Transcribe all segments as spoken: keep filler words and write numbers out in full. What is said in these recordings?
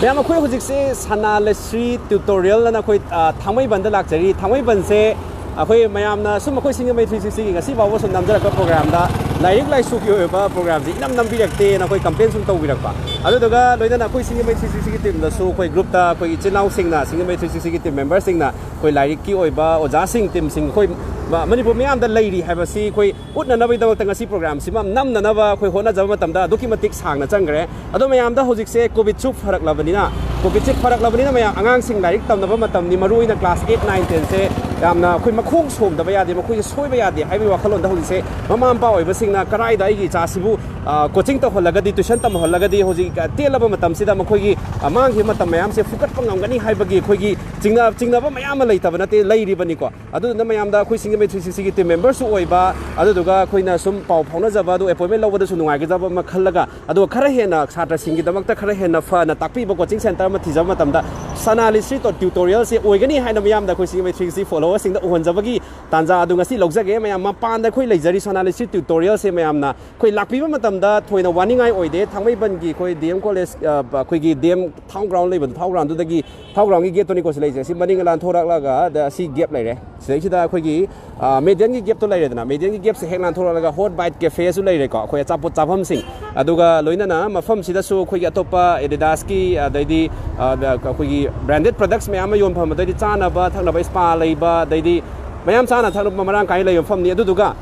ꯃꯌꯥꯝ, ꯑꯩꯈꯣꯏ ꯍꯧꯖꯤꯛꯁꯦ ꯁꯅꯥ ꯂꯩꯁ꯭ꯔꯤ ꯇ꯭ꯌꯨꯇꯣꯔꯤꯌꯦꯜ ꯑꯅ ꯑꯩꯈꯣꯏ, ꯑ, ꯊꯥꯡꯃꯩꯕꯟꯗ ꯂꯥꯛꯆꯔꯤ꯫ ꯊꯥꯡꯃꯩꯕꯟꯁꯦ ꯑꯩꯈꯣꯏ ꯃꯌꯥꯝꯅ ꯁꯨꯝ ꯑꯩꯈꯣꯏ ꯁꯤꯡꯖꯃꯩ ꯊ꯭ꯔꯤ ꯁꯤꯛꯁꯇꯤꯒꯤ ꯉꯁꯤ ꯐꯥꯎꯕ ꯁꯨꯝ ꯅꯝꯖꯔꯛꯄ ꯄ꯭ꯔꯣꯒ꯭ꯔꯥꯝꯗ ꯂꯥꯏꯔꯤꯛ ꯂꯥꯏꯁꯨꯒꯤ ꯑꯣꯏꯕ ꯄ꯭ꯔꯣꯒ꯭ꯔꯥꯝꯁꯦ ꯏꯅꯝ ꯅꯝꯕꯤꯔꯛꯇꯦꯅ ꯑꯩꯈꯣꯏ ꯀꯝꯄ꯭ꯂꯦꯟ ꯁꯨꯝ ꯇꯧꯕꯤꯔꯛꯄ꯫ ꯑꯗꯨꯗꯨꯒ ꯂꯣꯏꯅꯅ ꯑꯩꯈꯣꯏ ꯁꯤꯡꯖꯃꯩ ꯊ꯭ꯔꯤ ꯁꯤꯛꯁꯇꯤꯒꯤ ꯇꯤꯝꯗꯁꯨ ꯑꯩꯈꯣꯏ ꯒ꯭ꯔꯨꯞꯇ ꯑꯩꯈꯣꯏ ꯏꯆꯤꯜ ꯏꯅꯥꯎꯁꯤꯡꯅ, ꯁꯤꯡꯖꯃꯩ ꯊ꯭ꯔꯤ ꯁꯤꯛꯁꯇꯤꯒꯤ ꯇꯤꯝ ꯃꯦꯝꯕꯔꯁꯤꯡꯅ ꯑꯩꯈꯣꯏ ꯂꯥꯏꯔꯤꯛꯀꯤ ꯑꯣꯏꯕ ꯑꯣꯖꯥꯁꯤꯡ, ꯇꯤꯝꯁꯤꯡ ꯑꯩꯈꯣꯏ ꯃ-, ꯃꯅꯤꯄꯨꯔ ꯃꯤꯌꯥꯝꯗ ꯂꯩꯔꯤ ꯍꯥꯏꯕꯁꯤ ꯑꯩꯈꯣꯏ ꯎꯠꯅꯅꯕꯒꯤꯗꯃꯛꯇ ꯉꯁꯤ ꯄ꯭ꯔꯣꯒ꯭ꯔꯥꯝꯁꯤꯃ ꯅꯝꯅꯅꯕ ꯑꯩꯈꯣꯏ ꯍꯣꯠꯅꯖꯕ ꯃꯇꯝꯗ ꯑꯗꯨꯛꯀꯤ ꯃꯇꯤꯛ ꯁꯥꯡꯅ ꯆꯪꯈ꯭ꯔꯦ꯫ ꯑꯗꯣ ꯃꯌꯥꯝꯗ ꯍꯧꯖꯤꯛꯁꯦ ꯀꯣꯚꯤꯗꯁꯨ ꯐꯔꯛꯂꯕꯅꯤꯅ, ꯀꯣꯚꯤꯗꯁꯦ ꯐꯔꯛꯂꯕꯅꯤꯅ ꯃꯌꯥꯝ ꯑꯉꯥꯡꯁꯤꯡ ꯂꯥꯏꯔꯤꯛ ꯇꯝꯅꯕ ꯃꯇꯝꯅꯤ, ꯃꯔꯨꯑꯣꯏꯅ ꯀ꯭ꯂꯥꯁ ꯑꯩꯠ, ꯅꯥꯏꯟ, ꯇꯦꯟꯁꯦ ꯌꯥꯝꯅ ꯑꯩꯈꯣꯏ ꯃꯈꯣꯡ ꯁꯣꯝꯗꯕ ꯌꯥꯗꯦ, ꯃꯈꯣꯏꯁꯦ ꯁꯣꯏꯕ ꯌꯥꯗꯦ ꯍꯥꯏꯕꯒꯤ ꯋꯥꯈꯜꯂꯣꯟꯗ ꯍꯧꯖꯤꯛꯁꯦ ꯃꯃꯥ ꯃꯄꯥ ꯑꯣꯏꯕꯁꯤꯡꯅ ꯀꯔꯥꯏꯗ ꯑꯩꯒꯤ ꯏꯆꯥꯁꯤꯕꯨ, ꯑ, ꯀꯣꯆꯤꯡ ꯇꯧꯍꯜꯂꯒꯗꯤ, ꯇ꯭ꯌꯨꯁꯟ ꯇꯝꯍꯜꯂꯒꯗꯤ ꯍꯧꯖꯤꯛ, ꯑ, ꯇꯦꯜꯂꯕ ꯃꯇꯝꯁꯤꯗ ꯃꯈꯣꯏꯒꯤ, ꯑ, ꯃꯥꯡꯈꯤꯕ ꯃꯇꯝ ꯃꯌꯥꯝꯁꯦ ꯐꯨꯀꯠꯄ ꯉꯝꯒꯅꯤ ꯍꯥꯏꯕꯒꯤ ꯑꯩꯈꯣꯏꯒꯤ ꯆꯤꯡꯅ-, ꯆꯤꯡꯅꯕ ꯃꯌꯥꯝ ꯑꯃ ꯂꯩꯇꯕ ꯅꯠꯇꯦ, ꯂꯩꯔꯤꯕꯅꯤꯀꯣ꯫ ꯑꯗꯨꯗꯨꯅ ꯃꯌꯥꯝꯗ ꯑꯩꯈꯣꯏ ꯁꯤꯡꯖꯃꯩ ꯊ꯭ꯔꯤ ꯁꯤꯛꯁꯇꯤꯒꯤ ꯇꯤꯝ ꯃꯦꯝꯕꯔꯁꯨ ꯑꯣꯏꯕ, ꯑꯗꯨꯗꯨꯒ ꯑꯩꯈꯣꯏꯅ ꯁꯨꯝ ꯄꯥꯎ ꯐꯥꯎꯅꯖꯕ, ꯑꯗꯨ ꯑꯦꯄꯣꯏꯟꯃꯦꯟ ꯂꯧꯕꯗꯁꯨ ꯅꯨꯡꯉꯥꯏꯒꯗꯕ ꯑꯃ ꯈꯜꯂꯒ, ꯑꯗꯨꯒ ꯈꯔ ꯍꯦꯟꯅ ꯁꯥꯇ꯭ꯔꯁꯤꯡꯒꯤꯗꯃꯛꯇ ꯈꯔ ꯍꯦꯟꯅ ꯐꯅ ꯇꯥꯛꯄꯤꯕ ꯀꯣꯆꯤꯡ ꯁꯦꯟꯇꯔ ꯑꯃ ꯊꯤꯖꯕ ꯃꯇꯝꯗ ꯁꯅꯥ ꯂꯩꯁ꯭ꯔꯤ ꯇ꯭ꯌꯨꯇꯣꯔꯤꯌꯦꯜꯁꯦ ꯑꯣꯏꯒꯅꯤ ꯍꯥꯏꯅ ꯃꯤꯌꯥꯝꯗ ꯑꯩꯈꯣꯏ ꯁꯤꯡꯖꯃꯩ ꯊ꯭ꯔꯤ ꯁꯤꯛꯁꯇꯤ ꯐꯣꯂꯣꯋꯔꯁꯤꯡꯗ ꯎꯍꯟꯖꯕꯒꯤ ꯇꯥꯟꯖꯥ ꯑꯗꯨ ꯉꯁꯤ ꯂꯧꯖꯒꯦ꯫ ꯃꯌꯥꯝ ꯃꯄꯥꯟꯗ ꯑꯩꯈꯣꯏ ꯂꯩꯖꯔꯤ, ꯁꯅꯥ ꯂꯩꯁ꯭ꯔꯤ ꯇ꯭ꯌꯨꯇꯣꯔꯤꯌꯦꯜꯁꯦ ꯃꯌꯥꯝꯅ ꯑꯩꯈꯣꯏ ꯂꯥꯛꯄꯤꯕ ꯃꯇꯝꯗ ꯊꯣꯏꯅ ꯋꯥꯅꯤꯡꯉꯥꯏ ꯑꯣꯏꯗꯦ꯫ ꯊꯥꯡꯃꯩꯕꯟꯒꯤ ꯑꯩꯈꯣꯏ ꯗꯤ ꯑꯦꯝ ꯀꯣꯂꯦꯖ, ꯑ, ꯑꯩꯈꯣꯏꯒꯤ ꯗꯤ ꯑꯦꯝ ꯊꯥꯎꯟ ꯒ꯭ꯔꯥꯎꯟ ꯂꯩꯕꯗꯣ, ꯊꯥꯎꯟ ꯒ꯭ꯔꯥꯎꯟꯗꯨꯗꯒꯤ, ꯊꯥꯎꯟ ꯒ꯭ꯔꯥꯎꯟꯒꯤ ꯒꯦꯠꯇꯨꯅꯤꯀꯣ ꯁꯤ ꯂꯩꯖꯩ꯫ ꯁꯤ ꯃꯅꯤꯡ ꯂꯥꯟꯊꯣꯔꯛꯂꯒ ꯑꯗ ꯑꯁꯤ ꯒꯦꯞ ꯂꯩꯔꯦ꯫ ꯁꯤꯗꯩꯁꯤꯗ ꯑꯩꯈꯣꯏꯒꯤ, ꯑ, ꯃꯦꯗꯤꯌꯟꯒꯤ ꯒꯦꯞꯇꯣ ꯂꯩꯔꯦꯗꯅ, ꯃꯦꯗꯤꯌꯟꯒꯤ ꯒꯦꯞꯁꯦ ꯍꯦꯛ ꯂꯥꯟꯊꯣꯔꯛꯂꯒ ꯍꯣꯠ ꯕꯥꯏꯠ ꯀꯦꯐꯦꯁꯨ ꯂꯩꯔꯦꯀꯣ, ꯑꯩꯈꯣꯏ ꯑꯆꯥꯄꯣꯠ ꯆꯥꯐꯝꯁꯤꯡ꯫ ꯑꯗꯨꯒ ꯂꯣꯏꯅꯅ ꯃꯐꯝꯁꯤꯗꯁꯨ ꯑꯩꯈꯣꯏꯒꯤ ꯑꯇꯣꯞꯄ ꯑꯦꯗꯤꯗꯥꯁꯀꯤ, ꯑꯗꯩꯗꯤ, ꯑ, ꯑꯩꯈꯣꯏꯒꯤ ꯕ꯭ꯔꯥꯟꯗꯦꯗ ꯄ꯭ꯔꯗꯛꯁ ꯃꯌꯥꯝ ꯑꯃ ꯌꯣꯟꯐꯝ, ꯑꯗꯩꯗꯤ ꯆꯥꯅꯕ ꯊꯛꯅꯕ, ꯁ꯭ꯄꯥ ꯂꯩꯕ, ꯑꯗꯩꯗꯤ ꯃꯌꯥꯝ ꯆꯥꯅ ꯊꯛꯅꯕ ꯃꯔꯥꯡ ꯀꯥꯏꯅ ꯂꯩꯕ ꯃꯐꯝꯅꯤ꯫ ꯑꯗꯨꯗꯨꯒ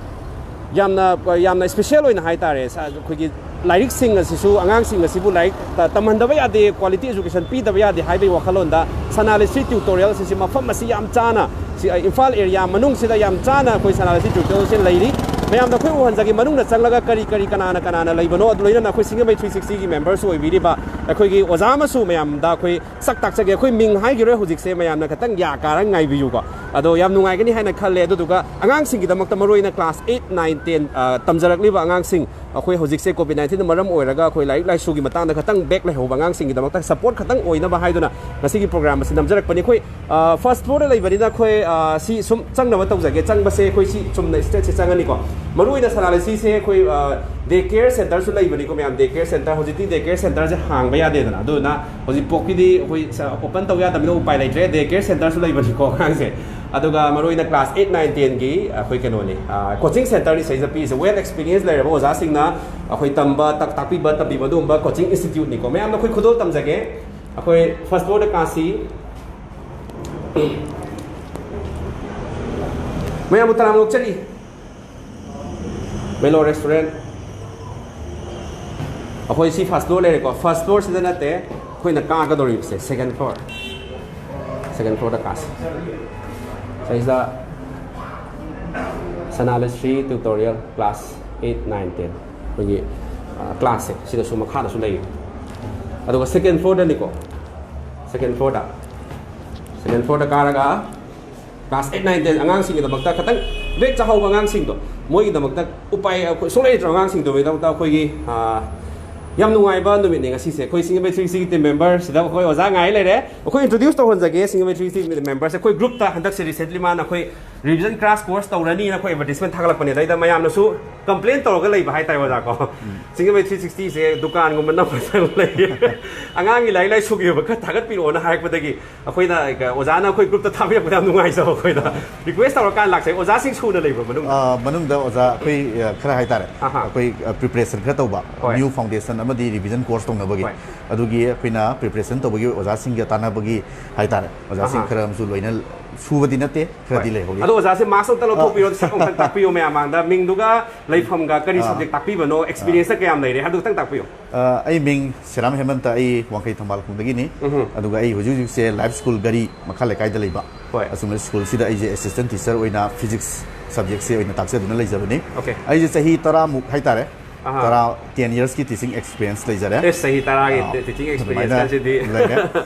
ꯌꯥꯝꯅ, ꯌꯥꯝꯅ ꯏꯁꯄꯤꯁꯦꯜ ꯑꯣꯏꯅ ꯍꯥꯏꯇꯥꯔꯦ, ꯁ-, ꯑꯩꯈꯣꯏꯒꯤ ꯂꯥꯏꯔꯤꯛꯁꯤꯡ ꯑꯁꯤꯁꯨ, ꯑꯉꯥꯡꯁꯤꯡ ꯑꯁꯤꯕꯨ ꯂꯥꯏꯔꯤꯛ ꯇ-, ꯇꯝꯍꯟꯗꯕ ꯌꯥꯗꯦ, ꯀ꯭ꯋꯥꯂꯤꯇꯤ ꯑꯦꯖꯨꯀꯦꯁꯟ ꯄꯤꯗꯕ ꯌꯥꯗꯦ ꯍꯥꯏꯕꯒꯤ ꯋꯥꯈꯜꯂꯣꯟꯗ ꯁꯅꯥ ꯂꯩꯁ꯭ꯔꯤ ꯇ꯭ꯌꯨꯇꯣꯔꯤꯌꯦꯜ ꯑꯁꯤꯁꯤ ꯃꯐꯝ ꯑꯁꯤ ꯌꯥꯝ ꯆꯥꯅ, ꯁꯤ, ꯑ, ꯏꯝꯐꯥꯜ ꯑꯦꯔꯤꯌꯥ ꯃꯅꯨꯡꯁꯤꯗ ꯌꯥꯝ ꯆꯥꯅ ꯑꯩꯈꯣꯏ ꯁꯅꯥ ꯂꯩꯁ꯭ꯔꯤ ꯇ꯭ꯌꯨꯇꯣꯔꯤꯌꯦꯜꯁꯤ ꯂꯩꯔꯤ꯫ ꯃꯌꯥꯝꯗ ꯑꯩꯈꯣꯏ ꯎꯍꯟꯖꯒꯦ, ꯃꯅꯨꯡꯗ ꯆꯪꯂꯒ ꯀꯔꯤ ꯀꯔꯤ, ꯀꯅꯥꯅ ꯀꯅꯥꯅ ꯂꯩꯕꯅꯣ, ꯑꯗꯨ ꯂꯣꯏꯅꯅ ꯑꯩꯈꯣꯏ ꯁꯤꯡꯖꯃꯩ ꯊ꯭ꯔꯤ ꯁꯤꯛꯁꯇꯤꯒꯤ ꯃꯦꯝꯕꯔꯁꯨ ꯑꯣꯏꯕꯤꯔꯤꯕ ꯑꯩꯈꯣꯏꯒꯤ ꯑꯣꯖꯥ ꯑꯃꯁꯨ ꯃꯌꯥꯝꯗ ꯑꯩꯈꯣꯏ ꯁꯛ ꯇꯥꯛꯆꯒꯦ꯫ ꯑꯩꯈꯣꯏ ꯃꯤꯡ ꯍꯥꯏꯈꯤꯔꯣꯏ ꯍꯧꯖꯤꯛꯁꯦ, ꯃꯌꯥꯝꯅ ꯈꯤꯇꯪ ꯌꯥ ꯀꯥꯔ ꯉꯥꯏꯕꯤꯌꯨꯀꯣ꯫ ꯑꯗꯣ ꯌꯥꯝ ꯅꯨꯡꯉꯥꯏꯒꯅꯤ ꯍꯥꯏꯅ ꯈꯜꯂꯦ꯫ ꯑꯗꯨꯗꯨꯒ ꯑꯉꯥꯡꯁꯤꯡꯒꯤꯗꯃꯛꯇ, ꯃꯔꯨꯑꯣꯏꯅ ꯀ꯭ꯂꯥꯁ ꯑꯩꯠ, ꯅꯥꯏꯟ, ꯇꯦꯟ, ꯑ, ꯇꯝꯖꯔꯛꯂꯤꯕ ꯑꯉꯥꯡꯁꯤꯡ, ꯑꯩꯈꯣꯏ ꯍꯧꯖꯤꯛꯁꯦ ꯀꯣꯚꯤꯗ ꯅꯥꯏꯟꯇꯤꯟꯅ ꯃꯔꯝ ꯑꯣꯏꯔꯒ ꯑꯩꯈꯣꯏ ꯂꯥꯏꯔꯤꯛ ꯂꯥꯏꯁꯨꯒꯤ ꯃꯇꯥꯡꯗ ꯈꯤꯇꯪ ꯕꯦꯛ ꯂꯩꯍꯧꯕ ꯑꯉꯥꯡꯁꯤꯡꯒꯤꯗꯃꯛꯇ ꯁꯄꯣꯔꯠ ꯈꯤꯇꯪ ꯑꯣꯏꯅꯕ ꯍꯥꯏꯗꯨꯅ ꯉꯁꯤꯒꯤ ꯄ꯭ꯔꯣꯒ꯭ꯔꯥꯝ ꯑꯁꯤ ꯅꯝꯖꯔꯛꯄꯅꯤ꯫ ꯑꯩꯈꯣꯏ, ꯑ, ꯐꯥꯔꯁ ꯐ꯭ꯂꯣꯔꯗ ꯂꯩꯕꯅꯤꯅ ꯑꯩꯈꯣꯏ, ꯑ, ꯁꯤ ꯁꯨꯝ ꯆꯪꯅꯕ ꯇꯧꯖꯒꯦ꯫ ꯆꯪꯕꯁꯦ ꯑꯩꯈꯣꯏ ꯁꯤ ꯆꯨꯝꯅ ꯏꯁꯇ꯭ꯔꯦꯠꯁꯦ ꯆꯪꯉꯅꯤꯀꯣ꯫ ꯃꯔꯨꯑꯣꯏꯅ ꯁꯅꯥ ꯂꯩꯁ꯭ꯔꯤꯁꯦ ꯑꯩꯈꯣꯏ, ꯑ, Day care centerꯁꯨ ꯂꯩꯕꯅꯤꯀꯣ ꯃꯌꯥꯝ, day care center, ꯍꯧꯖꯤꯛꯇꯤ day care centerꯁꯦ ꯍꯥꯡꯕ ꯌꯥꯗꯦꯗꯅ, ꯑꯗꯨꯅ ꯍꯧꯖꯤꯛ ꯄꯣꯛꯀꯤꯗꯤ ꯑꯩꯈꯣꯏ open ꯇꯧ ꯌꯥꯗꯕꯅꯤꯅ ꯎꯄꯥꯏ ꯂꯩꯇ꯭ꯔꯦ, day care centerꯁꯨ ꯂꯩꯕꯅꯤꯀꯣ ꯑꯉꯥꯡꯁꯦ꯫ ꯑꯗꯨꯒ ꯃꯔꯨ ꯑꯣꯏꯅ class eight, nine, tenꯒꯤ ꯑꯩꯈꯣꯏ ꯀꯩꯅꯣꯅꯤ, coaching centerꯅꯤ ꯁꯤꯗꯩꯁꯤꯗ ꯄꯤꯔꯤꯁꯦ, well experience ꯂꯩꯔꯕ ꯑꯣꯖꯥꯁꯤꯡꯅ ꯑꯩꯈꯣꯏ ꯇꯝꯕ ꯇꯥꯛꯄꯤꯕ ꯇꯝꯕꯤꯕ ꯑꯗꯨꯒꯨꯝꯕ coaching instituteꯅꯤꯀꯣ꯫ ꯃꯌꯥꯝꯅ ꯑꯩꯈꯣꯏ ꯈꯨꯗꯣꯜ ꯇꯝꯖꯒꯦ꯫ ꯑꯩꯈꯣꯏ first floorꯗ ꯀꯥꯁꯤ꯫ ꯃꯌꯥꯝꯕꯨ ꯇꯔꯥꯝꯅ ꯑꯣꯛꯆꯔꯤ꯫ Melo Restaurant꯫ ꯑꯩꯈꯣꯏ ꯁꯤ first floor ꯂꯩꯔꯦꯀꯣ꯫ First floorꯁꯤꯗ ꯅꯠꯇꯦ ꯑꯩꯈꯣꯏꯅ ꯀꯥꯒꯗꯧꯔꯤꯕꯁꯦ, second floor꯫ Second floorꯗ ꯀꯥꯁꯤ꯫ ꯁꯤꯗꯩꯁꯤꯗ Sanalashri Tutorial class eight, nine, ten꯫ ꯑꯩꯈꯣꯏꯒꯤ classꯁꯦ ꯁꯤꯗꯁꯨ ꯃꯈꯥꯗꯁꯨ ꯂꯩꯌꯦ꯫ ꯑꯗꯨꯒ second floorꯗꯅꯤꯀꯣ꯫ Second floorꯗ꯫ Second floorꯗ ꯀꯥꯔꯒ class eight, nine, ten ꯑꯉꯥꯡꯁꯤꯡꯒꯤꯗꯃꯛꯇ ꯈꯤꯇꯪ break ꯆꯥꯍꯧꯕ ꯑꯉꯥꯡꯁꯤꯡꯗꯣ, ꯃꯣꯏꯒꯤꯗꯃꯛꯇ ꯎꯄꯥꯏ ꯑꯩꯈꯣꯏ ꯁꯨꯡꯂꯩ ꯂꯩꯇ꯭ꯔꯕ ꯑꯉꯥꯡꯁꯤꯡꯗꯨꯒꯤꯗꯃꯛꯇ ꯑꯩꯈꯣꯏꯒꯤ ꯌꯥꯝ ꯅꯨꯡꯉꯥꯏꯕ ꯅꯨꯃꯤꯠꯅꯦ ꯉꯁꯤꯁꯦ꯫ ꯑꯩꯈꯣꯏ Singamay three sixty team member ꯁꯤꯗ ꯑꯩꯈꯣꯏ ꯑꯣꯖꯥ ꯉꯥꯏ ꯂꯩꯔꯦ꯫ ꯑꯩꯈꯣꯏ introduce ꯇꯧꯍꯟꯖꯒꯦ Singamay three sixty team memberꯁꯦ꯫ ꯑꯩꯈꯣꯏ groupꯇ ꯍꯟꯗꯛꯁꯦ recently ꯃꯥꯅ ꯑꯩꯈꯣꯏ revision crash course ꯇꯧꯔꯅꯤꯅ ꯑꯩꯈꯣꯏ advertisement ꯊꯥꯒꯠꯂꯛꯄꯅꯦ꯫ ꯑꯗꯩꯗ ꯃꯌꯥꯝꯅꯁꯨ complain ꯇꯧꯔꯒ ꯂꯩꯕ ꯍꯥꯏꯇꯥꯔꯦ ꯑꯣꯖꯥ ꯀꯣ꯫ Singamay three sixtyꯁꯦ ꯗꯨꯀꯥꯟꯒꯨꯝꯕ ꯅꯝꯕ ꯆꯪ ꯂꯩ꯫ ꯑꯉꯥꯡꯒꯤ ꯂꯥꯏꯔꯤꯛ ꯂꯥꯏꯁꯨꯒꯤ ꯑꯣꯏꯕ ꯈꯔ ꯊꯥꯒꯠꯄꯤꯔꯛꯑꯣꯅ ꯍꯥꯏꯔꯛꯄꯗꯒꯤ ꯑꯩꯈꯣꯏꯅ ꯑꯣꯖꯥꯅ ꯑꯩꯈꯣꯏ groupꯇ ꯊꯥꯕꯤꯔꯛꯄꯗ ꯌꯥꯝ ꯅꯨꯡꯉꯥꯏꯖꯕ ꯑꯩꯈꯣꯏꯗ꯫ Request ꯇꯧꯔꯀꯥꯟꯗ ꯂꯥꯛꯆꯩ꯫ ꯑꯣꯖꯥꯁꯤꯡ ꯁꯨꯅ ꯂꯩꯕ꯭ꯔꯥ ꯃꯅꯨꯡꯗ? ꯑ, ꯃꯅꯨꯡꯗ ꯑꯣꯖꯥ ꯑꯩꯈꯣꯏ, ꯑ, ꯈꯔ ꯍꯥꯏꯇꯥꯔꯦ꯫ ꯑꯍꯥ꯫ ꯑꯩꯈꯣꯏ, ꯑ, preparation ꯈꯔ ꯇꯧꯕ, ꯍꯣꯏ꯫ New foundation ꯑꯃꯗꯤ revision course ꯇꯧꯅꯕꯒꯤ꯫ ꯍꯣꯏ꯫ ꯑꯗꯨꯒꯤ ꯑꯩꯈꯣꯏꯅ preparation ꯇꯧꯕꯒꯤ ꯑꯣꯖꯥꯁꯤꯡꯒ ꯇꯥꯟꯅꯕꯒꯤ ꯍꯥꯏꯇꯥꯔꯦ꯫ ꯑꯣꯖꯥꯁꯤꯡ ꯑꯍꯥ꯫ ꯈꯔ ꯑꯃꯁꯨ ꯂꯣꯏꯅ ꯁꯨꯕꯗꯤ ꯅꯠꯇꯦ, ꯈꯔꯗꯤ ꯍꯣꯏ꯫ ꯂꯩꯍꯧꯔꯤ꯫ ꯑꯗꯣ ꯑꯣꯖꯥꯁꯦ mask ꯑꯝꯇ ꯑ꯫ ꯂꯧꯊꯣꯛꯄꯤꯔꯣ, ꯁꯛ ꯑꯝꯇꯪ ꯇꯥꯛꯄꯤꯌꯣ ꯃꯌꯥꯝ ꯃꯥꯡꯗ꯫ ꯃꯤꯡꯗꯨꯒ ꯂꯩꯐꯝꯒ ꯀꯔꯤ ꯑ꯫ Subject ꯇꯥꯛꯄꯤꯕꯅꯣ, ꯑ꯫ Experienceꯇ ꯀꯌꯥꯝ ꯂꯩꯔꯦ ꯍꯥꯏꯕꯗꯨ ꯈꯤꯇꯪ ꯇꯥꯛꯄꯤꯌꯣ꯫ ꯑ, ꯑꯩ ꯃꯤꯡ ꯁꯤꯔꯥꯝ ꯍꯦꯃꯟꯇ, ꯑꯩ ꯋꯥꯡꯈꯩ ꯊꯝꯕꯥꯜ ꯈꯣꯡꯗꯒꯤꯅꯤ꯫ ꯎꯝꯍꯨꯝ꯫ ꯑꯗꯨꯒ ꯑꯩ ꯍꯧꯖꯤꯛ ꯍꯧꯖꯤꯛꯁꯦ ꯂꯥꯏꯐ ꯁ꯭ꯀꯨꯜ ꯒꯥꯔꯤ ꯃꯈꯥ ꯂꯩꯀꯥꯏꯗ ꯂꯩꯕ ꯍꯣꯏ꯫ ꯑꯁꯨꯝꯅ ꯁ꯭ꯀꯨꯜꯁꯤꯗ ꯑꯩꯁꯦ assistant teacher ꯑꯣꯏꯅ physics subjectꯁꯦ ꯑꯣꯏꯅ ꯇꯥꯛꯆꯗꯨꯅ ꯂꯩꯖꯕꯅꯤ꯫ Okay꯫ ꯑꯩꯁꯦ ꯆꯍꯤ ꯇꯔꯥꯃꯨꯛ ꯍꯥꯏꯇꯥꯔꯦ, ꯑꯍꯥ꯫ ꯇꯔꯥ, ten yearsꯀꯤ teaching experience ꯂꯩꯖꯔꯦ꯫ ꯑꯦꯁ, ꯆꯍꯤ ꯇꯔꯥꯒꯤ ꯑꯥ, teaching experience ꯑꯗꯨꯃꯥꯏꯅ ꯍꯥꯏꯁꯤꯗꯤ꯫ ꯂꯩꯔꯦ꯫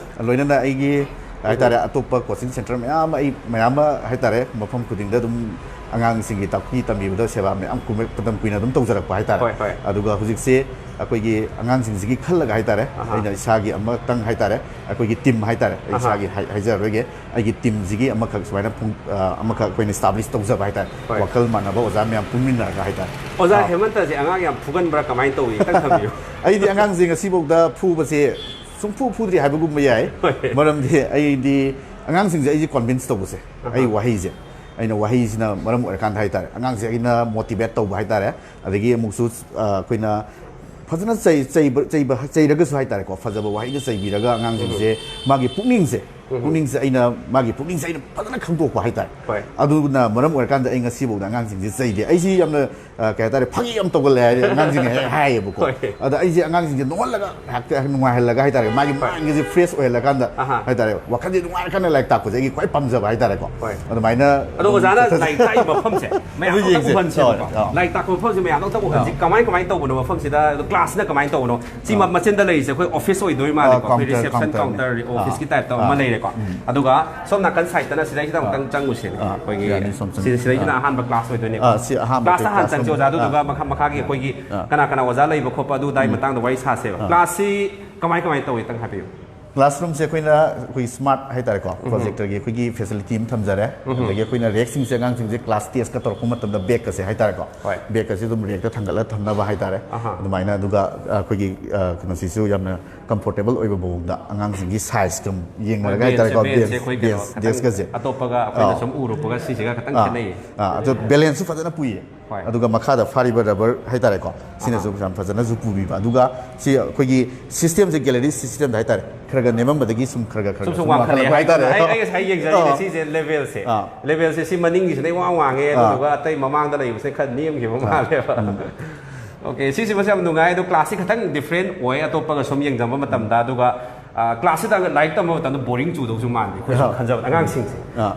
ꯂꯣꯏꯅꯅ ꯑꯩꯒꯤ ꯍꯥꯏꯇꯥꯔꯦ, ꯑꯇꯣꯞꯄ ꯀꯣꯆꯤꯡ ꯁꯦꯟꯇꯔ ꯃꯌꯥꯝ ꯑꯃ ꯑꯩ ꯃꯌꯥꯝ ꯑꯃ ꯍꯥꯏꯇꯥꯔꯦ, ꯃꯐꯝ ꯈꯨꯗꯤꯡꯗ ꯑꯗꯨꯝ ꯑꯉꯥꯡꯁꯤꯡꯒꯤ ꯇꯥꯛꯄꯤ ꯇꯝꯕꯤꯕꯗ ꯁꯦꯕꯥ ꯃꯌꯥꯝ ꯀꯨꯏꯃ-, ꯃꯇꯝ ꯀꯨꯏꯅ ꯑꯗꯨꯝ ꯇꯧꯖꯔꯛꯄ ꯍꯥꯏꯇꯥꯔꯦ꯫ ꯍꯣꯏ, ꯍꯣꯏ꯫ ꯑꯗꯨꯒ ꯍꯧꯖꯤꯛꯁꯦ ꯑꯩꯈꯣꯏꯒꯤ ꯑꯉꯥꯡꯁꯤꯡꯁꯤꯒꯤ ꯈꯜꯂꯒ ꯍꯥꯏꯇꯥꯔꯦ, ꯑꯍꯥ꯫ ꯑꯩꯅ ꯏꯁꯥꯒꯤ ꯑꯃꯇꯪ ꯍꯥꯏꯇꯥꯔꯦ, ꯑꯩꯈꯣꯏꯒꯤ ꯇꯤꯝ ꯍꯥꯏꯇꯥꯔꯦ, ꯑꯩ ꯑꯍꯥ꯫ ꯏꯁꯥꯒꯤ ꯍꯥꯏ-, ꯍꯥꯏꯖꯔꯔꯣꯏꯒꯦ, ꯑꯩꯒꯤ ꯇꯤꯝꯁꯤꯒꯤ ꯑꯃꯈꯛ ꯁꯨꯃꯥꯏꯅ ꯐꯣꯡ-, ꯑ, ꯑꯃꯈꯛ ꯑꯩꯈꯣꯏꯅ ꯏꯁꯇꯥꯕ꯭ꯂꯤꯁ ꯇꯧꯖꯕ ꯍꯥꯏꯇꯥꯔꯦ, ꯍꯣꯏ꯫ ꯋꯥꯈꯜ ꯃꯥꯟꯅꯕ ꯑꯣꯖꯥ ꯃꯌꯥꯝ ꯄꯨꯟꯃꯤꯟꯅꯔꯒ ꯍꯥꯏꯇꯥꯔꯦ꯫ ꯑꯣꯖꯥ ꯑ, ꯍꯦꯃꯟꯇꯁꯦ ꯑꯉꯥꯡ ꯌꯥꯝ ꯐꯨꯒꯟꯕ꯭ꯔꯥ, ꯀꯃꯥꯏꯅ ꯇꯧꯏ? ꯈꯤꯇꯪ ꯊꯝꯕꯤꯌꯨ꯫ ꯑꯩꯗꯤ ꯑꯉꯥꯡꯁꯦ ꯉꯁꯤꯐꯥꯎꯗ ꯐꯨꯕꯁꯦ ꯁꯨꯡꯐꯨ ꯐꯨꯗ꯭ꯔꯤ ꯍꯥꯏꯕꯒꯨꯝꯕ ꯌꯥꯏ꯫ ꯍꯣꯏ꯫ ꯃꯔꯝꯗꯤ ꯑꯩꯗꯤ ꯑꯉꯥꯡꯁꯤꯡꯁꯦ ꯑꯩꯁꯦ ꯀꯣꯟꯚꯤꯟꯁ ꯇꯧꯕꯁꯦ, ꯑꯍꯥ꯫ ꯑꯩ ꯋꯥꯍꯩꯁꯦ, ꯑꯩꯅ ꯋꯥꯍꯩꯁꯤꯅ ꯃꯔꯝ ꯑꯣꯏꯔꯀꯥꯟꯗ ꯍꯥꯏꯇꯥꯔꯦ, ꯑꯉꯥꯡꯁꯦ ꯑꯩꯅ ꯃꯣꯇꯤꯚꯦꯠ ꯇꯧꯕ ꯍꯥꯏꯇꯥꯔꯦ, ꯑꯗꯒꯤ ꯑꯃꯨꯛꯁꯨ, ꯑ, ꯑꯩꯈꯣꯏꯅ ꯐꯖꯅ ꯆꯩ-, ꯆꯩꯕ-, ꯆꯩꯕ-, ꯆꯩꯔꯒꯁꯨ ꯍꯥꯏꯇꯥꯔꯦꯀꯣ, ꯐꯖꯕ ꯋꯥꯍꯩꯅ ꯆꯩꯕꯤꯔꯒ ꯑꯉꯥꯡꯁꯤꯡꯁꯦ ꯃꯥꯒꯤ ꯄꯨꯛꯅꯤꯡꯁꯦ, ꯄꯨꯛꯅꯤꯡꯁꯦ ꯑꯩꯅ, ꯃꯥꯒꯤ ꯄꯨꯛꯅꯤꯡꯁꯦ ꯑꯩꯅ ꯐꯖꯅ ꯈꯪꯗꯣꯛꯄ ꯍꯥꯏꯇꯥꯔꯦ꯫ ꯍꯣꯏ꯫ ꯑꯗꯨꯅ ꯃꯔꯝ ꯑꯣꯏꯔꯀꯥꯟꯗ ꯑꯩ ꯉꯁꯤꯐꯥꯎꯗ ꯑꯉꯥꯡꯁꯤꯡꯁꯦ ꯆꯩꯗꯦ꯫ ꯑꯩꯁꯤ ꯌꯥꯝꯅ, ꯑ, ꯀꯩ ꯍꯥꯏꯇꯥꯔꯦ, ꯐꯥꯒꯤ ꯌꯥꯝ ꯇꯧꯒꯜꯂꯦ ꯍꯥꯏꯔꯦ, ꯑꯉꯥꯡꯁꯤꯡꯅ ꯍꯦꯛ ꯍꯥꯏꯌꯦꯕꯀꯣ꯫ ꯍꯣꯏ꯫ ꯑꯗ ꯑꯩꯁꯦ ꯑꯉꯥꯡꯁꯤꯡꯁꯦ ꯅꯣꯛꯍꯜꯂꯒ ꯉꯥꯏꯍꯥꯛꯇ ꯅꯨꯡꯉꯥꯏꯍꯜꯂꯒ ꯍꯥꯏꯇꯥꯔꯦ, ꯃꯥꯒꯤ ꯃꯥꯏꯟꯒꯁꯦ ꯐ꯭ꯔꯦꯁ ꯑꯣꯏꯍꯜꯂꯀꯥꯟꯗ ꯑꯍꯥ꯫ ꯍꯥꯏꯇꯥꯔꯦ, ꯋꯥꯈꯜꯁꯦ ꯅꯨꯡꯉꯥꯏꯔꯀꯥꯟꯗ ꯂꯥꯏꯔꯤꯛ ꯇꯥꯛꯄꯁꯦ ꯑꯩꯒꯤ ꯈ꯭ꯋꯥꯏ ꯄꯥꯝꯖꯕ ꯍꯥꯏꯇꯥꯔꯦꯀꯣ꯫ ꯍꯣꯏ꯫ ꯑꯗꯨꯃꯥꯏꯅ ꯑꯗꯣ ꯑꯗꯨꯝ ꯑꯣꯖꯥꯅ ꯆꯠꯊ- ꯂꯥꯏꯔꯤꯛ ꯇꯥꯛꯏ ꯃꯐꯝꯁꯦ ꯃꯌꯥꯝꯗ ꯑꯗꯨ ꯑꯝꯇ ꯌꯦꯡꯁꯦ꯫ ꯎꯍꯟꯁꯦꯕꯀꯣ꯫ ꯑꯥ, ꯑꯥ꯫ ꯂꯥꯏꯔꯤꯛ ꯇꯥꯛꯄ ꯃꯐꯝꯁꯦ ꯃꯌꯥꯝꯗ ꯑꯝꯇ ꯎꯍꯟꯁꯤ꯫ ꯑꯥ꯫ ꯀꯃꯥꯏ ꯀꯃꯥꯏꯅ ꯇꯧꯕꯅꯣ ꯃꯐꯝꯁꯤꯗ, ꯑꯗꯣ ꯀ꯭ꯂꯥꯁꯁꯤꯅ ꯀꯃꯥꯏꯅ ꯇꯧꯕꯅꯣ? ꯁꯤ ꯃ-, ꯃꯆꯤꯟꯗ ꯂꯩꯔꯤꯁꯦ ꯑꯩꯈꯣꯏ ꯑꯣꯐꯤꯁ ꯑꯣꯏꯗꯣꯏ ꯃꯥꯜꯂꯦꯀꯣ꯫ ꯑꯥ, ꯑꯩꯈꯣꯏ counter, reception counter ꯅꯤ꯫ counter, ꯑꯥ, office ꯀꯤ type ꯇ ꯑꯃ ꯑꯥ, ꯂꯩꯔꯦꯀꯣ꯫ ꯎꯝ꯫ ꯑꯗꯨꯒ ꯁꯣꯝ ꯅꯥꯀꯟ side ꯇꯅ ꯁꯤꯗꯩꯁꯤꯗ ꯑꯃꯨꯛꯇꯪ ꯆꯪꯉꯨꯁꯦ꯫ ꯑꯥ, ꯑꯩꯈꯣꯏꯒꯤ ꯌꯥꯅꯤ, ꯁꯣꯝ ꯆꯪꯁꯤ꯫ ꯁꯤ-, ꯁꯤꯗꯩꯁꯤꯅ ꯑꯥ꯫ ꯑꯍꯥꯟꯕ class ꯑꯣꯏꯗꯣꯏꯅꯦꯀꯣ꯫ ꯑꯥ, ꯁꯤ ꯑꯍꯥꯟꯕ Class ꯇ ꯍꯥꯟꯅ class ꯆꯪꯁꯤ room꯫ ꯑꯣꯖꯥ, ꯑꯗꯨꯗꯨꯒ ꯑꯥ꯫ ꯃꯈꯥ, ꯃꯈꯥꯒꯤ ꯑꯩꯈꯣꯏꯒꯤ ꯑꯥ꯫ ꯀꯅꯥ ꯀꯅꯥ ꯑꯣꯖꯥ ꯂꯩꯕ ꯈꯣꯠꯄ ꯑꯗꯨ ꯑꯗꯥꯏ ꯃꯇꯥꯡꯗ ꯋꯥꯔꯤ ꯁꯥꯁꯦꯕ꯫ ꯑꯥ꯫ Class ꯁꯤ ꯀꯃꯥꯏ ꯀꯃꯥꯏꯅ ꯇꯧꯋꯤ ꯑꯝꯇꯪ ꯍꯥꯏꯕꯤꯌꯨ꯫ Classroom ꯁꯦ ꯑꯩꯈꯣꯏꯅ ꯑꯩꯈꯣꯏ smart ꯍꯥꯏꯇꯥꯔꯦꯀꯣ, projector ꯒꯤ ꯑꯩꯈꯣꯏꯒꯤ facility ꯑꯃ ꯊꯝꯖꯔꯦ꯫ ꯑꯗꯒꯤ ꯑꯩꯈꯣꯏꯅ rack ꯁꯤꯡꯁꯦ ꯑꯉꯥꯡꯁꯤꯡꯁꯦ class test ꯀ ꯇꯧꯔꯛꯄ ꯃꯇꯝꯗ bag ꯀꯁꯦ ꯍꯥꯏꯇꯥꯔꯦꯀꯣ, ꯍꯣꯏ꯫ bag ꯀꯁꯦ ꯑꯗꯨꯝ rack ꯇ ꯊꯥꯡꯒꯠꯂꯒ ꯊꯝꯅꯕ ꯍꯥꯏꯇꯥꯔꯦ꯫ ꯑꯍꯥ꯫ ꯑꯗꯨꯃꯥꯏꯅ, ꯑꯗꯨꯒ ꯑ, ꯑꯩꯈꯣꯏꯒꯤ, ꯑ, ꯀꯩꯅꯣꯁꯤꯁꯨ ꯌꯥꯝꯅ comfortable ꯑꯣꯏꯕ ꯃꯑꯣꯡꯗ ꯑꯉꯥꯡꯁꯤꯡꯒꯤ size ꯀ ꯌꯦꯡꯅꯔꯒ Bench ꯁꯦ, ꯍꯥꯏꯇꯥꯔꯦꯀꯣ, bench ꯁꯦ bench, ꯑꯩꯈꯣꯏ ꯀꯩꯅꯣ bench, ꯈꯤꯇꯪ desk ꯀꯁꯦ꯫ ꯑꯇꯣꯞꯄꯒ ꯑꯩꯈꯣꯏꯅ ꯑꯥ꯫ ꯁꯨꯝ ꯎꯔꯨꯕꯒ ꯁꯤꯁꯤꯒ ꯈꯤꯇꯪ ꯑꯥ, ꯈꯦꯠꯅꯩꯌꯦ꯫ ꯑꯥ, ꯑꯗꯨ balance ꯁꯨ ꯐꯖꯅ ꯄꯨꯏꯌꯦ꯫ ꯍꯣꯏ꯫ ꯑꯗꯨꯒ ꯃꯈꯥꯗ ꯐꯥꯔꯤꯕ rubber ꯍꯥꯏꯇꯥꯔꯦꯀꯣ, ꯁꯤꯅꯁꯨ ꯌꯥꯝ ꯐꯖꯅ ꯄꯨꯕꯤꯕ꯫ ꯑꯗꯨꯒ ꯁꯤ ꯑꯩꯈꯣꯏꯒꯤ system ꯁꯦ, gallery system ꯗ ꯍꯥꯏꯇꯥꯔꯦ, ꯈꯔ ꯈꯔ ꯅꯦꯝꯃꯝꯕꯗꯒꯤ ꯁꯨꯝ ꯈꯔ ꯈꯔ ꯈꯔ ꯁꯨꯝ ꯁꯨꯝ ꯁꯨꯝ ꯋꯥꯡꯈꯠꯂꯛꯑꯦ ꯋꯥꯡꯈꯠꯂꯛꯄ ꯍꯥꯏꯇꯥꯔꯦ꯫ ꯍꯥꯏꯇꯥꯔꯦ꯫ ꯑꯩ, ꯑꯩ ꯉꯁꯥꯏ ꯌꯦꯡꯖꯔꯤꯅꯦ, ꯑꯥ꯫ ꯁꯤꯁꯦ level ꯁꯦ꯫ ꯑꯥ꯫ Level ꯁꯦ ꯁꯤ ꯃꯅꯤꯡꯒꯤꯁꯤꯅ ꯏꯋꯥꯡ ꯋꯥꯡꯉꯦ, ꯑꯥ꯫ ꯑꯗꯨꯗꯨꯒ ꯑꯇꯩ ꯃꯃꯥꯡꯗ ꯂꯩꯕꯁꯦ ꯈꯔ ꯅꯦꯝꯈꯤꯕ ꯃꯥꯜꯂꯦꯕ꯫ OK, ꯁꯤꯁꯤꯃꯁꯨ ꯌꯥꯝ ꯅꯨꯡꯉꯥꯏ꯫ ꯑꯗꯣ class ꯁꯤ ꯈꯤꯇꯪ different ꯑꯣꯏ ꯑꯇꯣꯞꯄꯒ ꯁꯨꯝ ꯌꯦꯡꯖꯕ ꯃꯇꯝꯗ꯫ ꯑꯗꯨꯒ, ꯑ, class ꯁꯤꯗ ꯂꯥꯏꯔꯤꯛ ꯇꯝꯕ ꯃꯇꯝꯗ boring ꯆꯨꯗꯧꯁꯨ ꯃꯥꯟꯗꯦ, ꯑꯩꯈꯣꯏ ꯁꯨꯝ ꯑꯥ꯫ ꯈꯟꯖꯕꯗ ꯑꯉꯥꯡꯁꯤꯡꯁꯦ꯫ ꯑꯥ꯫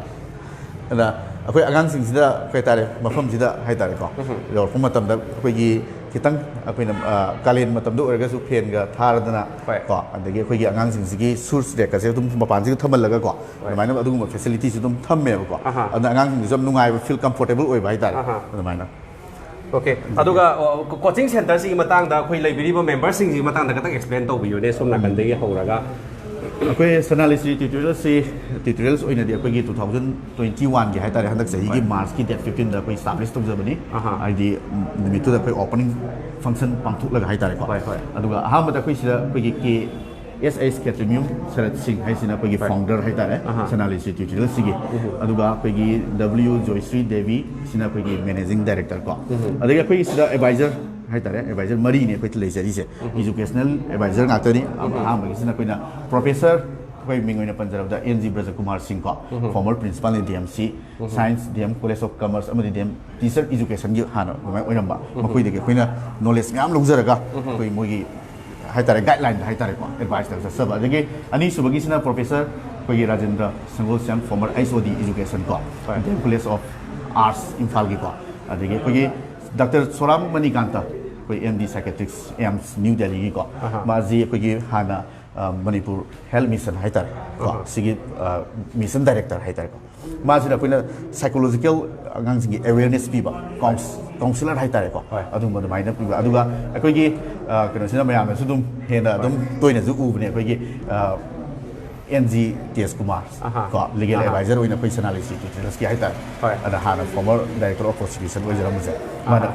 ꯑꯗ ꯑꯩꯈꯣꯏ ꯑꯉꯥꯡꯁꯤꯡꯁꯤꯗ ꯀꯩ ꯍꯥꯏꯇꯥꯔꯦ, ꯃꯐꯝꯁꯤꯗ ꯍꯥꯏꯇꯥꯔꯦꯀꯣ, ꯌꯧꯔꯛꯄ ꯃꯇꯝꯗ ꯑꯩꯈꯣꯏꯒꯤ ꯈꯤꯇꯪ ꯑꯩꯈꯣꯏꯅ ꯑ, ꯀꯥꯂꯦꯟ ꯃꯇꯝꯗ ꯑꯣꯏꯔꯒꯁꯨ ꯐꯦꯟꯒ ꯊꯥꯔꯗꯅ ꯍꯣꯏ. ꯀꯣ, ꯑꯗꯒꯤ ꯑꯩꯈꯣꯏꯒꯤ ꯑꯉꯥꯡꯁꯤꯡꯁꯤꯒꯤ ꯁꯨꯁ ꯔꯦꯛꯀꯁꯦ ꯑꯗꯨꯝ ꯃꯄꯥꯟꯁꯤꯗ ꯊꯝꯍꯜꯂꯒꯀꯣ, ꯑꯗꯨꯃꯥꯏꯅ ꯑꯗꯨꯒꯨꯝꯕ ꯐꯦꯁꯤꯂꯤꯇꯤꯁꯨ ꯑꯗꯨꯝ ꯊꯝꯃꯦꯕꯀꯣ꯫ ꯑꯍꯥ. ꯑꯗꯨꯅ ꯑꯉꯥꯡꯁꯤꯡꯗꯁꯨ ꯌꯥꯝ ꯅꯨꯡꯉꯥꯏꯕ, ꯐꯤꯜ ꯀꯝꯐꯣꯔꯇꯦꯕꯜ ꯑꯣꯏꯕ ꯍꯥꯏꯇꯥꯔꯦ꯫ ꯑꯍꯥ. ꯑꯗꯨꯃꯥꯏꯅ ꯑꯣꯀꯦ, ꯑꯗꯨꯒ ꯀꯣꯆꯤꯡ ꯁꯦꯟꯇꯔꯁꯤꯒꯤ ꯃꯇꯥꯡꯗ, ꯑꯩꯈꯣꯏ ꯂꯩꯕꯤꯔꯤꯕ ꯃꯦꯝꯕꯔꯁꯤꯡꯁꯤꯒꯤ ꯃꯇꯥꯡꯗ ꯈꯤꯇꯪ ꯑꯦꯛꯁꯄ꯭ꯂꯦꯟ ꯇꯧꯕꯤꯌꯨꯅꯦ, ꯁꯣꯝ ꯅꯥꯀꯟꯗꯒꯤ ꯍꯧꯔꯒ꯫ ꯑꯩꯈꯣꯏ ꯁꯅꯥ ꯂꯩꯁ꯭ꯔꯤ ꯇ꯭ꯌꯨꯇꯣꯔꯤꯌꯦꯜꯁꯤ, ꯇ꯭ꯌꯨꯇꯣꯔꯤꯌꯦꯜꯁ ꯑꯣꯏꯅꯗꯤ ꯑꯩꯈꯣꯏꯒꯤ ꯇꯨ ꯊꯥꯎꯖꯟ ꯇ꯭ꯋꯦꯟꯇꯤ ꯋꯥꯟꯒꯤ ꯍꯥꯏꯇꯥꯔꯦ, ꯍꯟꯗꯛ ꯆꯍꯤꯒꯤ ꯃꯥꯔꯆꯀꯤ ꯗꯦꯠ ꯐꯤꯐꯇꯤꯟꯗ ꯑꯩꯈꯣꯏ ꯏꯁꯇꯥꯕ꯭ꯂꯤꯁ ꯇꯧꯖꯕꯅꯤ꯫ ꯑꯍꯥ. ꯍꯥꯏꯗꯤ ꯎꯝ, ꯅꯨꯃꯤꯠꯇꯨꯗ ꯑꯩꯈꯣꯏ ꯑꯣꯄꯅꯤꯡ ꯐꯪꯁꯟ ꯄꯥꯡꯊꯣꯛꯂꯒ ꯍꯥꯏꯇꯥꯔꯦꯀꯣ꯫ ꯍꯣꯏ, ꯍꯣꯏ. ꯑꯗꯨꯒ ꯑꯍꯥꯟꯕꯗ ꯑꯩꯈꯣꯏ ꯁꯤꯗ ꯑꯩꯈꯣꯏꯒꯤ ꯀꯦ ꯑꯦꯁ ꯑꯩꯆ ꯈꯦꯇ꯭ꯔꯤꯃꯌꯨꯝ ꯁꯔꯠ ꯁꯤꯡ ꯍꯥꯏꯁꯤꯅ ꯑꯩꯈꯣꯏꯒꯤ ꯍꯣꯏ. ꯐꯥꯎꯟꯗꯔ ꯍꯥꯏꯇꯥꯔꯦ, ꯑꯍꯥ. ꯁꯅꯥ ꯂꯩꯁ꯭ꯔꯤ ꯇ꯭ꯌꯨꯇꯣꯔꯤꯌꯦꯜꯁꯤꯒꯤ꯫ ꯑꯗꯨꯒ ꯑꯩꯈꯣꯏꯒꯤ ꯗꯕ꯭ꯂꯤꯎ ꯖꯣꯏꯁ꯭ꯔꯤ ꯗꯦꯕꯤ ꯁꯤꯅ ꯑꯩꯈꯣꯏꯒꯤ ꯃꯦꯅꯦꯖꯤꯡ ꯗꯥꯏꯔꯦꯛꯇꯔ ꯀꯣ꯫ ꯑꯗꯒꯤ ꯑꯩꯈꯣꯏꯒꯤ ꯁꯤꯗ ꯑꯦꯗꯚꯥꯏꯖꯔ ꯍꯥꯏꯇꯥꯔꯦ, ꯑꯦꯗꯚꯥꯏꯖꯔ ꯃꯔꯤꯅꯦ ꯑꯩꯈꯣꯏ ꯂꯩꯖꯔꯤꯁꯦ꯫ ꯏꯖꯨꯀꯦꯁꯅꯦꯜ ꯑꯦꯗꯚꯥꯏꯖꯔ ꯉꯥꯛꯇꯅꯤ꯫ ꯑꯍꯥꯟꯕꯒꯤꯁꯤꯅ ꯑꯩꯈꯣꯏꯅ ꯄ꯭ꯔꯣꯐꯦꯁꯔ, ꯑꯩꯈꯣꯏ ꯃꯤꯡ ꯑꯣꯏꯅ ꯄꯟꯖꯔꯕꯗ ꯑꯦꯟ ꯖꯤ ꯕ꯭ꯔꯖꯀꯨꯃꯥꯔ ꯁꯤꯡ ꯀꯣ, former principal in D M C science, D M college of commerce ꯑꯃꯗꯤ ꯗꯤ ꯑꯦꯝ ꯇꯤꯆꯔ ꯏꯖꯨꯀꯦꯁꯟꯒꯤ ꯍꯥꯟꯅ ꯑꯗꯨꯃꯥꯏꯅ ꯑꯣꯏꯔꯝꯕ, ꯃꯈꯣꯏꯗꯒꯤ ꯑꯩꯈꯣꯏꯅ ꯅꯣꯂꯦꯖ ꯃꯌꯥꯝ ꯂꯧꯖꯔꯒ ꯑꯩꯈꯣꯏ ꯃꯣꯏꯒꯤ ꯍꯥꯏꯇꯥꯔꯦ, ꯒꯥꯏꯗꯂꯥꯏꯟꯗ ꯍꯥꯏꯇꯥꯔꯦꯀꯣ, ꯑꯦꯗꯚꯥꯏꯁꯇ ꯆꯠꯆꯕ꯫ ꯑꯗꯒꯤ ꯑꯅꯤꯁꯨꯕꯒꯤꯁꯤꯅ ꯄ꯭ꯔꯣꯐꯦꯁꯔ ꯑꯩꯈꯣꯏꯒꯤ ꯔꯥꯖꯦꯟꯗ꯭ꯔ ꯁꯪꯒꯣꯜꯁꯦꯝ, ꯐꯣꯔꯃꯔ ꯑꯩꯆ ꯑꯣ ꯗꯤ ꯏꯖꯨꯀꯦꯁꯟ ꯀꯣ, ꯍꯣꯏ. D M college of arts ꯏꯝꯐꯥꯜꯒꯤꯀꯣ, ꯑꯗꯒꯤ ꯑꯩꯈꯣꯏꯒꯤ ꯗꯥꯛꯇꯔ ꯁꯣꯔꯥꯝ ꯃꯅꯤꯀꯥꯟꯇ, ꯑꯩꯈꯣꯏ M D psychiatrics, AIIMS New ꯗꯦꯜꯂꯤꯒꯤꯀꯣ꯫ ꯑꯍꯥ. ꯃꯥꯁꯤ ꯑꯩꯈꯣꯏꯒꯤ ꯍꯥꯟꯅ ꯑ, ꯃꯅꯤꯄꯨꯔ ꯍꯦꯜꯊ ꯃꯤꯁꯟ ꯍꯥꯏꯇꯥꯔꯦ ꯀꯣ, ꯑꯍꯥ. ꯁꯤꯒꯤ ꯃꯤꯁꯟ ꯗꯥꯏꯔꯦꯛꯇꯔ ꯍꯥꯏꯇꯥꯔꯦꯀꯣ꯫ ꯃꯥꯁꯤꯅ ꯑꯩꯈꯣꯏꯅ ꯁꯥꯏꯀꯣꯂꯣꯖꯤꯀꯦꯜ ꯑꯉꯥꯡꯁꯤꯡꯒꯤ ꯑꯦꯋꯦꯌꯔꯅꯦꯁ ꯄꯤꯕ, ꯀꯥꯎꯟꯁꯤꯂꯔ ꯍꯥꯏꯇꯥꯔꯦꯀꯣ, ꯍꯣꯏ. ꯑꯗꯨꯒꯨꯝꯕ ꯑꯗꯨꯃꯥꯏꯅ ꯄꯤꯕ꯫ ꯑꯗꯨꯒ ꯑꯩꯈꯣꯏꯒꯤ ꯑ, ꯀꯩꯅꯣꯁꯤꯅ ꯃꯌꯥꯝꯅꯁꯨ ꯑꯗꯨꯝ ꯍꯦꯟꯅ ꯑꯗꯨꯝ ꯇꯣꯏꯅꯁꯨ ꯎꯕꯅꯦ, ꯑꯩꯈꯣꯏꯒꯤ ꯑꯦꯟ ꯖꯤ ꯇꯦꯖ ꯀꯨꯃꯥꯔ ꯑꯍꯥ. ꯀꯣ, ꯂꯤꯒꯦꯜ ꯑꯍꯥ. ꯑꯦꯗꯚꯥꯏꯖꯔ ꯑꯣꯏꯅ ꯑꯩꯈꯣꯏ ꯁꯅꯥ ꯂꯩꯁ꯭ꯔꯤ ꯇ꯭ꯌꯨꯇꯣꯔꯤꯌꯦꯜꯁꯀꯤ ꯍꯥꯏꯇꯥꯔꯦ꯫ ꯍꯣꯏ. ꯑꯗ ꯍꯥꯟꯅ ꯐꯣꯔꯃꯔ ꯗꯥꯏꯔꯦꯛꯇꯔ ꯑꯣꯐ ꯄ꯭ꯔꯣꯁꯤꯀ꯭ꯌꯨꯁꯟ ꯑꯣꯏꯖꯔꯝꯕꯁꯦ, ꯃꯥꯅ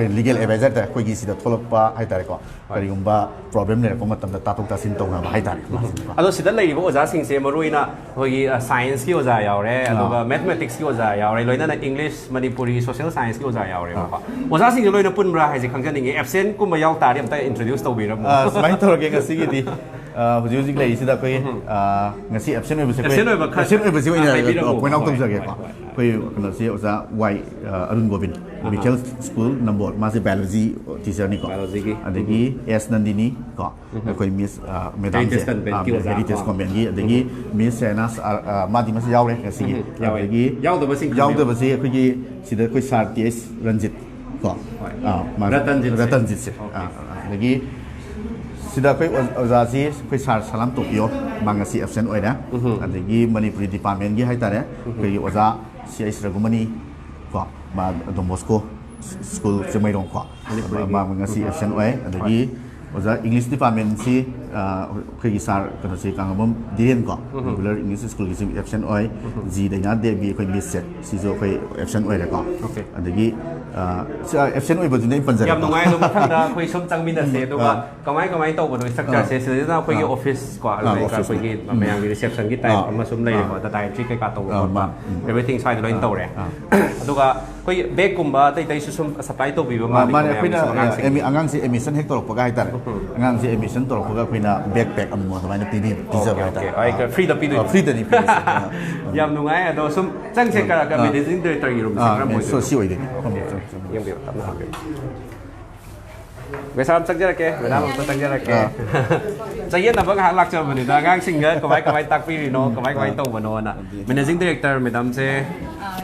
ꯑꯍꯥ. ꯑꯗꯣ ꯁꯤꯗ ꯂꯩꯔꯤꯕ ꯑꯣꯖꯥꯁꯤꯡꯁꯦ ꯃꯔꯨ ꯑꯣꯏꯅ ꯑꯩꯈꯣꯏꯒꯤ ꯁꯥꯏꯟꯁꯀꯤ ꯑꯣꯖꯥ ꯌꯥꯎꯔꯦ, ꯑꯗꯨꯒ ꯃꯦꯊꯃꯦꯇꯤꯛꯁꯀꯤ ꯑꯣꯖꯥ ꯌꯥꯎꯔꯦ, ꯂꯣꯏꯅꯅ ꯏꯪꯂꯤꯁ, ꯃꯅꯤꯄꯨꯔꯤ, ꯁꯣꯁꯤꯌꯦꯜ ꯁꯥꯏꯟꯁꯀꯤ ꯑꯣꯖꯥ ꯌꯥꯎꯔꯦꯕꯀꯣ꯫ ꯑꯣꯖꯥꯁꯤꯡꯁꯦ ꯂꯣꯏꯅ ꯄꯨꯟꯕ꯭ꯔꯥ ꯍꯥꯏꯁꯦ ꯈꯪꯖꯅꯤꯡꯉꯤ꯫ ꯑꯦꯕꯁꯦꯟꯒꯨꯝꯕ ꯌꯥꯎ ꯇꯥꯔꯗꯤ ꯑꯝꯇ ꯏꯟꯇ꯭ꯔꯣꯗ꯭ꯌꯨꯁ ꯇꯧꯕꯤꯔꯝꯃꯣ꯫ ꯑ, ꯁꯨꯃꯥꯏꯅ ꯇꯧꯔꯒꯦ ꯉꯁꯤꯒꯤꯗꯤ꯫ ꯑ, ꯍꯧꯖꯤꯛ ꯍꯧꯖꯤꯛ ꯂꯩꯔꯤꯁꯤꯗ ꯑꯩꯈꯣꯏ, ꯑ, ꯉꯁꯤ ꯑꯦꯕꯁꯦꯟ ꯑꯣꯏꯕꯁꯦ ꯑꯩꯈꯣꯏ ꯑꯦꯕꯁꯦꯟ ꯑꯣꯏꯕ ꯈꯔ ꯑꯦꯕꯁꯦꯟ ꯑꯣꯏꯕꯁꯤ ꯑꯣꯏꯅ ꯍꯥꯏꯕꯤꯔꯝꯃꯣ꯫ ꯄꯣꯏꯟ ꯑꯥꯎꯠ ꯍꯣꯏ, ꯇꯧꯖꯒꯦꯀꯣ꯫ ꯍꯣꯏ, ꯍꯣꯏ. ꯑꯩꯈꯣꯏ ꯀꯩꯅꯣꯁꯤ ꯑꯣꯖꯥ ꯋꯥꯏ, ꯑ, ꯑꯔꯨꯟ ꯒꯣꯕꯤꯟ, ꯃꯤꯊꯦꯜ ꯁ꯭ꯀꯨꯜ ꯅꯝꯕꯣꯜ, ꯃꯥꯁꯦ ꯕꯥꯏꯑꯣꯂꯣꯖꯤ ꯇꯤꯆꯔꯅꯤꯀꯣ꯫ ꯕꯥꯏꯑꯣꯂꯣꯖꯤꯒꯤ. ꯑꯗꯒꯤ ꯑꯦꯁ ꯅꯟꯗꯤꯅꯤ ꯀꯣ, ꯑꯩꯈꯣꯏ ꯃꯤꯁ, ꯑ, ꯃꯦꯗꯥꯝꯁꯦ, ꯍꯦꯔꯤꯇꯦꯖ ꯀꯟꯚꯦꯟꯠꯀꯤ ꯑ, ꯑꯣꯖꯥ ꯍꯦꯔꯤꯇꯦꯖ ꯀꯣ. ꯀꯟꯚꯦꯟꯠꯀꯤ, ꯑꯗꯒꯤ ꯃꯤꯁ ꯁꯦꯅꯥꯁ, ꯑ, ꯑ, ꯃꯥꯗꯤ ꯃꯁꯤ ꯌꯥꯎꯔꯦ ꯉꯁꯤꯒꯤ꯫ ꯎꯝ, ꯌꯥꯎꯔꯦ. ꯑꯗꯒꯤ ꯌꯥꯎꯗꯕꯁꯤꯡ ꯌꯥꯎꯗꯕꯁꯤ ꯑꯩꯈꯣꯏꯒꯤ ꯁꯤꯗ ꯑꯩꯈꯣꯏ ꯁꯥꯔ ꯇꯤ ꯑꯦꯁ ꯔꯟꯖꯤꯠ ꯀꯣ ꯑꯥ, ꯃꯥ- ꯔꯇꯟꯖꯤꯠꯁꯦ꯫ ꯔꯇꯟꯖꯤꯠꯁꯦ ꯑꯣꯀꯦ꯫ ꯑꯥ, ꯑꯥ, ꯑꯗꯒꯤ ꯁꯤꯗ ꯑꯩꯈꯣꯏ ꯑꯣꯖꯥꯁꯤ ꯑꯩꯈꯣꯏ ꯁꯥꯔ ꯁꯂꯥꯝ ꯇꯣꯄꯤꯌꯣ, ꯃꯥ ꯉꯁꯤ ꯑꯦꯕꯁꯦꯟ ꯑꯣꯏꯔꯦ꯫ ꯑꯗꯒꯤ ꯃꯅꯤꯄꯨꯔꯤ ꯗꯤꯄꯥꯔꯠꯃꯦꯟꯒꯤ ꯍꯥꯏꯇꯥꯔꯦ, ꯑꯩꯈꯣꯏꯒꯤ ꯑꯣꯖꯥ ꯁꯤ ꯑꯩꯁ ꯔꯘꯨꯃꯅꯤ ꯀꯣ, ꯃꯥ ꯗꯣꯟ ꯕꯣꯁꯀꯣ ꯁ꯭ꯀꯨꯜ ꯆꯤꯡꯃꯩꯔꯣꯡ ꯀꯣ꯫ ꯃꯅꯤꯄꯨꯔꯤꯒꯤ꯫ ꯃꯥ ꯉꯁꯤ ꯑꯦꯕꯁꯦꯟ ꯑꯣꯏ꯫ ꯑꯗꯒꯤ ꯑꯣꯖꯥ ꯏꯪꯂꯤꯁ ꯗꯤꯄꯥꯔꯠꯃꯦꯟꯁꯤ, ꯑ, ꯑꯩꯈꯣꯏꯒꯤ ꯁꯥꯔ ꯀꯩꯅꯣꯁꯤ ꯀꯥꯡꯉꯕꯝ ꯙꯤꯔꯦꯟ ꯀꯣ, ꯔꯤꯒꯨꯂꯔ ꯏꯪꯂꯤꯁ ꯁ꯭ꯀꯨꯜꯒꯤꯁꯨ ꯑꯦꯕꯁꯦꯟ ꯑꯣꯏ꯫ ꯖꯤ ꯗꯩꯅꯥ ꯗꯦꯕꯤ ꯑꯩꯈꯣꯏ ꯃꯤꯁꯁꯦ, ꯁꯤꯁꯨ ꯑꯩꯈꯣꯏ ꯑꯦꯕꯁꯦꯟ ꯑꯣꯏꯔꯦꯀꯣ꯫ ꯑꯗꯒꯤ, ꯑ, ꯁꯤ, ꯑ, ꯑꯦꯕꯁꯦꯟ ꯑꯣꯏꯕꯗꯨꯅꯦ ꯑꯩꯅ ꯄꯟꯖꯔꯦꯀꯣ꯫ ꯌꯥꯝ ꯅꯨꯡꯉꯥꯏ꯫ ꯑꯗꯣ ꯃꯊꯪꯗ ꯑꯩꯈꯣꯏ ꯁꯨꯝ ꯆꯪꯃꯤꯟꯅꯁꯦ, ꯑꯗꯨꯒ ꯑꯥ꯫ ꯀꯃꯥꯏ ꯀꯃꯥꯏꯅ ꯇꯧꯕꯅꯣ ꯏꯁꯇ꯭ꯔꯛꯆꯔꯁꯦ? ꯑꯥ꯫ ꯁꯤꯗꯅ ꯑꯩꯈꯣꯏꯒꯤ ꯑꯥ꯫ ꯑꯣꯐꯤꯁ ꯀꯣ, ꯑꯥ, ꯑꯗꯨꯒ ꯑꯣꯐꯤꯁꯅꯦ꯫ ꯑꯩꯈꯣꯏꯒꯤ ꯎꯝ꯫ ꯃꯌꯥꯝꯒꯤ ꯔꯤꯁꯦꯞꯁꯟꯒꯤ ꯇꯥꯏꯞ ꯑꯥ꯫ ꯑꯃ ꯁꯨꯝ ꯂꯩꯔꯦꯀꯣ, ꯑꯥ꯫ ꯗꯇꯥ ꯑꯦꯟꯇ꯭ꯔꯤ ꯀꯩꯀꯥ ꯇꯧꯕ ꯑꯥ, ꯈꯣꯠꯄ, ꯃꯥ-, ꯎꯝ꯫ ꯑꯦꯕ꯭ꯔꯤꯊꯤꯡ ꯁ꯭ꯋꯥꯏꯗ ꯂꯣꯏꯅ ꯑꯥ꯫ ꯇꯧꯔꯦ꯫ ꯑꯥ꯫ ꯑꯗꯨꯒ ꯑꯩꯈꯣꯏ ꯕꯦꯒꯀꯨꯝꯕ ꯑꯇꯩ ꯑꯇꯩꯁꯨ ꯁꯨꯝ ꯁꯄ꯭ꯂꯥꯏ ꯇꯧꯕꯤꯕ ꯃꯥ-, ꯃꯥꯜꯂꯦꯀꯣ ꯃꯥꯅꯦ, ꯑꯩꯈꯣꯏꯅ, ꯃꯌꯥꯝꯒꯤꯁꯨ ꯑꯉꯥꯡꯁꯤꯡꯒꯤ꯫ ꯑꯦꯃꯤ-, ꯑꯉꯥꯡꯁꯦ ꯑꯦꯗꯃꯤꯁꯟ ꯍꯦꯛ ꯇꯧꯔꯛꯄꯒ ꯍꯥꯏꯇꯥꯔꯦ꯫ ꯎꯝ꯫ ꯑꯉꯥꯡꯁꯦ ꯑꯦꯗꯃꯤꯁꯟ ꯇꯧꯔꯛꯄꯒ ꯑꯩꯈꯣꯏꯅ ꯕꯦꯛ ꯄꯦꯛ ꯑꯃꯃꯝ ꯑꯗꯨꯃꯥꯏꯅ ꯄꯤꯕꯤ-, ꯄꯤꯖꯕ ꯑꯣꯀꯦ, ꯍꯥꯏꯇꯥꯔꯦ꯫ ꯑꯣꯀꯦ꯫ ꯑꯩ ꯈꯔ ꯐ꯭ꯔꯤꯗ ꯄꯤꯗꯣꯏꯅꯦ꯫ ꯑꯥ, ꯐ꯭ꯔꯤꯗꯅꯤ ꯄꯤꯔꯤꯁꯦ꯫ ꯑꯥ꯫ ꯌꯥꯝ ꯅꯨꯡꯉꯥꯏ꯫ ꯑꯗꯣ ꯁꯨꯝ ꯆꯪꯁꯦ, ꯑꯥ꯫ ꯀ-, ꯀ-, ꯑꯥ꯫ ꯃꯦꯅꯦꯖꯤꯡ ꯗꯥꯏꯔꯦꯛꯇꯔꯒꯤ ꯔꯨꯝꯁꯦ ꯑꯥ, ꯀꯔꯝꯕ ꯃꯦ-, ꯁꯣ-, ꯑꯣꯏꯗꯣꯏꯅꯣ? ꯁꯤ ꯑꯣꯏꯗꯣꯏꯅꯤ꯫ ꯐꯝꯕꯤꯌꯨ, ꯐꯝꯕꯤꯌꯨ, ꯐꯝꯕꯤꯌꯨ꯫ ꯌꯦꯡꯕꯤꯌꯨ, ꯇꯞꯅ ꯐꯝꯕꯤꯌꯨ꯫ ꯃꯦꯁꯥ ꯑꯃ ꯆꯪꯖꯔꯛꯀꯦ, ꯃꯦꯗꯥꯝ ꯑꯝꯇ ꯆꯪꯖꯔꯛꯀꯦ꯫ ꯑꯥ꯫ ꯆꯌꯦꯠꯅꯕ ꯉꯥꯏꯍꯥꯛ ꯂꯥꯛꯆꯕꯅꯤꯗ, ꯑꯉꯥꯡꯁꯤꯡꯒ ꯀꯃꯥꯏ ꯀꯃꯥꯏ ꯇꯥꯛꯄꯤꯔꯤꯅꯣ, ꯎꯝ꯫ ꯀꯃꯥꯏ ꯀꯃꯥꯏ ꯑꯥ꯫ ꯇꯧꯕꯅꯣꯅ꯫ ꯑꯗꯨꯗꯤ ꯃꯦꯅꯦꯖꯤꯡ ꯗꯥꯏꯔꯦꯛꯇꯔ ꯃꯦꯗꯥꯝꯁꯦ,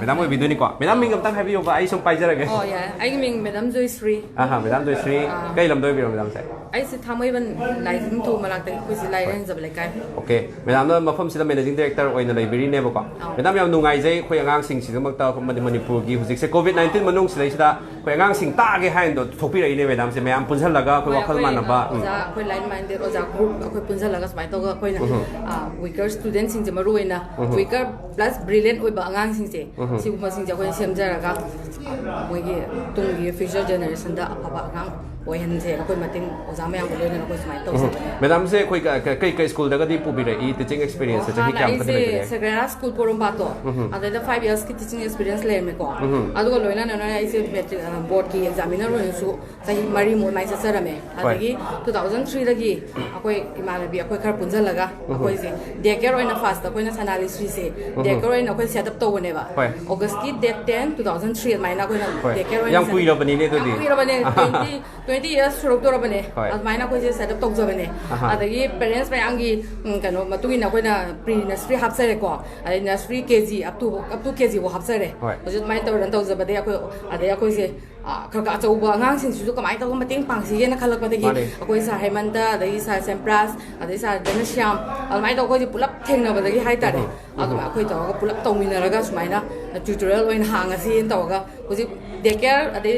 ꯃꯦꯗꯥꯝ ꯑꯣꯏꯕꯤꯗꯣꯏꯅꯤꯀꯣ? ꯃꯦꯗꯥꯝ ꯃꯤꯡ ꯑꯝꯇꯪ ꯍꯥꯏꯕꯤꯌꯣꯕ, ꯑꯩ ꯁꯨꯝ ꯄꯥꯏꯖꯔꯒꯦ꯫ ꯑꯣ, ꯌꯥꯏ꯫ ꯑꯩꯒꯤ ꯃꯤꯡ ꯃꯦꯗꯥꯝ ꯖꯣꯏꯁ꯭ꯔꯤ꯫ ꯑꯍꯥ, ꯃꯦꯗꯥꯝ ꯖꯣꯏꯁ꯭ꯔꯤ꯫ ꯑꯥ꯫ ꯀꯩ ꯂꯝꯗ ꯑꯣꯏꯕꯤꯔꯣ, ꯃꯦꯗꯥꯝꯁꯦ? ꯑꯩꯁꯦ ꯊꯥꯡꯃꯩꯕꯟ ꯂꯥꯏꯅꯤꯡꯊꯧ ꯃꯅꯥꯛꯇꯒꯤ, ꯑꯩꯈꯣꯏꯁꯦ ꯂꯥꯏꯔꯦꯟꯖꯕ ꯂꯩꯀꯥꯏ꯫ ꯑꯣꯀꯦ, ꯃꯦꯗꯥꯝꯅ ꯃꯐꯝꯁꯤꯗ ꯃꯦꯅꯦꯖꯤꯡ ꯗꯥꯏꯔꯦꯛꯇꯔ ꯑꯣꯏꯅ ꯂꯩꯕꯤꯔꯤꯅꯦꯕꯀꯣ꯫ ꯑꯥ꯫ ꯃꯦꯗꯥꯝ, ꯌꯥꯝ ꯅꯨꯡꯉꯥꯏꯖꯩ ꯑꯩꯈꯣꯏ ꯑꯉꯥꯡꯁꯤꯡꯁꯤꯗꯃꯛꯇ, ꯑꯩꯈꯣꯏ ꯃꯅꯤ-, ꯃꯅꯤꯄꯨꯔꯒꯤ ꯍꯧꯖꯤꯛꯁꯦ ꯀꯣꯚꯤꯗ ꯅꯥꯏꯟꯇꯤꯟ ꯃꯅꯨꯡꯁꯤꯗꯩꯁꯤꯗ ꯑꯩꯈꯣꯏ ꯑꯉꯥꯡꯁꯤꯡ ꯇꯥꯛꯑꯒꯦ ꯍꯥꯏꯅꯗꯣ ꯊꯣꯛꯄꯤꯔꯛꯏꯅꯦ, ꯃꯦꯗꯥꯝꯁꯦ꯫ ꯃꯌꯥꯝ ꯄꯨꯟꯁꯤꯜꯂꯒ ꯑꯩꯈꯣꯏ ꯍꯣꯏ, ꯋꯥꯈꯜ ꯑꯩꯈꯣꯏ ꯃꯥꯟꯅꯕ, ꯎꯝ꯫ ꯑꯣꯖꯥ, ꯑꯩꯈꯣꯏ ꯂꯥꯏꯛ ꯃꯥꯏꯟꯗꯦꯗ ꯑꯣꯖꯥ ꯒ꯭ꯔꯨꯞ ꯑꯩꯈꯣꯏ ꯄꯨꯟꯁꯤꯜꯂꯒ ꯁꯨꯃꯥꯏꯅ ꯇꯧꯔꯒ ꯑꯩꯈꯣꯏꯅ, ꯎꯝ꯫ ꯑꯥ, ꯋꯤꯀꯔ ꯁ꯭ꯇꯨꯗꯦꯟꯁꯤꯡꯁꯦ ꯃꯔꯨ ꯑꯣꯏꯅ, ꯎꯝ꯫ ꯋꯤꯀꯔ ꯄ꯭ꯂꯁ ꯕ꯭ꯔꯤꯂꯤꯌꯟ ꯑꯣꯏꯕ ꯑꯉꯥꯡꯁꯤꯡꯁꯦ, ꯎꯝ꯫ ꯁꯤꯒꯨꯝꯕꯁꯤꯡꯁꯦ ꯑꯩꯈꯣꯏꯅ ꯁꯦꯝꯖꯔꯒ, ꯑꯥ, ꯃꯣꯏꯒꯤ ꯇꯨꯡꯒꯤ ꯐ꯭ꯌꯨꯆꯔ ꯖꯦꯅꯦꯔꯦꯁꯟꯗ ꯑꯐꯕ ꯑꯉꯥꯡ ꯑꯣꯏꯍꯟꯁꯦꯅ ꯑꯩꯈꯣꯏ ꯃꯇꯦꯡ ꯑꯣꯖꯥ ꯃꯌꯥꯝꯒ ꯂꯣꯏꯅꯅ ꯑꯩꯈꯣꯏ ꯁꯨꯃꯥꯏꯅ ꯎꯝ꯫ ꯇꯧꯖꯕꯅꯦ꯫ ꯃꯦꯗꯥꯝꯁꯦ ꯑꯩꯈꯣꯏ ꯀ-, ꯀ-, ꯀꯩ ꯀꯩ ꯁ꯭ꯀꯨꯜꯗꯒꯗꯤ ꯄꯨꯕꯤꯔꯛꯏ? ꯇꯤꯆꯤꯡ ꯑꯦꯛꯁꯄꯤꯔꯤꯌꯦꯟꯁꯁꯦ ꯆꯍꯤ ꯍꯥꯟꯅ ꯀꯌꯥꯃꯨꯛꯀꯗꯤ ꯑꯩꯁꯦ ꯂꯩꯕꯤꯔꯦ? ꯁꯦꯀ꯭ꯔꯦꯠ ꯍꯥꯔꯠ ꯁ꯭ꯀꯨꯜ ꯄꯣꯔꯣꯝꯄꯥꯠꯇꯣ, ꯎꯝ꯫ ꯑꯗꯩꯗ ꯐꯥꯏꯚ ꯌꯔꯁꯀꯤ ꯇꯤꯆꯤꯡ ꯑꯦꯛꯁꯄꯤꯔꯤꯌꯦꯟꯁ ꯂꯩꯔꯝꯃꯦꯀꯣ꯫ ꯎꯝ꯫ ꯑꯗꯨꯒ ꯂꯣꯏꯅꯅ ꯂꯣꯏꯅ ꯑꯩꯁꯦ ꯃꯦꯇ꯭ꯔꯤꯛ, ꯑ, ꯕꯣꯔꯗꯀꯤ ꯑꯦꯛꯖꯥꯃꯤꯅꯔ ꯑꯣꯏꯅꯁꯨ ꯆꯍꯤ ꯃꯔꯤꯃꯨꯛ ꯑꯗꯨꯃꯥꯏꯅ ꯆꯠꯆꯔꯝꯃꯦ꯫ ꯍꯣꯏ꯫ ꯑꯗꯒꯤ ꯇꯨ ꯊꯥꯎꯖꯟ ꯊ꯭ꯔꯤꯗꯒꯤ ꯑꯩꯈꯣꯏ ꯏꯃꯥꯟꯅꯕꯤ ꯑꯩꯈꯣꯏ ꯈꯔ ꯄꯨꯟꯁꯤꯜꯂꯒ ꯎꯝ꯫ ꯑꯩꯈꯣꯏꯁꯦ ꯗꯦ ꯀꯦꯌꯔ ꯑꯣꯏꯅ ꯐꯥꯔꯁꯇ ꯑꯩꯈꯣꯏꯅ ꯁꯅꯥ ꯂꯤꯁ꯭ꯔꯤꯁꯦ ꯗꯦ ꯎꯝ꯫ ꯀꯦꯌꯔ ꯑꯣꯏꯅ ꯑꯩꯈꯣꯏ ꯁꯦꯠ ꯑꯞ ꯇꯧꯕꯅꯦꯕ꯫ ꯍꯣꯏ꯫ ꯑꯣꯒꯁꯀꯤ date ten, two thousand three ꯑꯗꯨꯃꯥꯏꯅ ꯑꯩꯈꯣꯏꯅ ꯍꯣꯏ꯫ ꯗꯦ ꯀꯦꯌꯔ ꯑꯣꯏꯅ ꯌꯥꯝ ꯁꯦꯠ ꯑꯞ ꯀꯨꯏꯔꯕꯅꯤꯅꯦ ꯑꯗꯨꯗꯤ꯫ ꯌꯥꯝ ꯀꯨꯏꯔꯕꯅꯦ꯫ ꯇ꯭ꯋꯦꯟꯇꯤ ꯇ꯭ꯋꯦꯟꯇꯤ ꯌꯔꯁ ꯁꯨꯔꯛꯇꯣꯔꯕꯅꯦ꯫ ꯍꯣꯏ꯫ ꯑꯗꯨꯃꯥꯏꯅ ꯑꯩꯈꯣꯏꯁꯦ ꯁꯦꯠ ꯑꯞ ꯇꯧꯖꯕꯅꯦ꯫ ꯑꯍꯥ꯫ ꯑꯗꯒꯤ ꯄꯦꯔꯦꯟꯁ ꯃꯌꯥꯝꯒꯤ, ꯎꯝ, ꯀꯩꯅꯣ ꯃꯇꯨꯡ ꯏꯟꯅ ꯑꯩꯈꯣꯏꯅ ꯄ꯭ꯔꯤ ꯅꯔꯁꯔꯤ ꯍꯥꯞꯆꯔꯦꯀꯣ, ꯑꯗꯩ nursery K G up to, up to K G ꯐꯥꯎ ꯍꯥꯞꯆꯔꯦ꯫ ꯍꯣꯏ꯫ ꯍꯧꯖꯤꯛ ꯑꯗꯨꯃꯥꯏꯅ ꯇꯧꯔ ꯔꯟ ꯇꯧꯖꯕꯗꯒꯤ ꯑꯩꯈꯣꯏ, ꯑꯗꯩ ꯑꯩꯈꯣꯏꯁꯦ ꯑ, ꯈꯔ ꯈꯔ ꯑꯆꯧꯕ ꯑꯉꯥꯡꯁꯤꯡꯁꯤꯁꯨ ꯀꯃꯥꯏꯅ ꯇꯧꯔꯒ ꯃꯇꯦꯡ ꯄꯥꯡꯁꯤꯒꯦꯅ ꯈꯜꯂꯛꯄꯗꯒꯤ, ꯃꯥꯅꯦ꯫ ꯑꯩꯈꯣꯏ ꯁꯥꯔ ꯍꯦꯃꯟꯇ, ꯑꯗꯒꯤ ꯁꯥꯔ ꯁꯦꯝꯄ꯭ꯔꯥꯁ, ꯑꯗꯒꯤ ꯁꯥꯔ ꯙꯅꯁ꯭ꯌꯥꯝ, ꯑꯗꯨꯃꯥꯏꯅ ꯇꯧꯔꯒ ꯑꯩꯈꯣꯏꯁꯦ ꯄꯨꯂꯞ ꯊꯦꯡꯅꯕꯗꯒꯤ ꯍꯥꯏꯇꯥꯔꯦ꯫ ꯎꯝ, ꯎꯝ꯫ ꯑꯗꯨꯃꯥꯏꯅ ꯑꯩꯈꯣꯏ ꯇꯧꯔꯒ ꯄꯨꯂꯞ ꯇꯧꯃꯤꯟꯅꯔꯒ ꯁꯨꯃꯥꯏꯅ ꯇ꯭ꯌꯨꯇꯣꯔꯤꯌꯦꯜ ꯑꯣꯏꯅ ꯍꯥꯡꯉꯁꯤꯅ ꯇꯧꯔꯒ, ꯍꯧꯖꯤꯛ ꯗꯦ ꯀꯦꯌꯔ, ꯑꯗꯩ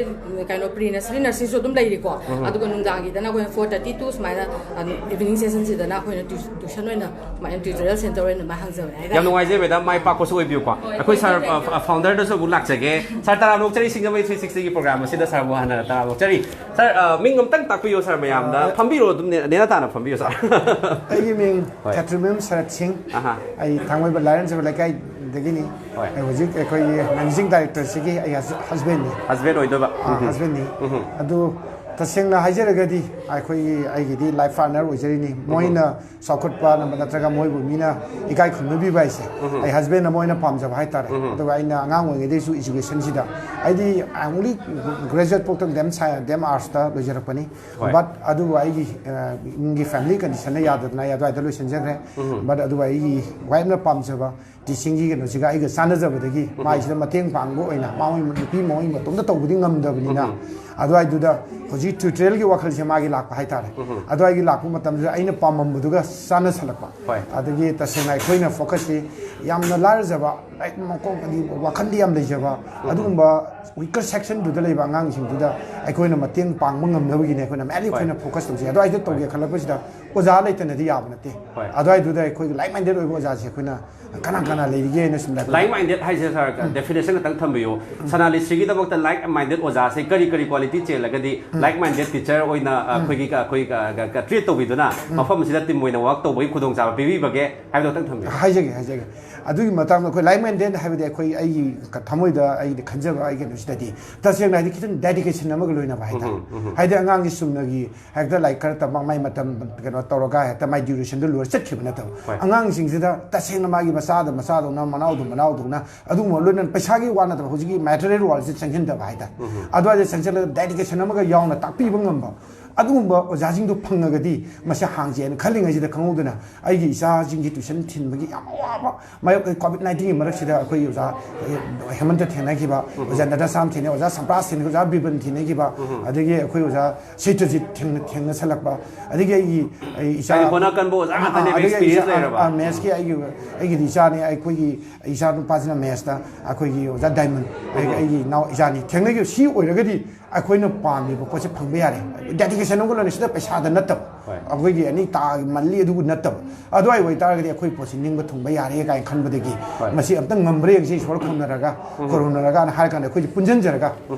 ꯀꯩꯅꯣ, ꯄ꯭ꯔꯤ ꯅꯔꯁꯔꯤ, ꯅꯔꯁꯔꯤꯁꯨ ꯑꯗꯨꯝ ꯂꯩꯔꯤꯀꯣ꯫ ꯎꯝ꯫ ꯑꯗꯨꯒ ꯅꯨꯡꯗꯥꯡꯒꯤꯗꯅ ꯑꯩꯈꯣꯏꯅ four thirty to ꯁꯨꯃꯥꯏꯅ, ꯑ, ꯏꯚꯤꯅꯤꯡ ꯁꯦꯁꯟꯁꯤꯗꯅ ꯑꯩꯈꯣꯏꯅ ꯇ꯭ꯌꯨ-, ꯇ꯭ꯌꯨꯁꯟ ꯑꯣꯏꯅ, ꯁꯨꯃꯥꯏꯅ ꯇ꯭ꯌꯨꯇꯣꯔꯤꯌꯦꯜ ꯁꯦꯟꯇꯔ ꯑꯣꯏꯅ ꯑꯗꯨꯃꯥꯏꯅ ꯍꯥꯡꯖꯕꯅꯦ ꯍꯥꯏꯇꯥꯔꯦ꯫ ꯌꯥꯝ ꯅꯨꯡꯉꯥꯏꯖꯩ ꯃꯦꯗꯥꯝ, ꯃꯥꯏ ꯄꯥꯛꯄꯁꯨ ꯑꯣꯏꯕꯤꯌꯨꯀꯣ꯫ ꯍꯣꯏ, ꯑꯩꯈꯣꯏ ꯁꯥꯔ, thank you, thank you꯫ ꯑ, ꯐꯥꯎꯟꯗꯔꯗꯁꯨ ꯑꯃꯨꯛ ꯂꯥꯛꯆꯒꯦ꯫ ꯁꯥꯔ, ꯇꯔꯥꯝꯅ ꯑꯣꯛꯆꯔꯤ, ꯁꯤꯡꯖꯃꯩ three sixty ꯒꯤ ꯄ꯭ꯔꯣꯒ꯭ꯔꯥꯝ ꯑꯁꯤꯗ ꯁꯥꯔꯕꯨ ꯍꯥꯟꯅ ꯇꯔꯥꯝꯅ ꯑꯣꯛꯆꯔꯤ꯫ ꯁꯥꯔ, ꯑ, ꯃꯤꯡ ꯑꯝꯇꯪ ꯇꯥꯛꯄꯤꯌꯨ ꯁꯥꯔ ꯃꯌꯥꯝꯗ꯫ ꯑ, ꯐꯝꯕꯤꯔꯣ, ꯑꯗꯨꯝ ꯅꯦ-, ꯅꯦꯅꯥ ꯇꯥꯅ ꯐꯝꯕꯤꯌꯨ ꯁꯥꯔ꯫ ꯑꯩꯒꯤ ꯃꯤꯡ ꯍꯣꯏ꯫ ꯈꯦꯇ꯭ꯔꯤꯃꯌꯨꯝ ꯁꯔꯠ ꯁꯤꯡ꯫ ꯑꯍꯥ꯫ ꯑꯩ ꯊꯥꯡꯃꯩꯕꯟ ꯂꯥꯏꯔꯦꯟꯖꯕ ꯂꯩꯀꯥꯏꯗꯒꯤꯅꯤ꯫ ꯍꯣꯏ꯫ ꯑꯩ ꯍꯧꯖꯤꯛ ꯑꯩꯈꯣꯏꯒꯤ ꯃꯦꯅꯦꯖꯤꯡ ꯗꯥꯏꯔꯦꯛꯇꯔꯁꯤꯒꯤ ꯑꯩ ꯍꯁ-, ꯍꯁꯕꯦꯟꯅꯤ꯫ ꯍꯁꯕꯦꯟ ꯑꯣꯏꯗꯣꯏꯕ꯫ ꯑꯥ, ꯎꯝ, ꯎꯝ꯫ ꯍꯁꯕꯦꯟꯅꯤ꯫ ꯎꯝ, ꯎꯝ꯫ ꯑꯗꯨ ꯇꯁꯦꯡꯅ ꯍꯥꯏꯖꯔꯒꯗꯤ ꯑꯩꯈꯣꯏꯒꯤ, ꯑꯩꯒꯤꯗꯤ ꯂꯥꯏꯐ ꯄꯥꯔꯠꯅꯔ ꯑꯣꯏꯖꯔꯤꯅꯤ꯫ ꯎꯝ, ꯎꯝ꯫ ꯃꯣꯏꯅ ꯆꯥꯎꯈꯠꯄ ꯅꯠꯇ꯭ꯔꯒ ꯃꯣꯏꯕꯨ ꯃꯤꯅ ꯏꯀꯥꯏ ꯈꯨꯝꯅꯕꯤꯕ ꯍꯥꯏꯁꯦ, ꯎꯝ, ꯎꯝ꯫ ꯑꯩ ꯍꯁꯕꯦꯟꯅ ꯃꯣꯏꯅ ꯄꯥꯝꯖꯕ ꯍꯥꯏꯇꯥꯔꯦ꯫ ꯎꯝ, ꯎꯝ꯫ ꯑꯗꯨꯒ ꯑꯩꯅ ꯑꯉꯥꯡ ꯑꯣꯏꯔꯤꯉꯩꯗꯩꯁꯨ ꯏꯖꯨꯀꯦꯁꯟꯁꯤꯗ, ꯑꯩꯗꯤ I only graduate ꯐꯥꯎꯇꯪ ꯗꯦꯝ ꯁꯥꯏ-, ꯗꯦꯝ ꯑꯥꯔꯠꯁꯇ ꯂꯣꯏꯖꯔꯛꯄꯅꯤ꯫ ꯍꯣꯏ꯫ But ꯑꯗꯨꯕꯨ ꯑꯩꯒꯤ, ꯑ, ꯏꯃꯨꯡꯒꯤ ꯐꯦꯃꯤꯂꯤ ꯀꯟꯗꯤꯁꯟꯅ ꯌꯥꯗꯗꯅ ꯑꯩ ꯑꯗꯨꯋꯥꯏꯗ ꯂꯣꯏꯁꯤꯟꯖꯈ꯭ꯔꯦ꯫ ꯎꯝ꯫ But ꯑꯗꯨꯕꯨ ꯑꯩꯒꯤ ꯋꯥꯏꯐꯅ ꯄꯥꯝꯖꯕ ꯇꯤꯆꯤꯡꯒꯤ ꯀꯩꯅꯣꯁꯤꯒ ꯑꯩꯒ ꯆꯥꯟꯅꯖꯕꯗꯒꯤ ꯎꯝ꯫ ꯃꯥꯏꯁꯤꯗ ꯃꯇꯦꯡ ꯄꯥꯡꯕ ꯑꯣꯏꯅ, ꯃꯥ ꯃꯣꯏ ꯅꯨꯄꯤ ꯃꯣꯏ ꯃꯇꯣꯝꯇ ꯇꯧꯕꯗꯤ ꯉꯝꯗꯕꯅꯤꯅ, ꯎꯝ꯫ ꯑꯗꯨꯋꯥꯏꯗꯨꯗ ꯍꯧꯖꯤꯛ ꯇ꯭ꯌꯨꯇꯣꯔꯤꯌꯦꯜꯒꯤ ꯋꯥꯈꯜꯁꯦ ꯃꯥꯒꯤ ꯂꯥꯛꯄ ꯍꯥꯏꯇꯥꯔꯦ꯫ ꯎꯝ꯫ ꯑꯗꯨꯋꯥꯏꯒꯤ ꯂꯥꯛꯄ ꯃꯇꯝꯗꯨꯗ ꯑꯩꯅ ꯄꯥꯝꯃꯝꯕꯗꯨꯒ ꯆꯥꯟꯅꯁꯜꯂꯛꯄ꯫ ꯍꯣꯏ꯫ ꯑꯗꯒꯤ ꯇꯁꯦꯡꯅ ꯑꯩꯈꯣꯏꯅ ꯐꯣꯀꯁꯁꯤ ꯌꯥꯝꯅ ꯂꯥꯏꯔꯖꯕ, ꯂꯥꯏꯔꯤꯛ ꯃꯀꯣꯛ ꯑꯗꯤ ꯋꯥꯈꯜꯗꯤ ꯌꯥꯝ ꯂꯩꯖꯕ, ꯎꯝ꯫ ꯑꯗꯨꯒꯨꯝꯕ ꯋꯤꯀꯔ ꯁꯦꯛꯁꯟꯗꯨꯗ ꯂꯩꯕ ꯑꯉꯥꯡꯁꯤꯡꯗꯨꯗ ꯑꯩꯈꯣꯏꯅ ꯃꯇꯦꯡ ꯄꯥꯡꯕ ꯉꯝꯅꯕꯒꯤꯅꯦ ꯑꯩꯈꯣꯏꯅ mainly ꯍꯣꯏ꯫ ꯑꯩꯈꯣꯏꯅ ꯐꯣꯀꯁ ꯇꯧꯖꯩ꯫ ꯑꯗꯨꯋꯥꯏꯗ ꯇꯧꯒꯦ ꯍꯣꯏ꯫ ꯈꯜꯂꯛꯄꯁꯤꯗ ꯑꯣꯖꯥ ꯂꯩꯇꯅꯗꯤ ꯌꯥꯕ ꯅꯠꯇꯦ꯫ ꯍꯣꯏ꯫ ꯑꯗꯨꯋꯥꯏꯗꯨꯗ ꯑꯩꯈꯣꯏꯒꯤ ꯂꯥꯏꯛ ꯃꯥꯏꯟꯗꯦꯠ ꯑꯣꯏꯕ ꯑꯣꯖꯥꯁꯦ ꯑꯩꯈꯣꯏꯅ ꯀꯅꯥ ꯀꯅꯥ ꯂꯩꯔꯤꯒꯦꯅ ꯁꯨꯝ ꯂꯥꯏꯛ ꯂꯥꯏꯛ ꯃꯥꯏꯟꯗꯦꯠ ꯍꯥꯏꯁꯦ ꯁꯥꯔ, ꯎꯝ꯫ ꯗꯦꯐꯤꯅꯦꯁꯟ ꯈꯛꯇꯪ ꯊꯝꯕꯤꯌꯨ꯫ ꯎꯝ꯫ ꯁꯅꯥꯂꯤꯁ꯭ꯔꯤꯒꯤꯗꯃꯛꯇ ꯂꯥꯏꯛ ꯃꯥꯏꯟꯗꯦꯠ ꯑꯣꯖꯥꯁꯦ ꯀꯔꯤ ꯀꯔꯤ ꯀ꯭ꯋꯥꯂꯤꯇꯤ ꯆꯦꯜꯂꯒꯗꯤ ꯎꯝ꯫ ꯂꯥꯏꯛ ꯃꯥꯏꯟꯗꯦꯠ ꯇꯤꯆꯔ ꯑꯣꯏꯅ, ꯑ, ꯎꯝ꯫ ꯑꯩꯈꯣꯏꯒꯤ, ꯑꯩꯈꯣꯏ, ꯑ, ꯒ-, ꯒ-, ꯇ꯭ꯔꯤꯠ ꯇꯧꯕꯤꯗꯨꯅ ꯎꯝ꯫ ꯃꯐꯝ ꯑꯁꯤꯗ ꯇꯤꯝ ꯑꯣꯏꯅ ꯋꯥꯔꯛ ꯇꯧꯕꯒꯤ ꯈꯨꯗꯣꯡꯆꯥꯕ ꯄꯤꯕꯤꯕꯒꯦ ꯍꯥꯏꯕꯗꯣ ꯈꯛꯇꯪ ꯊꯝꯕꯤꯌꯨ꯫ ꯍꯥꯏꯖꯒꯦ, ꯍꯥꯏꯖꯒꯦ꯫ ꯑꯗꯨꯒꯤ ꯃꯇꯥꯡꯗ ꯑꯩꯈꯣꯏ ꯂꯥꯏꯛ ꯃꯥꯏꯟꯗꯦꯠ ꯍꯥꯏꯕꯗꯤ ꯑꯩꯈꯣꯏ, ꯑꯩꯒꯤ ꯊꯃꯣꯏꯗ ꯑꯩꯒꯤ ꯈꯟꯖꯕ ꯑꯩ ꯀꯩꯅꯣꯁꯤꯗꯗꯤ ꯇꯁꯦꯡꯅ ꯍꯥꯏꯗꯤ ꯈꯤꯇꯪ ꯗꯦꯗꯤꯀꯦꯁꯟ ꯑꯃꯒ ꯂꯣꯏꯅꯕ ꯍꯥꯏꯇꯥꯔꯦ꯫ ꯎꯝ, ꯎꯝ, ꯎꯝ꯫ ꯍꯥꯏꯗꯤ ꯑꯉꯥꯡꯒꯤ ꯆꯨꯝꯅꯒꯤ ꯍꯦꯛꯇ ꯂꯥꯏꯔꯤꯛ ꯈꯔ ꯇꯝꯕ, ꯃꯥꯏ ꯃꯇꯝ ꯀꯩꯅꯣ ꯇꯧꯔꯒ ꯍꯦꯛꯇ ꯃꯥꯏ ꯗ꯭ꯌꯨꯔꯦꯁꯟꯗꯨ ꯂꯣꯏꯔ ꯆꯠꯈꯤꯕ ꯅꯠꯇꯕ꯫ ꯍꯣꯏ꯫ ꯑꯉꯥꯡꯁꯤꯡꯁꯤꯗ ꯇꯁꯦꯡꯅ ꯃꯥꯒꯤ ꯃꯆꯥꯗ ꯃꯆꯥꯗꯧꯅ, ꯃꯅꯥꯎꯗ ꯃꯅꯥꯎꯗꯧꯅ, ꯑꯗꯨꯒꯨꯝꯕ ꯂꯣꯏꯅꯅ ꯄꯩꯁꯥꯒꯤ ꯋꯥ ꯅꯠꯇꯕ, ꯍꯧꯖꯤꯛꯀꯤ ꯃꯦꯇꯔꯤꯌꯦꯜ ꯋꯥꯔꯜꯁꯤ ꯆꯪꯁꯤꯟꯗꯕ ꯍꯥꯏꯇꯥꯔꯦ꯫ ꯎꯝ꯫ ꯑꯗꯨꯋꯥꯏꯗ ꯆꯪꯁꯤꯜꯂꯒ ꯗꯦꯗꯤꯀꯦꯁꯟ ꯑꯃꯒ ꯌꯥꯎꯅ ꯇꯥꯛꯄꯤꯕ ꯉꯝꯕ, ꯑꯗꯨꯒꯨꯝꯕ ꯑꯣꯖꯥꯁꯤꯡꯗꯣ ꯐꯪꯉꯒꯗꯤ ꯃꯁꯤ ꯍꯥꯡꯁꯦꯅ ꯈꯜꯂꯤꯉꯩꯁꯤꯗ ꯈꯪꯍꯧꯗꯅ ꯑꯩꯒꯤ ꯏꯆꯥꯁꯤꯡꯒꯤ ꯇ꯭ꯌꯨꯁꯟ ꯊꯤꯟꯕꯒꯤ ꯌꯥꯝ ꯑꯋꯥꯕ ꯃꯥꯌꯣꯛ꯫ ꯀꯣꯚꯤꯗ ꯅꯥꯏꯟꯇꯤꯟꯒꯤ ꯃꯔꯛꯁꯤꯗ ꯑꯩꯈꯣꯏ ꯑꯣꯖꯥ ꯍꯦꯃꯟꯇ ꯊꯦꯡꯅꯈꯤꯕ, ꯑꯣꯖꯥ ꯅꯗꯥꯁꯥꯝ ꯊꯦꯡꯅꯩ, ꯑꯣꯖꯥ ꯁꯝꯄ꯭ꯔꯥꯁ ꯊꯦꯡꯅꯩ, ꯑꯣꯖꯥ ꯕꯤꯕꯟ ꯊꯦꯡꯅꯈꯤꯕ, ꯑꯗꯒꯤ ꯑꯩꯈꯣꯏ ꯑꯣꯖꯥ ꯁꯤꯇ꯭ꯔꯖꯤꯠ ꯊꯦꯡꯅ-, ꯊꯦꯡꯅꯁꯜꯂꯛꯄ, ꯑꯗꯒꯤ ꯑꯩꯒꯤ, ꯑꯩ ꯏꯆꯥ ꯍꯥꯏꯗꯤ ꯍꯣꯠꯅ ꯀꯟꯕ ꯑꯣꯖꯥ ꯑꯥ, ꯉꯥꯛꯇꯅꯦꯕ, ꯑꯗꯒꯤ ꯑꯩ experience ꯏꯆꯥ, ꯑꯥ, ꯂꯩꯔꯕ꯫ ꯑꯥ, ꯃꯦꯠꯁꯀꯤ ꯑꯩꯒꯤ, ꯑꯩꯒꯤꯗꯤ ꯏꯆꯥꯅꯤ, ꯑꯩꯈꯣꯏꯒꯤ ꯏꯆꯥ ꯅꯨꯄꯥꯁꯤꯅ ꯃꯦꯠꯁꯇ ꯑꯩꯈꯣꯏꯒꯤ ꯑꯣꯖꯥ ꯗꯥꯏꯃꯟ, ꯑꯩ-, ꯑꯩꯒꯤ ꯏꯅꯥꯎ ꯏꯆꯥꯅꯤ ꯊꯦꯡꯅꯈꯤꯕ꯫ ꯁꯤ ꯑꯣꯏꯔꯒꯗꯤ ꯑꯩꯈꯣꯏꯅ ꯄꯥꯝꯃꯤꯕ ꯄꯣꯠꯁꯦ ꯐꯪꯕ ꯌꯥꯔꯦ꯫ ꯗꯦꯗꯤꯀꯦꯁꯟ ꯑꯃꯒ ꯂꯣꯏꯅ ꯁꯤꯗ ꯄꯩꯁꯥꯗ ꯅꯠꯇꯕ, ꯍꯣꯏ꯫ ꯑꯩꯈꯣꯏꯒꯤ ꯑꯦꯅꯤ ꯇꯥꯒꯤ ꯃꯜꯂꯤ ꯑꯗꯨꯕꯨ ꯅꯠꯇꯕ, ꯑꯗꯨꯋꯥꯏ ꯑꯣꯏꯇꯥꯔꯒꯗꯤ ꯑꯩꯈꯣꯏ ꯄꯣꯠꯁꯤ ꯅꯤꯡꯕ ꯊꯨꯡꯕ ꯌꯥꯔꯦ ꯀꯥꯏꯅ ꯈꯟꯕꯗꯒꯤ ꯍꯣꯏ꯫ ꯃꯁꯤ ꯑꯝꯇꯪ ꯉꯝꯕ꯭ꯔꯥ ꯌꯦꯡꯁꯤ, ꯏꯁꯣꯔ ꯈꯨꯔꯨꯝꯅꯔꯒ, ꯈꯨꯔꯨꯝꯅꯔꯒꯅ ꯍꯥꯏꯔ ꯀꯥꯟꯗ ꯑꯩꯈꯣꯏꯁꯦ ꯄꯨꯟꯁꯤꯟꯖꯔꯒ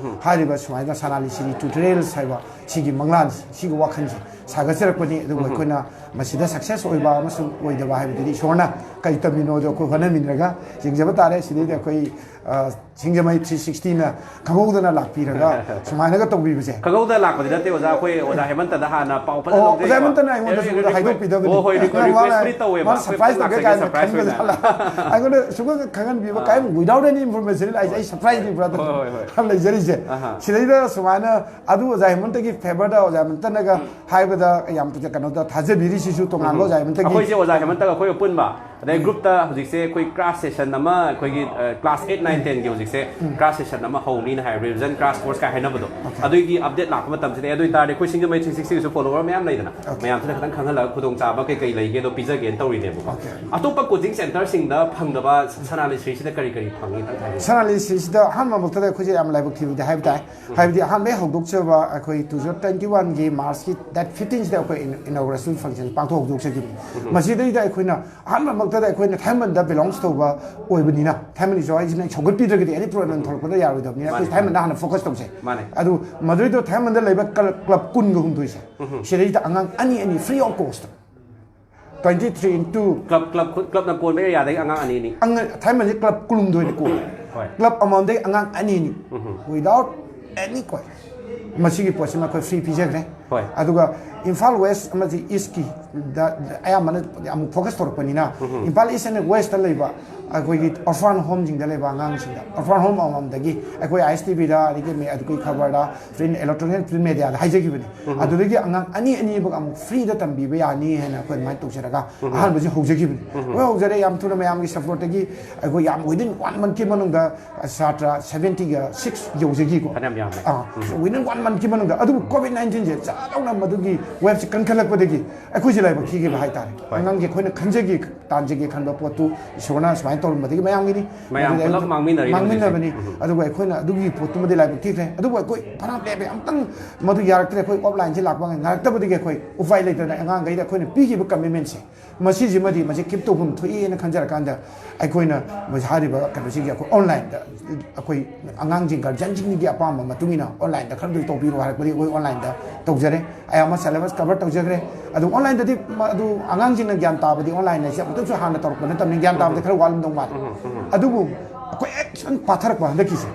ꯍꯥꯏꯔꯤꯕ ꯁꯨꯃꯥꯏꯅ ꯁꯅꯥꯂꯤꯁꯤꯔꯤ ꯇ꯭ꯌꯨꯇꯣꯔꯤꯌꯦꯜꯁ ꯍꯥꯏꯕ ꯁꯤꯒꯤ ꯃꯪꯂꯥꯟ, ꯁꯤꯒꯤ ꯋꯥꯈꯜꯁꯦ ꯁꯥꯒꯠꯆꯔꯛꯄꯅꯤ꯫ ꯑꯗꯨꯕꯨ ꯑꯩꯈꯣꯏꯅ ꯃꯁꯤꯗ ꯁꯛꯁꯦꯁ ꯑꯣꯏꯕ ꯑꯃꯁꯨꯡ ꯑꯣꯏꯗꯕ ꯍꯥꯏꯕꯗꯨꯗꯤ ꯏꯁꯣꯔꯅ ꯀꯔꯤ ꯇꯝꯃꯤꯅꯣꯗꯣ ꯑꯩꯈꯣꯏ ꯍꯣꯠꯅꯃꯤꯟꯅꯔꯒ ꯌꯦꯡꯖꯕ ꯇꯥꯔꯦ꯫ ꯁꯤꯗꯩꯗ ꯑꯩꯈꯣꯏ, ꯑ, ꯁꯤꯡꯖꯃꯩ ꯊ꯭ꯔꯤ ꯁꯤꯛꯁꯇꯤꯅ ꯈꯪꯍꯧꯗꯅ ꯂꯥꯛꯄꯤꯔꯒ ꯁꯨꯃꯥꯏꯅꯒ ꯇꯧꯕꯤꯕꯁꯦ꯫ ꯈꯪꯍꯧꯗꯅ ꯂꯥꯛꯄꯗꯤ ꯅꯠꯇꯦ ꯑꯣꯖꯥ, ꯑꯩꯈꯣꯏ ꯑꯣꯖꯥ ꯍꯦꯃꯟꯇꯗ ꯍꯥꯟꯅ ꯄꯥꯎ ꯐꯖꯅ ꯑꯣ, ꯂꯧꯖꯩꯀꯣ꯫ ꯑꯣꯖꯥ ꯍꯦꯃꯟꯇꯅ ꯑꯩꯉꯣꯟꯗ ꯑꯦ, ꯁꯤꯒꯨꯝꯕꯗ request-, ꯍꯥꯏꯗꯣꯛꯄꯤꯗꯕꯅꯤ꯫ ꯑꯣ, ꯍꯣꯏ, request-, ꯃꯥꯅ, request-ꯄꯨꯗꯤ ꯇꯧꯋꯦꯕ꯫ ꯃꯥꯅ ꯑꯩꯈꯣꯏ surprise ꯄꯨꯂꯞ ꯇꯧꯒꯦ ꯂꯥꯛꯆꯒꯦ ꯀꯥꯏꯅ surprise ꯑꯣꯏꯅ꯫ ꯈꯟꯕꯖꯥꯠꯂ? ꯑꯩꯉꯣꯟꯗ ꯁꯨꯡꯈꯪ ꯈꯪꯍꯟꯕꯤꯕ, ꯑꯥ꯫ ꯀꯔꯤꯝ without any information, ꯑꯩꯁꯦ, ꯑꯩ surprise-ꯅꯤ brother꯫ ꯍꯣꯏ, ꯍꯣꯏ, ꯍꯣꯏ꯫ ꯂꯩꯖꯔꯤꯁꯦ꯫ ꯑꯍꯥ꯫ ꯁꯤꯗꯩꯗ ꯁꯨꯃꯥꯏꯅ ꯑꯗꯨ ꯑꯣꯖꯥ ꯍꯦꯃꯟꯇꯒꯤ favour-ꯗ ꯑꯣꯖꯥ ꯍꯦꯃꯟꯇꯅꯒ ꯍꯥꯏꯕꯗ ꯌꯥꯝ ꯀꯩꯅꯣꯗ ꯊꯥꯖꯕꯤꯔꯤꯁꯤꯁꯨ ꯇꯣꯉꯥꯟꯕ ꯎꯝ꯫ ꯑꯣꯖꯥ ꯍꯦꯃꯟꯇꯒꯤ ꯑꯩꯈꯣꯏꯁꯦ ꯑꯣꯖꯥ ꯍꯦꯃꯟꯇꯒ ꯑꯩꯈꯣꯏ ꯑꯄꯨꯟꯕ, ꯑꯗꯩ ꯎꯝ꯫ Group-ꯇ ꯍꯧꯖꯤꯛꯁꯦ ꯑꯩꯈꯣꯏ class session ꯑꯃ, ꯑꯩꯈꯣꯏꯒꯤ, ꯑ, class eight, nine, ten-ꯒꯤ ꯍꯧꯖꯤꯛꯁꯦ ꯎꯝ꯫ Class session ꯑꯃ ꯍꯧꯅꯤꯅ ꯍꯥꯏ, revision class course ꯀꯥꯏ ꯍꯥꯏꯅꯕꯗꯣ꯫ Okay꯫ ꯑꯗꯨꯒꯤ update ꯂꯥꯛꯄ ꯃꯇꯝꯁꯤꯗ, ꯑꯗꯨ ꯑꯣꯏꯇꯥꯔꯗꯤ ꯑꯩꯈꯣꯏ ꯁꯤꯡꯖꯃꯩ ꯊ꯭ꯔꯤ ꯁꯤꯛꯁꯇꯤꯒꯤꯁꯨ follower ꯃꯌꯥꯝ ꯂꯩꯗꯅ, Okay꯫ ꯃꯌꯥꯝꯁꯤꯗ ꯈꯤꯇꯪ ꯈꯪꯍꯜꯂꯒ ꯈꯨꯗꯣꯡꯆꯥꯕ ꯀꯩ ꯀꯩ ꯂꯩꯒꯦꯗꯣ ꯄꯤꯖꯒꯦꯅ ꯇꯧꯔꯤꯅꯦꯕꯀꯣ꯫ Okay꯫ ꯑꯇꯣꯞꯄ coaching centre-ꯁꯤꯡꯗ ꯐꯪꯗꯕ ꯁꯅꯥ ꯂꯤꯁꯤꯔꯤꯁꯤꯗ ꯀꯔꯤ ꯀꯔꯤ ꯐꯪꯉꯤ ꯈꯤꯇꯪ ꯍꯥꯏꯕꯤꯌꯨ꯫ ꯁꯅꯥ ꯂꯤꯁꯤꯔꯤꯁꯤꯗ ꯑꯍꯥꯟꯕꯃꯛꯇꯗ ꯑꯩꯈꯣꯏꯁꯦ ꯌꯥꯝ ꯂꯥꯏꯕꯛ ꯊꯤꯕꯗꯤ ꯍꯥꯏꯕ ꯇꯥꯏ꯫ ꯎꯝ꯫ ꯍꯥꯏꯕꯗꯤ ꯑꯍꯥꯟꯕ ꯍꯧꯗꯣꯛꯆꯕ ꯑꯩꯈꯣꯏ two thousand twenty-one-ꯒꯤ March-ꯀꯤ date fifteen-ꯁꯤꯗ ꯑꯩꯈꯣꯏ in-, inauguration function ꯄꯥꯡꯊꯣꯛ ꯍꯧꯗꯣꯛꯆꯈꯤꯕꯅꯤ꯫ ꯎꯝ꯫ ꯃꯁꯤꯗꯩꯗ ꯑꯩꯈꯣꯏꯅ ꯑꯍꯥꯟꯕꯃꯛꯇꯗ ꯑꯩꯈꯣꯏꯅ ꯊꯥꯏꯃꯟꯗ belongs ꯇꯧꯕ ꯑꯣꯏꯕꯅꯤꯅ, ꯊꯥꯏꯃꯟ ꯏꯆꯥ ꯍꯥꯏꯁꯤꯅ ꯁꯧꯒꯠꯄꯤꯗ꯭ꯔꯒꯗꯤ any problem ꯊꯣꯛꯂꯛꯄꯗ ꯌꯥꯔꯣꯏꯗꯕꯅꯤꯅ, ꯑꯩꯈꯣꯏ ꯃꯥꯅꯦ꯫ ꯊꯥꯏꯃꯟꯗ ꯍꯥꯟꯅ focus ꯇꯧꯁꯦ꯫ ꯃꯥꯅꯦ꯫ ꯑꯗꯨ ꯃꯗꯨꯏꯗꯣ ꯊꯥꯏꯃꯟꯗ ꯂꯩꯕ club, club ꯀꯨꯟꯒ ꯍꯨꯝꯗꯣꯏꯁꯦ, ꯎꯝ꯫ ꯁꯤꯗꯩꯗ ꯑꯉꯥꯡ ꯑꯅꯤ ꯑꯅꯤ free of cost, twenty three into club, club, club-ꯅ ꯀꯣꯟꯕ area-ꯗꯒꯤ ꯑꯉꯥꯡ ꯑꯅꯤ ꯑꯅꯤ꯫ ꯑꯉꯥꯡ, ꯊꯥꯏꯃꯟꯁꯦ club ꯀꯨꯟꯍꯨꯝꯗꯣꯏꯅ ꯀꯣꯟꯕ꯫ ꯍꯣꯏ꯫ Club ꯑꯃꯃꯝꯗꯒꯤ ꯑꯉꯥꯡ ꯑꯅꯤ ꯑꯅꯤ꯫ ꯎꯝ꯫ Without any cost꯫ ꯃꯁꯤꯒꯤ ꯄꯣꯠꯁꯤꯃ ꯑꯩꯈꯣꯏ free ꯄꯤꯖꯈ꯭ꯔꯦ꯫ ꯍꯣꯏ꯫ ꯑꯗꯨꯒ ꯏꯝꯐꯥꯜ ꯋꯦꯁ ꯑꯃꯗꯤ ꯏꯁꯀꯤ ꯗ ꯑꯌꯥꯝꯕꯅ ꯑꯃꯨꯛ ꯐꯣꯀꯁ ꯇꯧꯔꯛꯄꯅꯤꯅ, ꯏꯝꯐꯥꯜ ꯏꯁ ꯑꯦꯟ ꯋꯦꯁꯇ ꯂꯩꯕ ꯑꯩꯈꯣꯏꯒꯤ ꯑꯣꯔꯐꯥꯟ ꯍꯣꯝꯁꯤꯡꯗ ꯂꯩꯕ ꯑꯉꯥꯡꯁꯤꯡꯗ, ꯑꯣꯔꯐꯥꯟ ꯍꯣꯝ ꯑꯃꯃꯝꯗꯒꯤ ꯑꯩꯈꯣꯏ ꯑꯥꯏ ꯑꯦꯁ ꯇꯤ ꯚꯤꯗ, ꯑꯗꯒꯤ ꯃꯦ-, ꯑꯗꯨꯒꯤ ꯈꯕꯔꯗ, ꯄ꯭ꯔꯤꯟ, ꯏꯂꯦꯛꯇ꯭ꯔꯣꯅꯤꯛ ꯄ꯭ꯔꯤꯟ ꯃꯦꯗꯤꯌꯥꯗ ꯍꯥꯏꯖꯈꯤꯕꯅꯤ꯫ ꯑꯗꯨꯗꯒꯤ ꯑꯉꯥꯡ ꯑꯅꯤ ꯑꯅꯤꯃꯛ ꯑꯃꯨꯛ ꯐ꯭ꯔꯤꯗ ꯇꯝꯕꯤꯕ ꯌꯥꯅꯤ ꯍꯥꯏꯅ ꯑꯩꯈꯣꯏ ꯑꯗꯨꯃꯥꯏꯅ ꯇꯧꯖꯔꯒ ꯑꯍꯥꯟꯕꯁꯤ ꯍꯧꯖꯈꯤꯕꯅꯤ꯫ ꯑꯩꯈꯣꯏ ꯍꯧꯖꯔꯦ, ꯌꯥꯝ ꯊꯨꯅ ꯃꯌꯥꯝꯒꯤ ꯁꯞꯄꯣꯔꯠꯇꯒꯤ ꯑꯩꯈꯣꯏ ꯌꯥꯝ within one monthꯀꯤ ꯃꯅꯨꯡꯗ ꯁꯥꯇ꯭ꯔ seventyꯒ six ꯌꯧꯖꯈꯤꯀꯣ꯫ ꯐꯅꯌꯥꯝ ꯌꯥꯝꯃꯦ꯫ ꯑꯥ, within one monthꯀꯤ ꯃꯅꯨꯡꯗ꯫ ꯑꯗꯨꯕꯨ ꯀꯣꯚꯤꯗ ꯅꯥꯏꯟꯇꯤꯟꯁꯦ ꯆꯥꯎꯅ ꯃꯗꯨꯒꯤ ꯋꯦꯕꯁꯦ ꯀꯟꯈꯠꯂꯛꯄꯗꯒꯤ ꯑꯩꯈꯣꯏꯁꯦ ꯂꯥꯏꯕꯛ ꯊꯤꯈꯤꯕ ꯍꯥꯏꯇꯥꯔꯦ꯫ ꯍꯣꯏ꯫ ꯑꯉꯥꯡꯒꯤ ꯑꯩꯈꯣꯏꯅ ꯈꯟꯖꯒꯦ, ꯇꯥꯟꯖꯒꯦ ꯈꯟꯕ ꯄꯣꯠꯇꯨ ꯏꯁꯣꯔꯅ ꯁꯨꯃꯥꯏꯅ ꯇꯧꯔꯝꯕꯗꯒꯤ ꯃꯌꯥꯝꯒꯤꯅꯤ꯫ ꯃꯌꯥꯝ ꯃꯗꯨꯗ ꯄꯨꯂꯞ ꯑꯩ ꯃꯥꯡꯃꯤꯟꯅꯔꯤ ꯃꯥꯡꯃꯤꯟꯅꯕꯅꯤ꯫ ꯑꯗꯨꯒ ꯑꯩꯈꯣꯏꯅ ꯑꯗꯨꯒꯤ ꯄꯣꯠꯇꯨꯃꯗꯤ ꯂꯥꯏꯕꯛ ꯊꯤꯈ꯭ꯔꯦ꯫ ꯑꯗꯨꯕꯨ ꯑꯩꯈꯣꯏ ꯐꯅꯌꯥꯝ ꯂꯦꯞꯄꯦ, ꯑꯃꯨꯛꯇꯪ ꯃꯗꯨ ꯌꯥꯔꯛꯇ꯭ꯔꯦ꯫ ꯑꯈꯣꯏ ꯑꯣꯐꯂꯥꯏꯟꯁꯦ ꯂꯥꯛꯄ ꯉꯥꯏꯔꯛꯇꯕꯗꯒꯤ ꯑꯩꯈꯣꯏ ꯎꯄꯥꯏ ꯂꯩꯇꯅ ꯑꯉꯥꯡꯈꯩꯗ ꯑꯩꯈꯣꯏꯅ ꯄꯤꯈꯤꯕ ꯀꯃꯤꯠꯃꯦꯟꯁꯦ, ꯃꯁꯤꯁꯤꯃꯗꯤ ꯃꯁꯤ ꯀꯤꯞ ꯇꯧꯐꯝ ꯊꯣꯛꯏꯅ ꯈꯟꯖꯔꯀꯥꯟꯗ ꯑꯩꯈꯣꯏꯅ ꯍꯥꯏꯔꯤꯕ ꯀꯩꯅꯣꯁꯤꯒꯤ ꯑꯩꯈꯣꯏ ꯑꯣꯟꯂꯥꯏꯟꯗ ꯑꯩꯈꯣꯏ ꯑꯉꯥꯡꯁꯤꯡ ꯒꯥꯔꯖꯤꯌꯟꯁꯤꯡꯒꯤ ꯑꯄꯥꯝꯕ ꯃꯇꯨꯡ ꯏꯟꯅ ꯑꯣꯟꯂꯥꯏꯟꯗ ꯈꯔꯗꯨ ꯇꯧꯕꯤꯔꯣ ꯍꯥꯏꯔꯛꯄꯗꯒꯤ ꯑꯩꯈꯣꯏ ꯑꯣꯟꯂꯥꯏꯟꯗ ꯇꯧꯖꯔꯦ꯫ ꯑꯌꯥꯝꯕ ꯁꯦꯂꯦꯕꯁ ꯀꯚꯔ ꯇꯧꯖꯈ꯭ꯔꯦ꯫ ꯑꯗꯨ ꯑꯣꯟꯂꯥꯏꯟꯗꯗꯤ ꯃ-, ꯑꯗꯨ ꯑꯉꯥꯡꯁꯤꯡꯅ ꯒ꯭ꯌꯥꯟ ꯇꯥꯕꯗꯤ ꯑꯣꯟꯂꯥꯏꯟ ꯍꯥꯏꯁꯦ ꯑꯃꯨꯛꯇꯪꯁꯨ ꯍꯥꯟꯅ ꯇꯧꯔꯛꯄ ꯅꯠꯇꯕꯅꯤꯅ ꯒ꯭ꯌꯥꯟ ꯇꯥꯕꯗꯤ ꯈꯔ ꯋꯥꯠꯂꯝꯗꯧ ꯃꯥꯜꯂꯦ꯫ ꯑꯗꯨꯕꯨ ꯑꯩꯈꯣꯏ ꯍꯦꯛ ꯁꯨꯝ ꯄꯥꯊꯔꯛꯄ ꯍꯟꯗꯛꯀꯤꯁꯦ,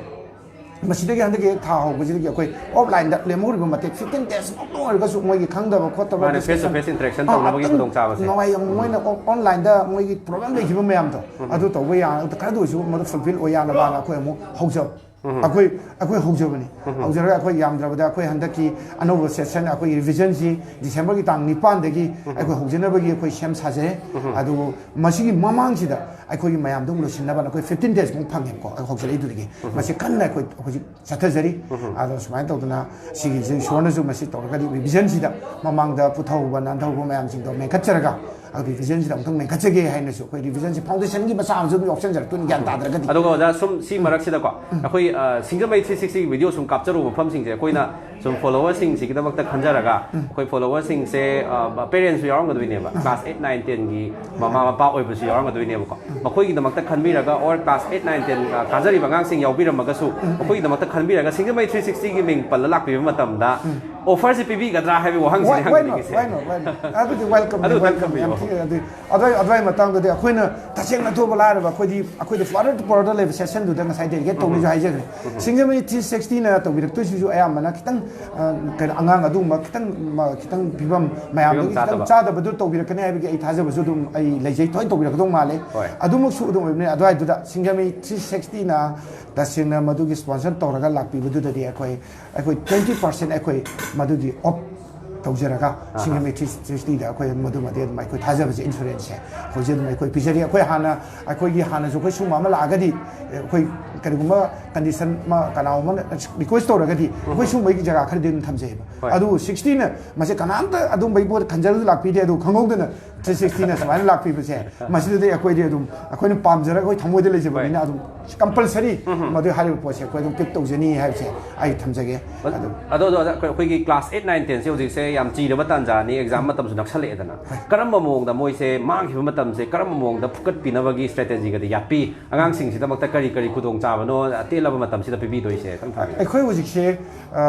ꯃꯁꯤꯗꯒꯤ ꯍꯟꯗꯛꯀꯤ ꯊꯥ ꯍꯧꯕꯁꯤꯗꯒꯤ ꯑꯩꯈꯣꯏ ꯑꯣꯐꯂꯥꯏꯟꯗ ꯂꯦꯝꯍꯧꯔꯤꯕ ꯃꯇꯦꯛ fifteen days ꯃꯛꯇ ꯑꯣꯏꯔꯒꯁꯨ ꯃꯣꯏꯒꯤ ꯈꯪꯗꯕ ꯈꯣꯠꯇꯕ ꯃꯥꯅꯦ, face to discussion, face interaction ꯑꯥ, ꯇꯧꯅꯕꯒꯤ ꯑꯝꯇꯪ ꯈꯨꯗꯣꯡꯆꯥꯕꯁꯦ꯫ ꯅꯨꯡꯉꯥꯏ-, ꯃꯣꯏꯅ ꯑꯣ-, ꯑꯣꯟꯂꯥꯏꯟꯗ ꯃꯣꯏꯒꯤ ꯄ꯭ꯔꯣꯕ꯭ꯂꯦꯝ ꯂꯩꯈꯤꯕ ꯃꯌꯥꯝꯗꯣ ꯑꯗꯨ ꯇꯧꯕ ꯌꯥ-, ꯈꯔꯗ ꯑꯣꯏꯔꯁꯨ ꯃꯗꯨ ꯐꯨꯜꯐꯤꯜ ꯑꯣꯏ ꯌꯥꯅꯕꯅ ꯑꯩꯈꯣꯏ ꯑꯃꯨꯛ ꯍꯧꯖꯕ꯫ ꯑꯩꯈꯣꯏ, ꯑꯩꯈꯣꯏ ꯍꯧꯖꯕꯅꯤ꯫ ꯍꯧꯖꯔꯒ ꯑꯩꯈꯣꯏ ꯌꯥꯝꯗ꯭ꯔꯕꯗ ꯑꯩꯈꯣꯏ ꯍꯟꯗꯛꯀꯤ ꯑꯅꯧꯕ ꯁꯦꯁꯟ, ꯑꯩꯈꯣꯏ ꯔꯤꯚꯤꯖꯟꯁꯤ ꯗꯤꯁꯦꯝꯕꯔꯒꯤ ꯇꯥꯡ ꯅꯤꯄꯥꯟꯗꯒꯤ ꯑꯩꯈꯣꯏ ꯍꯧꯖꯅꯕꯒꯤ ꯑꯩꯈꯣꯏ ꯁꯦꯝ ꯁꯥꯖꯔꯦ꯫ ꯑꯗꯨꯕꯨ ꯃꯁꯤꯒꯤ ꯃꯃꯥꯡꯁꯤꯗ ꯑꯩꯈꯣꯏꯒꯤ ꯃꯌꯥꯝꯗ ꯑꯃꯨꯛ ꯂꯣꯏꯁꯤꯟꯅꯕꯅ ꯑꯩꯈꯣꯏ fifteen days ꯃꯨꯛ ꯐꯪꯉꯦꯕꯀꯣ, ꯑꯩꯈꯣꯏ ꯍꯧꯖꯔꯛꯏꯗꯨꯗꯒꯤ꯫ ꯃꯁꯤ ꯀꯟꯅ ꯑꯩꯈꯣꯏ ꯍꯧꯖꯤꯛ ꯆꯠꯊꯖꯔꯤ꯫ ꯑꯗꯣ ꯁꯨꯃꯥꯏꯅ ꯇꯧꯗꯅ ꯁꯤꯒꯤꯁꯤ ꯏꯁꯣꯔꯅꯁꯨ ꯃꯁꯤ ꯇꯧꯔꯒꯗꯤ ꯔꯤꯚꯤꯖꯟꯁꯤꯗ ꯃꯃꯥꯡꯗ ꯄꯨꯊꯍꯧꯕ ꯅꯥꯟꯊꯍꯧꯕ ꯃꯌꯥꯝꯁꯤꯡꯗꯣ ꯃꯦꯟꯈꯠꯆꯔꯒ ꯑꯗꯨ ꯔꯤꯚꯤꯖꯟꯁꯤꯗ ꯑꯃꯨꯛꯇꯪ ꯃꯦꯟꯈꯠꯆꯒꯦ ꯍꯥꯏꯅꯁꯨ ꯑꯩꯈꯣꯏ ꯔꯤꯚꯤꯖꯟꯁꯤ ꯐꯥꯎꯟꯗꯦꯁꯟꯒꯤ ꯃꯆꯥ ꯑꯃꯁꯨ ꯑꯗꯨꯝ ꯌꯥꯎꯁꯟꯖꯔꯛꯇꯣꯏꯅꯤ, ꯒ꯭ꯌꯥꯟ ꯇꯥꯗ꯭ꯔꯒꯗꯤ꯫ ꯑꯗꯨꯒ ꯑꯣꯖꯥ, ꯁꯨꯝ ꯁꯤ ꯃꯔꯛꯁꯤꯗꯀꯣ, ꯑꯩꯈꯣꯏ, ꯑ, ꯁꯤꯡꯖꯃꯩ three sixty video ꯁꯨꯝ ꯀꯥꯞꯆꯔꯨꯕ ꯃꯐꯝꯁꯤꯡꯁꯦ ꯑꯩꯈꯣꯏꯅ ꯁꯨꯝ ꯐꯣꯂꯣꯋꯔꯁꯤꯡꯁꯤꯒꯤꯗꯃꯛꯇ ꯈꯟꯖꯔꯒ, ꯑꯩꯈꯣꯏ ꯐꯣꯂꯣꯋꯔꯁꯤꯡꯁꯦ, ꯑ, ꯄꯦꯔꯦꯟꯁꯁꯨ ꯌꯥꯎꯔꯝꯒꯗꯣꯏꯅꯦꯕ, ꯀ꯭ꯂꯥꯁ eight, nine, tenꯒꯤ ꯃꯃꯥ ꯃꯄꯥ ꯑꯣꯏꯕꯁꯨ ꯌꯥꯎꯔꯝꯒꯗꯣꯏꯅꯦꯕꯀꯣ꯫ ꯃꯈꯣꯏꯒꯤꯗꯃꯛꯇ ꯈꯟꯕꯤꯔꯒ, or class eight, nine, ten, ꯑ, ꯀꯥꯖꯔꯤꯕ ꯑꯉꯥꯡꯁꯤꯡ ꯌꯥꯎꯕꯤꯔꯝꯃꯒꯁꯨ, ꯃꯈꯣꯏꯒꯤꯗꯃꯛꯇ ꯈꯟꯕꯤꯔꯒ ꯁꯤꯡꯖꯃꯩ three sixtyꯒꯤ ꯃꯤꯡ ꯄꯜꯂ ꯂꯥꯛꯄꯤꯕ ꯃꯇꯝꯗ, ꯑꯣꯐꯔꯁꯤ ꯄꯤꯕꯤꯒꯗ꯭ꯔꯥ ꯍꯥꯏꯕꯒꯤ ꯋꯥꯍꯪꯁꯤꯅꯤ ꯍꯪꯅꯤꯡꯉꯤꯁꯦ꯫ Why not? ꯑꯗꯨꯗꯤ welcome, ꯑꯗꯨ welcome, ꯌꯥꯝ ꯇꯝꯕꯤꯌꯣ꯫ ꯊꯤ ꯑꯗꯨ ꯑꯗꯨꯋꯥꯏ ꯑꯗꯨꯋꯥꯏ ꯃꯇꯥꯡꯗꯗꯤ ꯑꯩꯈꯣꯏꯅ ꯇꯁꯦꯡꯅ ꯑꯇꯣꯞꯄ ꯂꯥꯏꯔꯕ ꯑꯩꯈꯣꯏꯗꯤ ꯑꯩꯈꯣꯏꯗꯤ ꯐ꯭ꯂꯣꯔꯦꯜ ꯄꯣꯔꯣꯗ ꯂꯩꯕ ꯁꯦꯁꯟꯗꯨꯗ ꯉꯁꯥꯏ ꯗꯦꯂꯤꯒꯦꯠ ꯇꯧꯅꯤꯁꯨ ꯍꯥꯏꯖꯈ꯭ꯔꯦ꯫ ꯁꯤꯡꯖꯃꯩ ꯊ꯭ꯔꯤ ꯁꯤꯛꯁꯇꯤꯅ ꯇꯧꯕꯤꯔꯛꯇꯣꯏꯁꯤꯁꯨ ꯑꯌꯥꯝꯕꯅ ꯈꯤꯇꯪ ꯑ, ꯀꯩꯅꯣ ꯑꯉꯥꯡ ꯑꯗꯨꯒꯨꯝꯕ ꯈꯤꯇꯪ ꯃ- ꯈꯤꯇꯪ ꯐꯤꯕꯝ ꯃꯌꯥꯝꯗꯨꯒꯤ ꯐꯤꯕꯝ ꯈꯤꯇꯪ ꯆꯥꯗꯕ꯫ ꯆꯥꯗꯕꯗꯨ ꯇꯧꯕꯤꯔꯛꯀꯅꯤ ꯍꯥꯏꯕꯒꯤ ꯑꯩ ꯊꯥꯖꯕꯁꯨ ꯑꯗꯨꯝ ꯑꯩ ꯂꯩꯖꯩ꯫ ꯊꯣꯏꯅ ꯇꯧꯕꯤꯔꯛꯀꯗꯧ ꯃꯥꯜꯂꯦ꯫ ꯍꯣꯏ꯫ ꯑꯗꯨꯃꯛꯁꯨ ꯑꯗꯨꯝ ꯑꯣꯏꯕꯅꯤ꯫ ꯑꯗꯨꯋꯥꯏꯗꯨꯗ ꯁꯤꯡꯖꯃꯩ ꯊ꯭ꯔꯤ ꯁꯤꯛꯁꯇꯤꯅ ꯇꯁꯦꯡꯅ ꯃꯗꯨꯒꯤ ꯁ꯭ꯄꯣꯟꯁꯔ ꯇꯧꯔꯒ ꯂꯥꯛꯄꯤꯕꯗꯨꯗꯗꯤ ꯑꯩꯈꯣꯏ ꯑꯩꯈꯣꯏ ꯇ꯭ꯋꯦꯟꯇꯤ ꯄꯥꯔꯁꯦꯟ ꯑꯩꯈꯣꯏ ꯃꯗꯨꯒꯤ ꯑꯣꯐ ꯇꯧꯖꯔꯒ ꯁꯤꯡꯖꯃꯩ ꯊ꯭ꯔꯤ ꯁꯤꯛꯁꯇꯤꯗ ꯑꯩꯈꯣꯏ ꯃꯗꯨꯃꯗꯤ ꯑꯗꯨꯝ ꯑꯩꯈꯣꯏ ꯊꯥꯖꯕꯁꯦ ꯏꯟꯁꯨꯔꯦꯟꯁꯁꯦ ꯍꯧꯖꯤꯛ ꯑꯗꯨꯝ ꯑꯩꯈꯣꯏ ꯄꯤꯖꯔꯤ꯫ ꯑꯩꯈꯣꯏ ꯍꯥꯟꯅ ꯑꯩꯈꯣꯏꯒꯤ ꯍꯥꯟꯅꯁꯨ ꯑꯩꯈꯣꯏ ꯁꯨꯝꯕ ꯑꯃ ꯂꯥꯛꯑꯒꯗꯤ ꯑꯩꯈꯣꯏ ꯀꯔꯤꯒꯨꯝꯕ ꯀꯟꯗꯤꯁꯟ ꯑꯃ ꯀꯅꯥꯒꯨꯝꯕ ꯔꯤꯀ꯭ꯋꯦꯁ ꯇꯧꯔꯒꯗꯤ ꯑꯩꯈꯣꯏ ꯁꯨꯝꯕꯒꯤ ꯖꯒꯥ ꯈꯔꯗꯤ ꯑꯗꯨꯝ ꯊꯝꯖꯩꯑꯕ꯫ ꯍꯣꯏ꯫ ꯑꯗꯨꯕꯨ ꯁꯤꯛꯁꯇꯤꯅ ꯃꯁꯤ ꯀꯅꯥꯝꯇ ꯑꯗꯨꯝꯕꯒꯤ ꯄꯣꯠ ꯈꯟꯖꯔꯁꯨ ꯂꯥꯛꯄꯤꯗꯦ꯫ ꯑꯗꯨ ꯈꯪꯍꯧꯗꯅ ꯊ꯭ꯔꯤ ꯁꯤꯛꯁꯇꯤꯅ ꯁꯨꯃꯥꯏꯅ ꯂꯥꯛꯄꯤꯕꯁꯦ ꯃꯁꯤꯗꯗꯤ ꯑꯩꯈꯣꯏꯗꯤ ꯑꯗꯨꯝ ꯑꯩꯈꯣꯏꯅ ꯄꯥꯝꯖꯔꯒ ꯑꯩꯈꯣꯏ ꯊꯃꯣꯏꯗ ꯂꯩꯖꯕꯅꯤꯅ ꯑꯗꯨꯝ ꯀꯝꯄꯜꯁꯔꯤ ꯃꯗꯨ ꯍꯥꯏꯔꯤꯕ ꯄꯣꯠꯁꯦ ꯑꯩꯈꯣꯏ ꯑꯗꯨꯝ ꯄꯤꯛ ꯇꯧꯖꯅꯤ ꯍꯥꯏꯕꯁꯦ ꯑꯩ ꯊꯝꯖꯒꯦ꯫ ꯑꯗꯨ ꯑꯗꯣ ꯑꯣꯖꯥ, ꯑꯩꯈꯣꯏ- ꯑꯩꯈꯣꯏꯒꯤ ꯀ꯭ꯂꯥꯁ ꯑꯩꯠ ꯅꯥꯏꯟ ꯇꯦꯟꯁꯦ ꯍꯧꯖꯤꯛꯁꯦ ꯌꯥꯝ ꯆꯤꯔꯕ ꯇꯥꯟꯖꯥꯅꯤ, ꯑꯦꯛꯖꯥꯝ ꯃꯇꯝꯁꯨ ꯅꯛꯁꯜꯂꯛꯑꯦꯗꯅ꯫ ꯀꯔꯝꯕ ꯃꯑꯣꯡꯗ ꯃꯣꯏꯁꯦ ꯃꯥꯡꯈꯤꯕ ꯃꯇꯝꯁꯦ ꯀꯔꯝꯕ ꯃꯑꯣꯡꯗ ꯐꯨꯀꯠꯄꯤꯅꯕꯒꯤ ꯁ꯭ꯇ꯭ꯔꯦꯇꯦꯖꯤꯒꯗꯤ ꯌꯥꯠꯄꯤ? ꯑꯉꯥꯡꯁꯤꯡꯁꯤꯗꯃꯛꯇ ꯀꯔꯤ ꯀꯔꯤ ꯈꯨꯗꯣꯡꯆꯥꯕꯅꯣ ꯑꯇꯦꯜꯂꯕ ꯃꯇꯝꯁꯤꯗ ꯄꯤꯕꯤꯗꯣꯏꯁꯦ? ꯈꯤꯇꯪ ꯊꯝꯕꯤꯌꯨ꯫ ꯑꯩꯈꯣꯏ ꯍꯧꯖꯤꯛꯁꯦ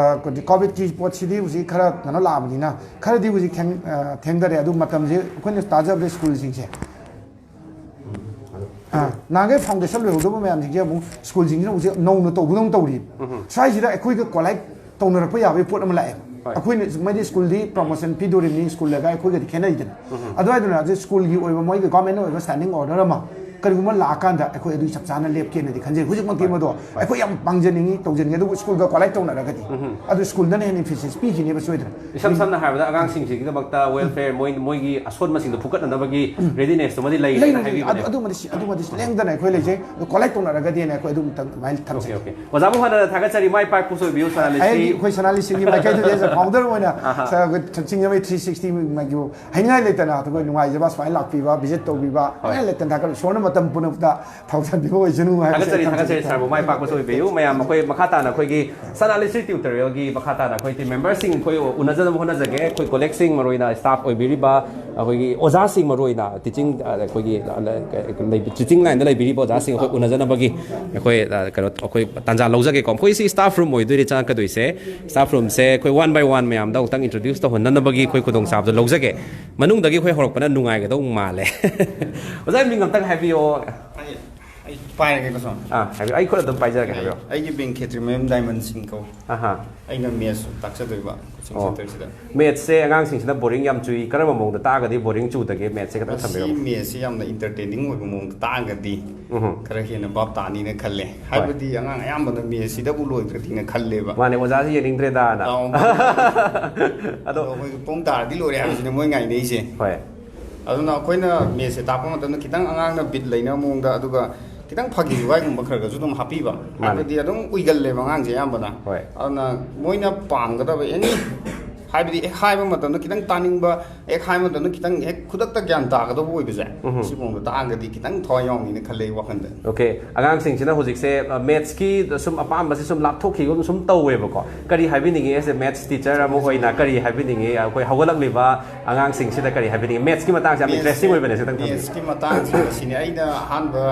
ꯀꯣꯚꯤꯗꯀꯤ ꯄꯣꯠꯁꯤꯗꯤ ꯍꯧꯖꯤꯛ ꯈꯔ ꯀꯩꯅꯣ ꯂꯥꯛꯑꯕꯅꯤꯅ ꯈꯔꯗꯤ ꯍꯧꯖꯤꯛ ꯊꯦꯡ- ꯑ, ꯊꯦꯡꯊꯔꯦ꯫ ꯑꯗꯨ ꯃꯇꯝꯁꯦ ꯑꯩꯈꯣꯏꯅ ꯇꯥꯖꯕꯗ ꯁ꯭ꯀꯨꯜꯁꯤꯡꯁꯦ ꯑ, ꯅꯍꯥꯟꯈꯩ ꯐꯥꯎꯟꯗꯦꯁꯟ ꯂꯣꯏꯍꯧꯗꯕ ꯃꯌꯥꯝꯁꯤꯡꯁꯦ ꯑꯃꯨꯛ ꯁ꯭ꯀꯨꯜꯁꯤꯡꯁꯤꯅ ꯍꯧꯖꯤꯛ ꯅꯧꯅ ꯇꯧꯕꯗꯧꯅ ꯇꯧꯔꯤ꯫ ꯁ꯭ꯋꯥꯏꯁꯤꯗ ꯑꯩꯈꯣꯏꯒ ꯀꯣꯂꯥꯏꯠ ꯇꯧꯅꯔꯛꯄ ꯌꯥꯕꯒꯤ ꯄꯣꯠ ꯑꯃ ꯂꯥꯛꯑꯦꯕ꯫ ꯍꯣꯏ꯫ ꯑꯩꯈꯣꯏꯅ ꯃꯣꯏꯗꯤ ꯁ꯭ꯀꯨꯜꯗꯤ ꯄ꯭ꯔꯣꯃꯣꯁꯟ ꯄꯤꯗꯣꯔꯤꯕꯅꯤ, ꯁ꯭ꯀꯨꯜꯗꯒ ꯑꯩꯈꯣꯏꯒꯗꯤ ꯈꯦꯠꯅꯩꯗꯅ꯫ ꯑꯗꯨꯋꯥꯏꯗꯨꯅ ꯍꯧꯖꯤꯛ ꯁ꯭ꯀꯨꯜꯒꯤ ꯑꯣꯏꯕ ꯃꯣꯏꯒꯤ ꯒꯣꯔꯃꯦꯟꯅ ꯑꯣꯏꯕ ꯁ꯭ꯇꯦꯟꯗꯤꯡ ꯑꯣꯔꯗꯔ ꯑꯃ ꯀꯔꯤꯒꯨꯝꯕ ꯂꯥꯛꯑꯀꯥꯟꯗ ꯑꯩꯈꯣꯏ ꯑꯗꯨꯒꯤ ꯆꯞ ꯆꯥꯅ ꯂꯦꯞꯀꯦꯅꯗꯤ ꯈꯟꯖꯩ꯫ ꯍꯧꯖꯤꯛꯃꯛꯇꯤ ꯃꯗꯣ ꯑꯩꯈꯣꯏ ꯌꯥꯝ ꯄꯥꯡꯖꯅꯤꯡꯉꯤ, ꯇꯧꯖꯅꯤꯡꯉꯤ, ꯑꯗꯨꯕꯨ ꯁ꯭ꯀꯨꯜꯒ ꯀꯣꯂꯥꯏꯠ ꯇꯧꯅꯔꯒꯗꯤ ꯑꯗꯨ ꯁ꯭ꯀꯨꯜꯗꯅ ꯍꯦꯟꯅ ꯏꯝꯐꯦꯁꯤꯁ ꯄꯤꯈꯤꯅꯦꯕ ꯁꯣꯏꯗꯅ꯫ ꯏꯁꯝ ꯁꯝꯅ ꯍꯥꯏꯔꯕꯗ ꯑꯉꯥꯡꯁꯤꯡꯁꯤꯒꯤꯗꯃꯛꯇ ꯋꯦꯜꯐꯤꯌꯔ, ꯃꯣꯏ ꯃꯣꯏꯒꯤ ꯑꯁꯣꯟꯕꯁꯤꯡꯗꯣ ꯐꯨꯀꯠꯅꯅꯕꯒꯤ ꯔꯦꯗꯤꯅꯦꯁꯇꯨꯃꯗꯤ ꯂꯩꯔꯦꯅ ꯂꯩꯔꯤꯕꯅꯤ꯫ ꯑꯗꯨ- ꯍꯥꯏꯕꯤꯕꯅꯦꯕ꯫ ꯑꯗꯨꯃꯗꯤ ꯑꯗꯨꯃꯗꯤ ꯂꯦꯡꯗꯅ ꯑꯩꯈꯣꯏ ꯂꯩꯖꯩ꯫ ꯑꯗꯨ ꯀꯣꯂꯦꯛ ꯇꯧꯅꯔꯒꯗꯤꯅ ꯑꯩꯈꯣꯏ ꯑꯗꯨꯝ ꯑꯗꯨꯃꯥꯏꯅ ꯑꯣꯀꯦ, ꯊꯝꯖꯩ꯫ ꯑꯣꯀꯦ꯫ ꯑꯣꯖꯥꯕꯨ ꯍꯥꯟꯅ ꯊꯥꯒꯠꯆꯔꯤ, ꯃꯥꯏ ꯄꯥꯛꯄꯁꯨ ꯑꯣꯏꯕꯤꯌꯨ, ꯁꯅꯥ ꯂꯩꯁ꯭ꯔꯤ꯫ ꯑꯩ ꯑꯩꯈꯣꯏ ꯁꯅꯥ ꯂꯩꯁ꯭ꯔꯤꯒꯤ ꯃꯥꯏꯀꯩꯗꯗꯤ ꯑꯩꯁꯦ ꯐꯥꯎꯟꯗꯔ ꯑꯣꯏꯅ ꯑꯍꯥ꯫ ꯁ- ꯑꯩꯈꯣꯏ ꯁꯤꯡꯖꯃꯩ ꯊ꯭ꯔꯤ ꯁꯤꯛꯁꯇꯤ ꯃꯥꯒꯤ ꯍꯥꯏꯅꯤꯡꯉꯥꯏ ꯂꯩꯇꯅ ꯑꯩꯈꯣꯏ ꯅꯨꯡꯉꯥꯏꯖꯕ ꯁꯨꯃꯥꯏꯅ ꯂꯥꯛꯄꯤꯕ, ꯚꯤꯖꯤꯠ ꯇꯧꯕꯤꯕ, ꯍꯣꯏ꯫ ꯍꯥꯏꯅꯤꯡꯉꯥꯏ ꯂꯩꯇꯅ ꯊꯥꯒꯠꯂꯤ꯫ ꯏꯁꯣꯔꯅ ꯃꯇꯝ ꯄꯨꯝꯅꯃꯛꯇ ꯊꯧꯖꯥꯟꯕꯤꯕ ꯑꯣꯏꯁꯅꯨ ꯍꯥꯏꯕꯁꯦ ꯊꯥꯒꯠꯆꯔꯤ, ꯑꯩ ꯊꯥꯒꯠꯆꯔꯤ, ꯊꯝꯖꯒꯦ꯫ ꯁꯥꯔꯕꯨ ꯃꯥꯏ ꯄꯥꯛꯄꯁꯨ ꯑꯣꯏꯕꯤꯌꯨ꯫ ꯃꯌꯥꯝ ꯑꯩꯈꯣꯏ ꯃꯈꯥ ꯇꯥꯅ ꯑꯩꯈꯣꯏꯒꯤ ꯁꯅꯥ ꯂꯩꯁ꯭ꯔꯤ ꯇ꯭ꯌꯨꯇꯣꯔꯤꯌꯦꯜꯒꯤ ꯃꯈꯥ ꯇꯥꯅ ꯑꯩꯈꯣꯏ ꯇꯤꯝ ꯃꯦꯝꯕꯔꯁꯤꯡ ꯑꯩꯈꯣꯏ ꯎꯅꯖꯅꯕ ꯍꯣꯠꯅꯖꯒꯦ꯫ ꯑꯩꯈꯣꯏ ꯀꯣꯂꯤꯛꯁꯤꯡ, ꯃꯔꯨꯑꯣꯏꯅ ꯁ꯭ꯇꯥꯐ ꯑꯣꯏꯕꯤꯔꯤꯕ ꯑꯩꯈꯣꯏꯒꯤ ꯑꯣꯖꯥꯁꯤꯡ, ꯃꯔꯨ ꯑꯣꯏꯅ ꯇꯤꯆꯤꯡ, ꯑꯩꯈꯣꯏꯒꯤ ꯇꯤꯆꯤꯡ ꯂꯥꯏꯟꯗ ꯂꯩꯕꯤꯔꯤꯕ ꯑꯣꯖꯥꯁꯤꯡ ꯑꯩꯈꯣꯏ ꯎꯅꯖꯅꯕꯒꯤ ꯑꯩꯈꯣꯏ ꯀꯩꯅꯣ, ꯑꯩꯈꯣꯏ ꯇꯥꯟꯖꯥ ꯂꯧꯖꯒꯦꯀꯣ꯫ ꯃꯈꯣꯏꯁꯤ ꯁ꯭ꯇꯥꯐ ꯔꯨꯝ ꯑꯣꯏꯗꯣꯏꯅꯤ ꯆꯪꯉꯛꯀꯗꯣꯏꯁꯦ꯫ ꯁ꯭ꯇꯥꯐ ꯔꯨꯝꯁꯦ ꯑꯩꯈꯣꯏ ꯋꯥꯟ ꯕꯥꯏ ꯋꯥꯟ ꯃꯌꯥꯝꯗ ꯑꯃꯨꯛꯇꯪ ꯏꯟꯇ꯭ꯔꯣꯗ꯭ꯌꯨꯁ ꯇꯧꯍꯟꯅꯅꯕꯒꯤ ꯑꯩꯈꯣꯏ ꯈꯨꯗꯣꯡꯆꯥꯕꯗꯣ ꯂꯧꯖꯒꯦ꯫ ꯃꯅꯨꯡꯗꯒꯤ ꯑꯩꯈꯣꯏ ꯍꯧꯔꯛꯄꯅ ꯅꯨꯡꯉꯥꯏꯒꯗꯧ ꯃꯥꯜꯂꯦ꯫ ꯑꯣꯖꯥ, ꯃꯤꯡ ꯑꯝꯇꯪ ꯍꯥꯏꯕꯤꯌꯣ꯫ ꯑꯩ ꯑꯩ ꯄꯥꯏꯔꯒꯦꯀꯣ, ꯁꯣꯝ꯫ ꯑꯥ, ꯍꯥꯏꯕꯤꯌꯨ꯫ ꯑꯩ ꯈꯨꯠ ꯑꯗꯨꯝ ꯄꯥꯏꯖꯔꯒꯦ, ꯍꯥꯏꯕꯤꯌꯨ꯫ ꯑꯩꯒꯤ ꯃꯤꯡ ꯈꯦꯇ꯭ꯔꯤꯃꯌꯨꯝ ꯗꯥꯏꯃꯟ ꯁꯤꯡ ꯀꯧꯏ꯫ ꯑꯍꯥ꯫ ꯑꯩꯅ ꯃꯦꯠꯁ ꯇꯥꯛꯆꯗꯣꯏꯕ ꯀꯣꯆꯤꯡ ꯑꯣ꯫ ꯁꯦꯟꯇꯔꯁꯤꯗ꯫ ꯃꯦꯠꯁꯁꯦ ꯑꯉꯥꯡꯁꯤꯡꯁꯤꯅ ꯕꯣꯔꯤꯡ ꯌꯥꯝ ꯆꯨꯏ, ꯀꯔꯝꯕ ꯃꯑꯣꯡꯗ ꯇꯥꯛꯑꯒꯗꯤ ꯕꯣꯔꯤꯡ ꯆꯨꯗꯒꯦ? ꯃꯦꯠꯁꯁꯦ ꯈꯤꯇꯪ ꯃꯁꯤ ꯊꯝꯕꯤꯔꯝꯃꯨ꯫ ꯃꯦꯠꯁꯁꯦ ꯌꯥꯝꯅ ꯏꯟꯇꯔꯇꯦꯅꯤꯡ ꯑꯣꯏꯕ ꯃꯑꯣꯡꯗ ꯇꯥꯛꯑꯒꯗꯤ ꯎꯝꯍꯨꯝ꯫ ꯈꯔ ꯍꯦꯟꯅ ꯚꯥꯞ ꯇꯥꯅꯤꯅ ꯈꯜꯂꯦ꯫ ꯍꯣꯏ꯫ ꯍꯥꯏꯕꯗꯤ ꯑꯉꯥꯡ ꯑꯌꯥꯝꯕꯅ ꯃꯦꯠꯁꯁꯤꯗꯕꯨ ꯂꯣꯏꯈ꯭ꯔꯗꯤꯅ ꯈꯜꯂꯦꯕ꯫ ꯃꯥꯅꯦ, ꯑꯣꯖꯥꯁꯤ ꯌꯦꯡꯅꯤꯡꯗ꯭ꯔꯦꯗꯥꯅ꯫ ꯑꯧ, ꯃꯥꯅꯦ꯫ ꯑꯗꯣ ꯑꯗꯣ ꯑꯩꯈꯣꯏꯒꯤ ꯄꯨꯡ ꯇꯥꯔꯗꯤ ꯂꯣꯏꯔꯦ ꯍꯥꯏꯕꯁꯤꯅꯦ ꯃꯣꯏ ꯉꯥꯏꯅꯩꯁꯦ꯫ ꯍꯣꯏ꯫ ꯑꯗꯨꯅ ꯑꯩꯈꯣꯏꯅ ꯃꯦꯠꯁꯁꯦ ꯇꯥꯛꯄ ꯃꯇꯝꯗ ꯈꯤꯇꯪ ꯑꯉꯥꯡꯅ ꯕꯤꯠ ꯂꯩꯅꯕ ꯃꯑꯣꯡꯗ, ꯑꯗꯨꯒ ꯈꯤꯇꯪ ꯐꯥꯒꯤ ꯖꯨꯒꯥꯏꯒꯨꯝꯕ ꯈꯔ ꯈꯔꯁꯨ ꯑꯗꯨꯝ ꯍꯥꯞꯄꯤꯕ꯫ ꯃꯥꯅꯦ꯫ ꯍꯥꯏꯕꯗꯤ ꯑꯗꯨꯝ ꯎꯏꯒꯜꯂꯦꯕ ꯑꯉꯥꯡꯁꯦ ꯑꯌꯥꯝꯕꯅ꯫ ꯍꯣꯏ꯫ ꯑꯗꯨꯅ ꯃꯣꯏꯅ ꯄꯥꯝꯒꯗꯕ ꯑꯦꯅꯤ, ꯍꯥꯏꯕꯗꯤ ꯍꯦꯛ ꯍꯥꯏꯕ ꯃꯇꯝꯗ ꯈꯤꯇꯪ ꯇꯥꯅꯤꯡꯕ, ꯍꯦꯛ ꯍꯥꯏꯕ ꯃꯇꯝꯗ ꯈꯤꯇꯪ ꯍꯦꯛ ꯈꯨꯗꯛꯇ ꯒ꯭ꯌꯥꯟ ꯇꯥꯒꯗꯕ ꯑꯣꯏꯕꯁꯦ, ꯎꯝꯍꯨꯝ꯫ ꯁꯤꯒꯨꯝꯕꯗ ꯇꯥꯛꯑꯒꯗꯤ ꯈꯤꯇꯪ ꯊꯋꯥꯏ ꯌꯥꯎꯅꯤꯅ ꯈꯜꯂꯦ ꯑꯩ ꯋꯥꯈꯜꯗ꯫ ꯑꯣꯀꯦ, ꯑꯉꯥꯡꯁꯤꯡꯁꯤꯅ ꯍꯧꯖꯤꯛꯁꯦ, ꯑ, ꯃꯦꯠꯁꯀꯤ ꯁꯨꯝ ꯑꯄꯥꯝꯕꯁꯦ ꯁꯨꯝ ꯂꯥꯞꯊꯣꯛꯈꯤꯕꯒꯨꯝ ꯁꯨꯝ ꯇꯧꯋꯦꯕꯀꯣ꯫ ꯀꯔꯤ ꯍꯥꯏꯕꯤꯅꯤꯡꯉꯤ, ꯑꯦꯁ ꯑꯦ ꯃꯦꯠꯁ ꯇꯤꯆꯔ ꯑꯃ ꯑꯣꯏꯅ ꯀꯔꯤ ꯍꯥꯏꯕꯤꯅꯤꯡꯉꯤ? ꯑꯩꯈꯣꯏ ꯍꯧꯒꯠꯂꯛꯂꯤꯕ ꯑꯉꯥꯡꯁꯤꯡꯁꯤꯗ ꯀꯔꯤ ꯍꯥꯏꯕꯤꯅꯤꯡꯉꯤ? ꯃꯦꯠꯁꯀꯤ ꯃꯇꯥꯡꯁꯦ ꯌꯥꯝ ꯏꯟꯇꯔꯦꯁꯇꯤꯡ ꯑꯣꯏꯕꯅꯦ, ꯁꯤꯇꯪ ꯊꯝꯕꯤꯌꯨ꯫ ꯃꯦꯠꯁꯀꯤ ꯃꯇꯥꯡꯁꯦ ꯑꯁꯤꯅꯤ꯫ ꯑꯩꯅ ꯑꯍꯥꯟꯕ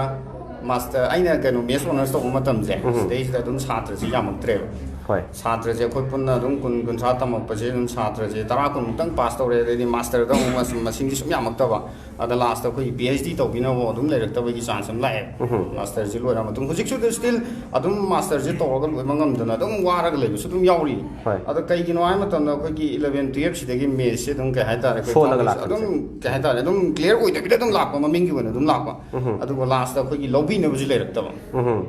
ꯃꯥꯁꯇꯔ, ꯑꯩꯅ ꯀꯩꯅꯣ, ꯃꯦꯠꯁ ꯑꯣꯅꯔꯁ ꯇꯧꯕ ꯃꯇꯝꯁꯦ, ꯎꯝ꯫ ꯁꯤꯗꯩꯁꯤꯗ ꯑꯗꯨꯝ ꯁꯥꯇ꯭ꯔꯁꯦ ꯌꯥꯝꯃꯛꯇ꯭ꯔꯦꯕ꯫ ꯍꯣꯏ꯫ ꯁꯥꯇ꯭ꯔꯁꯦ ꯑꯩꯈꯣꯏ ꯄꯨꯟꯅ ꯑꯗꯨꯝ ꯀꯨꯟ, ꯀꯨꯟꯊ꯭ꯔꯥ ꯇꯝꯃꯛꯄꯁꯦ ꯑꯗꯨꯝ ꯁꯥꯇ꯭ꯔꯁꯦ ꯇꯔꯥ, ꯀꯨꯟꯃꯨꯛꯇꯪ ꯄꯥꯁ ꯇꯧꯔꯦ, ꯑꯗꯩꯗꯤ ꯃꯥꯁꯇꯔꯗ ꯑꯃꯨꯛ ꯃꯁꯤꯡ, ꯃꯁꯤꯡꯁꯦ ꯁꯨꯝ ꯌꯥꯝꯃꯛꯇꯕ꯫ ꯑꯗ ꯂꯥꯁꯇ ꯑꯩꯈꯣꯏꯒꯤ ꯄꯤ ꯑꯩꯆ ꯗꯤ ꯇꯧꯕꯤꯅꯕ ꯑꯗꯨꯝ ꯂꯩꯔꯛꯇꯕꯒꯤ ꯆꯥꯟꯁ ꯑꯃ ꯂꯥꯛꯑꯦ꯫ ꯎꯝ꯫ ꯃꯥꯁꯇꯔꯁꯦ ꯂꯣꯏꯔ ꯃꯇꯨꯡ, ꯍꯧꯖꯤꯛꯁꯨ ꯁ꯭ꯇꯤꯜ ꯑꯗꯨꯝ ꯃꯥꯁꯇꯔꯁꯦ ꯇꯧꯔꯒ ꯂꯣꯏꯕ ꯉꯝꯗꯅ ꯑꯗꯨꯝ ꯋꯥꯔꯒ ꯂꯩꯕꯁꯨ ꯑꯗꯨꯝ ꯌꯥꯎꯔꯤ꯫ ꯍꯣꯏ꯫ ꯑꯗꯣ ꯀꯩꯒꯤꯅꯣ ꯍꯥꯏꯕ ꯃꯇꯝꯗ ꯑꯩꯈꯣꯏꯒꯤ ꯏꯂꯚꯦꯟ ꯇꯨꯌꯦꯜꯞꯁꯤꯗꯒꯤ ꯃꯦꯠꯁꯁꯦ ꯑꯗꯨꯝ, ꯀꯩ ꯍꯥꯏꯇꯥꯔꯦ, ꯑꯩꯈꯣꯏ ꯁꯣꯜꯂꯒ ꯇꯥꯛꯄꯁꯦ ꯂꯥꯛꯄꯁꯦ꯫ ꯑꯗꯨꯝ, ꯀꯩ ꯍꯥꯏꯇꯥꯔꯦ, ꯑꯗꯨꯝ ꯀ꯭ꯂꯤꯌꯥꯔ ꯑꯣꯏꯗꯕꯤꯗ ꯑꯗꯨꯝ ꯂꯥꯛꯄ, ꯃꯃꯤꯡꯒꯤ ꯑꯣꯏꯅ ꯑꯗꯨꯝ ꯂꯥꯛꯄ꯫ ꯎꯝ꯫ ꯑꯗꯨꯒ ꯂꯥꯁꯇ ꯑꯩꯈꯣꯏꯒꯤ ꯂꯧꯕꯤꯅꯕꯁꯨ ꯂꯩꯔꯛꯇꯕ꯫ ꯎꯝ꯫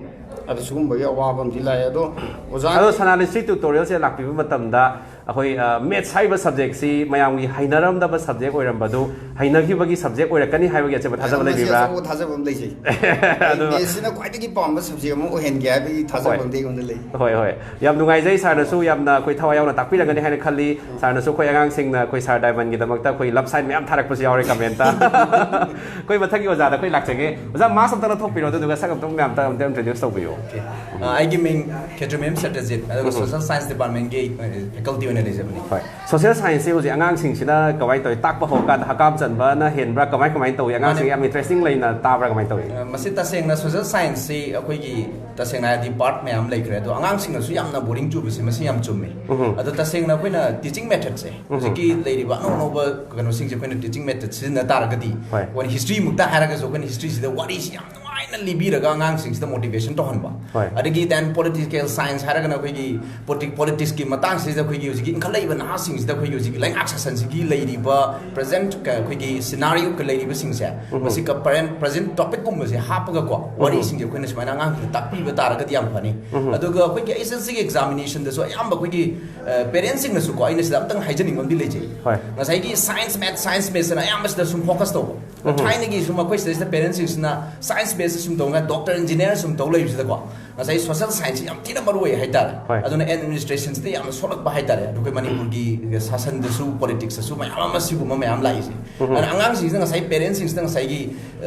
ꯑꯗꯣ ꯁꯤꯒꯨꯝꯕꯒꯤ ꯑꯋꯥꯕ ꯑꯃꯗꯤ ꯂꯥꯛꯑꯦ꯫ ꯑꯗꯣ ꯑꯣꯖꯥ ꯑꯗꯣ ꯁꯅꯥ ꯂꯤꯁ꯭ꯔꯤ ꯇ꯭ꯌꯨꯇꯣꯔꯤꯌꯦꯜꯁꯦ ꯂꯥꯛꯄꯤꯕ ꯃꯇꯝꯗ ꯑꯩꯈꯣꯏ, ꯑ, ꯃꯦꯠꯁ ꯍꯥꯏꯔꯤꯕ ꯁꯕꯖꯦꯛꯁꯤ ꯃꯌꯥꯝꯒꯤ ꯍꯩꯅꯔꯝꯗꯕ ꯁꯕꯖꯦꯛ ꯑꯣꯏꯔꯝꯕꯗꯨ ꯍꯩꯅꯈꯤꯕꯒꯤ ꯁꯕꯖꯦꯛ ꯑꯣꯏꯔꯛꯀꯅꯤ ꯍꯥꯏꯕꯒꯤ ꯑꯆꯦꯠꯄ ꯊꯥꯖꯕ ꯃꯁꯤ ꯂꯩꯕꯤꯕ꯭ꯔꯥ? ꯑꯆꯧꯕ ꯊꯥꯖꯕ ꯑꯃ ꯂꯩꯖꯩ꯫ ꯑꯩ ꯑꯗꯨ ꯃꯦꯠꯁꯁꯤꯅ ꯈ꯭ꯋꯥꯏꯗꯒꯤ ꯄꯥꯝꯕ ꯁꯕꯖꯦꯛ ꯑꯃ ꯑꯣꯏꯍꯟꯒꯦ ꯍꯥꯏꯕꯒꯤ ꯊꯥꯖꯕ ꯍꯣꯏ꯫ ꯑꯃꯗꯤ ꯑꯩꯉꯣꯟꯗ ꯂꯩ꯫ ꯍꯣꯏ, ꯍꯣꯏ꯫ ꯌꯥꯝ ꯅꯨꯡꯉꯥꯏꯖꯩ ꯁꯥꯔꯅꯁꯨ ꯌꯥꯝꯅ ꯑꯩꯈꯣꯏ ꯊꯋꯥꯏ ꯌꯥꯎꯅ ꯇꯥꯛꯄꯤꯔꯒꯅꯤ ꯍꯥꯏꯅ ꯈꯜꯂꯤ꯫ ꯁꯥꯔꯅꯁꯨ ꯑꯩꯈꯣꯏ ꯑꯉꯥꯡꯁꯤꯡꯅ ꯑꯩꯈꯣꯏ ꯁꯥꯔ ꯗꯥꯏꯃꯟꯒꯤꯗꯃꯛꯇ ꯑꯩꯈꯣꯏ ꯂꯞ ꯁꯥꯏꯟ ꯃꯌꯥꯝ ꯊꯥꯔꯛꯄꯁꯨ ꯌꯥꯎꯔꯦ ꯀꯃꯦꯟꯇ꯫ ꯑꯩꯈꯣꯏ ꯃꯊꯪꯒꯤ ꯑꯣꯖꯥꯗ ꯑꯩꯈꯣꯏ ꯂꯥꯛꯆꯒꯦ꯫ ꯑꯣꯖꯥ, ꯃꯥꯁ ꯑꯝꯇ ꯂꯧꯊꯣꯛꯄꯤꯔꯣ, ꯑꯗꯨꯗꯨꯒ ꯁꯛ ꯑꯝꯇꯪ ꯃꯌꯥꯝꯇ ꯑꯝꯇ ꯏꯟꯇ꯭ꯔꯣꯗ꯭ꯌꯨꯁ ꯇꯧꯕꯤꯌꯣ꯫ ꯑꯣꯀꯦ꯫ ꯑ, ꯑꯩꯒꯤ ꯃꯤꯡ ꯈꯦꯇ꯭ꯔꯤꯃꯌꯨꯝ ꯁꯇ꯭ꯌꯖꯤꯠ, ꯑꯗꯨꯒ ꯎꯝ꯫ ꯁꯣꯁꯦꯜ ꯁꯥꯏꯟꯁ ꯗꯤꯄꯥꯔꯠꯃꯦꯟꯒꯤ, ꯑ, ꯐꯦꯀꯜꯇꯤ ꯑꯣꯏꯅ ꯂꯩꯖꯕꯅꯤ꯫ ꯍꯣꯏ꯫ ꯁꯣꯁꯤꯌꯦꯜ ꯁꯥꯏꯟꯁꯁꯤ ꯍꯧꯖꯤꯛ ꯑꯉꯥꯡꯁꯤꯡꯁꯤꯅ ꯀꯃꯥꯏꯅ ꯇꯧꯏ? ꯇꯥꯛꯄ ꯍꯧꯔꯀꯥꯟꯗ ꯍꯀꯥꯝ ꯆꯟꯕꯅ ꯍꯦꯟꯕ꯭ꯔꯥ? ꯀꯃꯥꯏ ꯀꯃꯥꯏꯅ ꯇꯧꯏ? ꯑꯉꯥꯡꯁꯤꯡ ꯃꯥꯅꯦ꯫ ꯌꯥꯝ ꯏꯟꯇꯔꯦꯁꯇꯤꯡ ꯂꯩꯅ ꯇꯥꯕ꯭ꯔꯥ? ꯀꯃꯥꯏꯅ ꯇꯧꯏ? ꯑ, ꯃꯁꯤ ꯇꯁꯦꯡꯅ ꯁꯣꯁꯤꯌꯦꯜ ꯁꯥꯏꯟꯁꯁꯤ ꯑꯩꯈꯣꯏꯒꯤ ꯇꯁꯦꯡꯅ ꯍꯥꯏꯔꯗꯤ ꯄꯥꯔꯠ ꯃꯌꯥꯝ ꯂꯩꯈ꯭ꯔꯦ, ꯑꯗꯣ ꯑꯉꯥꯡꯁꯤꯡꯅꯁꯨ ꯌꯥꯝꯅ ꯕꯣꯔꯤꯡ ꯆꯨꯕꯁꯦ ꯃꯁꯤ ꯌꯥꯝ ꯆꯨꯝꯃꯦ꯫ ꯎꯝ꯫ ꯑꯗꯣ ꯇꯁꯦꯡꯅ ꯑꯩꯈꯣꯏꯅ ꯇꯤꯆꯤꯡ ꯃꯦꯊꯠꯁꯦ ꯍꯧꯖꯤꯛꯀꯤ ꯂꯩꯔꯤꯕ ꯑꯅꯧ ꯑꯅꯧꯕ ꯀꯩꯅꯣꯁꯤꯡꯁꯦ ꯑꯩꯈꯣꯏꯅ ꯇꯤꯆꯤꯡ ꯃꯦꯊꯠ ꯁꯤꯖꯤꯟꯅ ꯇꯥꯔꯒꯗꯤ ꯍꯣꯏ꯫ ꯑꯩꯈꯣꯏꯅ ꯍꯤꯁꯇ꯭ꯔꯤꯃꯨꯛꯇ ꯍꯥꯏꯔꯒꯁꯨ ꯑꯩꯈꯣꯏꯅ ꯍꯤꯁꯇ꯭ꯔꯤꯁꯤꯗ ꯋꯥꯔꯤꯁꯤ ꯌꯥꯝ ꯅꯨꯡꯉꯥꯏꯅ ꯂꯤꯕꯤꯔꯒ ꯑꯉꯥꯡꯁꯤꯡꯁꯤꯗ ꯃꯣꯇꯤꯚꯦꯁꯟ ꯇꯧꯍꯟꯕ꯫ ꯍꯣꯏ꯫ ꯑꯗꯒꯤ then political science ꯍꯥꯏꯔꯒꯅ ꯑꯩꯈꯣꯏꯒꯤ ꯄꯣꯂꯤꯇꯤꯛꯁꯀꯤ ꯃꯇꯥꯡꯁꯤꯗ ꯑꯩꯈꯣꯏꯒꯤ ꯍꯧꯖꯤꯛꯀꯤ ꯏꯟꯈꯠꯂꯛꯏꯕ ꯅꯍꯥꯁꯤꯡꯁꯤꯗ ꯑꯩꯈꯣꯏꯒꯤ ꯍꯧꯖꯤꯛꯀꯤ ꯂꯩꯉꯥꯛ ꯁꯥꯁꯟꯁꯤꯒꯤ ꯂꯩꯔꯤꯕ ꯄ꯭ꯔꯖꯦꯟ ꯑꯩꯈꯣꯏꯒꯤ ꯁꯤꯅꯥꯔꯤꯑꯣ ꯂꯩꯔꯤꯕꯁꯤꯡꯁꯦ ꯃꯁꯤ ꯄ꯭ꯔꯖꯦꯟ ꯇꯣꯄꯤꯛꯀꯨꯝꯕꯁꯦ ꯍꯥꯞꯄꯒꯀꯣ ꯋꯥꯔꯤꯁꯤꯡꯁꯦ ꯑꯩꯈꯣꯏꯅ ꯁꯨꯃꯥꯏꯅ ꯑꯉꯥꯡꯁꯤꯡꯗ ꯇꯥꯛꯄꯤꯕ ꯇꯥꯔꯒꯗꯤ ꯌꯥꯝ ꯐꯅꯤ꯫ ꯑꯗꯨꯒ ꯑꯩꯈꯣꯏꯒꯤ ꯑꯩꯆ ꯑꯦꯁ ꯁꯤꯒꯤ ꯑꯦꯛꯖꯥꯃꯤꯅꯦꯁꯟꯗꯁꯨ ꯑꯌꯥꯝꯕ ꯑꯩꯈꯣꯏꯒꯤ ꯄꯦꯔꯦꯟꯁꯤꯡꯅꯁꯨꯀꯣ ꯑꯩꯅ ꯁꯤꯗ ꯑꯝꯇꯪ ꯍꯥꯏꯖꯅꯤꯡꯕ ꯑꯃꯗꯤ ꯂꯩꯖꯩ꯫ ꯍꯣꯏ꯫ ꯉꯁꯥꯏꯒꯤ ꯁꯥꯏꯟꯁ ꯃꯦꯠ ꯁꯥꯏꯟꯁ ꯃꯦꯠꯁꯅ ꯑꯌꯥꯝꯕꯁꯤꯗ ꯁꯨꯝ ꯐꯣꯀꯁ ꯇꯧꯕ꯫ ꯊꯥꯏꯅꯒꯤ ꯁꯨꯝ ꯑꯩꯈꯣꯏ ꯁꯤꯗꯩꯁꯤꯗ ꯄꯦꯔꯦꯟꯁꯤꯡꯁꯤꯅ ꯁꯥꯏꯟꯁ ꯕꯦꯁꯇ ꯁꯨꯝ ꯇꯧꯅ ꯗꯣꯛꯇꯔ ꯏꯟꯖꯤꯅꯤꯌꯥꯔ ꯁꯨꯝ ꯇꯧ ꯂꯩꯕꯁꯤꯗꯀꯣ ꯉꯁꯥꯏ ꯁꯣꯁꯤꯌꯦꯜ ꯁꯥꯏꯟꯁꯁꯤ ꯌꯥꯝ ꯊꯤꯅ ꯃꯔꯨ ꯑꯣꯏ ꯍꯥꯏꯇꯥꯔꯦ꯫ ꯍꯣꯏ꯫ ꯑꯗꯨꯅ ꯑꯦꯗꯃꯤꯅꯤꯁꯇ꯭ꯔꯦꯁꯟꯁꯤꯗ ꯌꯥꯝꯅ ꯁꯣꯛꯂꯛꯄ ꯍꯥꯏꯇꯥꯔꯦ꯫ ꯑꯗꯣ ꯑꯩꯈꯣꯏ ꯃꯅꯤꯄꯨꯔꯒꯤ ꯁꯥꯁꯟꯗꯁꯨ ꯄꯣꯂꯤꯇꯤꯛꯁꯇꯁꯨ ꯃꯌꯥꯝ ꯑꯃ ꯁꯤꯒꯨꯝꯕ ꯃꯌꯥꯝ ꯂꯥꯛꯏꯁꯦ꯫ ꯑꯗꯨꯅ ꯑꯉꯥꯡꯁꯤꯡꯁꯤꯅ ꯉꯁꯥꯏ ꯄꯦꯔꯦꯟꯁꯤꯡꯁꯤꯅ ꯉꯁꯥꯏꯒꯤ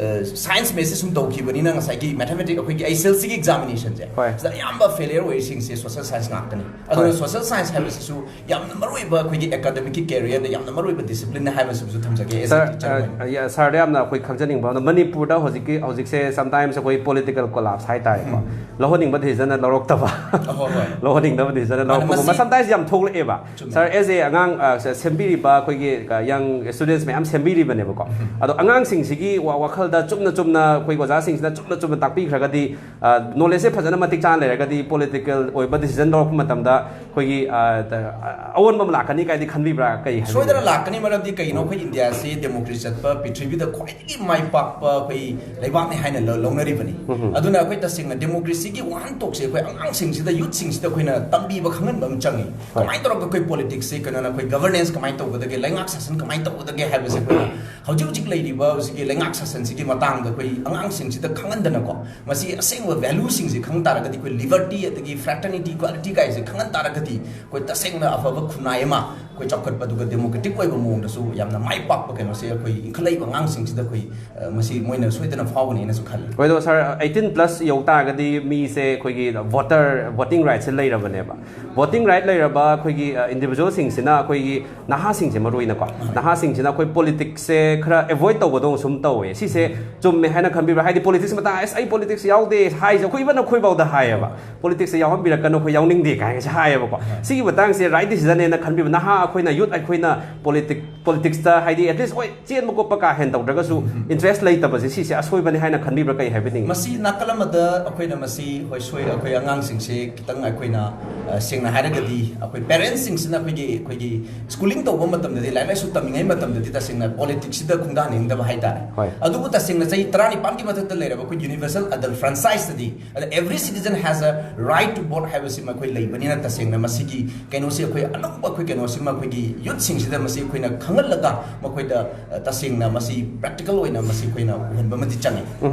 ꯁꯥꯏꯟꯁ ꯕꯦꯁꯁꯦ ꯁꯨꯝ ꯇꯧꯈꯤꯕꯅꯤꯅ ꯉꯁꯥꯏꯒꯤ ꯃꯦꯊꯃꯦꯇꯤꯛ ꯑꯩꯈꯣꯏꯒꯤ ꯑꯩꯆ ꯑꯦꯁ ꯁꯤꯒꯤ ꯑꯦꯛꯖꯥꯃꯤꯅꯦꯁꯟꯁꯦ ꯍꯣꯏ꯫ ꯁꯤꯗ ꯑꯌꯥꯝꯕ ꯐꯦꯂꯤꯌꯔ ꯑꯣꯏꯔꯤꯁꯤꯡꯁꯦ ꯁꯣꯁꯤꯌꯦꯜ ꯁꯥꯏꯟꯁ ꯉꯥꯛꯇꯅꯤ꯫ ꯑꯗꯨꯅ ꯍꯣꯏ꯫ ꯁꯣꯁꯤꯌꯦꯜ ꯁꯥꯏꯟꯁ ꯍꯥꯏꯕꯁꯤꯁꯨ ꯌꯥꯝꯅ ꯃꯔꯨꯑꯣꯏꯕ ꯑꯩꯈꯣꯏꯒꯤ ꯑꯦꯀꯥꯗꯃꯤꯛꯀꯤ ꯀꯦꯔꯤꯌꯔꯗ ꯌꯥꯝꯅ ꯃꯔꯨꯑꯣꯏꯕ ꯗꯤꯁꯤꯄ꯭ꯂꯤꯟꯅꯤ ꯍꯥꯏꯕꯁꯤꯁꯨ ꯊꯝꯖꯒꯦ as a teacher ꯑꯣꯏꯅ꯫ ꯁꯥꯔ, ꯁꯥꯔꯗ ꯌꯥꯝꯅ ꯑꯩꯈꯣꯏ ꯈꯪꯖꯅꯤꯡꯕ ꯑꯃꯅ ꯃꯅꯤꯄꯨꯔꯗ ꯍꯧꯖꯤꯛꯀꯤ ꯍꯧꯖꯤꯛꯁꯦ ꯁꯝꯇꯥꯏꯝꯁ ꯑꯩꯈꯣꯏ ꯄꯣꯂꯤꯇꯤꯀꯦꯜ ꯀꯣꯂꯥꯞꯁ ꯍꯥꯏꯇꯥꯔꯦꯀꯣ꯫ ꯂꯧꯍꯟꯅꯤꯡꯕ ꯗꯤꯁꯤꯖꯟ ꯂꯧꯔꯛꯇꯕ꯫ ꯑꯍꯣꯏ, ꯍꯣꯏ꯫ ꯂꯧꯍꯟꯅꯤꯡꯗꯕ ꯗꯤꯁꯤꯖꯟ ꯃꯥꯅꯦ, ꯂꯧꯔꯛꯄꯒꯨꯝꯕ ꯃꯁꯤ ꯁꯝꯇꯥꯏꯝꯁ ꯌꯥꯝ ꯊꯣꯛꯂꯛꯑꯦꯕ꯫ ꯆꯨꯝꯃꯦ꯫ ꯁꯥꯔ, ꯑꯦꯖ ꯑꯦ ꯑꯉꯥꯡ, ꯑ, ꯁꯦ-, ꯁꯦꯝꯕꯤꯔꯤꯕ ꯑꯩꯈꯣꯏꯒꯤ, ꯑ, ꯌꯪ ꯁ꯭ꯇꯨꯗꯦꯟꯠꯁ ꯃꯌꯥꯝ ꯁꯦꯝꯕꯤꯔꯤꯕꯅꯦꯕꯀꯣ꯫ ꯑꯗꯣ ꯑꯉꯥꯡꯁꯤꯡꯁꯤꯒꯤ ꯋꯥ-, ꯋꯥꯈꯜꯗ ꯆꯨꯝꯅ ꯆꯨꯝꯅ ꯑꯩꯈꯣꯏ ꯑꯣꯖꯥꯁꯤꯡꯁꯤꯅ ꯆꯨꯝꯅ ꯆꯨꯝꯅ ꯇꯥꯛꯄꯤꯈ꯭ꯔꯒꯗꯤ, ꯑ, ꯅꯣꯂꯦꯖꯁꯦ ꯐꯖꯅ ꯃꯇꯤꯛ ꯆꯥꯅ ꯂꯩꯔꯒꯗꯤ ꯄꯣꯂꯤꯇꯤꯀꯦꯜ ꯑꯣꯏꯕ ꯗꯤꯁꯤꯖꯟ ꯂꯧꯔꯛꯄ ꯃꯇꯝꯗ ꯑꯩꯈꯣꯏꯒꯤ, ꯑ, ꯇ-, ꯑ, ꯑꯑꯣꯟꯕ ꯑꯃ ꯂꯥꯛꯀꯅꯤ ꯀꯥꯏꯗꯤ ꯈꯟꯕꯤꯕ꯭ꯔꯥ? ꯀꯩ ꯍꯥꯏꯕꯤꯒꯦ? ꯁꯣꯏꯗꯅ ꯂꯥꯛꯀꯅꯤ, ꯃꯔꯝꯗꯤ ꯀꯩꯒꯤꯅꯣ, ꯑꯩꯈꯣꯏ ꯏꯟꯗꯤꯌꯥꯁꯤ ꯗꯦꯃꯣꯀ꯭ꯔꯦꯁꯤ ꯆꯠꯄ ꯄ꯭ꯔꯤꯊꯤꯕꯤꯗ ꯈ꯭ꯋꯥꯏꯗꯒꯤ ꯃꯥꯏ ꯄꯥꯛꯄ ꯑꯩꯈꯣꯏ ꯂꯩꯕꯥꯛꯅꯤ ꯍꯥꯏꯅ ꯂꯧ-, ꯂꯧꯅꯔꯤꯕꯅꯤ꯫ ꯑꯗꯨꯅ ꯑꯩꯈꯣꯏ ꯇꯁꯦꯡꯅ ꯗꯦꯃꯣꯀ꯭ꯔꯦꯁꯤꯒꯤ ꯋꯥꯍꯟꯊꯣꯛꯁꯦ ꯑꯩꯈꯣꯏ ꯑꯉꯥꯡꯁꯤꯡꯁꯤꯗ, ꯌꯨꯠꯁꯤꯡꯁꯤꯗ ꯑꯩꯈꯣꯏꯅ ꯇꯝꯕꯤꯕ ꯈꯪꯍꯟꯕ ꯑꯃ ꯆꯪꯉꯤ꯫ ꯀꯃꯥꯏꯅ ꯇꯧꯔꯒ ꯑꯩꯈꯣꯏ ꯄꯣꯂꯤꯇꯤꯛꯁꯁꯦ ꯀꯩꯅꯣꯅ ꯑꯩꯈꯣꯏ ꯒꯚꯔꯅꯦꯟꯁ ꯀꯃꯥꯏꯅ ꯇꯧꯒꯗꯒꯦ, ꯂꯩꯉꯥꯛ ꯁꯥꯁꯟ ꯀꯃꯥꯏꯅ ꯇꯧꯒꯗꯒꯦ ꯍꯥꯏꯕꯁꯦ ꯑꯩꯈꯣꯏꯅ ꯍꯧꯖꯤꯛ ꯍꯧꯖꯤꯛ ꯂꯩꯔꯤꯕ ꯍꯧꯖꯤꯛꯀꯤ ꯂꯩꯉꯥꯛ ꯁꯥꯁꯟꯁꯤꯒꯤ ꯃꯇꯥꯡꯗ ꯑꯩꯈꯣꯏ ꯑꯉꯥꯡꯁꯤꯡꯁꯤꯗ ꯈꯪꯍꯟꯗꯅꯀꯣ, ꯃꯁꯤ ꯑꯁꯦꯡꯕ ꯚꯦꯂꯨꯁꯤꯡꯁꯦ ꯈꯪ ꯇꯥꯔꯒꯗꯤ, ꯑꯩꯈꯣꯏ ꯂꯤꯕꯔꯇꯤ ꯑꯗꯒꯤ ꯐ꯭ꯔꯦꯇꯔꯅꯤꯇꯤ, ꯏꯀ꯭ꯋꯥꯂꯤꯇꯤ ꯀꯥꯏꯁꯦ ꯈꯪꯍꯟ ꯇꯥꯔꯒꯗꯤ ꯑꯩꯈꯣꯏ ꯇꯁꯦꯡꯅ ꯑꯐꯕ ꯈꯨꯟꯅꯥꯏ ꯑꯃ ꯑꯩꯈꯣꯏ ꯆꯥꯎꯈꯠꯄ ꯑꯗꯨꯒ ꯗꯦꯃꯣꯀ꯭ꯔꯦꯇꯤꯛ ꯑꯣꯏꯕ ꯃꯑꯣꯡꯗꯁꯨ ꯌꯥꯝꯅ ꯃꯥꯏ ꯄꯥꯛꯄ ꯀꯩꯅꯣꯁꯦ ꯑꯩꯈꯣꯏ ꯏꯟꯈꯠꯂꯛꯏꯕ ꯑꯉꯥꯡꯁꯤꯡꯁꯤꯗ ꯑꯩꯈꯣꯏ ꯑ, ꯃꯁꯤ ꯃꯣꯏꯅ ꯁꯣꯏꯗꯅ ꯐꯥꯎꯒꯅꯤ ꯍꯥꯏꯅꯁꯨ ꯈꯜꯂꯤ꯫ ꯍꯣꯏ, ꯑꯗꯣ ꯁꯥꯔ, ꯑꯩꯠꯇꯤꯟ ꯄ꯭ꯂꯁ ꯌꯧ ꯇꯥꯔꯒꯗꯤ ꯃꯤꯁꯦ ꯑꯩꯈꯣꯏꯒꯤ ꯚꯣꯇꯔ ꯚꯣꯇꯤꯡ ꯔꯥꯏꯠꯁꯦ ꯂꯩꯔꯕꯅꯦꯕ꯫ ꯚꯣꯇꯤꯡ ꯔꯥꯏꯠ ꯂꯩꯔꯕ ꯑꯩꯈꯣꯏꯒꯤ ꯏꯟꯗꯤꯕꯤꯖꯨꯋꯦꯜꯁꯤꯡꯁꯤꯅ, ꯑꯩꯈꯣꯏꯒꯤ ꯅꯍꯥꯁꯤꯡꯁꯦ ꯃꯔꯨ ꯑꯣꯏꯅꯀꯣ, ꯅꯍꯥꯁꯤꯡꯁꯤꯅ ꯑꯩꯈꯣꯏ ꯄꯣꯂꯤꯇꯤꯛꯁꯁꯦ ꯈꯔ ꯑꯦꯚꯣꯏꯗ ꯇꯧꯕꯗꯧꯅ ꯁꯨꯝ ꯇꯧꯋꯦ꯫ ꯁꯤꯁꯦ ꯆꯨꯝꯃꯦ ꯍꯥꯏꯅ ꯈꯟꯕꯤꯕ꯭ꯔꯥ? ꯍꯥꯏꯗꯤ ꯄꯣꯂꯤꯇꯤꯛꯁ ꯃꯇꯥꯡ, "ꯑꯁ, ꯑꯩ ꯄꯣꯂꯤꯇꯤꯛꯁ ꯌꯥꯎꯗꯦ" ꯍꯥꯏꯁꯦ ꯑꯩꯈꯣꯏ ꯏꯚꯟ ꯑꯩꯈꯣꯏꯐꯥꯎꯗ ꯍꯥꯏꯌꯦꯕ꯫ "ꯄꯣꯂꯤꯇꯤꯛꯁꯁꯦ ꯌꯥꯎꯍꯟꯕꯤꯔꯛꯀꯅꯨ, ꯑꯩꯈꯣꯏ ꯌꯥꯎꯅꯤꯡꯗꯦ" ꯀꯥꯏꯅꯁꯦ ꯍꯥꯏꯌꯦꯕꯀꯣ꯫ ꯁꯤꯒꯤ ꯃꯇꯥꯡꯁꯦ ꯔꯥꯏꯠ ꯗꯤꯁꯤꯖꯟꯅꯦꯅ ꯈꯟꯕꯤꯕ ꯅꯍꯥ ꯑꯩꯈꯣꯏꯅ, ꯌꯨꯠ ꯑꯩꯈꯣꯏꯅ ꯄꯣꯂꯤꯇꯤꯛ ꯄꯣꯂꯤꯇꯤꯛꯁꯇ, ꯍꯥꯏꯗꯤ, ꯑꯦꯠꯂꯤꯁ, ꯍꯣꯏ, ꯆꯦꯟꯕ ꯈꯣꯠꯄ ꯀꯥ ꯍꯦꯟꯅ ꯇꯧꯗ꯭ꯔꯒꯁꯨ ꯏꯟꯇꯔꯦꯁ ꯂꯩꯇꯕꯁꯦ, ꯁꯤꯁꯦ ꯑꯁꯣꯏꯕꯅꯤ ꯍꯥꯏꯅ ꯈꯟꯕꯤꯕ꯭ꯔꯥ? ꯀꯩ ꯍꯥꯏꯕꯤꯅꯤꯡꯉꯤ? ꯃꯁꯤ ꯅꯥꯀꯜ ꯑꯃꯗ ꯑꯩꯈꯣꯏꯅ ꯃꯁꯤ, ꯍꯣꯏ, ꯁꯣꯏ, ꯑꯩꯈꯣꯏ ꯑꯉꯥꯡꯁꯤꯡꯁꯦ ꯈꯤꯇꯪ ꯑꯩꯈꯣꯏꯅ, ꯑ, ꯁꯦꯡꯅ ꯍꯥꯏꯔꯒꯗꯤ ꯑꯩꯈꯣꯏ ꯄꯦꯔꯦꯟꯁꯁꯤꯡꯁꯤꯅ ꯑꯩꯈꯣꯏꯒꯤ, ꯑꯩꯈꯣꯏꯒꯤ ꯁ꯭ꯀꯨꯂꯤꯡ ꯇꯧꯕ ꯃꯇꯝꯗꯗꯤ, ꯂꯥꯏꯔꯤꯛ ꯂꯥꯏꯁꯨ ꯇꯝꯃꯤꯉꯩ ꯃꯇꯝꯗꯗꯤ ꯇꯁꯦꯡꯅ ꯄꯣꯂꯤꯇꯤꯛꯁꯁꯤꯗ ꯈꯣꯡꯗꯥꯍꯟꯅꯤꯡꯗꯕ ꯍꯥꯏꯇꯥꯔꯦ꯫ ꯍꯣꯏ꯫ ꯑꯗꯨꯕꯨ ꯇꯁꯦꯡꯅ ꯆꯍꯤ ꯇꯔꯥꯅꯤꯄꯥꯟꯒꯤ ꯃꯊꯛꯇ ꯂꯩꯔꯕ ꯑꯩꯈꯣꯏ ꯌꯨꯅꯤꯚꯔꯁꯦꯜ ꯑꯦꯗꯜ ꯐ꯭ꯔꯦꯟꯆꯥꯏꯁꯇꯗꯤ, ꯑꯗ, "Every citizen has a right to vote" ꯍꯥꯏꯕꯁꯤꯃ ꯑꯩꯈꯣꯏ ꯂꯩꯕꯅꯤꯅ, ꯇꯁꯦꯡꯅ ꯃꯁꯤꯒꯤ ꯀꯩꯅꯣꯁꯤ ꯑꯩꯈꯣꯏ ꯑꯅꯧꯕ ꯑꯩꯈꯣꯏ ꯀꯩꯅꯣꯁꯤꯃ ꯑꯩꯈꯣꯏꯒꯤ ꯌꯨꯠꯁꯤꯡꯁꯤꯗ ꯃꯁꯤ ꯑꯩꯈꯣꯏꯅ ꯈꯪꯍꯜꯂꯒ ꯃꯈꯣꯏꯗ, ꯑ, ꯇꯁꯦꯡꯅ ꯃꯁꯤ ꯄ꯭ꯔꯦꯛꯇꯤꯀꯦꯜ ꯑꯣꯏꯅ ꯃꯁꯤ ꯑꯩꯈꯣꯏꯅ ꯎꯍꯟꯕ ꯑꯃꯗꯤ ꯆꯪꯉꯤ꯫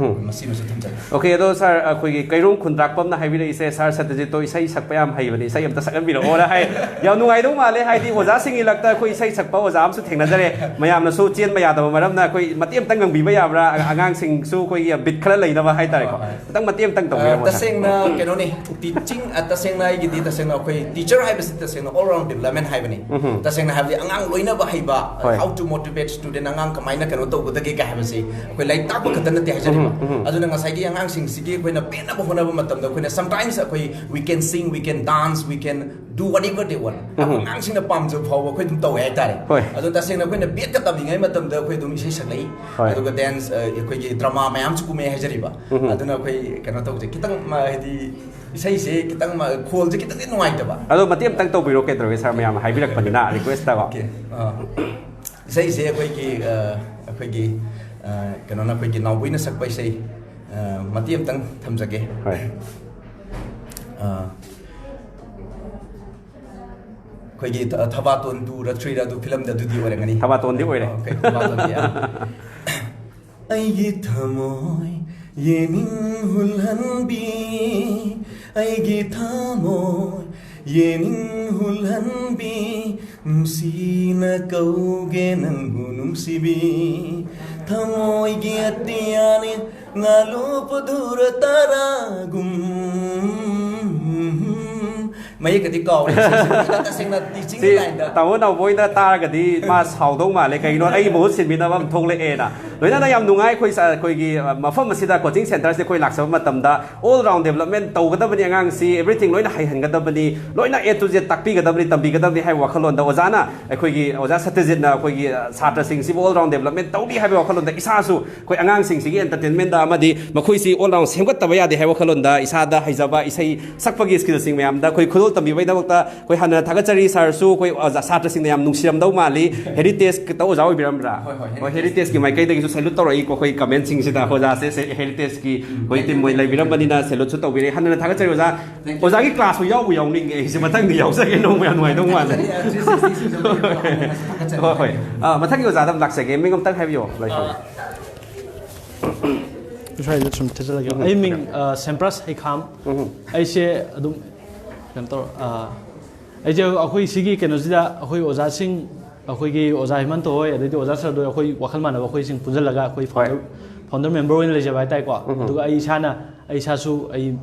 ꯃꯁꯤꯃꯁꯨ ꯊꯝꯖꯒꯦ꯫ ꯑꯣꯀꯦ, ꯑꯗꯣ ꯁꯥꯔ, ꯑꯩꯈꯣꯏꯒꯤ ꯀꯩꯔꯣꯝ ꯈꯨꯟꯗ꯭ꯔꯥꯛꯄꯝꯅ ꯍꯥꯏꯕꯤꯔꯛꯏꯁꯦ, "ꯁꯥꯔ ꯁꯇ꯭ꯌꯖꯤꯠꯇꯣ ꯏꯁꯩ ꯁꯛꯄ ꯌꯥꯝ ꯍꯩꯕꯅꯦ, ꯏꯁꯩ ꯑꯝꯇ ꯁꯛꯍꯟꯕꯤꯔꯛꯑꯣꯅ" ꯍꯥꯏ꯫ ꯌꯥꯝ ꯅꯨꯡꯉꯥꯏꯗꯧ ꯃꯥꯜꯂꯦ, ꯍꯥꯏꯗꯤ ꯑꯣꯖꯥꯁꯤꯡꯒꯤ ꯂꯛꯇ ꯑꯩꯈꯣꯏ ꯏꯁꯩ ꯁꯛꯄ ꯑꯣꯖꯥ ꯑꯃꯁꯨ ꯊꯦꯡꯅꯖꯔꯦ꯫ ꯃꯌꯥꯝꯅꯁꯨ ꯆꯦꯟꯕ ꯌꯥꯗꯕ ꯃꯔꯝꯅ ꯑꯩꯈꯣꯏ ꯃꯇꯦꯛ ꯑꯝꯇꯪ ꯉꯪꯕꯤꯕ ꯌꯥꯕ꯭ꯔꯥ? ꯑꯉꯥꯡꯁꯤꯡꯁꯨ ꯑꯩꯈꯣꯏꯒꯤ ꯕꯤꯠ ꯈꯔ ꯂꯩꯅꯕ ꯍꯥꯏꯇꯥꯔꯦꯀꯣ꯫ ꯍꯣꯏ, ꯍꯣꯏ꯫ ꯈꯤꯇꯪ ꯃꯇꯦꯛ ꯑꯝꯇꯪ ꯇꯧꯕꯤꯔꯝꯃꯣ, ꯑ, ꯁꯥꯔ꯫ ꯇꯁꯦꯡꯅ ꯀꯩꯅꯣꯅꯤ, ꯇꯤꯆꯤꯡ, ꯑ, ꯇꯁꯦꯡꯅ ꯑꯩꯒꯤꯗꯤ, ꯇꯁꯦꯡꯅ ꯑꯩꯈꯣꯏ ꯇꯤꯆꯔ ꯍꯥꯏꯕꯁꯤ ꯇꯁꯦꯡꯅ all round development ꯍꯥꯏꯕꯅꯤ꯫ ꯇꯁꯦꯡꯅ ꯍꯥꯏꯕꯗꯤ ꯑꯉꯥꯡ ꯂꯣꯏꯅꯕ ꯍꯩꯕ, ꯍꯣꯏ꯫ How to motivate student, ꯑꯉꯥꯡ ꯀꯃꯥꯏꯅ ꯀꯩꯅꯣ ꯇꯧꯒꯗꯒꯦ ꯀꯥꯏ ꯍꯥꯏꯕꯁꯤ ꯑꯩꯈꯣꯏ ꯂꯥꯏꯔꯤꯛ ꯇꯥꯛꯄ ꯈꯛꯇ ꯅꯠꯇꯦ ꯍꯥꯏꯖꯔꯤꯕ꯫ ꯑꯗꯨꯅ ꯉꯁꯥꯏꯒꯤ ꯑꯉꯥꯡꯁꯤꯡꯁꯤꯒꯤ ꯑꯩꯈꯣꯏꯅ ꯄꯦꯟꯅꯕ ꯍꯣꯠꯅꯕ ꯃꯇꯝꯗ ꯑꯩꯈꯣꯏꯅ sometimes ꯑꯩꯈꯣꯏ we can sing, we can dance, we can do whatever they want. ꯑꯉꯥꯡꯁꯤꯡꯅ ꯄꯥꯝꯖꯕ ꯐꯥꯎꯕ ꯑꯩꯈꯣꯏ ꯑꯗꯨꯝ ꯇꯧꯋꯦ ꯍꯥꯏꯇꯥꯔꯦ꯫ ꯍꯣꯏ꯫ ꯑꯗꯣ ꯇꯁꯦꯡꯅ ꯑꯩꯈꯣꯏꯅ ꯕꯦꯠꯀ ꯇꯝꯃꯤꯉꯩ ꯃꯇꯝꯗ ꯑꯩꯈꯣꯏ ꯑꯗꯨꯝ ꯏꯁꯩ ꯁꯛꯂꯛꯏ꯫ ꯍꯣꯏ꯫ ꯑꯗꯨꯒ ꯗꯦꯟꯁ, ꯑ, ꯑꯩꯈꯣꯏꯒꯤ ꯗ꯭ꯔꯃꯥ ꯃꯌꯥꯝꯁꯨ ꯀꯨꯝꯃꯛꯑꯦ ꯍꯥꯏꯖꯔꯤꯕ꯫ ꯑꯗꯨꯅ ꯑꯩꯈꯣꯏ ꯀꯩꯅꯣ ꯇꯧꯁꯦ, ꯈꯤꯇꯪ ꯃ-, ꯍꯥꯏꯗꯤ ꯏꯁꯩꯁꯦ ꯈꯤꯇꯪ ꯃ-, ꯈꯣꯜꯁꯦ ꯈꯤꯇꯪꯗꯤ ꯅꯨꯡꯉꯥꯏꯇꯕ꯫ ꯑꯗꯣ ꯃꯇꯦꯛ ꯑꯝꯇꯪ ꯇꯧꯕꯤꯔꯣ, ꯀꯩꯗꯧꯔꯒꯦ, ꯁꯥꯔ ꯃꯌꯥꯝ ꯍꯥꯏꯕꯤꯔꯛꯄꯅꯤꯅ ꯔꯤꯀ꯭ꯋꯦꯁꯇꯀꯣ꯫ ꯑꯣꯀꯦ꯫ ꯑ, ꯏꯁꯩꯁꯦ ꯑꯩꯈꯣꯏꯒꯤ, ꯑ, ꯑꯩꯈꯣꯏꯒꯤ, ꯑ, ꯀꯩꯅꯣꯅ, ꯑꯩꯈꯣꯏꯒꯤ ꯅꯥꯎꯕꯣꯏꯅ ꯁꯛꯄ ꯏꯁꯩ, ꯑ, ꯃꯇꯦꯛ ꯑꯝꯇꯪ ꯊꯝꯖꯒꯦ꯫ ꯍꯣꯏ꯫ ꯑ, ꯑꯩꯈꯣꯏꯒꯤ ꯊ-, ꯊꯕꯥꯇꯣꯟ ꯇꯨꯔ ꯊ꯭ꯔꯤꯔ ꯑꯗꯨ ꯐꯤꯂꯝꯗ ꯑꯗꯨꯗꯤ ꯑꯣꯏꯔꯝꯒꯅꯤ꯫ ꯊꯕꯥꯇꯣꯟꯗꯤ ꯑꯣꯏꯔꯦ꯫ ꯑꯣꯀꯦ, ꯊꯕꯥꯇꯣꯟꯗꯤ, ꯑ꯫ ꯑꯩꯒꯤ ꯊꯃꯣꯏ ꯌꯦꯅꯤꯡ ꯍꯨꯜꯍꯟꯕꯤ, ꯑꯩꯒꯤ ꯊꯃꯣꯏ ꯌꯦꯅꯤꯡ ꯍꯨꯜꯍꯟꯕꯤ, ꯅꯨꯡꯁꯤꯅ ꯀꯧꯒꯦ ꯅꯪꯕꯨ ꯅꯨꯡꯁꯤꯕꯤ, ꯊꯃꯣꯏꯒꯤ ꯑꯇꯤꯌꯥꯅꯤ ꯉꯥꯂꯨꯞ ꯗꯨꯔ ꯇꯥꯔꯥꯒꯨꯝ꯫ ꯃꯌꯦꯛꯀꯗꯤ ꯀꯥꯎꯔꯦ ꯏꯁꯩꯁꯦ꯫ ꯇꯁꯦꯡꯅ teaching ꯁꯤ line ꯗ꯫ ꯇꯥꯃꯣ ꯅꯥꯎꯕꯣꯏꯅ ꯇꯥꯔꯒꯗꯤ ꯃꯥ ꯁꯥꯎꯗꯧ ꯃꯥꯜꯂꯦ, ꯀꯩꯒꯤꯅꯣ ꯑꯩ ꯃꯍꯨꯠ ꯁꯤꯟꯕꯤꯅꯕ ꯑꯃ ꯊꯣꯛꯂꯛꯑꯦꯅ꯫ ꯂꯣꯏꯅꯅ ꯌꯥꯝ ꯅꯨꯡꯉꯥꯏ꯫ ꯑꯩꯈꯣꯏ ꯁ-, ꯑꯩꯈꯣꯏꯒꯤ, ꯑ, ꯃꯐꯝ ꯑꯁꯤꯗ coaching centre ꯁꯤꯗ ꯑꯩꯈꯣꯏ ꯂꯥꯛꯆꯕ ꯃꯇꯝꯗ all round development ꯇꯧꯒꯗꯕꯅꯤ, ꯑꯉꯥꯡꯁꯤ everything ꯂꯣꯏꯅ ꯍꯩꯍꯟꯒꯗꯕꯅꯤ, ꯂꯣꯏꯅ A to Z ꯇꯥꯛꯄꯤꯒꯗꯕꯅꯤ, ꯇꯝꯕꯤꯒꯗꯕꯅꯤ ꯍꯥꯏꯕ ꯋꯥꯈꯜꯂꯣꯟꯗ ꯑꯣꯖꯥꯅ, ꯑꯩꯈꯣꯏꯒꯤ ꯑꯣꯖꯥ ꯁꯇ꯭ꯌꯖꯤꯠꯅ ꯑꯩꯈꯣꯏꯒꯤ, ꯑ, ꯁꯥꯇ꯭ꯔꯁꯤꯡꯁꯤꯕꯨ all round development ꯇꯧꯅꯤ ꯍꯥꯏꯕ ꯋꯥꯈꯜꯂꯣꯟꯗ ꯏꯁꯥꯁꯨ ꯑꯩꯈꯣꯏ ꯑꯉꯥꯡꯁꯤꯡꯁꯤꯒꯤ entertainment ꯗ ꯑꯃꯗꯤ ꯃꯈꯣꯏꯁꯤ all round ꯁꯦꯝꯒꯠꯇꯕ ꯌꯥꯗꯦ ꯍꯥꯏꯕ ꯋꯥꯈꯜꯂꯣꯟꯗ ꯏꯁꯥꯗ ꯍꯩꯖꯕ ꯏꯁꯩ ꯁꯛꯄꯒꯤ skill ꯁꯤꯡ ꯃꯌꯥꯝꯗ ꯑꯩꯈꯣꯏ ꯈꯨꯗꯣꯜ ꯇꯝꯕꯤꯕꯒꯤꯗꯃꯛꯇ ꯑꯩꯈꯣꯏ ꯍꯟꯅ ꯊꯥꯒꯠꯆꯔꯤ꯫ ꯁꯥꯔꯁꯨ ꯑꯩꯈꯣꯏ ꯑꯣꯖꯥ, ꯁꯥꯇ꯭ꯔꯁꯤꯡꯅ ꯌꯥꯝ ꯅꯨꯡꯁꯤꯔꯝꯗꯧ ꯃꯥꯜꯂꯤ꯫ Heritage ꯇ ꯑꯣꯖꯥ ꯑꯣꯏꯕꯤꯔꯝꯕ꯭ꯔꯥ? ꯍꯣꯏ, ꯍꯣꯏ, ꯍꯣꯏ, Heritage ꯀꯤ ꯃꯥꯏꯀꯩꯗꯒꯤꯁꯨ salute ꯇꯧꯔꯛꯏꯀꯣ ꯑꯩꯈꯣꯏ comment ꯁꯤꯡꯁꯤꯗ꯫ ꯑꯣꯖꯥꯁꯦ ꯁꯦ-, Heritage ꯀꯤ ꯑꯩꯈꯣꯏ team ꯑꯣꯏꯅ ꯂꯩꯕꯤꯔꯝꯕꯅꯤꯅ salute ꯁꯨ ꯇꯧꯕꯤꯔꯦ꯫ ꯍꯟꯅ ꯊꯥꯒꯠꯆꯔꯤ ꯑꯣꯖꯥ꯫ Thank you. ꯑꯣꯖꯥꯒꯤ class ꯁꯨ ꯌꯥꯎꯕꯨ ꯌꯥꯎꯅꯤꯡꯉꯦ ꯑꯩꯁꯦ, ꯃꯊꯪꯗꯤ ꯌꯥꯎꯖꯒꯦ, ꯅꯣꯡꯃ ꯌꯥꯝ ꯅꯨꯡꯉꯥꯏꯗꯧ ꯃꯥꯜꯂꯦ꯫ ꯊꯥꯒꯠꯆꯔꯤ, three sixty ꯁꯨ ꯌꯥꯎꯕꯤꯔꯛꯄ ꯍꯥꯏꯅ ꯊꯥꯒꯠꯆꯔꯤ꯫ ꯍꯣꯏ, ꯍꯣꯏ꯫ ꯑ, ꯃꯊꯪꯒꯤ ꯑꯣꯖꯥꯗ ꯑꯃꯨꯛ ꯂꯥꯛꯆꯒꯦ, ꯃꯤꯡ ꯑꯝꯇꯪ ꯍꯥꯏꯕꯤꯌꯣ꯫ ꯂꯥꯏꯐꯝ꯫ ꯁ꯭ꯋꯥꯏꯗ ꯁꯨꯝ ꯊꯦꯠꯆꯜꯂꯒꯦ꯫ ꯎꯝ, ꯑꯩ ꯃꯤꯡ, ꯎꯝ꯫ ꯑ, ꯁꯦꯝꯄ꯭ꯔꯥꯁ ꯍꯩꯈꯥꯝ꯫ ꯎꯝ꯫ ꯑꯩꯁꯦ ꯑꯗꯨꯝ ꯀꯩꯅꯣ ꯇꯧꯔ-, ꯑ, ꯑꯩꯁꯦ ꯑꯩꯈꯣꯏ ꯁꯤꯒꯤ ꯀꯩꯅꯣꯁꯤꯗ ꯑꯩꯈꯣꯏ ꯑꯣꯖꯥꯁꯤꯡ, ꯑꯩꯈꯣꯏꯒꯤ ꯑꯣꯖꯥ ꯍꯦꯃꯟꯇ ꯍꯣꯏ, ꯑꯗꯩꯗꯤ ꯑꯣꯖꯥ ꯁꯔꯗꯣꯏ, ꯑꯩꯈꯣꯏ ꯋꯥꯈꯜ ꯃꯥꯟꯅꯕ ꯑꯩꯈꯣꯏꯁꯤꯡ ꯄꯨꯟꯁꯤꯜꯂꯒ ꯑꯩꯈꯣꯏ ꯍꯣꯏ꯫ Founder, founder member ꯑꯣꯏꯅ ꯂꯩꯖꯕ ꯍꯥꯏꯇꯥꯔꯦꯀꯣ꯫ ꯎꯝ꯫ ꯑꯗꯨꯒ ꯑꯩ ꯏꯁꯥꯅ, ꯑꯩ ꯏꯁꯥꯁꯨ ꯑꯩ,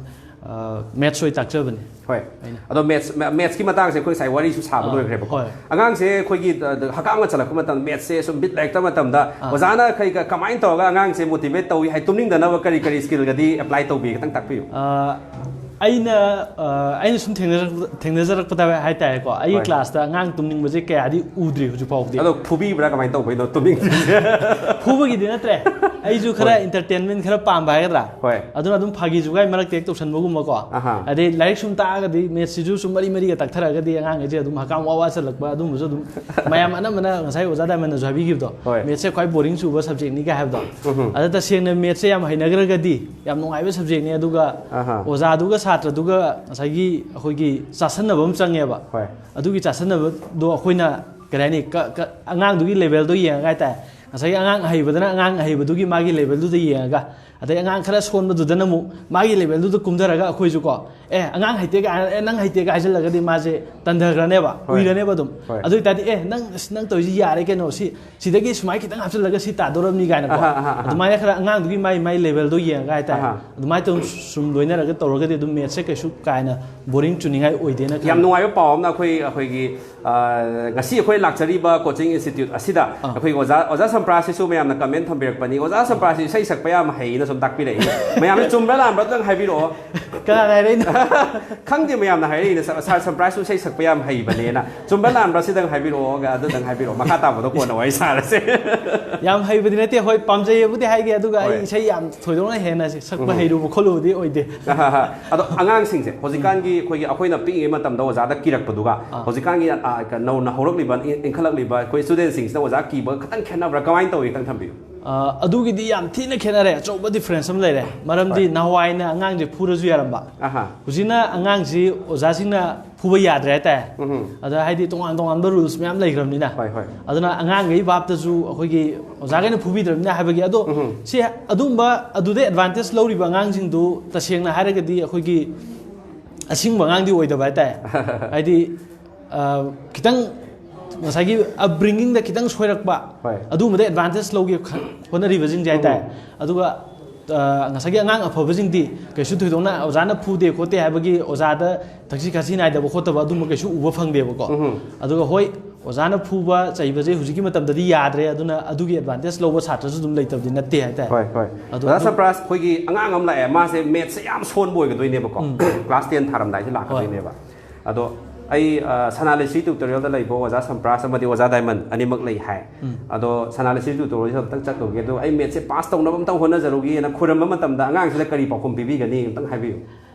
ꯑ, maths ꯑꯣꯏ ꯇꯥꯛꯆꯕꯅꯤ꯫ ꯍꯣꯏ꯫ ꯑꯩꯅ꯫ ꯑꯗꯣ maths, ma-, maths ꯀꯤ ꯃꯇꯥꯡꯁꯦ ꯑꯩꯈꯣꯏ ꯉꯁꯥꯏ ꯋꯥꯔꯤꯁꯨ ꯁꯥꯕ ꯑꯥ, ꯂꯣꯏꯈ꯭ꯔꯦꯕꯀꯣ꯫ ꯍꯣꯏ꯫ ꯑꯉꯥꯡꯁꯦ ꯑꯩꯈꯣꯏꯒꯤ, ꯑ, ꯗ-, ꯍꯀꯥꯝꯒ ꯆꯜꯂꯛꯄ ꯃꯇꯝꯗ maths ꯁꯦ ꯁꯨꯝ ꯕꯤꯠ ꯂꯩꯔꯛꯇꯕ ꯃꯇꯝꯗ ꯑꯥ꯫ ꯑꯣꯖꯥꯅ ꯀꯩ ꯀ-, ꯀꯃꯥꯏꯅ ꯇꯧꯔꯒ ꯑꯉꯥꯡꯁꯦ motivate ꯇꯧꯏ ꯍꯥꯏ, ꯇꯨꯝꯅꯤꯡꯗꯅꯕ ꯀꯔꯤ ꯀꯔꯤ skill ꯒꯗꯤ apply ꯇꯧꯕꯤ, ꯈꯤꯇꯪ ꯇꯥꯛꯄꯤꯌꯨ꯫ ꯑꯥ, ꯑꯩꯅ, ꯑꯥ, ꯑꯩꯅ ꯁꯨꯝ ꯊꯦꯡꯅꯖꯔꯛꯄ-, ꯊꯦꯡꯅꯖꯔꯛꯄꯗ ꯍꯥꯏꯇꯥꯔꯦꯀꯣ, ꯑꯩꯒꯤ ꯍꯣꯏ꯫ Class ꯇ ꯑꯉꯥꯡ ꯇꯨꯝꯅꯤꯡꯕꯁꯦ ꯀꯌꯥꯗꯤ ꯎꯗ꯭ꯔꯤ ꯍꯧꯖꯤꯛ ꯐꯥꯎꯕꯗꯤ꯫ ꯑꯗꯣ ꯐꯨꯕꯤꯕ꯭ꯔꯥ ꯀꯃꯥꯏꯅ ꯇꯧꯕꯩꯅꯣ ꯇꯨꯝꯅꯤꯡꯗ꯭ꯔꯤꯁꯦ? ꯐꯨꯕꯒꯤꯗꯤ ꯅꯠꯇ꯭ꯔꯦ, ꯑꯩꯁꯨ ꯈꯔ ꯍꯣꯏ꯫ Entertainment ꯈꯔ ꯄꯥꯝꯕ ꯍꯥꯏꯒꯗ꯭ꯔꯥ? ꯍꯣꯏ꯫ ꯑꯗꯨꯅ ꯑꯗꯨꯝ ꯐꯥꯒꯤ ꯖꯨꯒꯥꯏ ꯃꯔꯛꯇ ꯍꯦꯛ ꯇꯧꯁꯟꯕꯒꯨꯝꯕꯀꯣ꯫ ꯑꯍꯥ꯫ ꯑꯗꯩ ꯂꯥꯏꯔꯤꯛ ꯁꯨꯝ ꯇꯥꯛꯑꯒꯗꯤ maths ꯁꯤꯁꯨ ꯁꯨꯝ ꯃꯔꯤ ꯃꯔꯤꯒ ꯇꯥꯛꯊꯔꯛꯑꯒꯗꯤ ꯑꯉꯥꯡꯈꯩꯁꯦ ꯑꯗꯨꯝ ꯍꯀꯥꯝ ꯋꯥ ꯋꯥ ꯆꯜꯂꯛꯄ, ꯑꯗꯨꯝꯕꯁꯨ ꯑꯗꯨꯝ ꯃꯌꯥꯝ ꯑꯅꯝꯕꯅ ꯉꯁꯥꯏ ꯑꯣꯖꯥ ꯗꯥꯏꯃꯟꯅꯁꯨ ꯍꯥꯏꯕꯤꯈꯤꯕꯗꯣ, ꯍꯣꯏ꯫ Maths ꯁꯦ ꯈ꯭ꯋꯥꯏ boring ꯆꯨꯕ subject ꯅꯤ ꯀꯥꯏ ꯍꯥꯏꯕꯗꯣ꯫ ꯎꯝ꯫ ꯑꯗ ꯇꯁꯦꯡꯅ maths ꯁꯦ ꯌꯥꯝ ꯍꯩꯅꯈ꯭ꯔꯒꯗꯤ ꯌꯥꯝ ꯅꯨꯡꯉꯥꯏꯕ subject ꯅꯤ, ꯑꯗꯨꯒ ꯑꯍꯥ꯫ ꯑꯣꯖꯥꯗꯨꯒ ꯁꯥꯇ꯭ꯔꯗꯨꯒ ꯉꯁꯥꯏꯒꯤ ꯑꯩꯈꯣꯏꯒꯤ ꯆꯥꯁꯟꯅꯕ ꯑꯃ ꯆꯪꯉꯦꯕ꯫ ꯍꯣꯏ꯫ ꯑꯗꯨꯒꯤ ꯆꯥꯁꯟꯅꯕꯗꯣ ꯑꯩꯈꯣꯏꯅ ꯀꯔꯤ ꯍꯥꯏꯅꯤ, ꯀ-, ꯀ-, ꯑꯉꯥꯡꯗꯨꯒꯤ level ꯗꯣ ꯌꯦꯡꯉꯒ ꯍꯥꯏꯇꯥꯔꯦ, ꯉꯁꯥꯏꯒꯤ ꯑꯉꯥꯡ ꯑꯍꯩꯕꯗꯅ ꯑꯉꯥꯡ ꯑꯍꯩꯕꯗꯨꯒꯤ ꯃꯥꯒꯤ level ꯗꯨꯗ ꯌꯦꯡꯉꯒ, ꯑꯗꯩ ꯑꯉꯥꯡ ꯈꯔ ꯁꯣꯟꯕꯗꯨꯗꯅ ꯑꯃꯨꯛ ꯃꯥꯒꯤ level ꯗꯨꯗ ꯀꯨꯝꯊꯔꯒ ꯑꯩꯈꯣꯏꯁꯨꯀꯣ, ꯑꯦ, ꯑꯉꯥꯡ ꯍꯩꯇꯦ ꯀꯥꯏꯅ, "ꯑꯦ, ꯅꯪ ꯍꯩꯇꯦ" ꯀꯥꯏ ꯍꯥꯏꯖꯤꯜꯂꯒꯗꯤ ꯃꯥꯁꯦ ꯇꯟꯊꯈ꯭ꯔꯅꯦꯕ, ꯍꯣꯏ꯫ ꯎꯏꯔꯅꯦꯕ ꯑꯗꯨꯝ꯫ ꯍꯣꯏ꯫ ꯑꯗꯨ ꯑꯣꯏꯇꯥꯔꯗꯤ, "ꯑꯦ, ꯅꯪ, ꯑꯁ, ꯅꯪ ꯇꯧꯔꯤꯁꯤ ꯌꯥꯔꯦ ꯀꯩꯅꯣ, ꯁꯤ, ꯁꯤꯗꯒꯤ ꯁꯨꯃꯥꯏꯅ ꯈꯤꯇꯪ ꯍꯥꯞꯆꯤꯜꯂꯒ ꯁꯤ ꯇꯥꯗꯧꯔꯕꯅꯤ" ꯀꯥꯏꯅꯀꯣ꯫ ꯑꯍꯥ, ꯑꯍꯥ, ꯑꯍꯥ꯫ ꯑꯗꯨꯃꯥꯏꯅ ꯈꯔ ꯑꯉꯥꯡꯗꯨꯒꯤ ꯃꯥꯏ ꯃꯥꯏ ꯂꯦꯚꯦꯜꯗꯣ ꯌꯦꯡꯉꯒ ꯍꯥꯏꯇꯥꯔꯦ, ꯑꯍꯥ꯫ ꯑꯗꯨꯃꯥꯏꯅ ꯇꯧ ꯁꯨꯝ ꯂꯣꯏꯅꯔꯒ ꯇꯧꯔꯒꯗꯤ ꯑꯗꯨꯝ ꯃꯦꯠꯁꯁꯦ ꯀꯩꯁꯨ ꯀꯥ ꯍꯦꯟꯅ ꯕꯣꯔꯤꯡ ꯆꯨꯅꯤꯡꯉꯥꯏ ꯑꯣꯏꯗꯦꯅ ꯈꯜꯂꯤ꯫ ꯌꯥꯝ ꯅꯨꯡꯉꯥꯏꯕ ꯄꯥꯎ ꯑꯃꯅ ꯑꯩꯈꯣꯏ, ꯑꯩꯈꯣꯏꯒꯤ, ꯑ, ꯉꯁꯤ ꯑꯩꯈꯣꯏ ꯂꯥꯛꯆꯔꯤꯕ ꯀꯣꯆꯤꯡ ꯏꯟꯁꯇꯤꯇ꯭ꯌꯨꯠ ꯑꯁꯤꯗ ꯑꯥ꯫ ꯑꯩꯈꯣꯏꯒꯤ ꯑꯣꯖꯥ, ꯑꯣꯖꯥ ꯁꯝꯄ꯭ꯔꯥꯁꯤꯁꯨ ꯃꯌꯥꯝꯅ ꯀꯃꯦꯟ ꯊꯝꯕꯤꯔꯛꯄꯅꯤ, "ꯑꯣꯖꯥ ꯁꯝꯄ꯭ꯔꯥꯁꯤ ꯏꯁꯩ ꯁꯛꯄ ꯌꯥꯝ ꯍꯩꯅ" ꯁꯨꯝ ꯇꯥꯛꯄꯤꯔꯛꯏ꯫ ꯃꯌꯥꯝꯅ ꯆꯨꯝꯕ꯭ꯔꯥ ꯂꯥꯟꯕ꯭ꯔꯥ ꯑꯗꯨꯝ ꯍꯥꯏꯕꯤꯔꯛꯑꯣ꯫ ꯀꯅꯥꯅ ꯍꯥꯏꯔꯛꯏꯅꯣ? ꯈꯪꯗꯦ, ꯃꯌꯥꯝꯅ ꯍꯥꯏꯔꯛꯏꯅꯦ, "ꯁꯥꯔ, ꯁꯥꯔ ꯁꯝꯄ꯭ꯔꯥꯁꯁꯨ ꯏꯁꯩ ꯁꯛꯄ ꯌꯥꯝ ꯍꯩꯕꯅꯦꯅ"꯫ ꯆꯨꯝꯕ꯭ꯔꯥ ꯂꯥꯟꯕ꯭ꯔꯥ ꯁꯤꯗꯪ ꯍꯥꯏꯕꯤꯔꯛꯑꯣ, ꯑꯗꯨꯗꯪ ꯍꯥꯏꯕꯤꯔꯛꯑꯣ, ꯃꯈꯥ ꯇꯥꯕꯗꯣ ꯀꯣꯟꯅ ꯋꯥꯔꯤ ꯁꯥꯔꯁꯦ꯫ ꯌꯥꯝ ꯍꯩꯕꯗꯤ ꯅꯠꯇꯦ, ꯍꯣꯏ, ꯄꯥꯝꯖꯩꯌꯦꯕꯨꯗꯤ ꯍꯥꯏꯒꯦ, ꯑꯗꯨꯒ ꯑꯩ ꯍꯣꯏ꯫ ꯏꯁꯩ ꯌꯥꯝ ꯊꯣꯏꯗꯣꯛꯅ ꯍꯦꯟꯅ ꯁꯛꯄ ꯎꯝ꯫ ꯍꯩꯔꯨꯕ ꯈꯣꯠꯂꯨꯕꯗꯤ ꯑꯣꯏꯗꯦ꯫ ꯑꯗꯣ ꯑꯉꯥꯡꯁꯤꯡꯁꯦ ꯍꯧꯖꯤꯛꯀꯥꯟꯒꯤ ꯑꯩꯈꯣꯏꯒꯤ, ꯑꯩꯈꯣꯏꯅ ꯄꯤꯛꯏꯉꯩ ꯃꯇꯝꯗ ꯑꯣꯖꯥꯗ ꯀꯤꯔꯛꯄꯗꯨꯒ ꯑꯥ꯫ ꯍꯧꯖꯤꯛꯀꯥꯟꯒꯤ, ꯑ, ꯀ-, ꯅꯧꯅ ꯍꯧꯔꯛꯂꯤꯕ, ꯏꯟ-, ꯏꯟꯈꯠꯂꯛꯂꯤꯕ ꯑꯩꯈꯣꯏ ꯏꯁꯇꯨꯗꯦꯟꯁꯤꯡꯁꯤꯅ ꯑꯣꯖꯥ ꯀꯤꯕ ꯈꯤꯇꯪ ꯈꯦꯠꯅꯕ꯭ꯔꯥ, ꯀꯃꯥꯏꯅ ꯇꯧꯏ, ꯈꯤꯇꯪ ꯊꯝꯕꯤꯌꯨ꯫ ꯑ, ꯑꯗꯨꯒꯤꯗꯤ ꯌꯥꯝ ꯊꯤꯅ ꯈꯦꯠꯅꯔꯦ, ꯑꯆꯧꯕ ꯗꯤꯐ꯭ꯔꯦꯟꯁ ꯑꯃ ꯂꯩꯔꯦ꯫ ꯃꯔꯝꯗꯤ ꯍꯣꯏ꯫ ꯅꯍꯥꯟꯋꯥꯏꯅ ꯑꯉꯥꯡꯁꯦ ꯐꯨꯔꯁꯨ ꯌꯥꯔꯝꯕ, ꯑꯍꯥ꯫ ꯍꯧꯖꯤꯛꯅ ꯑꯉꯥꯡꯁꯤ ꯑꯣꯖꯥꯁꯤꯡꯅ ꯐꯨꯕ ꯌꯥꯗ꯭ꯔꯦ ꯍꯥꯏꯇꯥꯔꯦ꯫ ꯎꯝ꯫ ꯑꯗ ꯍꯥꯏꯗꯤ ꯇꯣꯉꯥꯟ ꯇꯣꯉꯥꯟꯕ ꯔꯨꯜꯁ ꯃꯌꯥꯝ ꯂꯩꯈ꯭ꯔꯕꯅꯤꯅ꯫ ꯍꯣꯏ, ꯍꯣꯏ꯫ ꯑꯗꯨꯅ ꯑꯉꯥꯡꯈꯩ ꯚꯥꯞꯇꯁꯨ ꯑꯩꯈꯣꯏꯒꯤ ꯑꯣꯖꯥꯈꯩꯅ ꯐꯨꯕꯤꯗ꯭ꯔꯕꯅꯤꯅ ꯍꯥꯏꯕꯒꯤ, ꯑꯗꯣ ꯎꯝ꯫ ꯁꯤ ꯑꯗꯨꯝꯕ ꯑꯗꯨꯗꯩ ꯑꯦꯗꯚꯥꯟꯇꯦꯖ ꯂꯧꯔꯤꯕ ꯑꯉꯥꯡꯁꯤꯡꯗꯨ ꯇꯁꯦꯡꯅ ꯍꯥꯏꯔꯒꯗꯤ ꯑꯩꯈꯣꯏꯒꯤ ꯑꯁꯤꯡꯕ ꯑꯉꯥꯡꯗꯤ ꯑꯣꯏꯗꯕ ꯍꯥꯏꯇꯥꯔꯦ꯫ ꯍꯥꯏꯗꯤ, ꯑ, ꯈꯤꯇꯪ ꯉꯁꯥꯏꯒꯤ ꯑꯞꯕ꯭ꯔꯤꯡꯒꯤꯡꯗ ꯈꯤꯇꯪ ꯁꯣꯏꯔꯛꯄ, ꯍꯣꯏ꯫ ꯑꯗꯨꯒꯨꯝꯕꯗ ꯑꯦꯗꯚꯥꯟꯇꯦꯖ ꯂꯧꯒꯦ ꯈ-, ꯍꯣꯠꯅꯔꯤꯕꯁꯤꯡꯁꯦ ꯍꯥꯏꯇꯥꯔꯦ꯫ ꯎꯝ꯫ ꯑꯗꯨꯒ, ꯑ, ꯉꯁꯥꯏꯒꯤ ꯑꯉꯥꯡ ꯑꯐꯕꯁꯤꯡꯗꯤ ꯀꯩꯁꯨ ꯊꯣꯏꯗꯣꯛꯅ ꯑꯣꯖꯥꯅ ꯐꯨꯗꯦ ꯈꯣꯠꯇꯦ ꯍꯥꯏꯕꯒꯤ ꯑꯣꯖꯥꯗ ꯊꯛꯁꯤ ꯈꯥꯁꯤ ꯅꯥꯏꯗꯕ ꯈꯣꯠꯇꯕ ꯑꯗꯨꯝꯕ ꯀꯩꯁꯨ ꯎꯕ ꯐꯪꯗꯦꯕꯀꯣ꯫ ꯎꯝ꯫ ꯑꯗꯨꯒ ꯍꯣꯏ, ꯑꯣꯖꯥꯅ ꯐꯨꯕ ꯆꯩꯕꯁꯦ ꯍꯧꯖꯤꯛꯀꯤ ꯃꯇꯝꯗꯗꯤ ꯌꯥꯗ꯭ꯔꯦ, ꯑꯗꯨꯅ ꯑꯗꯨꯒꯤ ꯑꯦꯗꯚꯥꯟꯇꯦꯖ ꯂꯧꯕ ꯁꯥꯇ꯭ꯔꯁꯨ ꯑꯗꯨꯝ ꯂꯩꯇꯕꯗꯤ ꯅꯠꯇꯦ ꯍꯥꯏꯇꯥꯔꯦ꯫ ꯍꯣꯏ, ꯍꯣꯏ꯫ ꯑꯗꯣ ꯑꯣꯖꯥ ꯑꯗꯨ ꯁꯝꯄ꯭ꯔꯥꯁ, ꯑꯩꯈꯣꯏꯒꯤ ꯑꯉꯥꯡ ꯑꯃ ꯂꯥꯛꯑꯦ, ꯃꯥꯁꯦ ꯃꯦꯠꯁꯁꯦ ꯌꯥꯝ ꯁꯣꯟꯕ ꯑꯣꯏꯒꯗꯣꯏꯅꯦꯕꯀꯣ꯫ ꯎꯝ꯫ Class ten ꯊꯥꯔꯝꯗꯥꯏꯁꯦ ꯂꯥꯛꯀꯗꯣꯏꯅꯦꯕ꯫ ꯑꯗꯣ ꯑꯩ, ꯑ, ꯁꯅꯥ ꯂꯩꯁ꯭ꯔꯤ ꯇ꯭ꯌꯨꯇꯣꯔꯤꯌꯦꯜꯗ ꯂꯩꯕ ꯑꯣꯖꯥ ꯁꯝꯄ꯭ꯔꯥꯁ ꯑꯃꯗꯤ ꯑꯣꯖꯥ ꯗꯥꯏꯃꯟ ꯑꯅꯤꯃꯛ ꯂꯩ ꯍꯥꯏ꯫ ꯎꯝ꯫ ꯑꯗꯣ ꯁꯅꯥ ꯂꯩꯁ꯭ꯔꯤ ꯇ꯭ꯌꯨꯇꯣꯔꯤꯌꯦꯜꯁꯤꯗ ꯑꯝꯇꯪ ꯆꯠꯂꯨꯒꯦ, ꯑꯗꯣ ꯑꯩ ꯃꯦꯠꯁꯁꯦ ꯄꯥꯁ ꯇꯧꯅꯕ ꯑꯝꯇꯪ ꯍꯣꯠꯅꯖꯔꯨꯒꯦꯅ ꯈꯨꯔꯝꯕ ꯃꯇꯝꯗ ꯑꯉꯥꯡꯁꯤꯗ ꯀꯔꯤ ꯄꯥꯎꯈꯨꯝ ꯄꯤꯕꯤꯒꯅꯤ, ꯑꯝꯇꯪ ꯍꯥꯏꯕꯤꯌꯨ꯫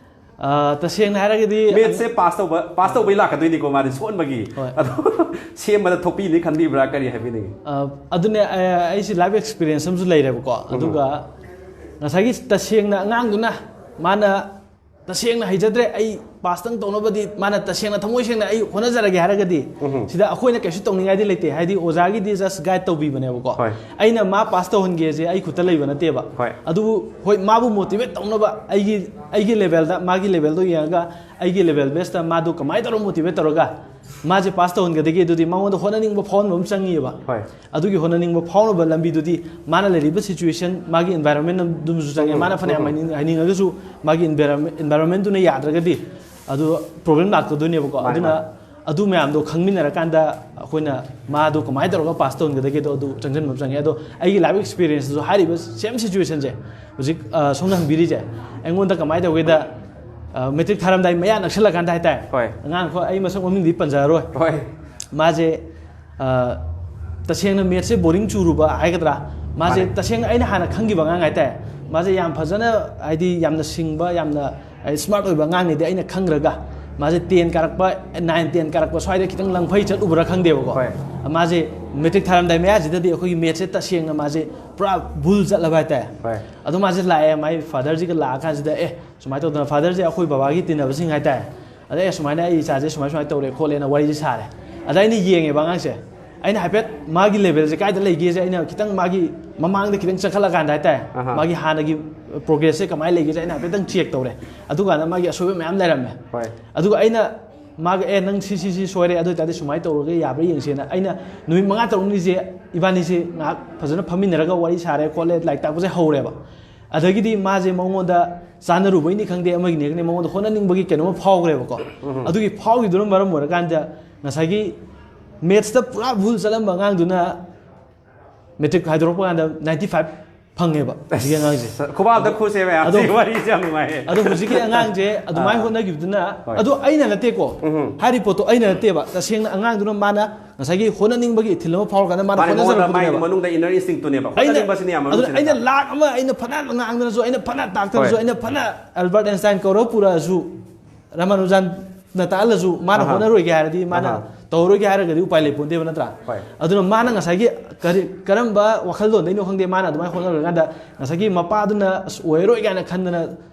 ꯑ, ꯇꯁꯦꯡꯅ ꯍꯥꯏꯔꯒꯗꯤ ꯃꯦꯠꯁꯁꯦ ꯄꯥꯁ ꯇꯧꯕ, ꯄꯥꯁ ꯇꯧꯕꯩ ꯂꯥꯛꯀꯗꯣꯏꯅꯤꯀꯣ, ꯃꯥꯗꯤ ꯁꯣꯟꯕꯒꯤ꯫ ꯍꯣꯏ꯫ ꯑꯗꯣ ꯁꯦꯝꯕꯗ ꯊꯣꯛꯄꯤꯅꯤ ꯈꯟꯕꯤꯕ꯭ꯔꯥ, ꯀꯔꯤ ꯍꯥꯏꯕꯤꯅꯤꯡꯉꯤ? ꯑ, ꯑꯗꯨꯅꯦ, ꯑ, ꯑꯩꯁꯦ ꯂꯥꯏꯐ ꯑꯦꯛꯁꯄꯤꯔꯤꯌꯦꯟꯁ ꯑꯃꯁꯨ ꯂꯩꯔꯦꯕꯀꯣ꯫ ꯎꯝ꯫ ꯑꯗꯨꯒ ꯉꯁꯥꯏꯒꯤ ꯇꯁꯦꯡꯅ ꯑꯉꯥꯡꯗꯨꯅ ꯃꯥꯅ ꯇꯁꯦꯡꯅ ꯍꯩꯖꯗ꯭ꯔꯦ, ꯑꯩ ꯄꯥꯁꯇꯪ ꯇꯧꯅꯕꯗꯤ ꯃꯥꯅ ꯇꯁꯦꯡꯅ ꯊꯃꯣꯏ ꯁꯦꯡꯅ ꯑꯩ ꯍꯣꯠꯅꯖꯔꯒꯦ ꯍꯥꯏꯔꯒꯗꯤ, ꯎꯝ꯫ ꯁꯤꯗ ꯑꯩꯈꯣꯏꯅ ꯀꯩꯁꯨ ꯇꯧꯅꯤꯡꯉꯥꯏꯗꯤ ꯂꯩꯇꯦ꯫ ꯍꯥꯏꯗꯤ ꯑꯣꯖꯥꯒꯤꯗꯤ just guide ꯇꯧꯕꯤꯕꯅꯦꯕꯀꯣ꯫ ꯍꯣꯏ꯫ ꯑꯩꯅ ꯃꯥ ꯄꯥꯁ ꯇꯧꯍꯟꯒꯦꯁꯦ ꯑꯩ ꯈꯨꯠꯇ ꯂꯩꯕ ꯅꯠꯇꯦꯕ꯫ ꯍꯣꯏ꯫ ꯑꯗꯨꯕꯨ ꯍꯣꯏ, ꯃꯥꯕꯨ motivate ꯇꯧꯅꯕ ꯑꯩꯒꯤ, ꯑꯩꯒꯤ level ꯗ, ꯃꯥꯒꯤ level ꯗꯣ ꯌꯦꯡꯉꯒ ꯑꯩꯒꯤ level base ꯇ ꯃꯥꯗꯣ ꯀꯃꯥꯏꯅ ꯇꯧꯔꯒ motivate ꯇꯧꯔꯒ ꯃꯥꯁꯦ ꯄꯥꯁ ꯇꯧꯍꯟꯒꯗꯒꯦ? ꯑꯗꯨꯗꯤ ꯃꯉꯣꯟꯗ ꯍꯣꯠꯅꯅꯤꯡꯕ ꯐꯥꯎꯍꯟꯕ ꯑꯃ ꯆꯪꯉꯤꯑꯕ꯫ ꯍꯣꯏ꯫ ꯑꯗꯨꯒꯤ ꯍꯣꯠꯅꯅꯤꯡꯕ ꯐꯥꯎꯅꯕ ꯂꯝꯕꯤꯗꯨꯗꯤ ꯃꯥꯅ ꯂꯩꯔꯤꯕ situation, ꯃꯥꯒꯤ environment ꯑꯗꯨꯝꯁꯨ ꯆꯪꯉꯦ꯫ ꯎꯝ, ꯃꯥꯅ ꯐꯅꯌꯥꯝ ꯎꯝ꯫ ꯍꯥꯏꯅꯤꯡ-, ꯍꯥꯏꯅꯤꯡꯉꯒꯁꯨ ꯃꯥꯒꯤ environment, environment ꯗꯨꯅ ꯌꯥꯗ꯭ꯔꯒꯗꯤ ꯑꯗꯨ problem ꯂꯥꯛꯀꯗꯣꯏꯅꯦꯕꯀꯣ꯫ ꯃꯥꯅꯦ, ꯑꯗꯨꯅ ꯃꯥꯅꯦ꯫ ꯑꯗꯨ ꯃꯌꯥꯝꯗꯣ ꯈꯪꯃꯤꯟꯅꯔꯀꯥꯟꯗ ꯑꯩꯈꯣꯏꯅ ꯃꯥꯗꯣ ꯀꯃꯥꯏꯅ ꯇꯧꯔꯒ ꯄꯥꯁ ꯇꯧꯍꯟꯒꯗꯒꯦꯗꯣ ꯑꯗꯨ ꯆꯪꯁꯤꯟꯕ ꯑꯃ ꯆꯪꯉꯦ꯫ ꯑꯗꯣ ꯑꯩꯒꯤ life experience ꯇꯁꯨ ꯍꯥꯏꯔꯤꯕ same situation ꯁꯦ ꯍꯧꯖꯤꯛ, ꯑ, ꯁꯣꯝꯅ ꯍꯪꯕꯤꯔꯤꯁꯦ ꯑꯩꯉꯣꯟꯗ ꯀꯃꯥꯏꯅ ꯇꯧꯒꯦꯗ, ꯑ, matric ꯊꯥꯔꯝꯗꯥꯏ ꯃꯌꯥ ꯅꯛꯁꯜꯂꯀꯥꯟꯗ ꯍꯥꯏꯇꯥꯔꯦ꯫ ꯍꯣꯏ꯫ ꯑꯉꯥꯡ ꯑꯩꯈꯣꯏ, ꯑꯩ ꯃꯁꯛ ꯃꯃꯤꯡꯗꯤ ꯄꯟꯖꯔꯔꯣꯏ꯫ ꯍꯣꯏ꯫ ꯃꯥꯁꯦ, ꯑ, ꯇꯁꯦꯡꯅ maths ꯁꯦ boring ꯆꯨꯔꯨꯕ ꯍꯥꯏꯒꯗ꯭ꯔꯥ, ꯃꯥꯁꯦ ꯃꯥꯅꯦ꯫ ꯇꯁꯦꯡꯅ ꯑꯩꯅ ꯍꯥꯟꯅ ꯈꯪꯈꯤꯕ ꯑꯉꯥꯡ ꯍꯥꯏꯇꯥꯔꯦ꯫ ꯃꯥꯁꯦ ꯌꯥꯝ ꯐꯖꯅ, ꯍꯥꯏꯗꯤ ꯌꯥꯝꯅ ꯁꯤꯡꯕ, ꯌꯥꯝꯅ, ꯍꯥꯏꯗꯤ smart ꯑꯣꯏꯕ ꯑꯉꯥꯡꯅꯤꯗꯤ ꯑꯩꯅ ꯈꯪꯈ꯭ꯔꯒ, ꯃꯥꯁꯦ ten ꯀꯥꯔꯛꯄ, nine ten ꯀꯥꯔꯛꯄ ꯁ꯭ꯋꯥꯏꯗ ꯈꯤꯇꯪ ꯂꯪꯐꯩ ꯆꯠꯂꯨꯕ꯭ꯔꯥ ꯈꯪꯗꯦꯕꯀꯣ꯫ ꯍꯣꯏ꯫ ꯃꯥꯁꯦ matric ꯊꯥꯔꯝꯗꯥꯏ ꯃꯌꯥꯁꯤꯗꯗꯤ ꯑꯩꯈꯣꯏꯒꯤ maths ꯁꯦ ꯇꯁꯦꯡꯅ ꯃꯥꯁꯦ ꯄꯨꯔꯥ ꯕꯨꯜ ꯆꯠꯂꯕ ꯍꯥꯏꯇꯥꯔꯦ꯫ ꯍꯣꯏ꯫ ꯑꯗꯣ ꯃꯥꯁꯦ ꯂꯥꯛꯑꯦ, ꯃꯥꯏ father ꯁꯤꯒ ꯂꯥꯛꯑꯀꯥꯟꯁꯤꯗ, "ꯑꯦ, ꯁꯨꯃꯥꯏꯅ ꯇꯧꯗꯅ", father ꯁꯦ ꯑꯩꯈꯣꯏ ꯕꯕꯥꯒꯤ ꯇꯤꯟꯅꯕꯁꯤꯡ ꯍꯥꯏꯇꯥꯔꯦ꯫ ꯑꯗ, "ꯑꯦ, ꯁꯨꯃꯥꯏꯅ ꯑꯩ ꯏꯆꯥꯁꯦ ꯁꯨꯃꯥꯏ ꯁꯨꯃꯥꯏꯅ ꯇꯧꯔꯦ ꯈꯣꯠꯂꯦꯅ" ꯋꯥꯔꯤꯁꯦ ꯁꯥꯔꯦ꯫ ꯑꯗ ꯑꯩꯅ ꯌꯦꯡꯉꯦꯕ ꯑꯉꯥꯡꯁꯦ, ꯑꯩꯅ ꯍꯥꯏꯐꯦꯠ ꯃꯥꯒꯤ level ꯁꯦ ꯀꯥꯏꯗ ꯂꯩꯒꯦꯁꯦ ꯑꯩꯅ ꯈꯤꯇꯪ ꯃꯥꯒꯤ ꯃꯃꯥꯡꯗ ꯈꯤꯇꯪ ꯆꯪꯈꯠꯂꯀꯥꯟꯗ ꯍꯥꯏꯇꯥꯔꯦ, ꯑꯍꯥ꯫ ꯃꯥꯒꯤ ꯍꯥꯟꯅꯒꯤ progress ꯁꯦ ꯀꯃꯥꯏꯅ ꯂꯩꯒꯦꯁꯦ ꯑꯩꯅ ꯍꯥꯏꯐꯦꯠꯇꯪ check ꯇꯧꯔꯦ꯫ ꯑꯗꯨꯀꯥꯟꯗ ꯃꯥꯒꯤ ꯑꯁꯣꯏꯕ ꯃꯌꯥꯝ ꯂꯩꯔꯝꯃꯦ꯫ ꯍꯣꯏ꯫ ꯑꯗꯨꯒ ꯑꯩꯅ ꯃꯥꯒ, "ꯑꯦ, ꯅꯪ ꯁꯤ, ꯁꯤ, ꯁꯤ ꯁꯣꯏꯔꯦ, ꯑꯗꯨ ꯑꯣꯏꯇꯥꯔꯗꯤ ꯁꯨꯃꯥꯏꯅ ꯇꯧꯔꯒ ꯌꯥꯕ꯭ꯔꯥ ꯌꯦꯡꯁꯦꯅ", ꯑꯩꯅ ꯅꯨꯃꯤꯠ ꯃꯉꯥ ꯇꯔꯨꯛꯅꯤꯁꯦ ꯏꯕꯥꯅꯤꯁꯦ ꯉꯥꯏꯍꯥꯛ ꯐꯖꯅ ꯐꯝꯃꯤꯟꯅꯔꯒ ꯋꯥꯔꯤ ꯁꯥꯔꯦ ꯈꯣꯠꯂꯦ, ꯂꯥꯏꯔꯤꯛ ꯇꯥꯛꯄꯁꯦ ꯍꯧꯔꯦꯕ꯫ ꯑꯗꯒꯤꯗꯤ ꯃꯥꯁꯦ ꯃꯉꯣꯟꯗ ꯆꯥꯟꯅꯔꯨꯕꯩꯅꯤ ꯈꯪꯗꯦ, ꯑꯃꯒꯤꯅꯤ ꯈꯪꯗꯦ, ꯃꯉꯣꯟꯗ ꯍꯣꯠꯅꯅꯤꯡꯕꯒꯤ ꯀꯩꯅꯣꯝꯃ ꯐꯥꯎꯈ꯭ꯔꯦꯕꯀꯣ꯫ ꯎꯝ꯫ ꯑꯗꯨꯒꯤ ꯐꯥꯎꯈꯤꯕꯗꯨꯅ ꯃꯔꯝ ꯑꯣꯏꯔꯀꯥꯟꯗ ꯉꯁꯥꯏꯒꯤ maths ꯇ ꯄꯨꯔꯥ ꯕꯨꯜ ꯆꯠꯂꯝꯕ ꯑꯉꯥꯡꯗꯨꯅ matric ꯍꯥꯏꯗꯣꯔꯛꯄ ꯀꯥꯟꯗ ninety five ꯐꯪꯉꯦꯕ ꯍꯧꯖꯤꯛꯀꯤ ꯑꯉꯥꯡꯁꯦ꯫ ꯑꯁ, ꯈꯨꯕꯥꯛꯇ ꯈꯨꯁꯦ ꯃꯌꯥꯝ꯫ ꯑꯗꯣ, ꯁꯤ ꯋꯥꯔꯤꯁꯦ ꯌꯥꯝ ꯅꯨꯡꯉꯥꯏꯌꯦ꯫ ꯑꯗꯣ ꯍꯧꯖꯤꯛꯀꯤ ꯑꯉꯥꯡꯁꯦ ꯑꯗꯨꯃꯥꯏꯅ ꯑꯥ꯫ ꯍꯣꯠꯅꯈꯤꯕꯗꯨꯅ, ꯍꯣꯏ꯫ ꯑꯗꯣ ꯑꯩꯅ ꯅꯠꯇꯦꯀꯣ, ꯎꯝ꯫ ꯍꯥꯏꯔꯤ ꯄꯣꯠꯇꯣ ꯑꯩꯅ ꯅꯠꯇꯦꯕ, ꯇꯁꯦꯡꯅ ꯑꯉꯥꯡꯗꯨꯅ ꯃꯥꯅ ꯉꯁꯥꯏꯒꯤ ꯍꯣꯠꯅꯅꯤꯡꯕꯒꯤ ꯏꯊꯤꯜ ꯑꯃ ꯐꯥꯎꯔꯀꯥꯟꯗ ꯃꯥꯅ ꯃꯥꯅꯦ, ꯃꯉꯣꯟꯗ ꯃꯥꯒꯤ ꯍꯣꯠꯅꯖꯔꯛꯄꯗꯨꯅꯦꯕ꯫ ꯃꯅꯨꯡꯗ inner instinct ꯇꯨꯅꯦꯕ꯫ ꯑꯩꯅ, ꯍꯣꯠꯅꯅꯤꯡꯕꯁꯤꯅꯦ ꯌꯥꯝ ꯃꯅꯨꯡ ꯑꯗꯨꯅ ꯑꯩꯅ ꯆꯟꯖꯟꯕ꯫ ꯂꯥꯛ ꯑꯃ ꯑꯩꯅ ꯐꯅ ꯉꯥꯡꯗꯅꯁꯨ, ꯑꯩꯅ ꯐꯅ ꯇꯥꯛꯇꯅꯁꯨ, ꯍꯣꯏ꯫ ꯑꯩꯅ ꯐꯅ Albert Einstein ꯀꯧꯔꯒ ꯄꯨꯔꯛꯑꯁꯨ, ꯔꯥꯃꯥꯅꯨꯖꯟꯅ ꯇꯥꯛꯍꯜꯂꯁꯨ ꯃꯥꯅ ꯑꯍꯥ꯫ ꯍꯣꯠꯅꯔꯣꯏꯒꯦ ꯍꯥꯏꯔꯗꯤ, ꯃꯥꯅ ꯑꯍꯥ꯫ ꯇꯧꯔꯣꯏꯒꯦ ꯍꯥꯏꯔꯒꯗꯤ ꯎꯄꯥꯏ ꯂꯩꯄꯣꯟꯇꯦꯕ, ꯅꯠꯇ꯭ꯔꯥ? ꯍꯣꯏ꯫ ꯑꯗꯨꯅ ꯃꯥꯅ ꯉꯁꯥꯏꯒꯤ ꯀꯔꯤ, ꯀꯔꯝꯕ ꯋꯥꯈꯜꯂꯣꯟꯗꯩꯅꯣ ꯈꯪꯗꯦ, ꯃꯥꯅ ꯑꯗꯨꯃꯥꯏꯅ ꯍꯣꯠꯅꯔꯀꯥꯟꯗ ꯉꯁꯥꯏꯒꯤ ꯃꯄꯥꯗꯨꯅ "ꯑꯁ, ꯑꯣꯏꯔꯔꯣꯏ" ꯀꯥꯏꯅ ꯈꯟꯗꯅ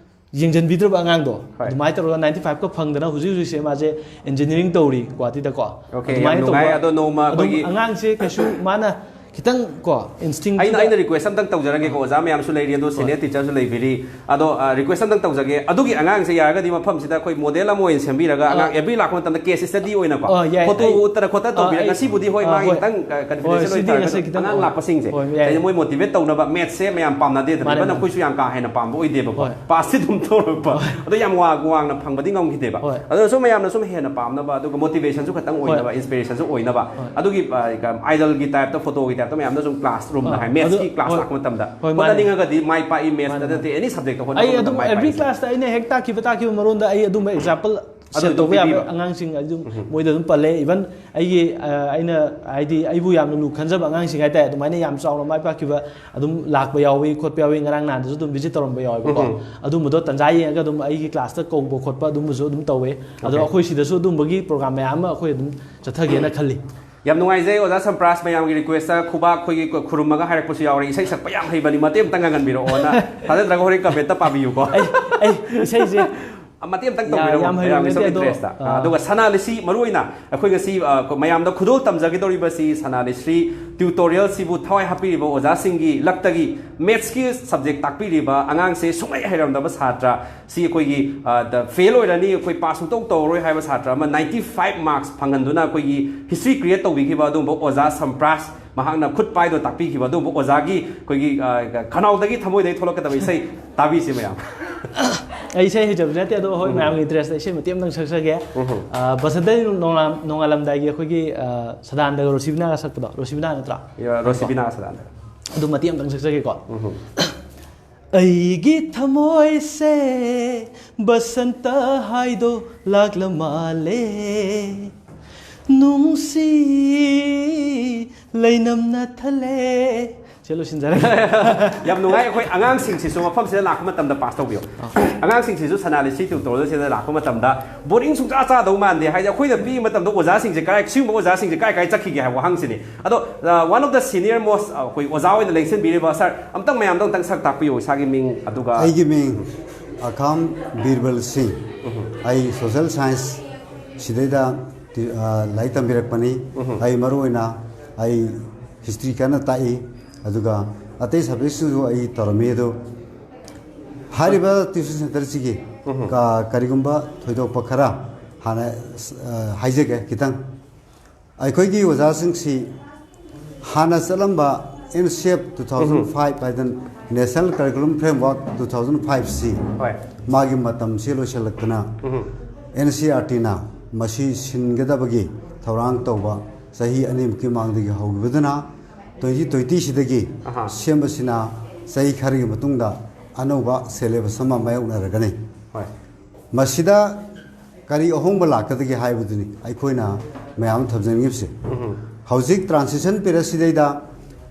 ꯌꯦꯡꯁꯤꯟꯕꯤꯗ꯭ꯔꯕ ꯑꯉꯥꯡꯗꯣ, ꯍꯣꯏ꯫ ꯑꯗꯨꯃꯥꯏꯅ ꯇꯧꯔꯒ ꯅꯥꯏꯟꯇꯤ ꯐꯥꯏꯚꯀ ꯐꯪꯗꯅ ꯍꯧꯖꯤꯛ ꯍꯧꯖꯤꯛꯁꯦ ꯃꯥꯁꯦ ꯏꯟꯖꯤꯅꯤꯌꯥꯔꯤꯡ ꯇꯧꯔꯤ ꯒꯨꯍꯥꯇꯤꯗꯀꯣ꯫ Okay, ꯌꯥꯝ ꯅꯨꯡꯉꯥꯏ꯫ ꯑꯗꯣ ꯅꯣꯡꯃ ꯑꯗꯨꯝ ꯑꯩꯈꯣꯏꯒꯤ ꯑꯉꯥꯡꯁꯦ ꯀꯩꯁꯨ ꯃꯥꯅ ꯈꯤꯇꯪ ꯀꯣ, ꯏꯟꯁꯇꯤꯡ ꯑꯩꯅ ꯑꯩꯅ ꯔꯤꯀ꯭ꯋꯦꯁ ꯑꯝꯇꯪ ꯇꯧꯖꯔꯒꯦꯀꯣ, ꯑꯣꯖꯥ ꯃꯌꯥꯝꯁꯨ ꯂꯩꯔꯤ, ꯑꯗꯣ ꯁꯦꯅꯤꯌꯔ ꯇꯤꯆꯔꯁꯨ ꯂꯩꯕꯤꯔꯤ꯫ ꯑꯗꯣ ꯔꯤꯀ꯭ꯋꯦꯁ ꯑꯝꯇꯪ ꯇꯧꯖꯒꯦ, ꯑꯗꯨꯒꯤ ꯑꯉꯥꯡꯁꯦ ꯌꯥꯔꯒꯗꯤ ꯃꯐꯝꯁꯤꯗ ꯑꯩꯈꯣꯏ ꯃꯣꯗꯦꯜ ꯑꯃ ꯑꯣꯏꯅ ꯁꯦꯝꯕꯤꯔꯒ ꯑꯉꯥꯡ ꯑꯦꯕ꯭ꯔꯤ ꯂꯥꯛꯄ ꯃꯇꯝꯗ ꯀꯦꯁ ꯁ꯭ꯇꯗꯤ ꯑꯣꯏꯅꯀꯣ, ꯑꯥ, ꯌꯥꯏ, ꯐꯣꯇꯣ ꯑꯩ ꯎꯠꯇꯅ ꯈꯣꯠꯇꯅ ꯑꯥ, ꯇꯧꯕꯤꯔꯒ ꯑꯩ ꯉꯁꯤꯕꯨꯗꯤ ꯍꯣꯏ ꯑꯥ, ꯃꯥꯒꯤ ꯍꯣꯏ꯫ ꯈꯤꯇꯪ ꯍꯣꯏ, ꯀꯟꯐꯤꯗꯦꯟꯁꯤꯌꯦꯜ ꯁꯤꯗꯤ ꯑꯣꯏꯇꯥꯔꯒꯁꯨ ꯉꯁꯤ ꯈꯤꯇꯪ ꯑꯉꯥꯡ ꯍꯣꯏ꯫ ꯂꯥꯛꯄꯁꯤꯡꯁꯦ ꯍꯣꯏ, ꯌꯥꯏ, ꯍꯥꯏꯗꯤ ꯌꯥꯏ꯫ ꯃꯣꯏ ꯃꯣꯇꯤꯚꯦꯠ ꯇꯧꯅꯕ ꯃꯦꯠꯁꯁꯦ ꯃꯌꯥꯝ ꯄꯥꯝꯅꯗꯦꯗꯅ, ꯃꯥꯅꯦ, ꯏꯚꯟ ꯃꯥꯅꯦ꯫ ꯑꯩꯈꯣꯏꯁꯨ ꯌꯥꯝ ꯀꯥ ꯍꯦꯟꯅ ꯄꯥꯝꯕ ꯑꯣꯏꯗꯦꯕꯀꯣ꯫ ꯍꯣꯏ꯫ ꯄꯥꯁꯇꯤ ꯑꯗꯨꯝ ꯇꯧꯔꯛꯄ, ꯑꯗꯣ ꯌꯥꯝ ꯋꯥ- ꯋꯥꯡꯅ ꯐꯪꯕꯗꯤ ꯉꯝꯈꯤꯗꯦꯕ꯫ ꯍꯣꯏ꯫ ꯑꯗꯨꯅꯁꯨ ꯃꯌꯥꯝꯅ ꯁꯨꯝ ꯍꯦꯟꯅ ꯄꯥꯝꯅꯕ, ꯑꯗꯨꯒ ꯃꯣꯇꯤꯚꯦꯁꯟꯁꯨ ꯈꯤꯇꯪ ꯍꯣꯏ꯫ ꯑꯣꯏꯅꯕ, ꯏꯟꯁꯄꯤꯔꯦꯁꯟꯁꯨ ꯑꯣꯏꯅꯕ, ꯍꯣꯏ꯫ ꯑꯗꯨꯒꯤ ꯑꯥꯏꯗꯜꯒꯤ ꯇꯥꯏꯞꯇ, ꯐꯣꯇꯣꯒꯤ ꯇꯥꯏꯞꯇ ꯃꯌꯥꯝꯗ ꯁꯨꯝ ꯀ꯭ꯂꯥꯁ ꯔꯨꯝꯗ ꯑꯥ, ꯍꯥꯏ, ꯃꯦꯠꯁꯀꯤ ꯑꯗꯨ- ꯀ꯭ꯂꯥꯁ ꯍꯣꯏ꯫ ꯂꯥꯛꯄ ꯃꯇꯝꯗ ꯍꯣꯏ, ꯃꯥꯅꯦ꯫ ꯍꯣꯠꯅꯅꯤꯡꯉꯒꯗꯤ ꯃꯥꯏ ꯄꯥꯛꯏ, ꯃꯦꯠꯁꯇ ꯃꯥꯅꯦ, ꯅꯠꯇꯦ, ꯃꯥꯅꯦ꯫ ꯑꯦꯅꯤ ꯁꯕꯖꯦꯛꯇ ꯑꯩ ꯍꯣꯠꯅꯕ ꯑꯗꯨꯝ ꯃꯇꯝꯗ ꯃꯥꯏ ꯑꯦꯕ꯭ꯔꯤ ꯄꯥꯛꯏꯁꯦ꯫ ꯀ꯭ꯂꯥꯁꯇ ꯑꯩꯅ ꯍꯦꯛ ꯇꯥꯛꯈꯤꯕ ꯇꯥꯛꯈꯤꯕ ꯃꯔꯣꯟꯗ ꯑꯩ ꯑꯗꯨꯝꯕ ꯑꯦꯛꯖꯥꯝꯄꯜ ꯑꯗꯨ ꯁꯦꯠ ꯑꯗꯨꯝ ꯇꯧꯕ ꯌꯥꯕ ꯄꯤꯕꯤꯕ꯫ ꯑꯉꯥꯡꯁꯤꯡ ꯑꯗꯨꯝ ꯃꯣꯏꯗ ꯑꯗꯨꯝ ꯄꯜꯂꯦ꯫ ꯏꯚꯟ ꯑꯩꯒꯤ ꯑ, ꯑꯩꯅ ꯍꯥꯏꯗꯤ ꯑꯩꯕꯨ ꯌꯥꯝꯅ ꯂꯨ ꯈꯟꯖꯕ ꯑꯉꯥꯡꯁꯤꯡ ꯍꯥꯏꯇꯥꯔꯦ, ꯑꯗꯨꯃꯥꯏꯅ ꯌꯥꯝ ꯆꯥꯎꯅ ꯃꯥꯏ ꯄꯥꯛꯈꯤꯕ ꯑꯗꯨꯝ ꯂꯥꯛꯄ ꯌꯥꯎꯏ, ꯈꯣꯠꯄ ꯌꯥꯎꯏ꯫ ꯉꯔꯥꯡ ꯅꯍꯥꯟꯗꯁꯨ ꯑꯗꯨꯝ ꯚꯤꯖꯤꯠ ꯇꯧꯔꯝꯕ ꯌꯥꯎꯋꯦꯕꯀꯣ꯫ ꯎꯝ꯫ ꯑꯗꯨꯝꯕꯗꯣ ꯇꯟꯖꯥ ꯌꯦꯡꯉꯒ ꯑꯗꯨꯝ ꯑꯩꯒꯤ ꯀ꯭ꯂꯥꯁꯇ ꯀꯧꯕ ꯈꯣꯠꯄ ꯑꯗꯨꯝꯕꯁꯨ ꯑꯗꯨꯝ ꯇꯧꯋꯦ꯫ ꯑꯗꯣ Okay꯫ ꯑꯩꯈꯣꯏ ꯁꯤꯗꯁꯨ ꯑꯗꯨꯝꯕꯒꯤ ꯄ꯭ꯔꯣꯒ꯭ꯔꯥꯝ ꯃꯌꯥꯝ ꯑꯃ ꯑꯩꯈꯣꯏ ꯑꯗꯨꯝ ꯆꯠꯊꯒꯦꯅ ꯈꯜꯂꯤ꯫ ꯌꯥꯝ ꯅꯨꯡꯉꯥꯏꯖꯩ ꯑꯣꯖꯥ ꯁꯝꯄ꯭ꯔꯥꯁ, ꯃꯌꯥꯝꯒꯤ ꯔꯤꯀ꯭ꯋꯦꯁꯇ ꯈꯨꯕꯥꯛ ꯑꯩꯈꯣꯏꯒꯤ ꯈꯨꯔꯨꯝꯃꯒ ꯍꯥꯏꯔꯛꯄꯁꯨ ꯌꯥꯎꯔꯦ, ꯏꯁꯩ ꯁꯛꯄ ꯌꯥꯝ ꯍꯩꯕꯅꯤ, ꯃꯇꯦꯛ ꯑꯃꯇꯪ ꯉꯪꯍꯟꯕꯤꯔꯛꯑꯣꯅ꯫ ꯊꯥꯖꯗ꯭ꯔꯒ ꯍꯣꯔꯦꯟ ꯀꯃꯦꯟꯇ ꯄꯥꯕꯤꯌꯨꯀꯣ꯫ ꯑꯩ ꯑꯩ ꯏꯁꯩꯁꯦ ꯃꯇꯦꯛ ꯑꯃꯇꯪ ꯌꯥ- ꯇꯧꯕꯤꯔꯝꯃꯣ, ꯌꯥꯝ ꯍꯩꯕ ꯃꯌꯥꯝꯒꯤ ꯁꯨꯝ ꯅꯠꯇꯦ, ꯑꯗꯣ, ꯏꯟꯇꯔꯦꯁꯇ꯫ ꯑꯥ꯫ ꯑꯗꯨꯒ ꯁꯅꯥ ꯂꯤꯁꯤ, ꯃꯔꯨ ꯑꯣꯏꯅ ꯑꯩꯈꯣꯏ ꯉꯁꯤ ꯑ, ꯃꯌꯥꯝꯗ ꯈꯨꯗꯣꯜ ꯇꯝꯖꯒꯗꯧꯔꯤꯕꯁꯤ ꯁꯅꯥ ꯂꯤꯁꯤ ꯇ꯭ꯌꯨꯇꯣꯔꯤꯌꯦꯜꯁꯤꯕꯨ ꯊꯋꯥꯏ ꯍꯥꯞꯄꯤꯔꯤꯕ ꯑꯣꯖꯥꯁꯤꯡꯒꯤ ꯂꯛꯇꯒꯤ ꯃꯦꯠꯁꯀꯤ ꯁꯕꯖꯦꯛ ꯇꯥꯛꯄꯤꯔꯤꯕ ꯑꯉꯥꯡꯁꯦ ꯁꯨꯡꯍꯩ ꯍꯩꯔꯝꯗꯕ ꯁꯥꯇ꯭ꯔ ꯁꯤ ꯑꯩꯈꯣꯏꯒꯤ, ꯑ, ꯗ ꯐꯦꯜ ꯑꯣꯏꯔꯅꯤ, ꯑꯩꯈꯣꯏ ꯄꯥꯁ ꯁꯨꯡꯇꯧ ꯇꯧꯔꯔꯣꯏ ꯍꯥꯏꯕ ꯁꯥꯇ꯭ꯔ ꯑꯃ ꯅꯥꯏꯟꯇꯤ ꯐꯥꯏꯚ ꯃꯥꯔꯛꯁ ꯐꯪꯍꯟꯗꯨꯅ ꯑꯩꯈꯣꯏꯒꯤ ꯍꯤꯁꯇ꯭ꯔꯤ ꯀ꯭ꯔꯤꯌꯦꯠ ꯇꯧꯕꯤꯈꯤꯕ ꯑꯗꯨꯒꯨꯝꯕ ꯑꯣꯖꯥ ꯁꯝꯄ꯭ꯔꯥꯁ, ꯃꯍꯥꯛꯅ ꯈꯨꯠ ꯄꯥꯏꯗꯨꯅ ꯇꯥꯛꯄꯤꯈꯤꯕ ꯑꯗꯨꯒꯨꯝꯕ ꯑꯣꯖꯥꯒꯤ ꯑꯩꯈꯣꯏꯒꯤ, ꯑ, ꯈꯅꯥꯎꯗꯒꯤ ꯊꯃꯣꯏꯗꯒꯤ ꯊꯣꯛꯂꯛꯀꯗꯕ ꯏꯁꯩ ꯇꯥꯕꯤꯁꯤ ꯃꯌꯥꯝ꯫ ꯑꯩ ꯏꯁꯩ ꯍꯩꯖꯕꯗꯤ ꯅꯠꯇꯦ, ꯑꯗꯣ ꯍꯣꯏ, ꯃꯌꯥꯝꯒꯤ ꯏꯟꯇꯔꯦꯁꯇ ꯏꯁꯩ ꯃꯇꯦꯛ ꯑꯃꯇꯪ ꯁꯛꯆꯒꯦ꯫ ꯑ, ꯕꯁꯟꯇ ꯅꯣꯡꯉꯥꯜ- ꯅꯣꯡꯉꯥꯜꯂꯝꯗꯥꯏꯒꯤ ꯑꯩꯈꯣꯏꯒꯤ, ꯑ, ꯁꯗꯥꯅꯟꯗꯒ ꯔꯣꯁꯤꯕꯤꯅꯥꯒ ꯁꯛꯄꯗꯣ, ꯔꯣꯁꯤꯕꯤꯅꯥ ꯅꯠꯇ꯭ꯔꯥ? ꯔꯣꯁꯤꯕꯤꯅꯥ ꯁꯗꯥꯅꯟꯗ꯫ ꯑꯗꯨ ꯃꯇꯦꯛ ꯑꯃꯇꯪ ꯁꯛꯆꯒꯦꯀꯣ꯫ ꯑꯩꯒꯤ ꯊꯃꯣꯏꯁꯦ ꯕꯁꯟꯇ ꯍꯥꯏꯗꯣ ꯂꯥꯛꯂ ꯃꯥꯜꯂꯦ, ꯅꯨꯡꯁꯤ ꯂꯩꯅꯝꯅ ꯊꯜꯂꯦ꯫ ꯁꯤ ꯂꯣꯏꯁꯤꯟꯖꯔꯒꯦ꯫ ꯌꯥꯝ ꯅꯨꯡꯉꯥꯏ꯫ ꯑꯩꯈꯣꯏ ꯑꯉꯥꯡꯁꯤꯡꯁꯤꯁꯨ ꯃꯐꯝꯁꯤꯗ ꯂꯥꯛꯄ ꯃꯇꯝꯗ ꯄꯥꯁ ꯇꯧꯕꯤꯌꯣ꯫ ꯑꯉꯥꯡꯁꯤꯡꯁꯤꯁꯨ ꯁꯅꯥ ꯂꯤꯁꯤ ꯇ꯭ꯌꯨꯇꯣꯔꯤꯌꯦꯜꯁꯤꯗ ꯂꯥꯛꯄ ꯃꯇꯝꯗ ꯕꯣꯔꯤꯡ ꯁꯨꯡꯆꯥ ꯆꯥꯗꯧ ꯃꯥꯟꯗꯦ꯫ ꯍꯥꯏꯗꯤ ꯑꯩꯈꯣꯏꯅ ꯄꯤꯕ ꯃꯇꯝꯗ ꯑꯣꯖꯥꯁꯤꯡꯁꯦ ꯀꯥꯏ, ꯁꯤꯒꯨꯝꯕ ꯑꯣꯖꯥꯁꯤꯡꯁꯦ ꯀꯥꯏ ꯀꯥꯏ ꯆꯠꯈꯤꯒꯦ ꯍꯥꯏꯕ ꯋꯥꯍꯪꯁꯤꯅꯤ꯫ ꯑꯗꯣ, ꯑ, one of the senior most, ꯑ, ꯑꯩꯈꯣꯏ ꯑꯣꯖꯥ ꯑꯣꯏꯅ ꯂꯦꯡꯁꯤꯟꯕꯤꯔꯤꯕ ꯁꯥꯔ, ꯑꯝꯇꯪ ꯃꯌꯥꯝꯗ ꯑꯝꯇꯪ ꯁꯛ ꯇꯥꯛꯄꯤꯌꯣ, ꯏꯁꯥꯒꯤ ꯃꯤꯡ, ꯑꯗꯨꯒ ꯑꯩꯒꯤ ꯃꯤꯡ ꯑꯈꯥꯝ ꯕꯤꯔꯕꯜ ꯁꯤꯡ꯫ ꯑꯩ ꯁꯣꯁꯦꯜ ꯁꯥꯏꯟꯁ ꯁꯤꯗꯩꯗ ꯇꯤ-, ꯑ, ꯂꯥꯏꯔꯤꯛ ꯇꯝꯕꯤꯔꯛꯄꯅꯤ꯫ ꯑꯩ ꯃꯔꯨꯑꯣꯏꯅ ꯑꯩ ꯍꯤꯁꯇ꯭ꯔꯤ ꯀꯟꯅ ꯇꯥꯛꯏ, ꯑꯗꯨꯒ ꯑꯇꯩ ꯁꯕꯖꯦꯛꯁꯤꯡꯁꯨ ꯑꯩ ꯇꯧꯔꯝꯃꯤ꯫ ꯑꯗꯣ ꯍꯥꯏꯔꯤꯕ ꯇ꯭ꯌꯨꯁꯟ ꯁꯦꯟꯇꯔꯁꯤꯒꯤ ꯀ-, ꯀꯔꯤꯒꯨꯝꯕ ꯊꯣꯏꯗꯣꯛꯄ ꯈꯔ ꯍꯥꯟꯅ, ꯑ, ꯍꯥꯏꯖꯒꯦ ꯈꯤꯇꯪ꯫ ꯑꯩꯈꯣꯏꯒꯤ ꯑꯣꯖꯥꯁꯤꯡꯁꯤ ꯍꯥꯟꯅ ꯆꯠꯂꯝꯕ N C F two thousand five ꯍꯥꯏꯗꯅ, national curriculum framework two thousand ꯐꯥꯏꯚꯁꯤ ꯍꯣꯏ꯫ ꯃꯥꯒꯤ ꯃꯇꯝꯁꯤ ꯂꯣꯏꯁꯤꯜꯂꯛꯇꯅ, ꯎꯝ꯫ ꯑꯦꯟ ꯁꯤ ꯑꯥꯔ ꯇꯤꯅ ꯃꯁꯤ ꯁꯤꯟꯒꯗꯕꯒꯤ ꯊꯧꯔꯥꯡ ꯇꯧꯕ ꯆꯍꯤ ꯑꯅꯤꯃꯨꯛꯀꯤ ꯃꯃꯥꯡꯗꯒꯤ ꯍꯧꯈꯤꯕꯗꯨꯅ, ꯇ꯭ꯋꯦꯟꯇꯤ ꯇ꯭ꯋꯦꯟꯇꯤꯁꯤꯗꯒꯤ ꯑꯍꯥ꯫ ꯁꯦꯝꯕꯁꯤꯅ ꯆꯍꯤ ꯈꯔꯒꯤ ꯃꯇꯨꯡꯗ ꯑꯅꯧꯕ ꯁꯦꯂꯦꯕꯁ ꯑꯃ ꯃꯥꯌꯣꯛꯅꯔꯒꯅꯤ꯫ ꯍꯣꯏ꯫ ꯃꯁꯤꯗ ꯀꯔꯤ ꯑꯍꯣꯡꯕ ꯂꯥꯛꯀꯗꯒꯦ ꯍꯥꯏꯕꯗꯨꯅꯤ ꯑꯩꯈꯣꯏꯅ ꯃꯌꯥꯝ ꯊꯝꯖꯅꯤꯡꯉꯤꯕꯁꯦ꯫ ꯎꯝ꯫ ꯍꯧꯖꯤꯛ ꯇ꯭ꯔꯥꯟꯁꯤꯁꯟ ꯄꯤꯔꯤꯌꯗꯁꯤꯗꯩꯗ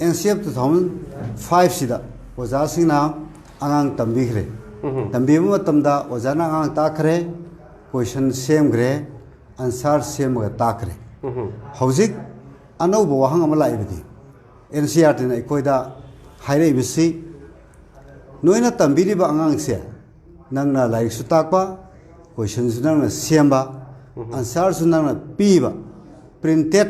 N C F two thousand ꯐꯥꯏꯚꯁꯤꯗ ꯑꯣꯖꯥꯁꯤꯡꯅ ꯑꯉꯥꯡ ꯇꯝꯕꯤꯈ꯭ꯔꯦ꯫ ꯎꯝ꯫ ꯇꯝꯕꯤꯕ ꯃꯇꯝꯗ ꯑꯣꯖꯥꯅ ꯑꯉꯥꯡ ꯇꯥꯛꯈ꯭ꯔꯦ, ꯀꯣꯏꯁꯟ ꯁꯦꯝꯈ꯭ꯔꯦ, ꯑꯟꯁꯥꯔ ꯁꯦꯝꯃꯒ ꯇꯥꯛꯈ꯭ꯔꯦ꯫ ꯎꯝ꯫ ꯍꯧꯖꯤꯛ ꯑꯅꯧꯕ ꯋꯥꯍꯪ ꯑꯃ ꯂꯥꯛꯏꯕꯗꯤ, ꯑꯦꯟ ꯁꯤ ꯑꯥꯔ ꯇꯤꯅ ꯑꯩꯈꯣꯏꯗ ꯍꯥꯏꯔꯛꯏꯕꯁꯤ, ꯅꯣꯏꯅ ꯇꯝꯕꯤꯔꯤꯕ ꯑꯉꯥꯡꯁꯦ ꯅꯪꯅ ꯂꯥꯏꯔꯤꯛꯁꯨ ꯇꯥꯛꯄ, ꯀꯣꯏꯁꯟꯁꯨ ꯅꯪꯅ ꯁꯦꯝꯕ, ꯎꯝ꯫ ꯑꯟꯁꯥꯔꯁꯨ ꯅꯪꯅ ꯄꯤꯕ, ꯄ꯭ꯔꯤꯟꯇꯦꯠ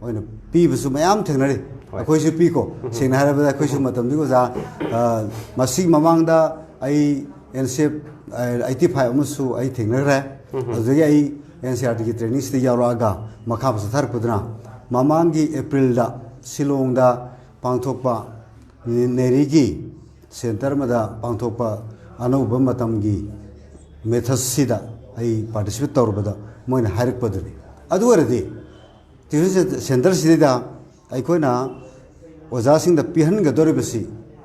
ꯑꯣꯏꯅ ꯄꯤꯕꯁꯨ ꯃꯌꯥꯝ ꯊꯦꯡꯅꯔꯤ꯫ ꯍꯣꯏ꯫ ꯑꯩꯈꯣꯏꯁꯨ ꯄꯤꯀꯣ꯫ ꯎꯝ꯫ ꯁꯦꯡꯅ ꯍꯥꯏꯔꯕꯗ ꯑꯩꯈꯣꯏꯁꯨ ꯎꯝ꯫ ꯃꯇꯝꯗꯨꯒꯤ ꯑꯣꯖꯥ, ꯑ, ꯃꯁꯤꯒꯤ ꯃꯃꯥꯡꯗ ꯑꯩ and C F eighty five ꯑꯃꯁꯨ ꯑꯩ ꯊꯦꯡꯅꯈ꯭ꯔꯦ꯫ ꯎꯝ꯫ ꯑꯗꯨꯗꯒꯤ ꯑꯩ ꯑꯦꯟ ꯁꯤ ꯑꯥꯔ ꯇꯤꯒꯤ ꯇ꯭ꯔꯦꯅꯤꯡꯁꯤꯗ ꯌꯥꯎꯔꯛꯑꯒ ꯃꯈꯥ ꯆꯠꯊꯔꯛꯄꯗꯨꯅ ꯃꯃꯥꯡꯒꯤ ꯑꯦꯄ꯭ꯔꯤꯜꯗ ꯁꯤꯂꯣꯡꯗ ꯄꯥꯡꯊꯣꯛꯄ ꯅꯦꯔꯤꯒꯤ ꯁꯦꯟꯇꯔ ꯑꯃꯗ ꯄꯥꯡꯊꯣꯛꯄ ꯑꯅꯧꯕ ꯃꯇꯝꯒꯤ ꯃꯦꯊꯠꯁꯤꯗ ꯑꯩ ꯄꯥꯔꯇꯤꯁꯤꯄꯦꯠ ꯇꯧꯔꯨꯕꯗ ꯃꯣꯏꯅ ꯍꯥꯏꯔꯛꯄꯗꯨꯅꯤ꯫ ꯑꯗꯨ ꯑꯣꯏꯔꯗꯤ ꯇ꯭ꯌꯨꯁꯟ ꯁꯦꯟꯇꯔꯁꯤꯗꯩꯗ ꯑꯩꯈꯣꯏꯅ ꯑꯣꯖꯥꯁꯤꯡꯗ ꯄꯤꯍꯟꯒꯗꯧꯔꯤꯕꯁꯤ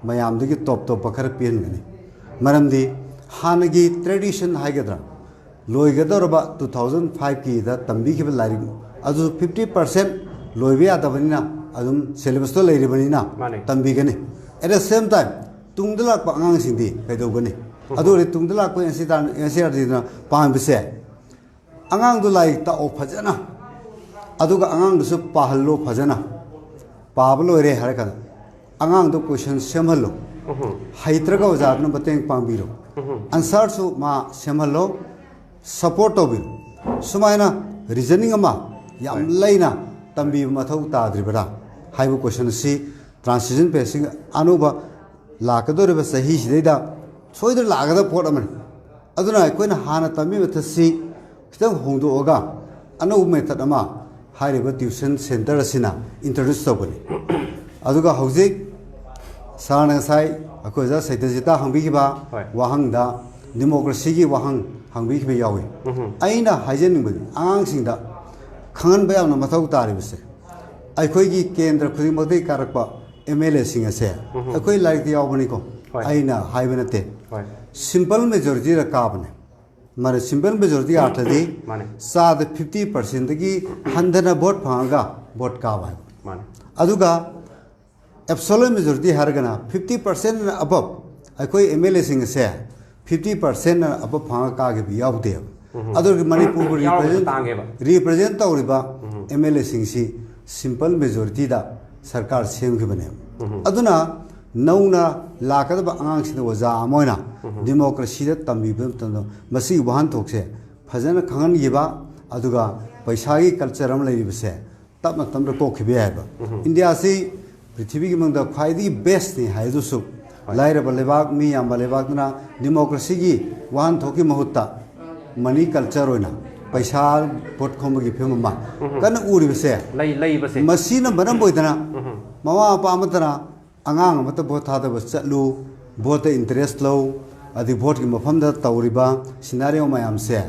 ꯃꯌꯥꯝꯗꯒꯤ ꯇꯣꯞ ꯇꯣꯞꯄ ꯈꯔ ꯄꯤꯍꯟꯒꯅꯤ꯫ ꯃꯔꯝꯗꯤ ꯍꯥꯟꯅꯒꯤ ꯇ꯭ꯔꯦꯗꯤꯁꯟ ꯍꯥꯏꯒꯗ꯭ꯔꯥ, ꯂꯣꯏꯒꯗꯧꯔꯕ ꯇꯨ ꯊꯥꯎꯖꯟ ꯐꯥꯏꯚꯀꯤꯗ ꯇꯝꯕꯤꯈꯤꯕ ꯂꯥꯏꯔꯤꯛ ꯑꯗꯨ ꯐꯤꯐꯇꯤ ꯄꯥꯔꯁꯦꯟ ꯂꯣꯏꯕ ꯌꯥꯗꯕꯅꯤꯅ, ꯑꯗꯨꯝ ꯁꯦꯂꯦꯕꯁꯇꯣ ꯂꯩꯔꯤꯕꯅꯤꯅ ꯃꯥꯅꯦ꯫ ꯇꯝꯕꯤꯒꯅꯤ꯫ At the same time, ꯇꯨꯡꯗ ꯂꯥꯛꯄ ꯑꯉꯥꯡꯁꯤꯡꯗꯤ ꯀꯩꯗꯧꯒꯅꯤ? ꯎꯝ꯫ ꯑꯗꯨ ꯑꯣꯏꯔꯗꯤ ꯇꯨꯡꯗ ꯂꯥꯛꯄ ꯑꯦꯟ ꯁꯤ ꯑꯥꯔ ꯇꯤꯅ ꯄꯥꯝꯃꯤꯕꯁꯦ, ꯑꯉꯥꯡꯗꯣ ꯂꯥꯏꯔꯤꯛ ꯇꯥꯛꯑꯣ ꯐꯖꯅ, ꯑꯗꯨꯒ ꯑꯉꯥꯡꯗꯨꯁꯨ ꯄꯥꯍꯜꯂꯣ ꯐꯖꯅ꯫ ꯄꯥꯕ ꯂꯣꯏꯔꯦ ꯍꯥꯏꯔ ꯀꯥꯟꯗ ꯑꯉꯥꯡꯗꯣ ꯀꯣꯏꯁꯟ ꯁꯦꯝꯍꯜꯂꯣ꯫ ꯎꯝ꯫ ꯍꯩꯇ꯭ꯔꯒ ꯑꯣꯖꯥꯗꯨꯅ ꯃꯇꯦꯡ ꯄꯥꯡꯕꯤꯔꯣ꯫ ꯑꯟꯁꯥꯔꯁꯨ ꯃꯥ ꯁꯦꯝꯍꯜꯂꯣ, ꯁꯄꯣꯔꯠ ꯇꯧꯕꯤꯌꯨ꯫ ꯁꯨꯃꯥꯏꯅ ꯔꯤꯖꯅꯤꯡ ꯑꯃ ꯌꯥꯝ ꯂꯩꯅ ꯇꯝꯕꯤꯕ ꯃꯊꯧ ꯇꯥꯗ꯭ꯔꯤꯕ꯭ꯔꯥ ꯍꯥꯏꯕ ꯀꯣꯏꯁꯟ ꯑꯁꯤ ꯇ꯭ꯔꯥꯟꯁꯂꯦꯁꯟ ꯄꯦꯁꯤꯡ ꯑꯅꯧꯕ ꯂꯥꯛꯀꯗꯧꯔꯤꯕ ꯆꯍꯤꯁꯤꯗꯩꯗ ꯁꯣꯏꯗꯅ ꯂꯥꯛꯀꯗꯕ ꯄꯣꯠ ꯑꯃꯅꯤ꯫ ꯑꯗꯨꯅ ꯑꯩꯈꯣꯏꯅ ꯍꯥꯟꯅ ꯇꯝꯕꯤꯕ ꯃꯦꯊꯠꯁꯤ ꯈꯤꯇꯪ ꯍꯣꯡꯗꯣꯛꯑꯒ ꯑꯅꯧꯕ ꯃꯦꯊꯠ ꯑꯃ ꯍꯥꯏꯔꯤꯕ ꯇ꯭ꯌꯨꯁꯟ ꯁꯦꯟꯇꯔ ꯑꯁꯤꯅ ꯏꯟꯇ꯭ꯔꯣꯗ꯭ꯌꯨꯁ ꯇꯧꯕꯅꯤ꯫ ꯑꯗꯨꯒ ꯍꯧꯖꯤꯛ ꯁꯥꯔꯅ ꯉꯁꯥꯏ ꯑꯩꯈꯣꯏ ꯑꯣꯖꯥ ꯁꯩꯇꯖꯤꯠꯇ ꯍꯪꯕꯤꯈꯤꯕ ꯋꯥꯍꯪꯗ ꯗꯤꯃꯣꯀ꯭ꯔꯦꯁꯤꯒꯤ ꯋꯥꯍꯪ ꯍꯪꯕꯤꯈꯤꯕ ꯌꯥꯎꯏ꯫ ꯑꯩꯅ ꯍꯥꯏꯖꯅꯤꯡꯕꯗꯤ ꯑꯉꯥꯡꯁꯤꯡꯗ ꯈꯪꯍꯟꯕ ꯌꯥꯝꯅ ꯃꯊꯧ ꯇꯥꯔꯤꯕꯁꯦ, ꯑꯩꯈꯣꯏꯒꯤ ꯀꯦꯟꯗ꯭ꯔ ꯈꯨꯗꯤꯡꯃꯛꯇꯒꯤ ꯀꯥꯔꯛꯄ ꯑꯦꯝ ꯑꯦꯜ ꯑꯦꯁꯤꯡ ꯑꯁꯦ ꯑꯩꯈꯣꯏ ꯂꯥꯏꯔꯤꯛꯇ ꯌꯥꯎꯕꯅꯤꯀꯣ꯫ ꯍꯣꯏ꯫ ꯑꯩꯅ ꯍꯥꯏꯕ ꯅꯠꯇꯦ꯫ ꯍꯣꯏ꯫ ꯁꯤꯝꯄꯜ ꯃꯦꯖꯣꯔꯤꯇꯤꯗ ꯀꯥꯕꯅꯦ꯫ ꯃꯥꯅꯦ, ꯁꯤꯝꯄꯜ ꯃꯦꯖꯣꯔꯤꯇꯤ ꯑꯥꯔꯊꯗꯤ ꯃꯥꯅꯦ꯫ ꯆꯥꯗ ꯐꯤꯐꯇꯤ ꯄꯥꯔꯁꯦꯟꯗꯒꯤ ꯍꯟꯊꯅ ꯚꯣꯠ ꯐꯪꯉꯒ ꯚꯣꯠ ꯀꯥꯕ ꯍꯥꯏꯕ꯫ ꯃꯥꯅꯦ꯫ ꯑꯗꯨꯒ ꯑꯦꯞꯁꯣꯂꯨꯠ ꯃꯦꯖꯣꯔꯤꯇꯤ ꯍꯥꯏꯔꯒꯅ ꯐꯤꯐꯇꯤ ꯄꯥꯔꯁꯦꯟ ꯑꯕꯞ ꯑꯩꯈꯣꯏ ꯑꯦꯝ ꯑꯦꯜ ꯑꯦꯁꯤꯡ ꯑꯁꯦ ꯐꯤꯐꯇꯤ ꯄꯥꯔꯁꯦꯟ ꯑꯕꯞ ꯐꯪꯉꯒ ꯀꯥꯈꯤꯕ ꯌꯥꯎꯗꯦꯕ꯫ ꯑꯗꯨꯒꯤ ꯃꯅꯤꯄꯨꯔꯕꯨ ꯌꯥꯎꯕꯗꯣ ꯔꯤꯄ꯭ꯔꯖꯦꯟ ꯇꯥꯡꯉꯦꯕ꯫ ꯔꯤꯄ꯭ꯔꯖꯦꯟ ꯇꯧꯔꯤꯕ ꯑꯦꯝ ꯑꯦꯜ ꯑꯦꯁꯤꯡꯁꯤ ꯁꯤꯝꯄꯜ ꯃꯦꯖꯣꯔꯤꯇꯤꯗ ꯁꯔꯀꯥꯔ ꯁꯦꯝꯈꯤꯕꯅꯦꯕ꯫ ꯑꯗꯨꯅ ꯅꯧꯅ ꯂꯥꯛꯀꯗꯕ ꯑꯉꯥꯡꯁꯤꯡꯗ ꯑꯣꯖꯥ ꯑꯃ ꯑꯣꯏꯅ ꯗꯤꯃꯣꯀ꯭ꯔꯦꯁꯤꯗ ꯇꯝꯕꯤꯕ ꯃꯇꯝꯗ ꯃꯁꯤꯒꯤ ꯋꯥꯍꯟꯊꯣꯛꯁꯦ ꯐꯖꯅ ꯈꯪꯍꯟꯈꯤꯕ, ꯑꯗꯨꯒ ꯄꯩꯁꯥꯒꯤ ꯀꯜꯆꯔ ꯑꯃ ꯂꯩꯔꯤꯕꯁꯦ ꯇꯞꯅ ꯇꯞꯅ ꯀꯣꯛꯈꯤꯕ ꯌꯥꯏꯕ꯫ ꯏꯟꯗꯤꯌꯥꯁꯤ ꯄ꯭ꯔꯤꯊꯤꯕꯤꯒꯤ ꯃꯅꯨꯡꯗ ꯈ꯭ꯋꯥꯏꯗꯒꯤ ꯕꯦꯁꯅꯤ ꯍꯥꯏꯗꯨꯁꯨ ꯍꯣꯏ꯫ ꯂꯥꯏꯔꯕ ꯂꯩꯕꯥꯛ, ꯃꯤ ꯌꯥꯝꯕ ꯂꯩꯕꯥꯛꯇꯨꯅ ꯗꯤꯃꯣꯀ꯭ꯔꯦꯁꯤꯒꯤ ꯋꯥꯍꯟꯊꯣꯛꯀꯤ ꯃꯍꯨꯠꯇ ꯃꯅꯤ ꯀꯜꯆꯔ ꯑꯣꯏꯅ ꯄꯩꯁꯥ ꯚꯣꯠ ꯈꯣꯝꯕꯒꯤ ꯐꯤꯕꯝ ꯑꯃ ꯀꯟꯅ ꯎꯔꯤꯕꯁꯦ, ꯂꯩ-, ꯂꯩꯕꯁꯦ꯫ ꯃꯁꯤꯅ ꯃꯔꯝ ꯑꯣꯏꯗꯅ ꯃꯃꯥ ꯃꯄꯥ ꯑꯃꯠꯇꯅ ꯑꯉꯥꯡ ꯑꯃꯠꯇ ꯚꯣꯠ ꯊꯥꯗꯕ ꯆꯠꯂꯨ, ꯚꯣꯠꯇ ꯏꯟꯇꯔꯦꯁ ꯂꯧ, ꯑꯗꯩ ꯚꯣꯠꯀꯤ ꯃꯐꯝꯗ ꯇꯧꯔꯤꯕ ꯁꯤꯅꯥꯔꯤꯑꯣ ꯃꯌꯥꯝꯁꯦ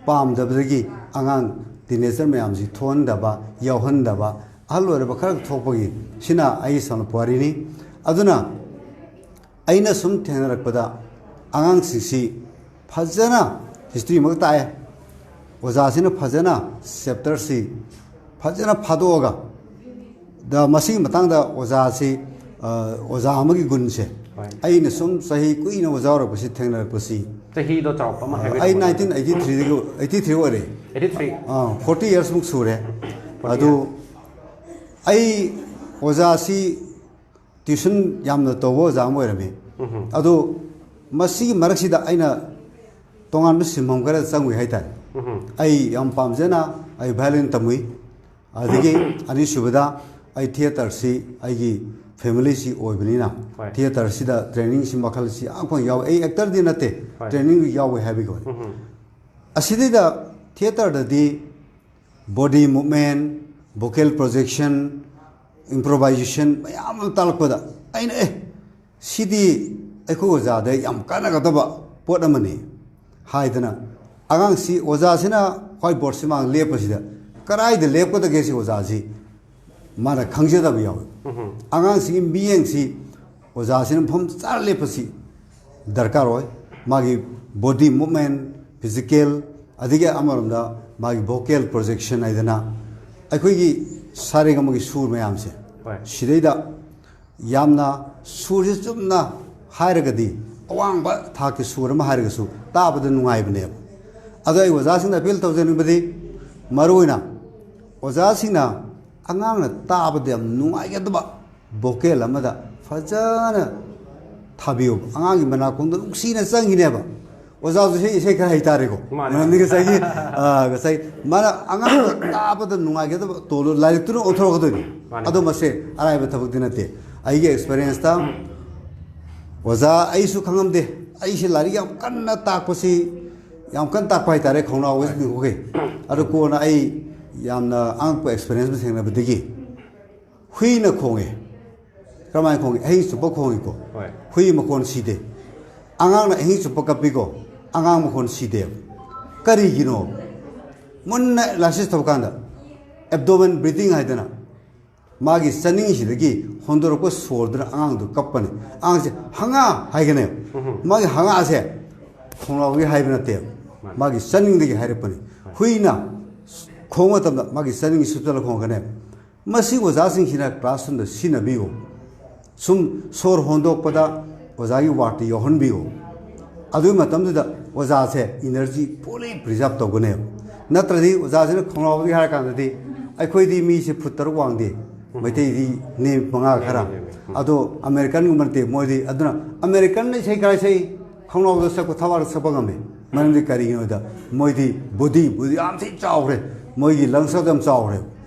ꯄꯥꯝꯗꯕꯗꯒꯤ ꯑꯉꯥꯡ ꯇꯤꯅꯦꯖꯔ ꯃꯌꯥꯝꯁꯤ ꯊꯣꯛꯍꯟꯗꯕ, ꯌꯥꯎꯍꯟꯗꯕ, ꯑꯍꯜ ꯑꯣꯏꯔꯕ ꯈꯔ ꯊꯣꯛꯄꯒꯤ, ꯁꯤꯅ ꯑꯩꯒꯤ ꯁꯝꯂꯞꯄ ꯋꯥꯔꯤꯅꯤ꯫ ꯑꯗꯨꯅ ꯑꯩꯅ ꯁꯨꯝ ꯊꯦꯡꯅꯔꯛꯄꯗ ꯑꯉꯥꯡꯁꯤꯡꯁꯤ ꯐꯖꯅ ꯍꯤꯁꯇ꯭ꯔꯤꯃꯛ ꯇꯥꯛꯑꯦ꯫ ꯑꯣꯖꯥꯁꯤꯅ ꯐꯖꯅ ꯆꯦꯞꯇꯔꯁꯤ ꯐꯖꯅ ꯐꯥꯗꯣꯛꯑꯒ, ꯗ ꯃꯁꯤꯒꯤ ꯃꯇꯥꯡꯗ ꯑꯣꯖꯥꯁꯤ, ꯑ, ꯑꯣꯖꯥ ꯑꯃꯒꯤ ꯒꯨꯟꯁꯦ, ꯍꯣꯏ꯫ ꯑꯩꯅ ꯁꯨꯝ ꯆꯍꯤ ꯀꯨꯏꯅ ꯑꯣꯖꯥ ꯑꯣꯏꯔꯛꯄꯁꯤ ꯊꯦꯡꯅꯔꯛꯄꯁꯤ, ꯆꯍꯤꯗꯣ ꯆꯥꯎꯔꯥꯛꯄ ꯑꯃ ꯑ, ꯍꯥꯏꯕꯤꯔꯝꯃꯣ꯫ ꯑꯩ ꯅꯥꯏꯟꯇꯤꯟ ꯑꯩꯠꯇꯤ ꯊ꯭ꯔꯤꯗꯒꯤ, ꯑꯩꯠꯇꯤ ꯊ꯭ꯔꯤ ꯑꯣꯏꯔꯦ꯫ Eighty three. ꯑ, ꯐꯣꯔꯇꯤ ꯌꯔꯁꯃꯨꯛ ꯁꯨꯔꯦ꯫ ꯐꯣꯔꯇꯤ ꯑꯗꯨ ꯌꯔꯁ꯫ ꯑꯩ ꯑꯣꯖꯥꯁꯤ ꯇ꯭ꯌꯨꯁꯟ ꯌꯥꯝꯅ ꯇꯧꯕ ꯑꯣꯖꯥ ꯑꯃ ꯑꯣꯏꯔꯝꯃꯤ꯫ ꯎꯝ꯫ ꯑꯗꯨ ꯃꯁꯤꯒꯤ ꯃꯔꯛꯁꯤꯗ ꯑꯩꯅ ꯇꯣꯉꯥꯟꯕ ꯁꯤꯟꯐꯝ ꯈꯔ ꯆꯪꯉꯨꯏ ꯍꯥꯏꯇꯥꯔꯦ꯫ ꯑꯩ ꯌꯥꯝ ꯄꯥꯝꯖꯅ ꯑꯩ violin ꯇꯝꯃꯨꯏ꯫ ꯑꯗꯒꯤ ꯑꯅꯤꯁꯨꯕꯗ ꯑꯩ theatreꯁꯤ ꯑꯩꯒꯤ familyꯁꯤ ꯑꯣꯏꯕꯅꯤꯅ, ꯍꯣꯏ꯫ Theatreꯁꯤꯗ trainingꯁꯤ ꯃꯈꯜꯁꯤ ꯌꯥꯝ ꯀꯟꯅ ꯌꯥꯎꯋꯦ꯫ ꯑꯩ actorꯗꯤ ꯅꯠꯇꯦ, ꯍꯣꯏ꯫ trainingꯗꯤ ꯌꯥꯎꯋꯦ ꯍꯥꯏꯕꯒꯤ ꯋꯥꯅꯤ꯫ ꯎꯝ꯫ ꯑꯁꯤꯗꯩꯗ theatreꯗꯗꯤ body movement, vocal projection, improvisation ꯃꯌꯥꯝ ꯑꯃ ꯇꯥꯛꯂꯛꯄꯗ ꯑꯩꯅ, "ꯑꯦ, ꯁꯤꯗꯤ ꯑꯩꯈꯣꯏ ꯑꯣꯖꯥꯗ ꯌꯥꯝ ꯀꯥꯟꯅꯒꯗꯕ ꯄꯣꯠ ꯑꯃꯅꯤ" ꯍꯥꯏꯗꯅ, ꯑꯉꯥꯡꯁꯤ ꯑꯣꯖꯥꯁꯤꯅ whiteboardꯁꯤ ꯃꯥꯡ ꯂꯦꯞꯄꯁꯤꯗ ꯀꯗꯥꯏꯗ ꯂꯦꯞꯀꯗꯒꯦ ꯁꯤ ꯑꯣꯖꯥꯁꯤ ꯃꯥꯅ ꯈꯪꯖꯗꯕ ꯌꯥꯎꯋꯤ꯫ ꯑꯉꯥꯡꯁꯤꯒꯤ ꯃꯤꯠꯌꯦꯡꯁꯤ ꯑꯣꯖꯥꯁꯤꯅ ꯃꯐꯝ ꯆꯥꯅ ꯂꯦꯞꯄꯁꯤ ꯗꯔꯀꯥꯔ ꯑꯣꯏ꯫ ꯃꯥꯒꯤ body movement, physical, ꯑꯗꯒꯤ ꯑꯃꯔꯣꯝꯗ ꯃꯥꯒꯤ vocal projection ꯍꯥꯏꯗꯅ ꯑꯩꯈꯣꯏꯒꯤ ꯁꯥꯔꯦꯒꯃꯒꯤ ꯁꯨꯔ ꯃꯌꯥꯝꯁꯦ, ꯍꯣꯏ꯫ ꯁꯤꯗꯩꯗ ꯌꯥꯝꯅ ꯁꯨꯔꯁꯤ ꯆꯨꯝꯅ ꯍꯥꯏꯔꯒꯗꯤ ꯑꯋꯥꯡꯕ ꯊꯥꯛꯀꯤ ꯁꯨꯔ ꯑꯃ ꯍꯥꯏꯔꯒꯁꯨ ꯇꯥꯕꯗ ꯅꯨꯡꯉꯥꯏꯕꯅꯦꯕ꯫ ꯑꯗꯣ ꯑꯩ ꯑꯣꯖꯥꯁꯤꯡꯗ appeal ꯇꯧꯖꯅꯤꯡꯕꯗꯤ, ꯃꯔꯨꯑꯣꯏꯅ ꯑꯣꯖꯥꯁꯤꯡꯅ ꯑꯉꯥꯡꯅ ꯇꯥꯕꯗ ꯌꯥꯝ ꯅꯨꯡꯉꯥꯏꯒꯗꯕ vocal ꯑꯃꯗ ꯐꯖꯅ ꯊꯥꯕꯤꯌꯨ꯫ ꯑꯉꯥꯡꯒꯤ ꯃꯅꯥꯀꯣꯡꯗ ꯅꯨꯡꯁꯤꯅ ꯆꯪꯈꯤꯅꯦꯕ꯫ ꯑꯣꯖꯥꯁꯨ ꯏꯁꯩ, ꯏꯁꯩ ꯈꯔ ꯍꯩꯇꯥꯔꯦꯀꯣ꯫ ꯃꯥꯅꯦ꯫ ꯃꯔꯝꯗꯤ ꯉꯁꯥꯏꯒꯤ, ꯑ, ꯉꯁꯥꯏ ꯃꯥꯅ ꯑꯉꯥꯡꯗ ꯇꯥꯕꯗ ꯅꯨꯡꯉꯥꯏꯒꯗꯕ ꯇꯣꯟꯗꯣ ꯂꯥꯏꯔꯤꯛꯇꯨꯅ ꯑꯣꯟꯊꯣꯔꯛꯀꯗꯣꯏꯅꯤ꯫ ꯃꯥꯅꯦ꯫ ꯑꯗꯣ ꯃꯁꯦ ꯑꯔꯥꯏꯕ ꯊꯕꯛꯇꯤ ꯅꯠꯇꯦ꯫ ꯑꯩꯒꯤ experienceꯇ ꯑꯣꯖꯥ ꯑꯩꯁꯨ ꯈꯪꯉꯝꯗꯦ꯫ ꯑꯩꯁꯦ ꯂꯥꯏꯔꯤꯛ ꯌꯥꯝ ꯀꯟꯅ ꯇꯥꯛꯄꯁꯤ, ꯌꯥꯝ ꯀꯟꯅ ꯇꯥꯛꯄ ꯍꯥꯏꯇꯥꯔꯦ, ꯈꯧꯅꯥꯎꯒꯁꯤ ꯅꯤꯡꯊꯣꯛꯈꯤ꯫ ꯑꯗꯣ ꯀꯣꯟꯅ ꯑꯩ ꯌꯥꯝꯅ ꯑꯉꯛꯄ experience ꯑꯃ ꯊꯦꯡꯅꯕꯗꯒꯤ ꯍꯨꯏꯅ ꯈꯣꯡꯉꯦ꯫ ꯀꯔꯝꯍꯥꯏꯅ ꯈꯣꯡꯉꯤ? ꯑꯍꯤꯡ ꯆꯨꯞꯄ ꯈꯣꯡꯉꯤꯀꯣ꯫ ꯍꯣꯏ꯫ ꯍꯨꯏ ꯃꯈꯣꯟ ꯁꯤꯗꯦ꯫ ꯑꯉꯥꯡꯅ ꯑꯍꯤꯡ ꯆꯨꯞꯄ ꯀꯞꯄꯤꯀꯣ꯫ ꯑꯉꯥꯡ ꯃꯈꯣꯟ ꯁꯤꯗꯦꯕ꯫ ꯀꯔꯤꯒꯤꯅꯣ? ꯃꯨꯟꯅ analysis ꯇꯧꯕ ꯀꯥꯟꯗ abdomen breathing ꯍꯥꯏꯗꯅ ꯃꯥꯒꯤ ꯆꯅꯤꯡꯁꯤꯗꯒꯤ ꯍꯣꯟꯗꯣꯔꯛꯄ ꯁꯣꯔꯗꯨꯅ ꯑꯉꯥꯡꯗꯣ ꯀꯞꯄꯅꯤ꯫ ꯑꯉꯥꯡꯁꯦ "ꯍꯉꯥ" ꯍꯥꯏꯒꯅꯦꯕ꯫ ꯃꯥꯒꯤ "ꯍꯉꯥꯁꯦ" ꯈꯣꯡꯅꯥꯎꯒꯤ ꯍꯥꯏꯕ ꯅꯠꯇꯦꯕ, ꯃꯥꯒꯤ ꯆꯅꯤꯡꯗꯒꯤ ꯍꯥꯏꯔꯛꯄꯅꯤ꯫ ꯍꯨꯏꯅ ꯈꯣꯡꯕ ꯃꯇꯝꯗ ꯃꯥꯒꯤ ꯆꯅꯤꯡ ꯁꯨꯞꯆꯜꯂ ꯈꯣꯡꯉꯛꯀꯅꯦꯕ꯫ ꯃꯁꯤ ꯑꯣꯖꯥꯁꯤꯡꯁꯤꯅ classroomꯗ ꯁꯤꯖꯤꯟꯅꯕꯤꯌꯨ꯫ ꯁꯨꯝ ꯁꯣꯔ ꯍꯣꯟꯗꯣꯛꯄꯗ ꯑꯣꯖꯥꯒꯤ wordꯇ ꯌꯥꯎꯍꯟꯕꯤꯌꯨ꯫ ꯑꯗꯨꯒꯤ ꯃꯇꯝꯗꯨꯗ ꯑꯣꯖꯥꯁꯦ energy fully preserve ꯇꯧꯒꯅꯦꯕ꯫ ꯅꯠꯇ꯭ꯔꯗꯤ ꯑꯣꯖꯥꯁꯤꯅ ꯈꯣꯡꯂꯥꯎꯕꯒꯤ ꯍꯥꯏꯔ ꯀꯥꯟꯗꯗꯤ ꯑꯩꯈꯣꯏꯗꯤ ꯃꯤꯁꯦ ꯐꯨꯠ ꯇꯔꯨꯛ ꯋꯥꯡꯗꯦ, ꯃꯩꯇꯩꯗꯤ ꯅꯦꯝꯃꯤ ꯃꯉꯥ ꯈꯔ꯫ ꯅꯦꯝꯃꯤ, ꯅꯦꯝꯃꯤ꯫ ꯎꯝ꯫ ꯑꯗꯣ Americanꯒꯨꯝꯕ ꯅꯠꯇꯦ ꯃꯣꯏꯗꯤ꯫ ꯑꯗꯨꯅ Americanꯅ ꯏꯁꯩ ꯈꯔ ꯁꯛꯏ, ꯈꯣꯡꯅꯥꯎꯗ ꯁꯛꯄ, ꯊꯕꯥꯛꯇ ꯁꯛꯄ ꯉꯝꯃꯤ꯫ ꯃꯔꯝꯗꯤ ꯀꯔꯤꯒꯤꯅꯣꯗ ꯃꯣꯏꯗꯤ ꯕꯨꯗꯤ ꯕꯨꯗꯤ ꯌꯥꯝ ꯊꯤꯅ ꯆꯥꯎꯈ꯭ꯔꯦ꯫ ꯃꯣꯏꯒꯤ ꯂꯪꯁ ꯌꯥꯝ ꯆꯥꯎꯈ꯭ꯔꯦ꯫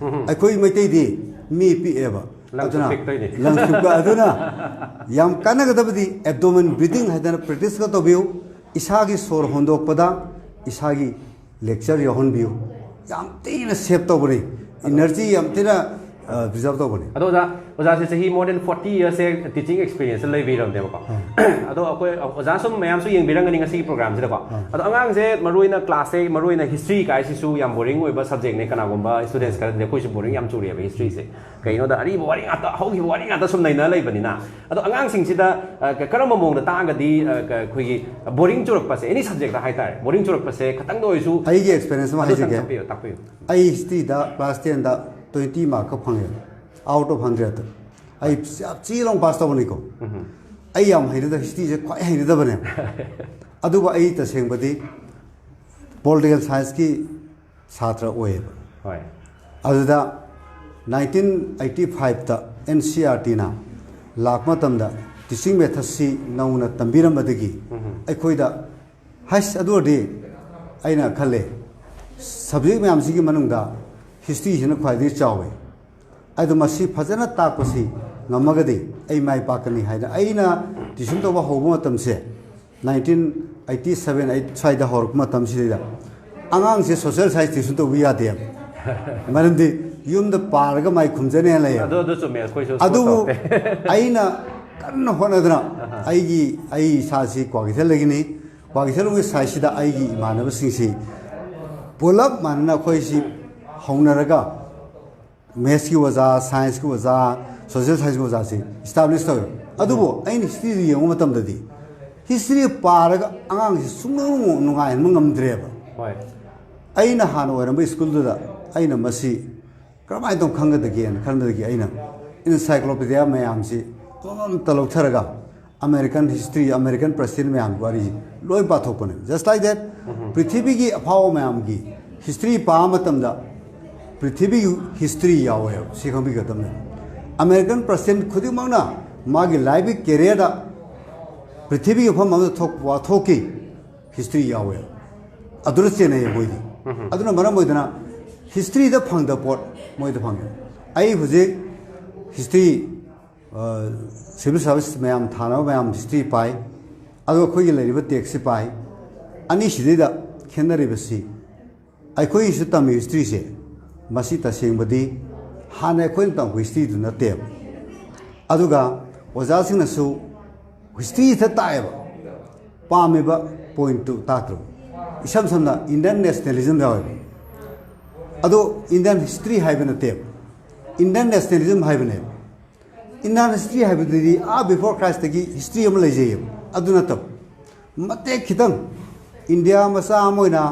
ꯑꯩꯈꯣꯏ ꯃꯩꯇꯩꯗꯤ ꯃꯤ ꯄꯤꯛꯑꯦꯕ꯫ ꯂꯪꯁꯨ ꯑꯗꯨꯅ ꯄꯤꯛꯇꯣꯏꯅꯤ꯫ ꯂꯪꯁ ꯄꯤꯛꯄ ꯑꯗꯨꯅ ꯌꯥꯝ ꯀꯥꯟꯅꯒꯗꯕꯗꯤ ꯑꯦꯕꯗꯣꯃꯦꯟ ꯕ꯭ꯔꯤꯗꯤꯡ ꯍꯥꯏꯗꯅ ꯄ꯭ꯔꯦꯛꯇꯤꯁꯀ ꯇꯧꯕꯤꯌꯨ꯫ ꯏꯁꯥꯒꯤ ꯁꯣꯔ ꯍꯣꯟꯗꯣꯛꯄꯗ ꯏꯁꯥꯒꯤ ꯂꯦꯛꯆꯔ ꯌꯥꯎꯍꯟꯕꯤꯌꯨ꯫ ꯌꯥꯝ ꯊꯤꯅ ꯁꯦꯞ ꯇꯧꯕꯅꯤ꯫ ꯏꯅꯔꯖꯤ ꯌꯥꯝ ꯊꯤꯅ ꯄ꯭ꯔꯤꯖꯥꯕ ꯇꯧꯕꯅꯤ꯫ ꯑꯗꯣ ꯑꯣꯖꯥ, ꯑꯣꯖꯥꯁꯦ ꯆꯍꯤ more than forty yearsꯁꯦ teaching experienceꯇ ꯂꯩꯕꯤꯔꯕꯅꯦꯕꯀꯣ꯫ ꯑꯗꯣ ꯑꯩꯈꯣꯏ ꯑꯣꯖꯥ ꯁꯨꯝ ꯃꯌꯥꯝꯁꯨ ꯌꯦꯡꯕꯤꯔꯝꯒꯅꯤ ꯉꯁꯤꯒꯤ programꯁꯤꯗꯀꯣ꯫ ꯑꯗꯣ ꯑꯉꯥꯡꯁꯦ ꯃꯔꯨꯑꯣꯏꯅ classꯁꯦ ꯃꯔꯨꯑꯣꯏꯅ history ꯀꯥꯏꯁꯤꯁꯨ ꯌꯥꯝ boring ꯑꯣꯏꯕ subjectꯅꯦ꯫ ꯀꯅꯥꯒꯨꯝꯕ students ꯈꯔꯗꯤ ꯑꯩꯈꯣꯏꯁꯨ boring ꯌꯥꯝ ꯆꯨꯔꯦꯕ historyꯁꯦ꯫ ꯀꯩꯅꯣꯗ ꯑꯔꯤꯕ ꯋꯥꯔꯤ ꯉꯥꯛꯇ, ꯍꯧꯈꯤꯕ ꯋꯥꯔꯤ ꯉꯥꯛꯇ ꯁꯨꯝ ꯅꯩꯅ ꯂꯩꯕꯅꯤꯅ꯫ ꯑꯗꯣ ꯑꯉꯥꯡꯁꯤꯡꯁꯤꯗ ꯑ, ꯀ- ꯀꯔꯝꯕ ꯃꯑꯣꯡꯗ ꯇꯥꯛꯑꯒꯗꯤ ꯑ, ꯀ- ꯑꯩꯈꯣꯏꯒꯤ boring ꯆꯨꯔꯛꯄꯁꯦ, any subjectꯇ ꯍꯥꯏꯇꯥꯔꯦ, boring ꯆꯨꯔꯛꯄꯁꯦ ꯈꯇꯪꯗ ꯑꯣꯏꯔꯁꯨ ꯑꯩꯒꯤ experience ꯑꯃ ꯑꯗꯨꯇꯪ ꯍꯥꯏꯖꯒꯦ꯫ ꯇꯥꯛꯄꯤꯌꯨ, ꯇꯥꯛꯄꯤꯌꯨ꯫ ꯑꯩ historyꯗ class tenꯗ twenty mark ꯈꯛ ꯐꯪꯉꯦ, out of hundred꯫ ꯑꯩ ꯌꯥꯝ ꯆꯤ ꯂꯥꯎ ꯄꯥꯁ ꯇꯧꯕꯅꯤꯀꯣ꯫ ꯑꯩ ꯌꯥꯝ ꯍꯩꯅꯗꯕ, historyꯁꯦ ꯈ꯭ꯋꯥꯏ ꯍꯩꯅꯗꯕꯅꯦꯕ꯫ ꯑꯗꯨꯕꯨ ꯑꯩ ꯇꯁꯦꯡꯕꯗꯤ political scienceꯀꯤ ꯁꯥꯇ꯭ꯔ ꯑꯣꯏꯌꯦꯕ꯫ ꯍꯣꯏ꯫ ꯑꯗꯨꯗ nineteen eighty fiveꯇ NCERTꯅ ꯂꯥꯛꯄ ꯃꯇꯝꯗ teaching methodꯁꯤ ꯅꯧꯅ ꯇꯝꯕꯤꯔꯝꯕꯗꯒꯤ ꯑꯩꯈꯣꯏꯗ ꯍꯥꯏꯁ ꯑꯗꯨ ꯑꯣꯏꯔꯗꯤ ꯑꯩꯅ ꯈꯜꯂꯦ, subject ꯃꯌꯥꯝꯁꯤꯒꯤ ꯃꯅꯨꯡꯗ historyꯁꯤꯅ ꯈ꯭ꯋꯥꯏꯗꯒꯤ ꯆꯥꯎꯋꯦ꯫ ꯑꯗꯨ ꯃꯁꯤ ꯐꯖꯅ ꯇꯥꯛꯄꯁꯤ ꯉꯝꯃꯒꯗꯤ ꯑꯩ ꯃꯥꯏ ꯄꯥꯛꯀꯅꯤ ꯍꯥꯏꯅ ꯑꯩꯅ tuition ꯇꯧꯕ ꯍꯧꯕ ꯃꯇꯝꯁꯦ nineteen eighty seven eight ꯁ꯭ꯋꯥꯏꯗ ꯍꯧꯔꯛꯄ ꯃꯇꯝꯁꯤꯗ ꯑꯉꯥꯡꯁꯦ social science tuition ꯇꯧꯕ ꯌꯥꯗꯦꯕ꯫ ꯃꯔꯝꯗꯤ ꯌꯨꯝꯗ ꯄꯥꯔꯒ ꯃꯥꯏ ꯈꯨꯝꯖꯅꯦꯅ ꯂꯩꯌꯦꯕ꯫ ꯑꯗꯨ ꯑꯗꯨ ꯆꯨꯝꯃꯦ, ꯑꯩꯈꯣꯏꯁꯨ ꯑꯗꯨꯕꯨ ꯇꯧꯔꯛꯇꯦ꯫ ꯑꯩꯅ ꯀꯟꯅ ꯍꯣꯠꯅꯗꯅ ꯑꯩꯒꯤ ꯑꯩ ꯏꯁꯥꯁꯤ ꯀ꯭ꯋꯥꯀꯩꯊꯦꯜꯗꯒꯤꯅꯤ꯫ ꯀ꯭ꯋꯥꯀꯩꯊꯦꯜꯒꯤ side ꯁꯤꯗ ꯑꯩꯒꯤ ꯏꯃꯥꯟꯅꯕꯁꯤꯡꯁꯤ ꯄꯨꯂꯞ ꯃꯥꯟꯅꯅ ꯑꯩꯈꯣꯏꯁꯤ ꯍꯧꯅꯔꯒ mathsꯀꯤ ꯑꯣꯖꯥ, scienceꯀꯤ ꯑꯣꯖꯥ, social scienceꯀꯤ ꯑꯣꯖꯥꯁꯤ establish ꯇꯧꯋꯦ꯫ ꯑꯗꯨꯕꯨ ꯑꯩꯅ historyꯗ ꯌꯦꯡꯕ ꯃꯇꯝꯗꯗꯤ history ꯄꯥꯔꯒ ꯑꯉꯥꯡꯁꯤ ꯁꯨꯡꯅꯨꯡ ꯅꯨꯡꯉꯥꯏꯍꯟꯕ ꯉꯝꯗ꯭ꯔꯦꯕ꯫ ꯍꯣꯏ꯫ ꯑꯩꯅ ꯍꯥꯟꯅ ꯑꯣꯏꯔꯝꯕ schoolꯗꯨꯗ ꯑꯩꯅ ꯃꯁꯤ ꯀꯔꯝꯍꯥꯏꯅ ꯇꯧꯅ ꯈꯪꯒꯗꯒꯦꯅ ꯈꯟꯕꯗꯒꯤ ꯑꯩꯅ encyclopedia ꯃꯌꯥꯝꯁꯤ ꯑꯃꯃꯝꯇ ꯂꯧꯊꯔꯒ American history, American president ꯃꯌꯥꯝꯒꯤ ꯋꯥꯔꯤ ꯂꯣꯏ ꯄꯥꯊꯣꯛꯄꯅꯦ꯫ Just like that, ꯄ꯭ꯔꯤꯊꯤꯕꯤꯒꯤ ꯑꯐꯥꯎꯕ ꯃꯌꯥꯝꯒꯤ history ꯄꯥꯕ ꯃꯇꯝꯗ ꯄ꯭ꯔꯤꯊꯤꯕꯤꯒꯤ history ꯌꯥꯎꯋꯦꯕ꯫ ꯁꯤ ꯈꯪꯕꯤꯒꯗꯕꯅꯦ꯫ American president ꯈꯨꯗꯤꯡꯃꯛꯅ ꯃꯥꯒꯤ lifeꯀꯤ careerꯗ ꯄ꯭ꯔꯤꯊꯤꯕꯤꯒꯤ ꯃꯐꯝ ꯑꯃꯗ ꯊꯣꯛꯄ ꯋꯥꯊꯣꯛꯀꯤ ꯍꯤꯁꯇ꯭ꯔꯤ ꯌꯥꯎꯋꯦ꯫ ꯑꯗꯨꯗ ꯆꯦꯟꯅꯩꯌꯦ ꯃꯣꯏꯗꯤ꯫ ꯑꯗꯨꯅ ꯃꯔꯝ ꯑꯣꯏꯗꯅ ꯍꯤꯁꯇ꯭ꯔꯤꯗ ꯐꯪꯗꯕ ꯄꯣꯠ ꯃꯣꯏꯗ ꯐꯪꯉꯦ꯫ ꯑꯩ ꯍꯧꯖꯤꯛ ꯍꯤꯁꯇ꯭ꯔꯤ, ꯁꯤꯚꯤꯜ ꯁꯥꯔꯚꯤꯁ ꯃꯌꯥꯝ ꯊꯥꯅꯕ ꯃꯌꯥꯝ ꯍꯤꯁꯇ꯭ꯔꯤ ꯄꯥꯏ, ꯑꯗꯨꯒ ꯑꯩꯈꯣꯏꯒꯤ ꯂꯩꯔꯤꯕ ꯇꯦꯛꯁꯁꯤ ꯄꯥꯏ꯫ ꯑꯅꯤꯁꯤꯗꯩꯗ ꯈꯦꯠꯅꯔꯤꯕꯁꯤ, ꯑꯩꯈꯣꯏꯒꯤꯁꯨ ꯇꯝꯃꯤ ꯍꯤꯁꯇ꯭ꯔꯤꯁꯦ, ꯃꯁꯤ ꯇꯁꯦꯡꯕꯗꯤ ꯍꯥꯟꯅ ꯑꯩꯈꯣꯏꯅ ꯇꯝꯕ ꯍꯤꯁꯇ꯭ꯔꯤꯗꯨ ꯅꯠꯇꯦꯕ꯫ ꯑꯗꯨꯒ ꯑꯣꯖꯥꯁꯤꯡꯅꯁꯨ ꯍꯤꯁꯇ꯭ꯔꯤꯗ ꯇꯥꯛꯑꯦꯕ, ꯄꯥꯝꯃꯤꯕ ꯄꯣꯏꯟꯠꯇꯨ ꯇꯥꯛꯇ꯭ꯔꯕ꯫ ꯏꯁꯝ ꯁꯝꯅ ꯏꯟꯗꯤꯌꯟ ꯅꯦꯁꯅꯦꯂꯤꯖꯝ ꯌꯥꯎꯋꯦꯕ꯫ ꯑꯗꯣ ꯏꯟꯗꯤꯌꯟ ꯍꯤꯁꯇ꯭ꯔꯤ ꯍꯥꯏꯕ ꯅꯠꯇꯦꯕ, ꯏꯟꯗꯤꯌꯟ ꯅꯦꯁꯅꯦꯂꯤꯖꯝ ꯍꯥꯏꯕꯅꯦꯕ꯫ ꯏꯟꯗꯤꯌꯟ ꯍꯤꯁꯇ꯭ꯔꯤ ꯍꯥꯏꯕꯗꯨꯗꯤ ꯑꯥ ꯕꯤꯐꯣꯔ ꯈ꯭ꯔꯥꯏꯁꯇꯒꯤ ꯍꯤꯁꯇ꯭ꯔꯤ ꯑꯃ ꯂꯩꯖꯩꯌꯦꯕ꯫ ꯑꯗꯨ ꯅꯠꯇꯕ, ꯃꯇꯦꯛ ꯈꯤꯇꯪ ꯏꯟꯗꯤꯌꯥ ꯃꯆꯥ ꯑꯃ ꯑꯣꯏꯅ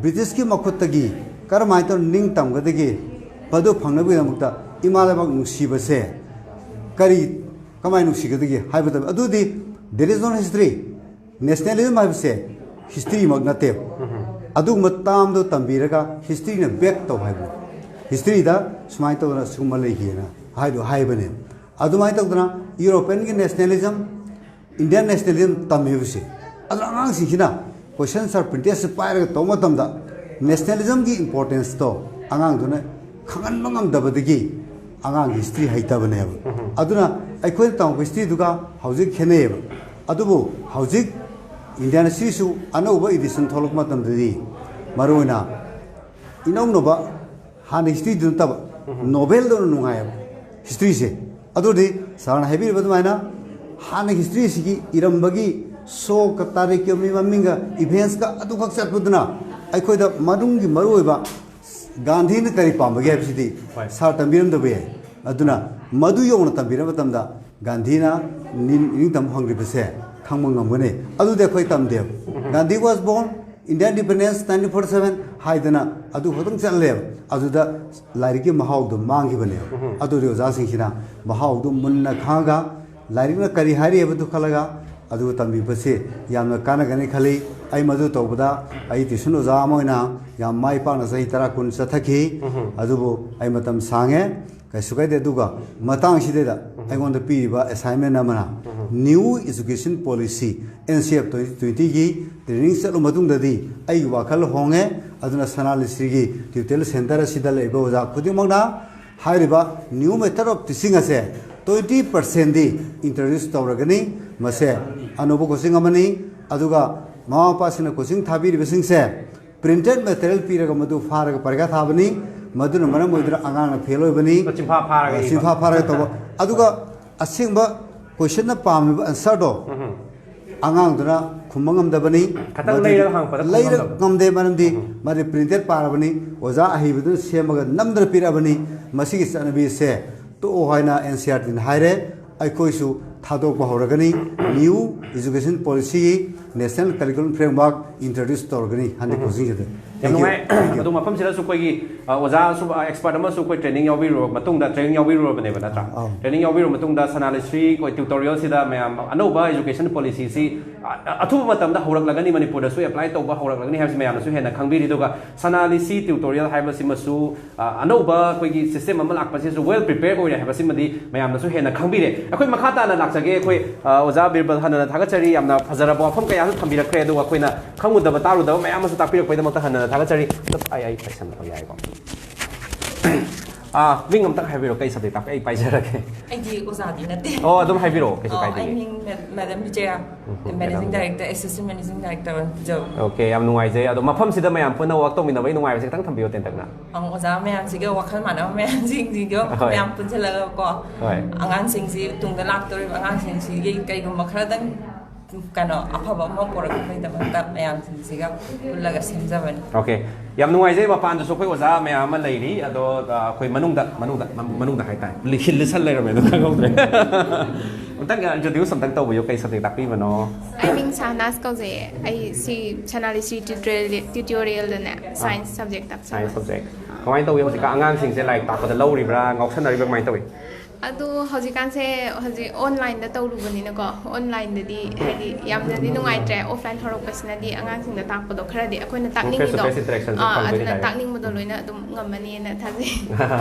ꯕ꯭ꯔꯤꯇꯤꯁꯀꯤ ꯃꯈꯨꯠꯇꯒꯤ ꯀꯔꯝꯍꯥꯏꯅ ꯇꯧꯅ ꯅꯤꯡ ꯇꯝꯒꯗꯒꯦ, ꯃꯗꯨ ꯐꯪꯅꯕꯒꯤꯗꯃꯛꯇ ꯏꯃꯥ ꯂꯩꯕꯥꯛ ꯅꯨꯡꯁꯤꯕꯁꯦ ꯀꯔꯤ, ꯀꯃꯥꯏꯅ ꯅꯨꯡꯁꯤꯒꯗꯒꯦ ꯍꯥꯏꯕꯗ, ꯑꯗꯨꯗꯤ there is no history꯫ Nationalism ꯍꯥꯏꯕꯁꯦ ꯍꯤꯁꯇ꯭ꯔꯤꯃꯛ ꯅꯠꯇꯦꯕ꯫ ꯑꯗꯨꯒꯨꯝꯕ ꯇꯥꯝꯗꯣ ꯇꯝꯕꯤꯔꯒ ꯍꯤꯁꯇ꯭ꯔꯤꯅ ꯕꯦꯛ ꯇꯧ ꯍꯥꯏꯕꯅꯤ꯫ ꯍꯤꯁꯇ꯭ꯔꯤꯗ ꯁꯨꯃꯥꯏꯅ ꯇꯧꯗꯅ ꯁꯤꯒꯨꯝꯕ ꯂꯩꯈꯤꯑꯅ ꯍꯥꯏꯗꯣ ꯍꯥꯏꯕꯅꯦꯕ꯫ ꯑꯗꯨꯃꯥꯏꯅ ꯇꯧꯗꯅ ꯌꯨꯔꯣꯄꯤꯌꯟꯒꯤ ꯅꯦꯁꯅꯦꯂꯤꯖꯝ, ꯏꯟꯗꯤꯌꯟ ꯅꯦꯁꯅꯦꯂꯤꯖꯝ ꯇꯝꯃꯤꯕꯁꯦ, ꯑꯗꯨꯅ ꯑꯉꯥꯡꯁꯤꯡꯁꯤꯅ ꯀꯣꯏꯁꯟ ꯑꯟꯁꯔ ꯄ꯭ꯔꯤꯟꯇꯦꯖꯁꯦ ꯄꯥꯏꯔꯒ ꯇꯧꯕ ꯃꯇꯝꯗ ꯅꯦꯁꯅꯦꯂꯤꯖꯝꯒꯤ ꯏꯝꯄꯣꯔꯇꯦꯟꯁꯇꯣ ꯑꯉꯥꯡꯗꯨꯅ ꯈꯪꯍꯟꯕ ꯉꯝꯗꯕꯗꯒꯤ ꯑꯉꯥꯡꯒꯤ ꯍꯤꯁꯇ꯭ꯔꯤ ꯍꯩꯇꯕꯅꯦꯕ꯫ ꯑꯗꯨꯅ ꯑꯩꯈꯣꯏꯅ ꯇꯝꯃꯛꯄ ꯍꯤꯁꯇ꯭ꯔꯤꯗꯨꯒ ꯍꯧꯖꯤꯛ ꯈꯦꯠꯅꯩꯌꯦꯕ꯫ ꯑꯗꯨꯕꯨ ꯍꯧꯖꯤꯛ ꯏꯟꯗꯤꯌꯟ ꯍꯤꯁꯇ꯭ꯔꯤꯁꯨ ꯑꯅꯧꯕ ꯏꯗꯤꯁꯟ ꯊꯣꯛꯂꯛꯄ ꯃꯇꯝꯗꯗꯤ, ꯃꯔꯨꯑꯣꯏꯅ ꯏꯅꯧꯅꯧꯕ, ꯍꯥꯟꯅ ꯍꯤꯁꯇ꯭ꯔꯤꯗꯨ ꯅꯠꯇꯕ, ꯅꯣꯕꯦꯜꯗꯧꯅ ꯅꯨꯡꯉꯥꯏꯌꯦꯕ ꯍꯤꯁꯇ꯭ꯔꯤꯁꯦ꯫ ꯑꯗꯨꯗꯤ ꯁꯥꯔꯅ ꯍꯥꯏꯕꯤꯔꯤꯕ ꯑꯗꯨꯃꯥꯏꯅ ꯍꯥꯟꯅ ꯍꯤꯁꯇ꯭ꯔꯤꯁꯤꯒꯤ ꯏꯔꯝꯕꯒꯤ ꯁꯣꯛꯀ ꯇꯥꯔꯤꯛꯀꯤ ꯃꯤ ꯃꯃꯤꯡꯒ ꯏꯚꯦꯟꯁꯀ ꯑꯗꯨꯈꯛ ꯆꯠꯄꯗꯨꯅ ꯑꯩꯈꯣꯏꯗ ꯃꯅꯨꯡꯒꯤ ꯃꯔꯨꯑꯣꯏꯕ ꯒꯥꯟꯙꯤꯅ ꯀꯔꯤ ꯄꯥꯝꯕꯒꯦ ꯍꯥꯏꯕꯁꯤꯗꯤ ꯍꯣꯏ꯫ ꯁꯥꯔ ꯇꯝꯕꯤꯔꯝꯗꯕ ꯌꯥꯏ꯫ ꯑꯗꯨꯅ ꯃꯗꯨ ꯌꯧꯅ ꯇꯝꯕꯤꯔꯕ ꯃꯇꯝꯗ ꯒꯥꯟꯙꯤꯅ ꯅꯤꯡ-, ꯅꯤꯡꯇꯝꯕ ꯐꯪꯂꯤꯕꯁꯦ ꯈꯪꯕ ꯉꯝꯒꯅꯤ꯫ ꯑꯗꯨꯗꯤ ꯑꯩꯈꯣꯏ ꯇꯝꯗꯦꯕ꯫ Gandhi was born India independence nineteen forty seven ꯍꯥꯏꯗꯅ ꯑꯗꯨ ꯈꯛꯇꯪ ꯆꯠꯂꯦꯕ꯫ ꯑꯗꯨꯗ ꯂꯥꯏꯔꯤꯛꯀꯤ ꯃꯍꯥꯎꯗꯣ ꯃꯥꯡꯈꯤꯕꯅꯦꯕ꯫ ꯑꯗꯨꯗꯤ ꯑꯣꯖꯥꯁꯤꯡꯁꯤꯅ ꯃꯍꯥꯎꯗꯣ ꯃꯨꯟꯅ ꯈꯪꯉꯒ ꯂꯥꯏꯔꯤꯛꯅ ꯀꯔꯤ ꯍꯥꯏꯔꯤ ꯍꯥꯏꯕꯗꯨ ꯈꯜꯂꯒ ꯑꯗꯨ ꯇꯝꯕꯤꯕꯁꯤ ꯌꯥꯝꯅ ꯀꯥꯟꯅꯒꯅꯤ ꯈꯜꯂꯤ꯫ ꯑꯩ ꯃꯗꯨ ꯇꯧꯕꯗ ꯑꯩ ꯇ꯭ꯌꯨꯁꯟ ꯑꯣꯖꯥ ꯑꯃ ꯑꯣꯏꯅ ꯌꯥꯝ ꯃꯥꯏ ꯄꯥꯛꯅ ꯆꯍꯤ ꯇꯔꯥ ꯀꯨꯟ ꯆꯠꯊꯈꯤ꯫ ꯑꯗꯨꯕꯨ ꯑꯩ ꯃꯇꯝ ꯁꯥꯡꯉꯦ, ꯀꯩꯁꯨ ꯀꯥꯏꯗꯦ꯫ ꯑꯗꯨꯒ ꯃꯇꯥꯡꯁꯤꯗꯩꯗ ꯑꯩꯉꯣꯟꯗ ꯄꯤꯔꯤꯕ ꯑꯦꯁꯥꯏꯟꯃꯦꯟ ꯑꯃꯅ New Education Policy, N C F twenty twenty-ꯒꯤ training ꯆꯠꯂꯨ ꯃꯇꯨꯡꯗꯗꯤ ꯑꯩꯒꯤ ꯋꯥꯈꯜ ꯍꯣꯡꯉꯦ꯫ ꯑꯗꯨꯅ ꯁꯅꯥ ꯂꯤꯁ꯭ꯔꯤꯒꯤ tutorial centre ꯑꯁꯤꯗ ꯂꯩꯔꯤꯕ ꯑꯣꯖꯥ ꯈꯨꯗꯤꯡꯃꯛꯅ ꯍꯥꯏꯔꯤꯕ new method of teaching ꯑꯁꯦ twenty percent ꯗꯤ introduce ꯇꯧꯔꯒꯅꯤ꯫ ꯃꯁꯦ ꯑꯅꯧꯕ coaching ꯑꯃꯅꯤ꯫ ꯑꯗꯨꯒ ꯃꯃꯥ ꯃꯄꯥꯁꯤꯡꯅ coaching ꯊꯥꯕꯤꯔꯤꯕꯁꯤꯡꯁꯦ printed material ꯄꯤꯔꯒ ꯃꯗꯨ ꯐꯥꯔꯒ ꯄꯔꯤꯈꯥ ꯊꯥꯕꯅꯤ꯫ ꯃꯗꯨꯅ ꯃꯔꯝ ꯑꯣꯏꯗꯨꯅ ꯑꯉꯥꯡꯅ fail ꯑꯣꯏꯕꯅꯤ꯫ ꯆꯤꯟꯐꯥ ꯐꯥꯔꯒ ꯏꯕ꯫ ꯆꯤꯟꯐꯥ ꯐꯥꯔꯒ ꯇꯧꯕ꯫ ꯑꯗꯨꯒ ꯑꯁꯦꯡꯕ question ꯅ ꯄꯥꯝꯃꯤꯕ answer ꯗꯣ ꯎꯝ꯫ ꯑꯉꯥꯡꯗꯨꯅ ꯈꯨꯝꯕ ꯉꯝꯗꯕꯅꯤ꯫ ꯈꯇꯪ ꯃꯗꯨꯗꯤ ꯂꯩꯔꯒ ꯍꯪꯉꯛꯄꯗ ꯈꯨꯝꯕ ꯂꯩꯔ ꯉꯝꯗꯕ꯫ ꯉꯝꯗꯦ, ꯃꯔꯝꯗꯤ ꯎꯝ꯫ ꯃꯥꯗꯤ printed ꯄꯥꯔꯕꯅꯤ, ꯑꯣꯖꯥ ꯑꯍꯩꯕꯗꯨꯅ ꯁꯦꯝꯃꯒ ꯅꯝꯗꯅ ꯄꯤꯔꯛꯑꯕꯅꯤ꯫ ꯃꯁꯤꯒꯤ ꯆꯠꯅꯕꯤꯁꯦ ꯇꯣꯛꯑꯣ ꯍꯥꯏꯅ N C E R T ꯅ ꯍꯥꯏꯔꯦ꯫ ꯑꯩꯈꯣꯏꯁꯨ ꯊꯥꯗꯣꯛꯄ ꯍꯧꯔꯒꯅꯤ꯫ New Education Policy ꯒꯤ National Curriculum Framework introduce ꯇꯧꯔꯒꯅꯤ ꯍꯟꯗꯛ ꯎꯝ꯫ ꯀꯣꯆꯤꯡꯁꯤꯗ꯫ ꯌꯥꯝ Thank you. ꯅꯨꯡꯉꯥꯏ꯫ Thank you. ꯑꯗꯨ ꯃꯐꯝꯁꯤꯗꯁꯨ ꯑꯩꯈꯣꯏꯒꯤ, ꯑ, ꯑꯣꯖꯥꯁꯨ, ꯑ, expert ꯑꯃꯁꯨ ꯑꯩꯈꯣꯏ training ꯌꯥꯎꯕꯤꯔꯨꯔꯕ ꯃꯇꯨꯡꯗ, training ꯌꯥꯎꯕꯤꯔꯨꯔꯕꯅꯦꯕ, ꯅꯠꯇ꯭ꯔꯥ? ꯑꯧ꯫ Training ꯌꯥꯎꯕꯤꯔꯨꯔꯕ ꯃꯇꯨꯡꯗ ꯁꯅꯥ ꯂꯤꯁ꯭ꯔꯤ ꯑꯩꯈꯣꯏ tutorial ꯁꯤꯗ ꯃꯌꯥꯝ ꯑꯅꯧꯕ education policy ꯁꯤ, ꯑ, ꯑꯊꯨꯕ ꯃꯇꯝꯗ ꯍꯧꯔꯛꯂꯒꯅꯤ, ꯃꯅꯤꯄꯨꯔꯗꯁꯨ apply ꯇꯧꯕ ꯍꯧꯔꯛꯂꯒꯅꯤ ꯍꯥꯏꯕꯁꯤ ꯃꯌꯥꯝꯅꯁꯨ ꯍꯦꯟꯅ ꯈꯪꯕꯤꯔꯤ꯫ ꯑꯗꯨꯒ ꯁꯅꯥ ꯂꯤꯁ꯭ꯔꯤ tutorial ꯍꯥꯏꯕꯁꯤꯃꯁꯨ, ꯑ, ꯑꯅꯧꯕ ꯑꯩꯈꯣꯏꯒꯤ system ꯑꯃ ꯂꯥꯛꯄꯁꯤꯁꯨ well prepare ꯑꯣꯏꯔꯦ ꯍꯥꯏꯕꯁꯤꯃꯗꯤ ꯃꯌꯥꯝꯅꯁꯨ ꯍꯦꯟꯅ ꯈꯪꯕꯤꯔꯦ꯫ ꯑꯩꯈꯣꯏ ꯃꯈꯥ ꯇꯥꯅ ꯂꯥꯛꯆꯒꯦ꯫ ꯑꯩꯈꯣꯏ, ꯑ, ꯑꯣꯖꯥ ꯕꯤꯔꯕꯜ, ꯍꯟꯅ ꯊꯥꯒꯠꯆꯔꯤ꯫ ꯌꯥꯝꯅ ꯐꯖꯔꯕ ꯋꯥꯐꯝ ꯀꯌꯥꯁꯨ ꯊꯝꯕꯤꯔꯛꯈ꯭ꯔꯦ꯫ ꯑꯗꯨꯒ ꯑꯩꯈꯣꯏꯅ ꯈꯪꯉꯨꯗꯕ ꯇꯥꯔꯨꯗꯕ ꯃꯌꯥꯝ ꯑꯃꯁꯨ ꯇꯥꯛꯄꯤꯔꯛꯄꯩꯗꯃꯛꯇ ꯍꯟꯅ ꯊꯥꯒꯠꯆꯔꯤ꯫ ꯑꯩ, ꯑꯩ ꯄꯥꯏꯁꯟꯕ ꯌꯥꯏꯀꯣ? ꯑꯥ, ꯃꯤꯡ ꯑꯝꯇꯪ ꯍꯥꯏꯕꯤꯔꯣ, ꯀꯩ subject ꯇꯥꯛꯄꯤ? ꯑꯩ ꯄꯥꯏꯖꯔꯒꯦ꯫ ꯑꯩꯗꯤ ꯑꯣꯖꯥꯗꯤ ꯅꯠꯇꯦ꯫ ꯑꯣ, ꯑꯗꯨꯝ ꯍꯥꯏꯕꯤꯔꯛꯑꯣ, ꯀꯩꯁꯨ ꯑꯣ, ꯀꯥꯏꯗꯦ꯫ ꯑꯩ ꯃꯤꯡ ꯃꯦ-, ꯃꯦꯗꯥꯝ ꯕꯤꯖꯌꯥ, ꯑꯣ, managing madam Bijaya. Director, assistant managing director ꯑꯣꯏꯅ ꯄꯨꯖꯕ꯫ ꯑꯣꯀꯦ, ꯌꯥꯝ ꯅꯨꯡꯉꯥꯏꯖꯩ꯫ ꯑꯗꯣ ꯃꯐꯝꯁꯤꯗ ꯃꯌꯥꯝ ꯄꯨꯟꯅ work ꯇꯧꯃꯤꯟꯅꯕꯒꯤ ꯅꯨꯡꯉꯥꯏꯕꯁꯦ ꯈꯤꯇꯪ ꯊꯝꯕꯤꯌꯣ ꯇꯦꯟꯇꯛꯅ꯫ ꯑꯪ, ꯑꯣꯖꯥ ꯃꯌꯥꯝꯁꯤꯒ ꯋꯥꯈꯜ ꯃꯥꯟꯅꯕ ꯃꯌꯥꯝꯁꯤꯡꯁꯤꯒ ꯍꯣꯏ꯫ ꯃꯌꯥꯝ ꯄꯨꯟꯁꯤꯜꯂꯒꯀꯣ, ꯍꯣꯏ꯫ ꯑꯉꯥꯡꯁꯤꯡꯁꯤ, ꯇꯨꯡꯗ ꯂꯥꯛꯇꯧꯔꯤꯕ ꯑꯉꯥꯡꯁꯤꯡꯁꯤꯒꯤ ꯀꯩꯒꯨꯝꯕ ꯈꯔꯗꯪ ꯀꯩꯅꯣ ꯑꯐꯕ ꯑꯃ ꯄꯨꯔꯛꯄꯒꯤꯗꯃꯛꯇ ꯃꯌꯥꯝꯁꯤꯡꯁꯤꯒ ꯄꯨꯜꯂꯒ ꯁꯦꯝꯖꯕꯅꯤ꯫ ꯑꯣꯀꯦ, ꯌꯥꯝ ꯅꯨꯡꯉꯥꯏꯖꯩ꯫ ꯃꯄꯥꯟꯗꯁꯨ ꯑꯩꯈꯣꯏ ꯑꯣꯖꯥ ꯃꯌꯥꯝ ꯑꯃ ꯂꯩꯔꯤ, ꯑꯗꯣ, ꯑ, ꯑꯩꯈꯣꯏ ꯃꯅꯨꯡꯗ, ꯃꯅꯨꯡꯗ, ꯃꯅꯨꯡꯗ ꯍꯥꯏꯇꯥꯔꯦ, ꯂꯤꯁꯤꯜ ꯂꯤꯁꯜ ꯂꯩꯔꯝꯃꯦ, ꯑꯗꯣ ꯈꯪꯍꯧꯗ꯭ꯔꯦ꯫ ꯑꯝꯇꯪ introduce ꯑꯝꯇꯪ ꯇꯧꯕꯤꯌꯨ, ꯀꯩ subject ꯇꯥꯛꯄꯤꯕꯅꯣ? ꯑꯩ ꯃꯤꯡ ꯁꯍꯅꯥꯖ ꯀꯧꯖꯩꯌꯦ꯫ ꯑꯩ ꯁꯤ ꯁꯅꯥ ꯂꯤꯁ꯭ꯔꯤ tutorial, tutorial ꯗꯅꯦ, ꯑꯥ꯫ Science subject ꯇꯥꯛꯆꯕ꯫ Science subject꯫ ꯑꯥ꯫ ꯀꯃꯥꯏꯅ ꯇꯧꯏ ꯍꯧꯖꯤꯛꯀꯥꯟ ꯑꯉꯥꯡꯁꯤꯡꯁꯦ ꯂꯥꯏꯔꯤꯛ ꯇꯥꯛꯄꯗ ꯂꯧꯔꯤꯕ꯭ꯔꯥ, ꯉꯥꯎꯁꯟꯅꯔꯤꯕ꯭ꯔꯥ, ꯀꯃꯥꯏꯅ ꯇꯧꯏ? ꯑꯗꯣ ꯍꯧꯖꯤꯛꯀꯥꯟꯁꯦ ꯍꯧꯖꯤꯛ ꯑꯣꯟꯂꯥꯏꯟꯗ ꯇꯧꯔꯨꯕꯅꯤꯅꯀꯣ, ꯑꯣꯟꯂꯥꯏꯟꯗꯗꯤ ꯍꯥꯏꯗꯤ ꯌꯥꯝꯅꯗꯤ ꯅꯨꯡꯉꯥꯏꯇ꯭ꯔꯦ꯫ ꯑꯣꯐꯂꯥꯏꯟ ꯍꯧꯔꯛꯄꯁꯤꯅꯗꯤ ꯑꯉꯥꯡꯁꯤꯡꯗ ꯇꯥꯛꯄꯗꯣ ꯈꯔꯗꯤ ꯑꯩꯈꯣꯏꯅ Face to ꯇꯥꯛꯅꯤꯡꯉꯤꯗꯣ face interaction ꯁꯦ ꯑꯥ, ꯐꯪꯕꯩꯅꯤ ꯑꯗꯨꯅ ꯗꯥꯏꯔꯦꯛ꯫ ꯇꯥꯛꯅꯤꯡꯕꯗꯣ ꯂꯣꯏꯅ ꯑꯗꯨꯝ ꯉꯝꯃꯅꯤꯅ ꯊꯥꯖꯩ꯫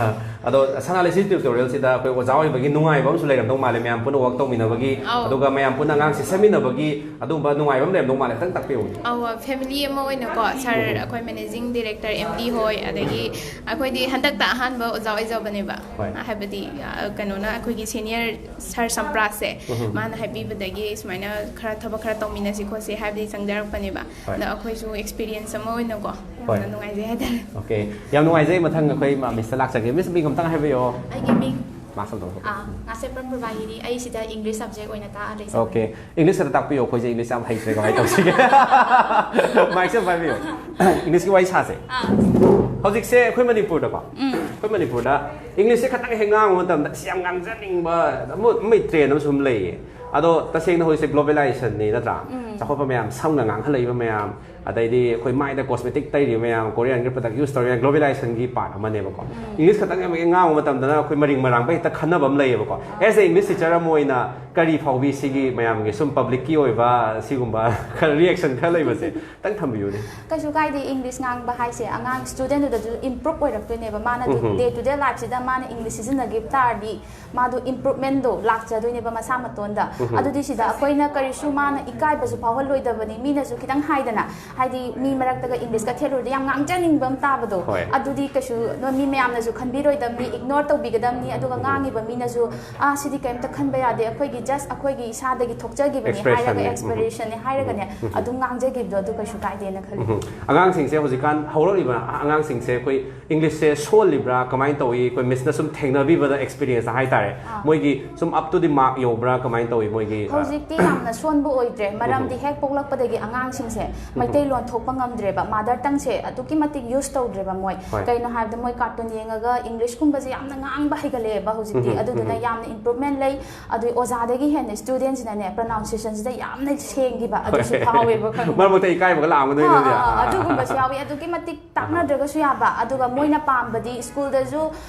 ꯑꯗꯣ ꯁꯅꯥ ꯂꯩꯁꯤ ꯇ꯭ꯌꯨꯇꯣꯔꯤꯌꯦꯜꯁꯤꯗ ꯑꯩꯈꯣꯏ ꯑꯣꯖꯥ ꯑꯣꯏꯕꯒꯤ ꯅꯨꯡꯉꯥꯏꯕ ꯑꯃꯁꯨ ꯂꯩꯔꯝꯗꯧ ꯃꯥꯜꯂꯦ, ꯃꯌꯥꯝ ꯄꯨꯟꯅ ꯋꯥꯛ ꯇꯧꯃꯤꯟꯅꯕꯒꯤ, ꯑꯧ꯫ ꯑꯗꯨꯒ ꯃꯌꯥꯝ ꯄꯨꯟꯅ ꯑꯉꯥꯡꯁꯦ ꯁꯦꯝꯃꯤꯟꯅꯕꯒꯤ ꯑꯗꯨꯒꯨꯝꯕ ꯅꯨꯡꯉꯥꯏꯕ ꯑꯃ ꯂꯩꯔꯝꯗꯧ ꯃꯥꯜꯂꯦ, ꯈꯤꯇꯪ ꯇꯥꯛꯄꯤꯌꯨꯅꯦ꯫ ꯑꯧ, ꯐꯦꯃꯤꯂꯤ ꯑꯃ ꯑꯣꯏꯅꯀꯣ, ꯁꯥꯔ, ꯑꯩꯈꯣꯏ ꯃꯦꯅꯦꯖꯤꯡ ꯗꯤꯔꯦꯛꯇꯔ, ꯑꯦꯝ ꯗꯤ ꯍꯣꯏ, ꯑꯗꯒꯤ ꯑꯩꯈꯣꯏꯗꯤ ꯍꯟꯗꯛꯇ ꯑꯍꯥꯟꯕ ꯑꯣꯖꯥ ꯑꯣꯏꯖꯕꯅꯦꯕ꯫ ꯍꯣꯏ꯫ ꯍꯥꯏꯕꯗꯤ, ꯑ, ꯀꯩꯅꯣꯅ, ꯑꯩꯈꯣꯏꯒꯤ ꯁꯦꯅꯤꯌꯔ ꯁꯥꯔ ꯁꯝꯄ꯭ꯔꯥꯁꯁꯦ, ꯃꯥꯅ ꯍꯥꯏꯕꯤꯕꯗꯒꯤ ꯁꯨꯃꯥꯏꯅ ꯈꯔ ꯊꯕꯛ ꯈꯔ ꯇꯧꯃꯤꯟꯅꯁꯤ ꯈꯣꯠꯁꯤ ꯍꯥꯏꯕꯗꯤ ꯆꯪꯖꯔꯛꯄꯅꯦꯕ꯫ ꯍꯣꯏ꯫ ꯑꯗ ꯑꯩꯈꯣꯏꯁꯨ ꯑꯦꯛꯁꯄꯤꯔꯤꯌꯦꯟꯁ ꯑꯃ ꯑꯣꯏꯅꯀꯣ, ꯍꯣꯏ꯫ ꯌꯥꯝꯅ ꯅꯨꯡꯉꯥꯏꯖꯩ ꯍꯥꯏꯇꯥꯔꯦ꯫ ꯑꯣꯀꯦ, ꯌꯥꯝ ꯅꯨꯡꯉꯥꯏꯖꯩ꯫ ꯃꯊꯪ ꯑꯩꯈꯣꯏ ꯃꯤꯁꯇ ꯂꯥꯛꯆꯒꯦ꯫ ꯃꯤꯁ, ꯃꯤꯡ ꯑꯝꯇꯪ ꯍꯥꯏꯕꯤꯌꯣ꯫ ꯑꯩꯒꯤ ꯃꯤꯡ ꯃꯥꯁ ꯑꯝꯇꯪ ꯊꯣꯛꯑꯣ꯫ ꯑꯥ, ꯉꯥꯁꯦꯞꯄꯝ ꯄ꯭ꯔꯚꯥꯍꯤꯅꯤ꯫ ꯑꯩ ꯁꯤꯗ ꯏꯪꯂꯤꯁ ꯁꯕꯖꯦꯛ ꯑꯣꯏꯅ ꯇꯥꯛꯑ ꯂꯩꯖꯕꯅꯦ꯫ ꯑꯣꯀꯦ, ꯏꯪꯂꯤꯁ ꯈꯛꯇ ꯇꯥꯛꯄꯤꯌꯣ, ꯑꯩꯈꯣꯏꯁꯦ ꯏꯪꯂꯤꯁ ꯌꯥꯝ ꯍꯩꯇ꯭ꯔꯦ, ꯀꯃꯥꯏꯅ ꯇꯧꯁꯤꯒꯦ? ꯃꯥꯏꯛꯁꯦ ꯑꯝ ꯄꯥꯏꯕꯤꯌꯣ꯫ ꯏꯪꯂꯤꯁꯀꯤ ꯋꯥꯔꯤ ꯁꯥꯁꯦ꯫ ꯑꯥ, ꯍꯧꯖꯤꯛꯁꯦ ꯑꯩꯈꯣꯏ ꯃꯅꯤꯄꯨꯔꯗꯀꯣ, ꯑꯩꯈꯣꯏ ꯃꯅꯤꯄꯨꯔꯗ ꯏꯪꯂꯤꯁꯁꯦ ꯈꯇꯪ ꯍꯦꯛ ꯉꯥꯡꯕ ꯃꯇꯝꯗ ꯑꯁ ꯌꯥꯝ ꯉꯥꯡꯖꯅꯤꯡꯕ ꯑꯃ, ꯑꯃꯒꯤ ꯇ꯭ꯔꯦꯟ ꯑꯃꯁꯨ ꯑꯗꯨꯝ ꯂꯩꯌꯦ꯫ ꯑꯗꯣ ꯇꯁꯦꯡꯅ ꯍꯧꯖꯤꯛꯁꯦ ꯒ꯭ꯂꯣꯕꯦꯂꯥꯏꯖꯦꯁꯟꯅꯤ, ꯅꯠꯇ꯭ꯔꯥ? ꯆꯥꯎꯈꯠꯄ ꯃꯌꯥꯝ, ꯁꯝꯒ ꯉꯥꯡꯍꯜꯂꯛꯏꯕ ꯃꯌꯥꯝ, ꯑꯗꯩꯗꯤ ꯑꯩꯈꯣꯏ ꯃꯥꯏꯗ ꯀꯣꯁꯃꯦꯇꯤꯛ ꯇꯩꯔꯤꯕ ꯃꯌꯥꯝ, ꯀꯣꯔꯤꯌꯟꯒꯤ ꯄ꯭ꯔꯗꯛ ꯌꯨꯁ ꯇꯧꯔꯤꯕ ꯃꯌꯥꯝ, ꯒ꯭ꯂꯣꯕꯦꯂꯥꯏꯖꯦꯁꯟꯒꯤ ꯄꯥꯔꯠ ꯑꯃꯅꯦꯕꯀꯣ꯫ ꯏꯪꯂꯤꯁ ꯈꯛꯇꯪ ꯍꯦꯛ ꯉꯥꯡꯕ ꯃꯇꯝꯗꯅ ꯑꯩꯈꯣꯏ ꯃꯔꯤꯡ ꯃꯔꯥꯡꯕ ꯍꯦꯛꯇ ꯈꯟꯅꯕ ꯑꯃ ꯂꯩꯌꯦꯕꯀꯣ꯫ ꯑꯦꯁ ꯑꯦ ꯏꯪꯂꯤꯁ ꯇꯤꯆꯔ ꯑꯃ ꯑꯣꯏꯅ ꯀꯔꯤ ꯐꯥꯎꯕꯤ ꯁꯤꯒꯤ ꯃꯌꯥꯝꯒꯤ ꯁꯨꯝ ꯄꯕ꯭ꯂꯤꯛꯀꯤ ꯑꯣꯏꯕ ꯁꯤꯒꯨꯝꯕ ꯈꯔ ꯔꯤꯌꯦꯛꯁꯟ ꯈꯔ ꯂꯩꯕꯁꯦ ꯈꯤꯇꯪ ꯊꯝꯕꯤꯌꯨꯅꯦ꯫ ꯀꯩꯁꯨ ꯀꯥꯏꯗꯦ꯫ ꯏꯪꯂꯤꯁ ꯉꯥꯡꯕ ꯍꯥꯏꯁꯦ ꯑꯉꯥꯡ ꯁ꯭ꯇꯨꯗꯦꯟꯗꯨꯗꯁꯨ ꯏꯝꯄ꯭ꯔꯨꯞ ꯑꯣꯏꯔꯛꯇꯣꯏꯅꯦꯕ꯫ ꯃꯥꯅ ꯎꯝ꯫ ꯗꯦ ꯇꯨ ꯗꯦ ꯂꯥꯏꯐꯁꯤꯗ ꯃꯥꯅ ꯏꯪꯂꯤꯁ ꯁꯤꯖꯤꯟꯅꯈꯤꯕ ꯇꯥꯔꯗꯤ ꯃꯥꯗꯣ ꯏꯝꯄ꯭ꯔꯨꯞꯃꯦꯟꯗꯣ ꯂꯥꯛꯆꯗꯣꯏꯅꯦꯕ ꯃꯁꯥ ꯃꯇꯣꯟꯗ꯫ ꯑꯗꯨꯗꯤ ꯁꯤꯗ ꯑꯩꯈꯣꯏꯅ ꯀꯔꯤꯁꯨ, ꯃꯥꯅ ꯏꯀꯥꯏꯕꯁꯨ ꯐꯥꯎꯍꯜꯂꯣꯏꯗꯕꯅꯤ꯫ ꯃꯤꯅꯁꯨ ꯈꯤꯇꯪ ꯍꯥꯏꯗꯅ, ꯍꯥꯏꯗꯤ ꯃꯤ ꯃꯔꯛꯇꯒ ꯏꯪꯂꯤꯁꯀ ꯊꯦꯠꯂꯨꯔꯗꯤ ꯌꯥꯝ ꯉꯥꯡꯖꯅꯤꯡꯕ ꯑꯃ ꯇꯥꯕꯗꯣ꯫ ꯍꯣꯏ꯫ ꯑꯗꯨꯗꯤ ꯀꯩꯁꯨ ꯃꯤ ꯃꯌꯥꯝꯅꯁꯨ ꯈꯟꯕꯤꯔꯣꯏꯗꯕꯅꯤ, ꯏꯒꯅꯣꯔ ꯇꯧꯕꯤꯒꯗꯕꯅꯤ꯫ ꯑꯗꯨꯒ ꯉꯥꯡꯉꯤꯕ ꯃꯤꯅꯁꯨ, "ꯑꯥ, ꯁꯤꯗꯤ ꯀꯩꯝꯇ ꯈꯟꯕ ꯌꯥꯗꯦ, ꯑꯩꯈꯣꯏꯒꯤ, ꯖꯁ ꯑꯩꯈꯣꯏꯒꯤ ꯏꯁꯥꯗꯒꯤ ꯊꯣꯛꯆꯈꯤꯕꯅꯤ" ꯍꯥꯏꯔꯒ, Expressionꯅꯦ꯫ ꯑꯦꯛꯁꯄ꯭ꯔꯦꯁꯟꯅꯦ ꯍꯥꯏꯔꯒꯅꯦ ꯑꯗꯨꯝ ꯉꯥꯡꯖꯈꯤꯕꯗꯣ ꯑꯗꯨ ꯀꯩꯁꯨ ꯀꯥꯏꯗꯦꯅ ꯈꯜꯂꯤ꯫ ꯎꯝ꯫ ꯑꯉꯥꯡꯁꯤꯡꯁꯦ, ꯍꯧꯖꯤꯛꯀꯥꯟ ꯍꯧꯔꯛꯂꯤꯕ ꯑꯉꯥꯡꯁꯤꯡꯁꯦ ꯑꯩꯈꯣꯏ ꯏꯪꯂꯤꯁꯁꯦ ꯁꯣꯜꯂꯤꯕ꯭ꯔꯥ, ꯀꯃꯥꯏꯅ ꯇꯧꯏ? ꯑꯩꯈꯣꯏ ꯃꯤꯁꯅ ꯁꯨꯝ ꯊꯦꯡꯅꯕꯤꯕꯗ, ꯑꯦꯛꯁꯄꯤꯔꯤꯌꯦꯟꯁꯇ ꯍꯥꯏꯇꯥꯔꯦ, ꯑꯥ꯫ ꯃꯣꯏꯒꯤ ꯁꯨꯝ up to the mark ꯌꯧꯕ꯭ꯔꯥ, ꯀꯃꯥꯏꯅ ꯇꯧꯏ ꯃꯣꯏꯒꯤ, ꯑ, ꯍꯧꯖꯤꯛꯇꯤ ꯌꯥꯝꯅ ꯁꯣꯟꯕ ꯑꯣꯏꯗ꯭ꯔꯦ, ꯃꯔꯝꯗꯤ ꯍꯦꯛ ꯄꯣꯛꯂꯛꯄꯗꯒꯤ ꯑꯉꯥꯡꯁꯤꯡꯁꯦ ꯃꯩꯇꯩꯂꯣꯟ ꯊꯣꯛꯄ ꯉꯝꯗ꯭ꯔꯦꯕ, ꯃꯥꯗꯔ ꯇꯪꯁꯦ ꯑꯗꯨꯛꯀꯤ ꯃꯇꯤꯛ ꯌꯨꯁ ꯇꯧꯗ꯭ꯔꯦꯕ ꯃꯣꯏ꯫ ꯍꯣꯏ꯫ ꯀꯩꯅꯣ ꯍꯥꯏꯕꯗ ꯃꯣꯏ ꯀꯥꯔꯇꯨꯟ ꯌꯦꯡꯉꯒ ꯏꯪꯂꯤꯁꯀꯨꯝꯕꯁꯦ ꯌꯥꯝꯅ ꯉꯥꯡꯕ ꯍꯩꯒꯠꯂꯛꯑꯦꯕ ꯍꯧꯖꯤꯛꯇꯤ꯫ ꯑꯗꯨꯗꯨꯅ ꯌꯥꯝꯅ ꯏꯝꯄ꯭ꯔꯨꯚꯃꯦꯟ ꯂꯩ꯫ ꯑꯗꯨꯒꯤ ꯑꯣꯖꯥꯗꯒꯤ ꯍꯦꯟꯅ ꯁ꯭ꯇꯨꯗꯦꯟꯁꯤꯅꯅꯦ ꯄ꯭ꯔꯣꯅꯥꯎꯟꯁꯤꯌꯦꯁꯟꯁꯤꯗ ꯌꯥꯝꯅ ꯁꯦꯡꯈꯤꯕ ꯑꯗꯨꯁꯨ ꯐꯥꯎꯋꯦꯕ, ꯈꯪꯕ꯭ꯔꯥ? ꯃꯔꯛ ꯃꯔꯛꯇ ꯏꯀꯥꯏꯕꯒ ꯂꯥꯛꯑꯝꯒꯗꯣꯏꯅꯦ ꯑꯥ, ꯑꯗꯨꯗꯤ꯫ ꯑꯥ, ꯑꯥ, ꯑꯗꯨꯒꯨꯝꯕꯁꯨ ꯌꯥꯎꯋꯤ꯫ ꯑꯗꯨꯛꯀꯤ ꯃꯇꯤꯛ ꯇꯥꯛꯅꯗ꯭ꯔꯒꯁꯨ ꯌꯥꯕ, ꯑꯗꯨꯒ ꯃꯣꯏꯅ ꯄꯥꯝꯕꯗꯤ ꯁ꯭ꯀꯨꯜꯗꯁꯨ,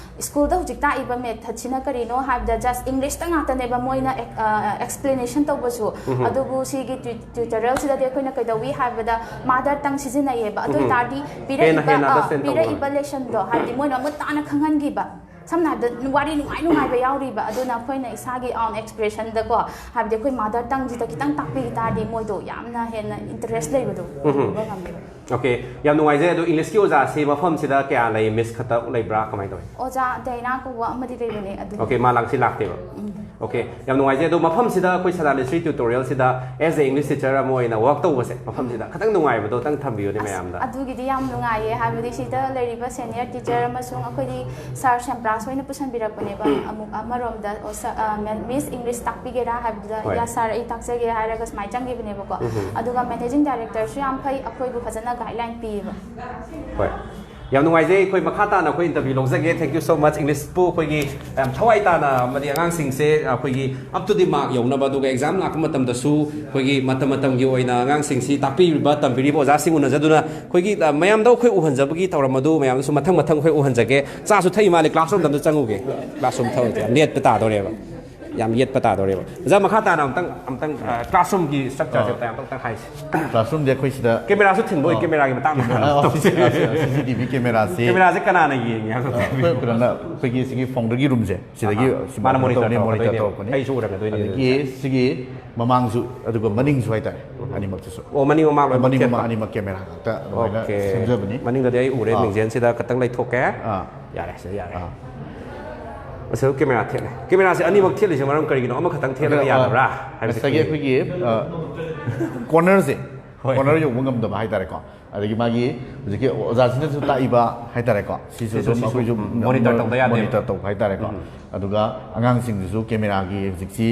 ꯁ꯭ꯀꯨꯜꯗ ꯍꯧꯖꯤꯛ ꯇꯥꯛꯏꯕ ꯃꯦꯊꯠꯁꯤꯅ ꯀꯔꯤꯅꯣ ꯍꯥꯏꯕꯗ ꯖꯁ ꯏꯪꯂꯤꯁꯇ ꯉꯥꯛꯇꯅꯦꯕ ꯃꯣꯏꯅ ꯑꯦꯛꯁꯄ꯭ꯂꯦꯅꯦꯁꯟ ꯇꯧꯕꯁꯨ꯫ ꯑꯗꯨꯕꯨ ꯁꯤꯒꯤ ꯇ꯭ꯌꯨꯇꯣꯔꯤꯌꯦꯜꯁꯤꯗꯗꯤ ꯑꯩꯈꯣꯏꯅ ꯀꯩꯗꯧꯏ ꯍꯥꯏꯕꯗ ꯃꯥꯗꯔ ꯇꯪ ꯁꯤꯖꯤꯟꯅꯩꯌꯦꯕ꯫ ꯑꯗꯨ ꯑꯣꯏ ꯇꯥꯔꯗꯤ ꯍꯦꯟꯅ, ꯍꯦꯟꯅ ꯄꯤꯔꯛꯏꯕ, ꯑꯥ, understand ꯇꯧꯕ ꯄꯤꯔꯛꯏꯕ ꯂꯦꯁꯟꯗꯣ, ꯍꯥꯏꯕꯗꯤ ꯃꯣꯏꯅ ꯃꯃꯨꯠ ꯇꯥꯅ ꯈꯪꯍꯟꯈꯤꯕ꯫ ꯁꯝꯅ ꯍꯥꯏꯔꯕꯗ ꯋꯥꯔꯤ ꯅꯨꯡꯉꯥꯏ ꯅꯨꯡꯉꯥꯏꯕ ꯌꯥꯎꯔꯤꯕ, ꯑꯗꯨꯅ ꯑꯩꯈꯣꯏꯅ ꯏꯁꯥꯒꯤ ꯑꯣꯟ ꯑꯦꯛꯁꯄ꯭ꯔꯦꯁꯟꯗꯀꯣ, ꯍꯥꯏꯕꯗꯤ ꯑꯩꯈꯣꯏ ꯃꯥꯗꯔ ꯇꯪꯁꯤꯗ ꯈꯤꯇꯪ ꯇꯥꯛꯄꯤ ꯇꯥꯔꯗꯤ ꯃꯣꯏꯗꯣ ꯌꯥꯝꯅ ꯍꯦꯟꯅ ꯏꯟꯇꯔꯦꯁ ꯂꯩꯕꯗꯣ ꯎꯕ ꯉꯝꯃꯦꯕ꯫ ꯑꯣꯀꯦ, ꯌꯥꯝ ꯅꯨꯡꯉꯥꯏꯖꯩ꯫ ꯑꯗꯣ ꯏꯪꯂꯤꯁꯀꯤ ꯑꯣꯖꯥꯁꯤ ꯃꯐꯝꯁꯤꯗ ꯀꯌꯥ ꯂꯩ? ꯃꯤꯁ ꯈꯛꯇ ꯂꯩꯕ꯭ꯔꯥ? ꯀꯃꯥꯏꯅ ꯇꯧꯏ? ꯑꯣꯖꯥ ꯗꯥꯏꯅꯥ ꯀꯧꯕ ꯑꯃꯗꯤ ꯂꯩꯕꯅꯦ ꯑꯗꯨ꯫ ꯑꯣꯀꯦ, ꯃꯥ ꯂꯥꯛꯁꯤ ꯂꯥꯛꯇꯦꯕ꯫ ꯑꯣꯀꯦ, ꯌꯥꯝ ꯅꯨꯡꯉꯥꯏꯖꯩ꯫ ꯑꯗꯣ ꯃꯐꯝꯁꯤꯗ ꯑꯩꯈꯣꯏ ꯁꯅꯥ ꯂꯤꯁ꯭ꯔꯤ ꯇ꯭ꯌꯨꯇꯣꯔꯤꯌꯦꯜꯁꯤꯗ as a English teacher ꯑꯃ ꯑꯣꯏꯅ ꯋꯥꯛ ꯇꯧꯕꯁꯦ, ꯃꯐꯝꯁꯤꯗ ꯈꯤꯇꯪ ꯅꯨꯡꯉꯥꯏꯕꯗꯣ ꯑꯝꯇꯪ ꯊꯝꯕꯤꯌꯨꯅꯦ ꯃꯌꯥꯝꯗ꯫ ꯑꯗꯨꯒꯤꯗꯤ ꯌꯥꯝ ꯅꯨꯡꯉꯥꯏꯌꯦ, ꯍꯥꯏꯕꯗꯤ ꯁꯤꯗ ꯂꯩꯔꯤꯕ ꯁꯦꯅꯤꯌꯔ ꯇꯤꯆꯔ ꯑꯃꯁꯨꯡ ꯑꯩꯈꯣꯏꯗꯤ ꯁꯥꯔ ꯁꯦꯝꯄ꯭ꯔꯥꯁ ꯍꯣꯏꯅ ꯄꯨꯁꯟꯕꯤꯔꯛꯄꯅꯦꯕ꯫ ꯑꯃꯨꯛ ꯑꯃꯔꯣꯝꯗ, "ꯑꯣ, ꯁꯥꯔ, ꯑ, ꯃꯦ-, ꯃꯤꯁ ꯏꯪꯂꯤꯁ ꯇꯥꯛꯄꯤꯒꯦꯔꯥ?" ꯍꯥꯏꯕꯗꯨꯗ, ꯍꯣꯏ꯫ "ꯌꯥ ꯁꯥꯔ, ꯑꯩ ꯇꯥꯛꯆꯒꯦ" ꯍꯥꯏꯔꯒ ꯁꯨꯃꯥꯏꯅ ꯆꯪꯈꯤꯕꯅꯦꯕꯀꯣ꯫ ꯑꯗꯨꯒ ꯃꯦꯅꯦꯖꯤꯡ ꯗꯥꯏꯔꯦꯛꯇꯔꯁꯨ ꯌꯥꯝ ꯐꯩ, ꯑꯩꯈꯣꯏꯕꯨ ꯐꯖꯅ ꯒꯥꯏꯗꯂꯥꯏꯟ ꯄꯤꯌꯦꯕ꯫ ꯍꯣꯏ꯫ ꯌꯥꯝ ꯅꯨꯡꯉꯥꯏꯖꯩ꯫ ꯑꯩꯈꯣꯏ ꯃꯈꯥ ꯇꯥꯅ ꯑꯩꯈꯣꯏ ꯏꯟꯇꯔꯚ꯭ꯌꯨ ꯂꯧꯖꯒꯦ꯫ Thank you so much꯫ ꯏꯪꯂꯤꯁꯄꯨ ꯑꯩꯈꯣꯏꯒꯤ ꯌꯥꯝ ꯊꯋꯥꯏ ꯇꯥꯅ ꯑꯃꯗꯤ ꯑꯉꯥꯡꯁꯤꯡꯁꯦ ꯑꯩꯈꯣꯏꯒꯤ up to the mark ꯌꯧꯅꯕ, ꯑꯗꯨꯒ ꯑꯦꯛꯖꯥꯝ ꯂꯥꯛꯄ ꯃꯇꯝꯗꯁꯨ ꯑꯩꯈꯣꯏꯒꯤ ꯃꯇꯝ ꯃꯇꯝꯒꯤ ꯑꯣꯏꯅ ꯑꯉꯥꯡꯁꯤꯡꯁꯤ ꯇꯥꯛꯄꯤꯔꯤꯕ, ꯇꯝꯕꯤꯔꯤꯕ ꯑꯣꯖꯥꯁꯤꯡ ꯎꯅꯖꯗꯨꯅ ꯑꯩꯈꯣꯏꯒꯤ, ꯑ, ꯃꯌꯥꯝꯗ ꯑꯩꯈꯣꯏ ꯎꯍꯟꯖꯕꯒꯤ ꯊꯧꯔꯝ ꯑꯗꯨ ꯃꯌꯥꯝꯗꯁꯨ ꯃꯊꯪ ꯃꯊꯪ ꯑꯩꯈꯣꯏ ꯎꯍꯟꯖꯒꯦ꯫ ꯆꯥꯁꯨ ꯊꯛꯏ ꯃꯥꯜꯂꯦ꯫ ꯀ꯭ꯂꯥꯁꯔꯨꯝꯗ ꯑꯝꯇ ꯆꯪꯉꯨꯒꯦ꯫ ꯀ꯭ꯂꯥꯁꯔꯨꯝ ꯊꯧꯔꯁꯦ꯫ ꯌꯦꯠꯄ ꯇꯥꯗꯧꯔꯦꯕ꯫ ꯌꯥꯝ ꯌꯦꯠꯄ ꯇꯥꯗꯧꯔꯦꯕ꯫ ꯑꯣꯖꯥ, ꯃꯈꯥ ꯇꯥꯅ ꯑꯝꯇꯪ, ꯑꯝꯇꯪ, ꯑ, ꯀ꯭ꯂꯥꯁꯔꯨꯝꯒꯤ ꯁ꯭ꯇ꯭ꯔꯛꯆꯔꯁꯦ ꯑꯝꯇꯪ, ꯑꯝꯇꯪ ꯍꯥꯏꯁꯦ꯫ ꯀ꯭ꯂꯥꯁꯔꯨꯝꯗꯤ ꯑꯩꯈꯣꯏ ꯁꯤꯗ ꯀꯦꯃꯦꯔꯥꯁꯨ ꯊꯤꯟꯕ ꯑꯣꯏ, ꯀꯦꯃꯦꯔꯥꯒꯤ ꯃꯇꯥꯡꯗ ꯍꯥꯟꯅ ꯑ, ꯁꯤ ꯁꯤ ꯇꯤ ꯚꯤ ꯀꯦꯃꯦꯔꯥꯁꯤ ꯀꯦꯃꯦꯔꯥꯁꯦ ꯀꯅꯥꯅ ꯌꯦꯡꯉꯦ ꯍꯥꯏꯕ? ꯑꯩꯈꯣꯏ ꯈꯨꯗꯝꯅ ꯑꯩꯈꯣꯏꯒꯤ ꯁꯤꯒꯤ ꯐꯥꯎꯟꯗꯔꯒꯤ ꯔꯨꯝꯁꯦ ꯁꯤꯗꯒꯤ ꯑꯍꯥ. ꯃꯥꯅ monitor ꯇꯧꯕꯅꯦ, monitor ꯇꯧꯔꯛꯀꯗꯣꯏꯅꯦꯕ꯫ ꯇꯧꯔꯛꯄꯅꯤ꯫ ꯑꯩꯁꯨ ꯎꯔꯛꯀꯗꯣꯏꯅꯦ꯫ ꯑꯗꯒꯤ ꯁꯤꯒꯤ ꯃꯃꯥꯡꯁꯨ ꯑꯗꯨꯒ ꯃꯅꯤꯡꯁꯨ ꯍꯥꯏꯇꯥꯔꯦ, ꯑꯅꯤꯃꯛꯇꯁꯨ꯫ ꯑꯣ, ꯃꯅꯤꯡ ꯃꯃꯥꯡ ꯂꯣꯏꯅꯃꯛ ꯃꯅꯤꯡ ꯃꯃꯥꯡ ꯊꯦꯠꯄ? ꯑꯅꯤꯃꯛ ꯀꯦꯃꯦꯔꯥ ꯉꯥꯛꯇ ꯑꯗꯨꯃꯥꯏꯅ ꯑꯣꯀꯦ꯫ ꯁꯦꯝꯖꯕꯅꯤ꯫ ꯃꯅꯤꯡꯗꯗꯤ ꯑꯩ ꯎꯔꯦ, ꯑꯥ꯫ ꯃꯤꯡꯖꯦꯜꯁꯤꯗ ꯈꯇꯪ ꯂꯩꯊꯣꯛꯀꯦ꯫ ꯑꯥ꯫ ꯌꯥꯔꯦ, ꯁꯤꯗ ꯌꯥꯔꯦ꯫ ꯑꯥ꯫ ꯑꯁꯤꯗ ꯀꯦꯃꯦꯔꯥ ꯊꯦꯠꯂꯦ꯫ ꯀꯦꯃꯦꯔꯥꯁꯦ ꯑꯅꯤꯃꯛ ꯊꯦꯠꯂꯤꯁꯦ ꯃꯔꯝ ꯀꯔꯤꯒꯤꯅꯣ? ꯑꯃꯈꯛꯇꯪ ꯊꯦꯠꯂꯒ ꯑꯗꯣ, ꯌꯥꯗꯕ꯭ꯔꯥ ꯑ, ꯍꯥꯏꯕꯁꯦ ꯉꯁꯥꯏꯒꯤ ꯈꯪꯅꯤꯡꯉꯤ꯫ ꯑꯩꯈꯣꯏꯒꯤ, ꯑ, cornerꯁꯦ, ꯍꯣꯏ꯫ corner ꯌꯧꯕ ꯉꯝꯗꯕ ꯍꯥꯏꯇꯥꯔꯦꯀꯣ꯫ ꯑꯗꯒꯤ ꯃꯥꯒꯤ ꯍꯧꯖꯤꯛꯀꯤ ꯑꯣꯖꯥꯁꯤꯅꯁꯨ ꯇꯥꯛꯏꯕ ꯍꯥꯏꯇꯥꯔꯦꯀꯣ꯫ ꯁꯤꯁꯨ ꯁꯤꯁꯨ, ꯑꯗꯨꯝ ꯁꯤꯁꯨ, ꯑꯩꯈꯣꯏꯁꯨ ꯎꯝ, monitor ꯇꯧꯗ ꯌꯥꯗꯦꯕ꯫ monitor ꯇꯧꯕ ꯍꯥꯏꯇꯥꯔꯦꯀꯣ꯫ ꯎꯝ꯫ ꯑꯗꯨꯒ ꯑꯉꯥꯡꯁꯤꯡꯗꯨꯁꯨ ꯀꯦꯃꯦꯔꯥꯒꯤ ꯍꯧꯖꯤꯛꯁꯤ,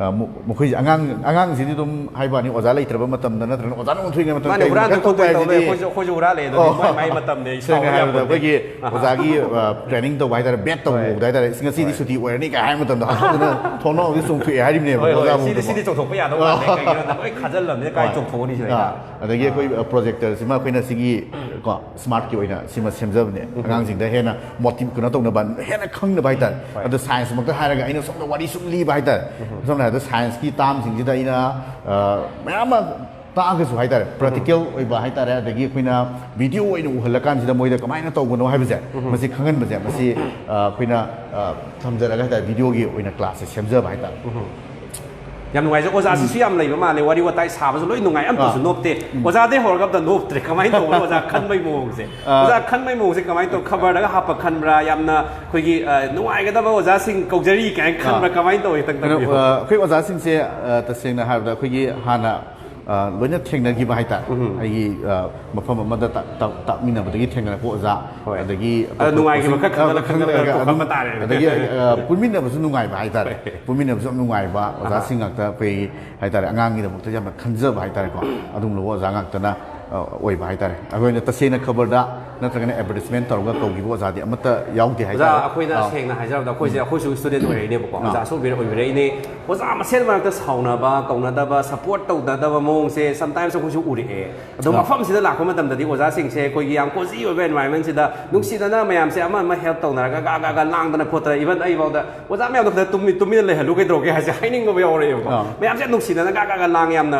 ꯑ, ꯃ-, ꯃꯈꯣꯏꯁꯦ ꯑꯉꯥꯡ, ꯑꯉꯥꯡꯁꯤꯗꯤ ꯑꯗꯨꯝ ꯍꯥꯏꯕ ꯋꯥꯅꯤ, ꯑꯣꯖꯥ ꯂꯩꯇ꯭ꯔꯕ ꯃꯇꯝꯗ ꯅꯠꯇ꯭ꯔꯒꯅ ꯑꯣꯖꯥꯅ ꯑꯣꯟꯊꯣꯛꯏꯉꯩ ꯃꯇꯝꯗ ꯃꯥꯅꯦ, ꯀꯩꯒꯨꯝꯕ ꯍꯨꯔꯥꯟ ꯀꯠꯊꯣꯛꯄ ꯊꯣꯛꯄ ꯇꯧꯋꯦ꯫ ꯍꯥꯏꯁꯤꯗꯤ ꯑꯩꯈꯣꯏꯁꯨ ꯑꯩꯈꯣꯏꯁꯨ ꯍꯨꯔꯥꯜꯂꯦ, ꯑꯗꯨꯗꯤ ꯑꯣ꯫ ꯃꯣꯏ ꯃꯥꯏ ꯃꯇꯝꯅꯦ, ꯑꯩ ꯁꯦꯡꯅ ꯁꯥꯎꯕ ꯍꯥꯏꯔꯕꯗ ꯌꯥꯄꯣꯠꯇꯦ꯫ ꯑꯩꯈꯣꯏꯒꯤ ꯑꯣꯖꯥꯒꯤ, ꯑ, ꯇ꯭ꯔꯦꯅꯤꯡ ꯇꯧꯕ ꯍꯥꯏꯇꯥꯔꯦ, ꯕꯦꯠ ꯇꯧꯕ ꯍꯥꯏꯇꯥꯔꯦ, "ꯉꯁꯤꯗꯤ ꯁꯨꯇꯤ ꯑꯣꯏꯔꯅꯤ" ꯀꯥꯏ ꯍꯥꯏꯕ ꯃꯇꯝꯗ ꯍꯧꯖꯤꯛ ꯊꯣꯡꯅꯥꯎ ꯑꯗꯨ ꯆꯣꯡꯊꯣꯛꯑꯦ ꯍꯥꯏꯔꯤꯕꯅꯦꯕ ꯍꯣꯏ, ꯍꯣꯏ, ꯑꯣꯖꯥꯕꯨ꯫ ꯁꯤꯗꯤ, ꯁꯤꯗꯤ ꯆꯣꯡꯊꯣꯛꯄ ꯌꯥꯗꯧ ꯃꯥꯟꯗꯦ, ꯀꯩꯒꯤꯅꯣꯗ ꯂꯣꯏ ꯈꯥꯖꯤꯜꯂꯕꯅꯤꯅ ꯀꯥꯏ ꯆꯣꯡꯊꯣꯛꯑꯅꯤ ꯁꯤꯗ꯫ ꯑꯥ, ꯑꯗꯒꯤ ꯑꯩꯈꯣꯏ, ꯑ, ꯄ꯭ꯔꯣꯖꯦꯛꯇꯔꯁꯤꯃ ꯑꯩꯈꯣꯏꯅ ꯁꯤꯒꯤ, ꯀꯣ, ꯁ꯭ꯃꯥꯔꯠꯀꯤ ꯑꯣꯏꯅ ꯁꯤꯃ ꯁꯦꯝꯖꯕꯅꯦ, ꯑꯉꯥꯡꯁꯤꯡꯗ ꯍꯦꯟꯅ ꯃꯣꯇꯤꯚ ꯀꯩꯅꯣ ꯇꯧꯅꯕ, ꯍꯦꯟꯅ ꯈꯪꯅꯕ ꯍꯥꯏꯇꯥꯔꯦ꯫ ꯑꯗꯣ ꯁꯥꯏꯟꯁꯃꯛꯇ ꯍꯥꯏꯔꯒ ꯑꯩꯅ ꯁꯣꯝꯗ ꯋꯥꯔꯤ ꯁꯨꯝ ꯂꯤꯕ ꯍꯥꯏꯇꯥꯔꯦ꯫ ꯁꯝꯅ ꯍꯥꯏꯔꯕꯗ ꯁꯥꯏꯟꯁꯀꯤ ꯇꯥꯝꯁꯤꯡꯁꯤꯗ ꯑꯩꯅ, ꯑ, ꯃꯌꯥꯝ ꯑꯃ ꯇꯥꯛꯑꯒꯁꯨ ꯍꯥꯏꯇꯥꯔꯦ, ꯄ꯭ꯔꯦꯛꯇꯤꯀꯦꯜ ꯑꯣꯏꯕ ꯍꯥꯏꯇꯥꯔꯦ, ꯑꯗꯒꯤ ꯑꯩꯈꯣꯏꯅ ꯚꯤꯗꯤꯑꯣ ꯑꯣꯏꯅ ꯎꯍꯜꯂꯀꯥꯟꯁꯤꯗ ꯃꯣꯏꯗ ꯀꯃꯥꯏꯅ ꯇꯧꯕꯅꯣ ꯍꯥꯏꯕꯁꯦ, ꯃꯁꯤ ꯈꯪꯍꯟꯕꯁꯦ, ꯃꯁꯤ, ꯑ, ꯑꯩꯈꯣꯏꯅ, ꯑ, ꯊꯝꯖꯔꯒ ꯍꯥꯏꯇꯥꯔꯦ, ꯚꯤꯗꯤꯑꯣꯒꯤ ꯑꯣꯏꯅ ꯀ꯭ꯂꯥꯁꯁꯦ ꯁꯦꯝꯖꯕ ꯍꯥꯏꯇꯥꯔꯦ꯫ ꯌꯥꯝ ꯅꯨꯡꯉꯥꯏꯖꯩ꯫ ꯑꯣꯖꯥꯁꯤꯁꯨ ꯌꯥꯝ ꯂꯩꯕ ꯃꯥꯜꯂꯦ, ꯋꯥꯔꯤ ꯋꯥꯇꯥꯏ ꯁꯥꯕꯁꯨ ꯂꯣꯏ ꯅꯨꯡꯉꯥꯏ, ꯑꯝꯇꯁꯨ ꯑꯥ꯫ ꯅꯣꯞꯇꯦ꯫ ꯑꯣꯖꯥꯗꯩ ꯍꯧꯔꯒ ꯑꯝꯇ ꯅꯣꯞꯇ꯭ꯔꯦ꯫ ꯀꯃꯥꯏꯅ ꯇꯧꯕꯅꯣ ꯑꯣꯖꯥ ꯈꯟꯕꯩ ꯃꯑꯣꯡꯁꯦ? ꯑꯥ꯫ ꯑꯣꯖꯥ ꯈꯟꯕꯩ ꯃꯑꯣꯡꯁꯦ ꯀꯃꯥꯏꯅ ꯇꯧ? ꯈꯕꯔꯗꯒ ꯍꯥꯞꯄ ꯈꯟꯕ꯭ꯔꯥ? ꯌꯥꯝꯅ ꯑꯩꯈꯣꯏꯒꯤ, ꯑ, ꯅꯨꯡꯉꯥꯏꯒꯗꯕ ꯑꯣꯖꯥꯁꯤꯡ ꯀꯧꯖꯔꯤ ꯀꯥꯏꯅ ꯈꯟꯕ꯭ꯔꯥ? ꯑꯥ꯫ ꯀꯃꯥꯏꯅ ꯇꯧꯋꯤ? ꯈꯤꯇꯪ ꯀꯩꯅꯣ, ꯇꯝꯕꯤꯌꯨ꯫ ꯑ, ꯑꯩꯈꯣꯏ ꯑꯣꯖꯥꯁꯤꯡꯁꯦ, ꯑ, ꯇꯁꯦꯡꯅ ꯍꯥꯏꯔꯕꯗ ꯑꯩꯈꯣꯏꯒꯤ ꯍꯥꯟꯅ, ꯑ, ꯂꯣꯏꯅ ꯊꯦꯡꯅꯈꯤꯕ ꯍꯥꯏꯇꯥꯔꯦ꯫ ꯑꯩꯒꯤ, ꯑ, ꯃꯐꯝ ꯑꯃꯗ ꯇꯥꯛ-, ꯇꯥꯛ-, ꯇꯥꯛꯃꯤꯟꯅꯕꯗꯒꯤ ꯊꯦꯡꯅꯔꯛꯄ ꯑꯣꯖꯥ, ꯍꯣꯏ꯫ ꯑꯗꯒꯤ ꯑꯗ ꯅꯨꯡꯉꯥꯏꯈꯤꯕ ꯈꯔ ꯑ, ꯈꯪꯅ ꯈꯪꯅ ꯈꯪꯅꯔꯒ ꯈꯔ ꯑꯗꯨꯝ, ꯇꯣꯛꯈꯠꯄ ꯇꯥꯔꯦ꯫ ꯑꯗꯒꯤ, ꯑ, ꯄꯨꯟꯃꯤꯟꯅꯕꯁꯨ ꯅꯨꯡꯉꯥꯏꯕ ꯍꯥꯏꯇꯥꯔꯦ꯫ ꯄꯨꯟꯃꯤꯟꯅꯕꯁꯨ ꯌꯥꯝ ꯅꯨꯡꯉꯥꯏꯕ ꯑꯣꯖꯥꯁꯤꯡ ꯉꯥꯛꯇ ꯑꯩꯈꯣꯏ ꯍꯥꯏꯇꯥꯔꯦ, ꯑꯉꯥꯡꯒꯤꯗꯃꯛꯇ ꯌꯥꯝꯅ ꯈꯟꯖꯕ ꯍꯥꯏꯇꯥꯔꯦꯀꯣ, ꯑꯗꯨꯒꯨꯝꯂꯕ ꯑꯣꯖꯥ ꯉꯥꯛꯇꯅ, ꯑ, ꯑꯣꯏꯕ ꯍꯥꯏꯇꯥꯔꯦ꯫ ꯑꯩꯈꯣꯏꯅ ꯇꯁꯦꯡꯅ ꯈꯕꯔꯗ ꯅꯠꯇ꯭ꯔꯒꯅ ꯑꯦꯗꯚꯔꯇꯤꯁꯃꯦꯟ ꯇꯧꯔꯒ ꯀꯧꯈꯤꯕ ꯑꯣꯖꯥꯗꯤ ꯑꯃꯠꯇ ꯌꯥꯎꯗꯦ ꯑꯣꯖꯥ, ꯍꯥꯏꯇꯥꯔꯦ꯫ ꯑꯩꯈꯣꯏꯅ ꯑꯥ꯫ ꯁꯦꯡꯅ ꯍꯥꯏꯖꯔꯕꯗ ꯑꯩꯈꯣꯏꯁꯦ, ꯑꯩꯈꯣꯏꯁꯨ ꯁ꯭ꯇꯨꯗꯦꯟ ꯑꯣꯏꯔꯛꯏꯅꯦꯕꯀꯣ, ꯑꯥ꯫ ꯑꯣꯖꯥꯁꯨ ꯑꯣꯏꯕꯤꯔ-, ꯑꯣꯏꯕꯤꯔꯛꯏꯅꯦ꯫ ꯑꯣꯖꯥ ꯃꯁꯦꯟ ꯃꯔꯛꯇ ꯁꯥꯎꯅꯕ, ꯀꯧꯅꯗꯕ, ꯁꯄꯣꯔꯠ ꯇꯧꯅꯗꯕ ꯃꯑꯣꯡꯁꯦ ꯁꯝꯇꯥꯏꯝꯁ ꯑꯩꯈꯣꯏꯁꯨ ꯎꯔꯛꯑꯦ꯫ ꯑꯗꯣ ꯑꯥ꯫ ꯃꯐꯝꯁꯤꯗ ꯂꯥꯛꯄ ꯃꯇꯝꯗꯗꯤ ꯑꯣꯖꯥꯁꯤꯡꯁꯦ ꯑꯩꯈꯣꯏꯒꯤ ꯌꯥꯝ ꯀꯣꯖꯤ ꯑꯣꯏꯕ ꯑꯦꯟꯚꯥꯏꯔꯟꯃꯦꯟꯁꯤꯗ ꯅꯨꯡꯁꯤꯅꯅ ꯃꯌꯥꯝꯁꯦ ꯑꯃ ꯑꯃ ꯍꯦꯜꯞ ꯇꯧꯅꯔꯒ ꯒꯥ ꯒꯥ ꯒꯥ ꯂꯥꯡꯗꯅ ꯈꯣꯠꯇꯅ, ꯏꯚꯟ ꯑꯩꯐꯥꯎꯗ "ꯑꯣꯖꯥ ꯃꯌꯥꯝꯗꯣ ꯈꯤꯇꯪ ꯇꯨꯝꯃꯤ-, ꯇꯨꯃꯤꯟꯅ ꯂꯩꯍꯜꯂꯨ ꯀꯩꯗꯧꯔꯒꯦ?" ꯍꯥꯏꯁꯦ ꯍꯥꯏꯅꯤꯡꯕ ꯌꯥꯎꯔꯛꯑꯦꯕꯀꯣ꯫ ꯑꯥ꯫ ꯃꯌꯥꯝꯁꯦ ꯌꯥꯝ ꯅꯨꯡꯁꯤꯅꯅ ꯒꯥ ꯒꯥ ꯒꯥ ꯂꯥꯡ, ꯌꯥꯝꯅ,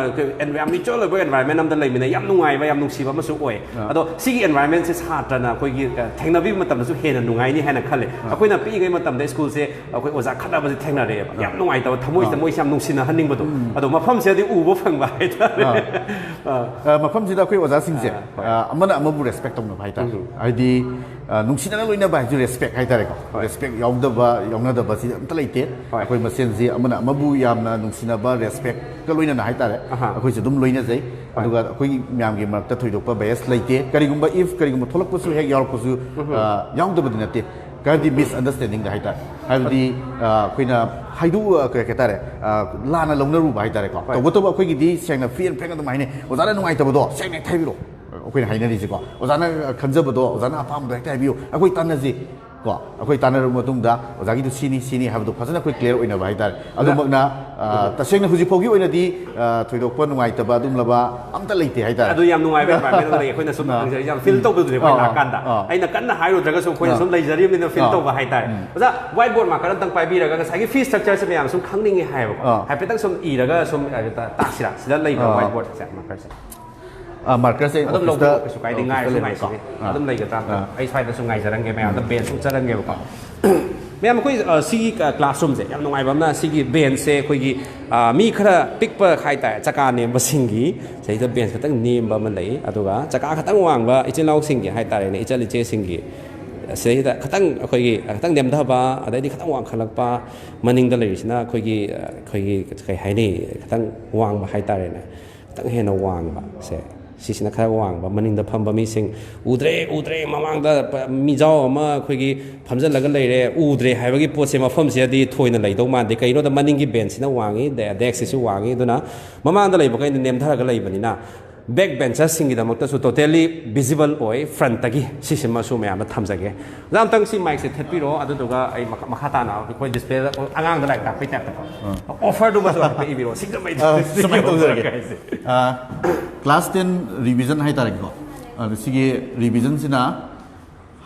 ꯌꯥꯝ ꯃ꯭ꯌꯨꯆꯨꯋꯦꯜ ꯑꯣꯏꯕ ꯑꯦꯟꯚꯥꯏꯔꯟꯃꯦꯟ ꯑꯃꯗ ꯂꯩꯃꯤꯟꯅꯩ, ꯌꯥꯝ ꯅꯨꯡꯉꯥꯏꯕ, ꯌꯥꯝ ꯅꯨꯡꯁꯤꯕ ꯑꯃꯁꯨ ꯑꯣꯏ꯫ ꯑꯥ꯫ ꯑꯗꯣ ꯁꯤꯒꯤ ꯑꯦꯟꯚꯥꯏꯔꯟꯃꯦꯟꯁꯦ ꯁꯥꯇ꯭ꯔꯅ ꯑꯩꯈꯣꯏꯒꯤ, ꯑ, ꯊꯦꯡꯅꯕꯤꯕ ꯃꯇꯝꯗꯁꯨ ꯍꯦꯟꯅ ꯅꯨꯡꯉꯥꯏꯅꯤ ꯍꯥꯏꯅ ꯈꯜꯂꯦ꯫ ꯑꯩꯈꯣꯏꯅ ꯄꯤꯛꯏꯉꯩ ꯃꯇꯝꯗ ꯁ꯭ꯀꯨꯜꯁꯦ ꯑꯩꯈꯣꯏ ꯑꯣꯖꯥ ꯈꯠꯅꯕꯁꯦ ꯊꯦꯡꯅꯔꯛꯑꯦꯕ꯫ ꯌꯥꯝ ꯅꯨꯡꯉꯥꯏꯇꯕ, ꯊꯃꯣꯏꯁꯤꯗ ꯃꯣꯏꯁꯦ ꯌꯥꯝ ꯅꯨꯡꯁꯤꯅꯍꯟꯅꯤꯡꯕꯗꯣ꯫ ꯑꯗꯣ ꯃꯐꯝꯁꯤꯗꯗꯤ ꯎꯕ ꯐꯪꯕ ꯍꯥꯏꯇꯥꯔꯦ꯫ ꯑꯥ꯫ ꯑ, ꯃꯐꯝꯁꯤꯗ ꯑꯩꯈꯣꯏ ꯑꯣꯖꯥꯁꯤꯡꯁꯦ, ꯑ, ꯑꯃꯅ ꯑꯃꯕꯨ ꯔꯦꯁꯄꯦꯛ ꯇꯧꯅꯕ ꯍꯥꯏꯇꯥꯔꯦ꯫ ꯍꯥꯏꯗꯤ, ꯑ, ꯅꯨꯡꯁꯤꯅꯅ ꯂꯣꯏꯅꯕ ꯍꯥꯏꯁꯤ ꯔꯦꯁꯄꯦꯛ ꯍꯥꯏꯇꯥꯔꯦꯀꯣ꯫ ꯔꯦꯁꯄꯦꯛ ꯌꯥꯎꯗꯕ, ꯌꯥꯎꯅꯗꯕ ꯁꯤꯗꯤ ꯑꯝꯇ ꯂꯩꯇꯦ꯫ ꯑꯩꯈꯣꯏ ꯃꯁꯦꯟꯁꯤ ꯑꯃꯅ ꯑꯃꯕꯨ ꯌꯥꯝꯅ ꯅꯨꯡꯁꯤꯅꯕ, ꯔꯦꯁꯄꯦꯛꯀ ꯂꯣꯏꯅꯅ ꯍꯥꯏꯇꯥꯔꯦ, ꯑꯩꯈꯣꯏꯁꯨ ꯑꯗꯨꯝ ꯂꯣꯏꯅꯖꯩ꯫ ꯑꯗꯨꯒ ꯑꯩꯈꯣꯏꯒꯤ ꯃꯌꯥꯝꯒꯤ ꯃꯔꯛꯇ ꯊꯣꯏꯗꯣꯛꯄ ꯕꯌꯁ ꯂꯩꯇꯦ꯫ ꯀꯔꯤꯒꯨꯝꯕ, ꯏꯐ ꯀꯔꯤꯒꯨꯝꯕ ꯊꯣꯛꯂꯛꯄꯁꯨ ꯍꯦꯛ ꯌꯥꯎꯔꯛꯄꯁꯨ, ꯑ, ꯌꯥꯎꯗꯕꯗꯤ ꯅꯠꯇꯦ꯫ ꯈꯔꯗꯤ ꯃꯤꯁꯑꯟꯗꯔꯁꯇꯦꯟꯗꯤꯡꯗ ꯍꯥꯏꯇꯥꯔꯦ, ꯍꯥꯏꯕꯗꯤ ꯑ, ꯑꯩꯈꯣꯏꯅ ꯍꯥꯏꯗꯣꯛ ꯑ, ꯀꯩ ꯍꯥꯏꯇꯥꯔꯦ, ꯑ, ꯂꯥꯟꯅ ꯂꯧꯅꯔꯨꯕ ꯍꯥꯏꯇꯥꯔꯦꯀꯣ꯫ ꯇꯧꯕꯇꯕꯨ ꯑꯩꯈꯣꯏꯒꯤꯗꯤ ꯁꯦꯡꯅ ꯐ꯭ꯔꯤ ꯑꯦꯟ ꯐ꯭ꯔꯦꯡ ꯑꯗꯨꯝ ꯍꯥꯏꯅꯩ, "ꯑꯣꯖꯥꯅ ꯅꯨꯡꯉꯥꯏꯇꯕꯗꯣ ꯁꯦꯡꯅ ꯍꯦꯛꯇ ꯍꯥꯏꯕꯤꯔꯛꯑꯣ", ꯑꯩꯈꯣꯏꯅ ꯍꯥꯏꯅꯔꯤꯁꯦꯀꯣ꯫ "ꯑꯣꯖꯥꯅ ꯈꯟꯖꯕꯗꯣ, ꯑꯣꯖꯥꯅ ꯑꯄꯥꯝꯕꯗꯣ ꯍꯦꯛꯇ ꯍꯥꯏꯕꯤꯌꯨ, ꯑꯩꯈꯣꯏ ꯇꯥꯟꯅꯁꯤ"꯫ ꯀꯣ, ꯑꯩꯈꯣꯏ ꯇꯥꯟꯅꯔꯕ ꯃꯇꯨꯡꯗ ꯑꯣꯖꯥꯒꯤꯗꯨ ꯁꯤꯅꯤ, ꯁꯤꯅꯤ ꯍꯥꯏꯕꯗꯣ ꯐꯖꯅ ꯑꯩꯈꯣꯏ ꯀ꯭ꯂꯤꯌꯥꯔ ꯑꯣꯏꯅꯕ ꯍꯥꯏꯇꯥꯔꯦ꯫ ꯑꯗꯨꯃꯛꯅ ꯑ, ꯇꯁꯦꯡꯅ ꯍꯧꯖꯤꯛ ꯐꯥꯎꯒꯤ ꯑꯣꯏꯅꯗꯤ ꯑ, ꯊꯣꯏꯗꯣꯛꯄ ꯅꯨꯡꯉꯥꯏꯇꯕ ꯑꯗꯨꯝꯂꯕ ꯑꯝꯇ ꯂꯩꯇꯦ ꯍꯥꯏꯇꯥꯔꯦ꯫ ꯑꯗꯨ ꯌꯥꯝ ꯅꯨꯡꯉꯥꯏꯕ environment ꯑꯃ ꯂꯩ꯫ ꯑꯩꯈꯣꯏꯅ ꯁꯨꯝ ꯑꯥ꯫ ꯍꯪꯖꯔꯤꯁꯦ ꯌꯥꯝ ꯐꯤꯜ ꯇꯧꯕꯗꯨꯅꯦ ꯑꯩꯈꯣꯏ ꯑꯥ, ꯂꯥꯛꯀꯥꯟꯗ꯫ ꯑꯥ꯫ ꯑꯩꯅ ꯀꯟꯅ ꯍꯥꯏꯔꯨꯗ꯭ꯔꯒꯁꯨ ꯑꯩꯈꯣꯏꯅ ꯑꯥ꯫ ꯁꯨꯝ ꯂꯩꯖꯔꯤꯕꯅꯤꯅ ꯐꯤꯜ ꯑꯥ꯫ ꯇꯧꯕ ꯍꯥꯏꯇꯥꯔꯦ꯫ ꯎꯝ꯫ ꯑꯣꯖꯥ, white board marker ꯑꯝꯇꯪ ꯄꯥꯏꯕꯤꯔꯒ ꯉꯁꯥꯏꯒꯤ fee structure ꯁꯦ ꯃꯌꯥꯝ ꯁꯨꯝ ꯈꯪꯅꯤꯡꯉꯤ ꯍꯥꯏꯌꯦꯕꯀꯣ꯫ ꯑꯥ꯫ ꯍꯥꯏꯐꯦꯠꯇꯪ ꯁꯨꯝ ꯏꯔꯒ ꯁꯨꯝ ꯇꯥꯛꯁꯤꯔꯥ? ꯁꯤꯗ ꯂꯩꯕ꯭ꯔꯥ ꯑꯥ꯫ White board ꯁꯦ, marker ꯁꯦ? ꯑꯥ, marker ꯁꯦ ꯑꯗꯨꯝ office ꯇ, ꯂꯧꯕꯤꯔꯣ, ꯀꯩꯁꯨ ꯀꯥꯏꯗꯦ꯫ office ꯇ ꯉꯥꯏꯔꯁꯨ ꯂꯩꯔꯦꯀꯣ꯫ ꯉꯥꯏꯁꯤꯅꯦ꯫ ꯑꯥ꯫ ꯑꯗꯨꯝ ꯂꯩꯒꯗ꯭ꯔꯥ? ꯑꯥ꯫ ꯑꯩ ꯁ꯭ꯋꯥꯏꯗꯁꯨ ꯉꯥꯏꯖꯔꯝꯒꯦ, ꯃꯌꯥꯝꯗ bench ꯎꯠꯆꯔꯝꯒꯦꯕꯀꯣ꯫ ꯃꯌꯥꯝ, ꯑꯩꯈꯣꯏ, ꯑ, ꯁꯤꯒꯤ, ꯑ, classroom ꯁꯦ ꯌꯥꯝ ꯅꯨꯡꯉꯥꯏꯕ ꯑꯃꯅ, ꯁꯤꯒꯤ bench ꯁꯦ ꯑꯩꯈꯣꯏꯒꯤ, ꯑ, ꯃꯤ ꯈꯔ ꯄꯤꯛꯄ ꯍꯥꯏꯇꯥꯔꯦ, ꯆꯀꯥ ꯅꯦꯝꯕꯁꯤꯡꯒꯤ ꯁꯤꯗꯩꯗ bench ꯈꯇꯪ ꯅꯦꯝꯕ ꯑꯃ ꯂꯩ, ꯑꯗꯨꯒ ꯆꯀꯥ ꯈꯇꯪ ꯋꯥꯡꯕ ꯏꯆꯤꯜ ꯏꯅꯥꯎꯁꯤꯡꯒꯤ ꯍꯥꯏꯇꯥꯔꯦꯅꯦ, ꯏꯆꯜ ꯏꯆꯦꯁꯤꯡꯒꯤ ꯁꯤꯗꯩꯗ ꯈꯇꯪ ꯑꯩꯈꯣꯏꯒꯤ ꯈꯇꯪ ꯅꯦꯝꯊꯕ, ꯑꯗꯩꯗꯤ ꯈꯇꯪ ꯋꯥꯡꯈꯠꯂꯛꯄ, ꯃꯅꯤꯡꯗ ꯂꯩꯔꯤꯁꯤꯅ ꯑꯩꯈꯣꯏꯒꯤ, ꯑ, ꯑꯩꯈꯣꯏꯒꯤ ꯀꯩ ꯍꯥꯏꯅꯤ, ꯈꯇꯪ ꯋꯥꯡꯕ ꯍꯥꯏꯇꯥꯔꯦꯅꯦ꯫ ꯈꯤꯇꯪ ꯍꯦꯟꯅ ꯋꯥꯡꯕ ꯁꯦ, ꯁꯤꯁꯤꯅ ꯈꯔ ꯋꯥꯡꯕ꯫ ꯃꯅꯤꯡꯗ ꯐꯝꯕ ꯃꯤꯁꯤꯡ ꯎꯗ꯭ꯔꯦ, ꯎꯗ꯭ꯔꯦ, ꯃꯃꯥꯡꯗ ꯄ-, ꯃꯤꯖꯥꯎ ꯑꯃ ꯑꯩꯈꯣꯏꯒꯤ ꯐꯝꯖꯤꯜꯂꯒ ꯂꯩꯔꯦ, ꯎꯗ꯭ꯔꯦ ꯍꯥꯏꯕꯒꯤ ꯄꯣꯠꯁꯦ ꯃꯐꯝꯁꯤꯗꯗꯤ ꯊꯣꯏꯅ ꯂꯩꯗꯧ ꯃꯥꯟꯗꯦ꯫ ꯀꯩꯒꯤꯅꯣꯗ ꯃꯅꯤꯡꯒꯤ bench ꯁꯤꯅ ꯋꯥꯡꯉꯤ, ꯗꯦ-, desk ꯁꯤꯁꯨ ꯋꯥꯡꯉꯤ, ꯑꯗꯨꯅ ꯃꯃꯥꯡꯗ ꯂꯩꯕꯈꯩꯅ ꯅꯦꯝꯊꯔꯒ ꯂꯩꯕꯅꯤꯅ back benchers ꯁꯤꯡꯒꯤꯗꯃꯛꯇꯁꯨ totally visible ꯑꯣꯏ front ꯇꯒꯤ꯫ ꯁꯤꯁꯤꯃꯁꯨ ꯃꯌꯥꯝꯗ ꯊꯝꯖꯒꯦ꯫ ꯑꯣꯖꯥ, ꯑꯝꯇꯪ ꯁꯤ mic ꯁꯦ ꯊꯦꯠꯄꯤꯔꯣ, ꯑꯗꯨꯗꯨꯒ ꯑꯩ ꯃꯈꯥ, ꯃꯈꯥ ꯇꯥꯅ ꯑꯩꯈꯣꯏ display ꯗ ꯑꯉꯥꯡꯗ ꯂꯥꯏꯔꯤꯛ ꯇꯥꯛꯄꯩ type ꯇꯀꯣ꯫ ꯑꯥ꯫ Offer ꯗꯨꯃꯁꯨ ꯍꯥꯏꯐꯦꯠ ꯏꯕꯤꯔꯣ, ꯁꯤꯡꯖꯃꯩꯗ ꯑꯥ, ꯁꯨꯃꯥꯏꯅ ꯇꯧꯖꯔꯒꯦ꯫ ꯍꯥꯏꯁꯦ꯫ ꯑꯥ, class ten revision ꯍꯥꯏꯇꯥꯔꯦꯀꯣ꯫ ꯑꯗꯣ ꯁꯤꯒꯤ revision ꯁꯤꯅ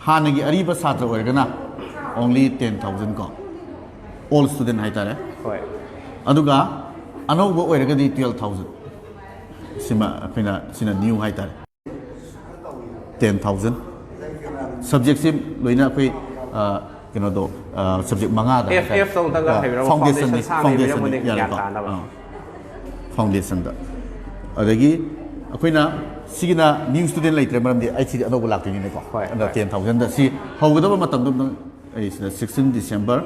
ꯍꯥꯟꯅꯒꯤ ꯑꯔꯤꯕ ꯁꯥꯇ꯭ꯔ ꯑꯣꯏꯔꯒꯅ only ten thousand ꯀꯣ, old student ꯍꯥꯏꯇꯥꯔꯦ꯫ ꯍꯣꯏ꯫ ꯑꯗꯨꯒ ꯑꯅꯧꯕ ꯑꯣꯏꯔꯒꯗꯤ twelve thousand꯫ ꯁꯤꯃ ꯑꯩꯈꯣꯏꯅ, ꯁꯤꯅ new ꯍꯥꯏꯇꯥꯔꯦ꯫ Ten thousand꯫ Subject ꯁꯤ ꯂꯣꯏꯅ ꯑꯩꯈꯣꯏ, ꯑ, ꯀꯩꯅꯣꯗꯣ, ꯑ, subject ꯃꯉꯥꯗ F, ꯍꯥꯏꯇꯥꯔꯦ꯫ F ꯇꯧꯗꯅ ꯑ, ꯍꯥꯏꯕꯤꯔꯕ? Foundation ꯅꯤ, Foundation ꯁꯥꯡꯅ foundation ꯅꯤ, ꯏꯕꯤꯔꯝꯃꯣꯅꯦ, ꯒ꯭ꯌꯥꯟ ꯌꯥꯔꯦꯀꯣ? ꯇꯥꯅꯕ꯫ ꯑ, foundation ꯗ꯫ ꯑꯗꯒꯤ ꯑꯩꯈꯣꯏꯅ ꯁꯤꯒꯤꯅ new student ꯂꯩꯇ꯭ꯔꯦ, ꯃꯔꯝꯗꯤ ꯑꯩ ꯁꯤꯗꯤ ꯑꯅꯧꯕ ꯂꯥꯛꯇꯣꯏꯅꯤꯅꯀꯣ꯫ ꯍꯣꯏ, ꯑꯗ ꯍꯣꯏ꯫ Ten thousand ꯗ ꯁꯤ ꯍꯧꯒꯗꯕ ꯃꯇꯝꯗꯣ ꯑꯗꯨꯝ ꯑꯩ ꯁꯤꯗ sixteen December,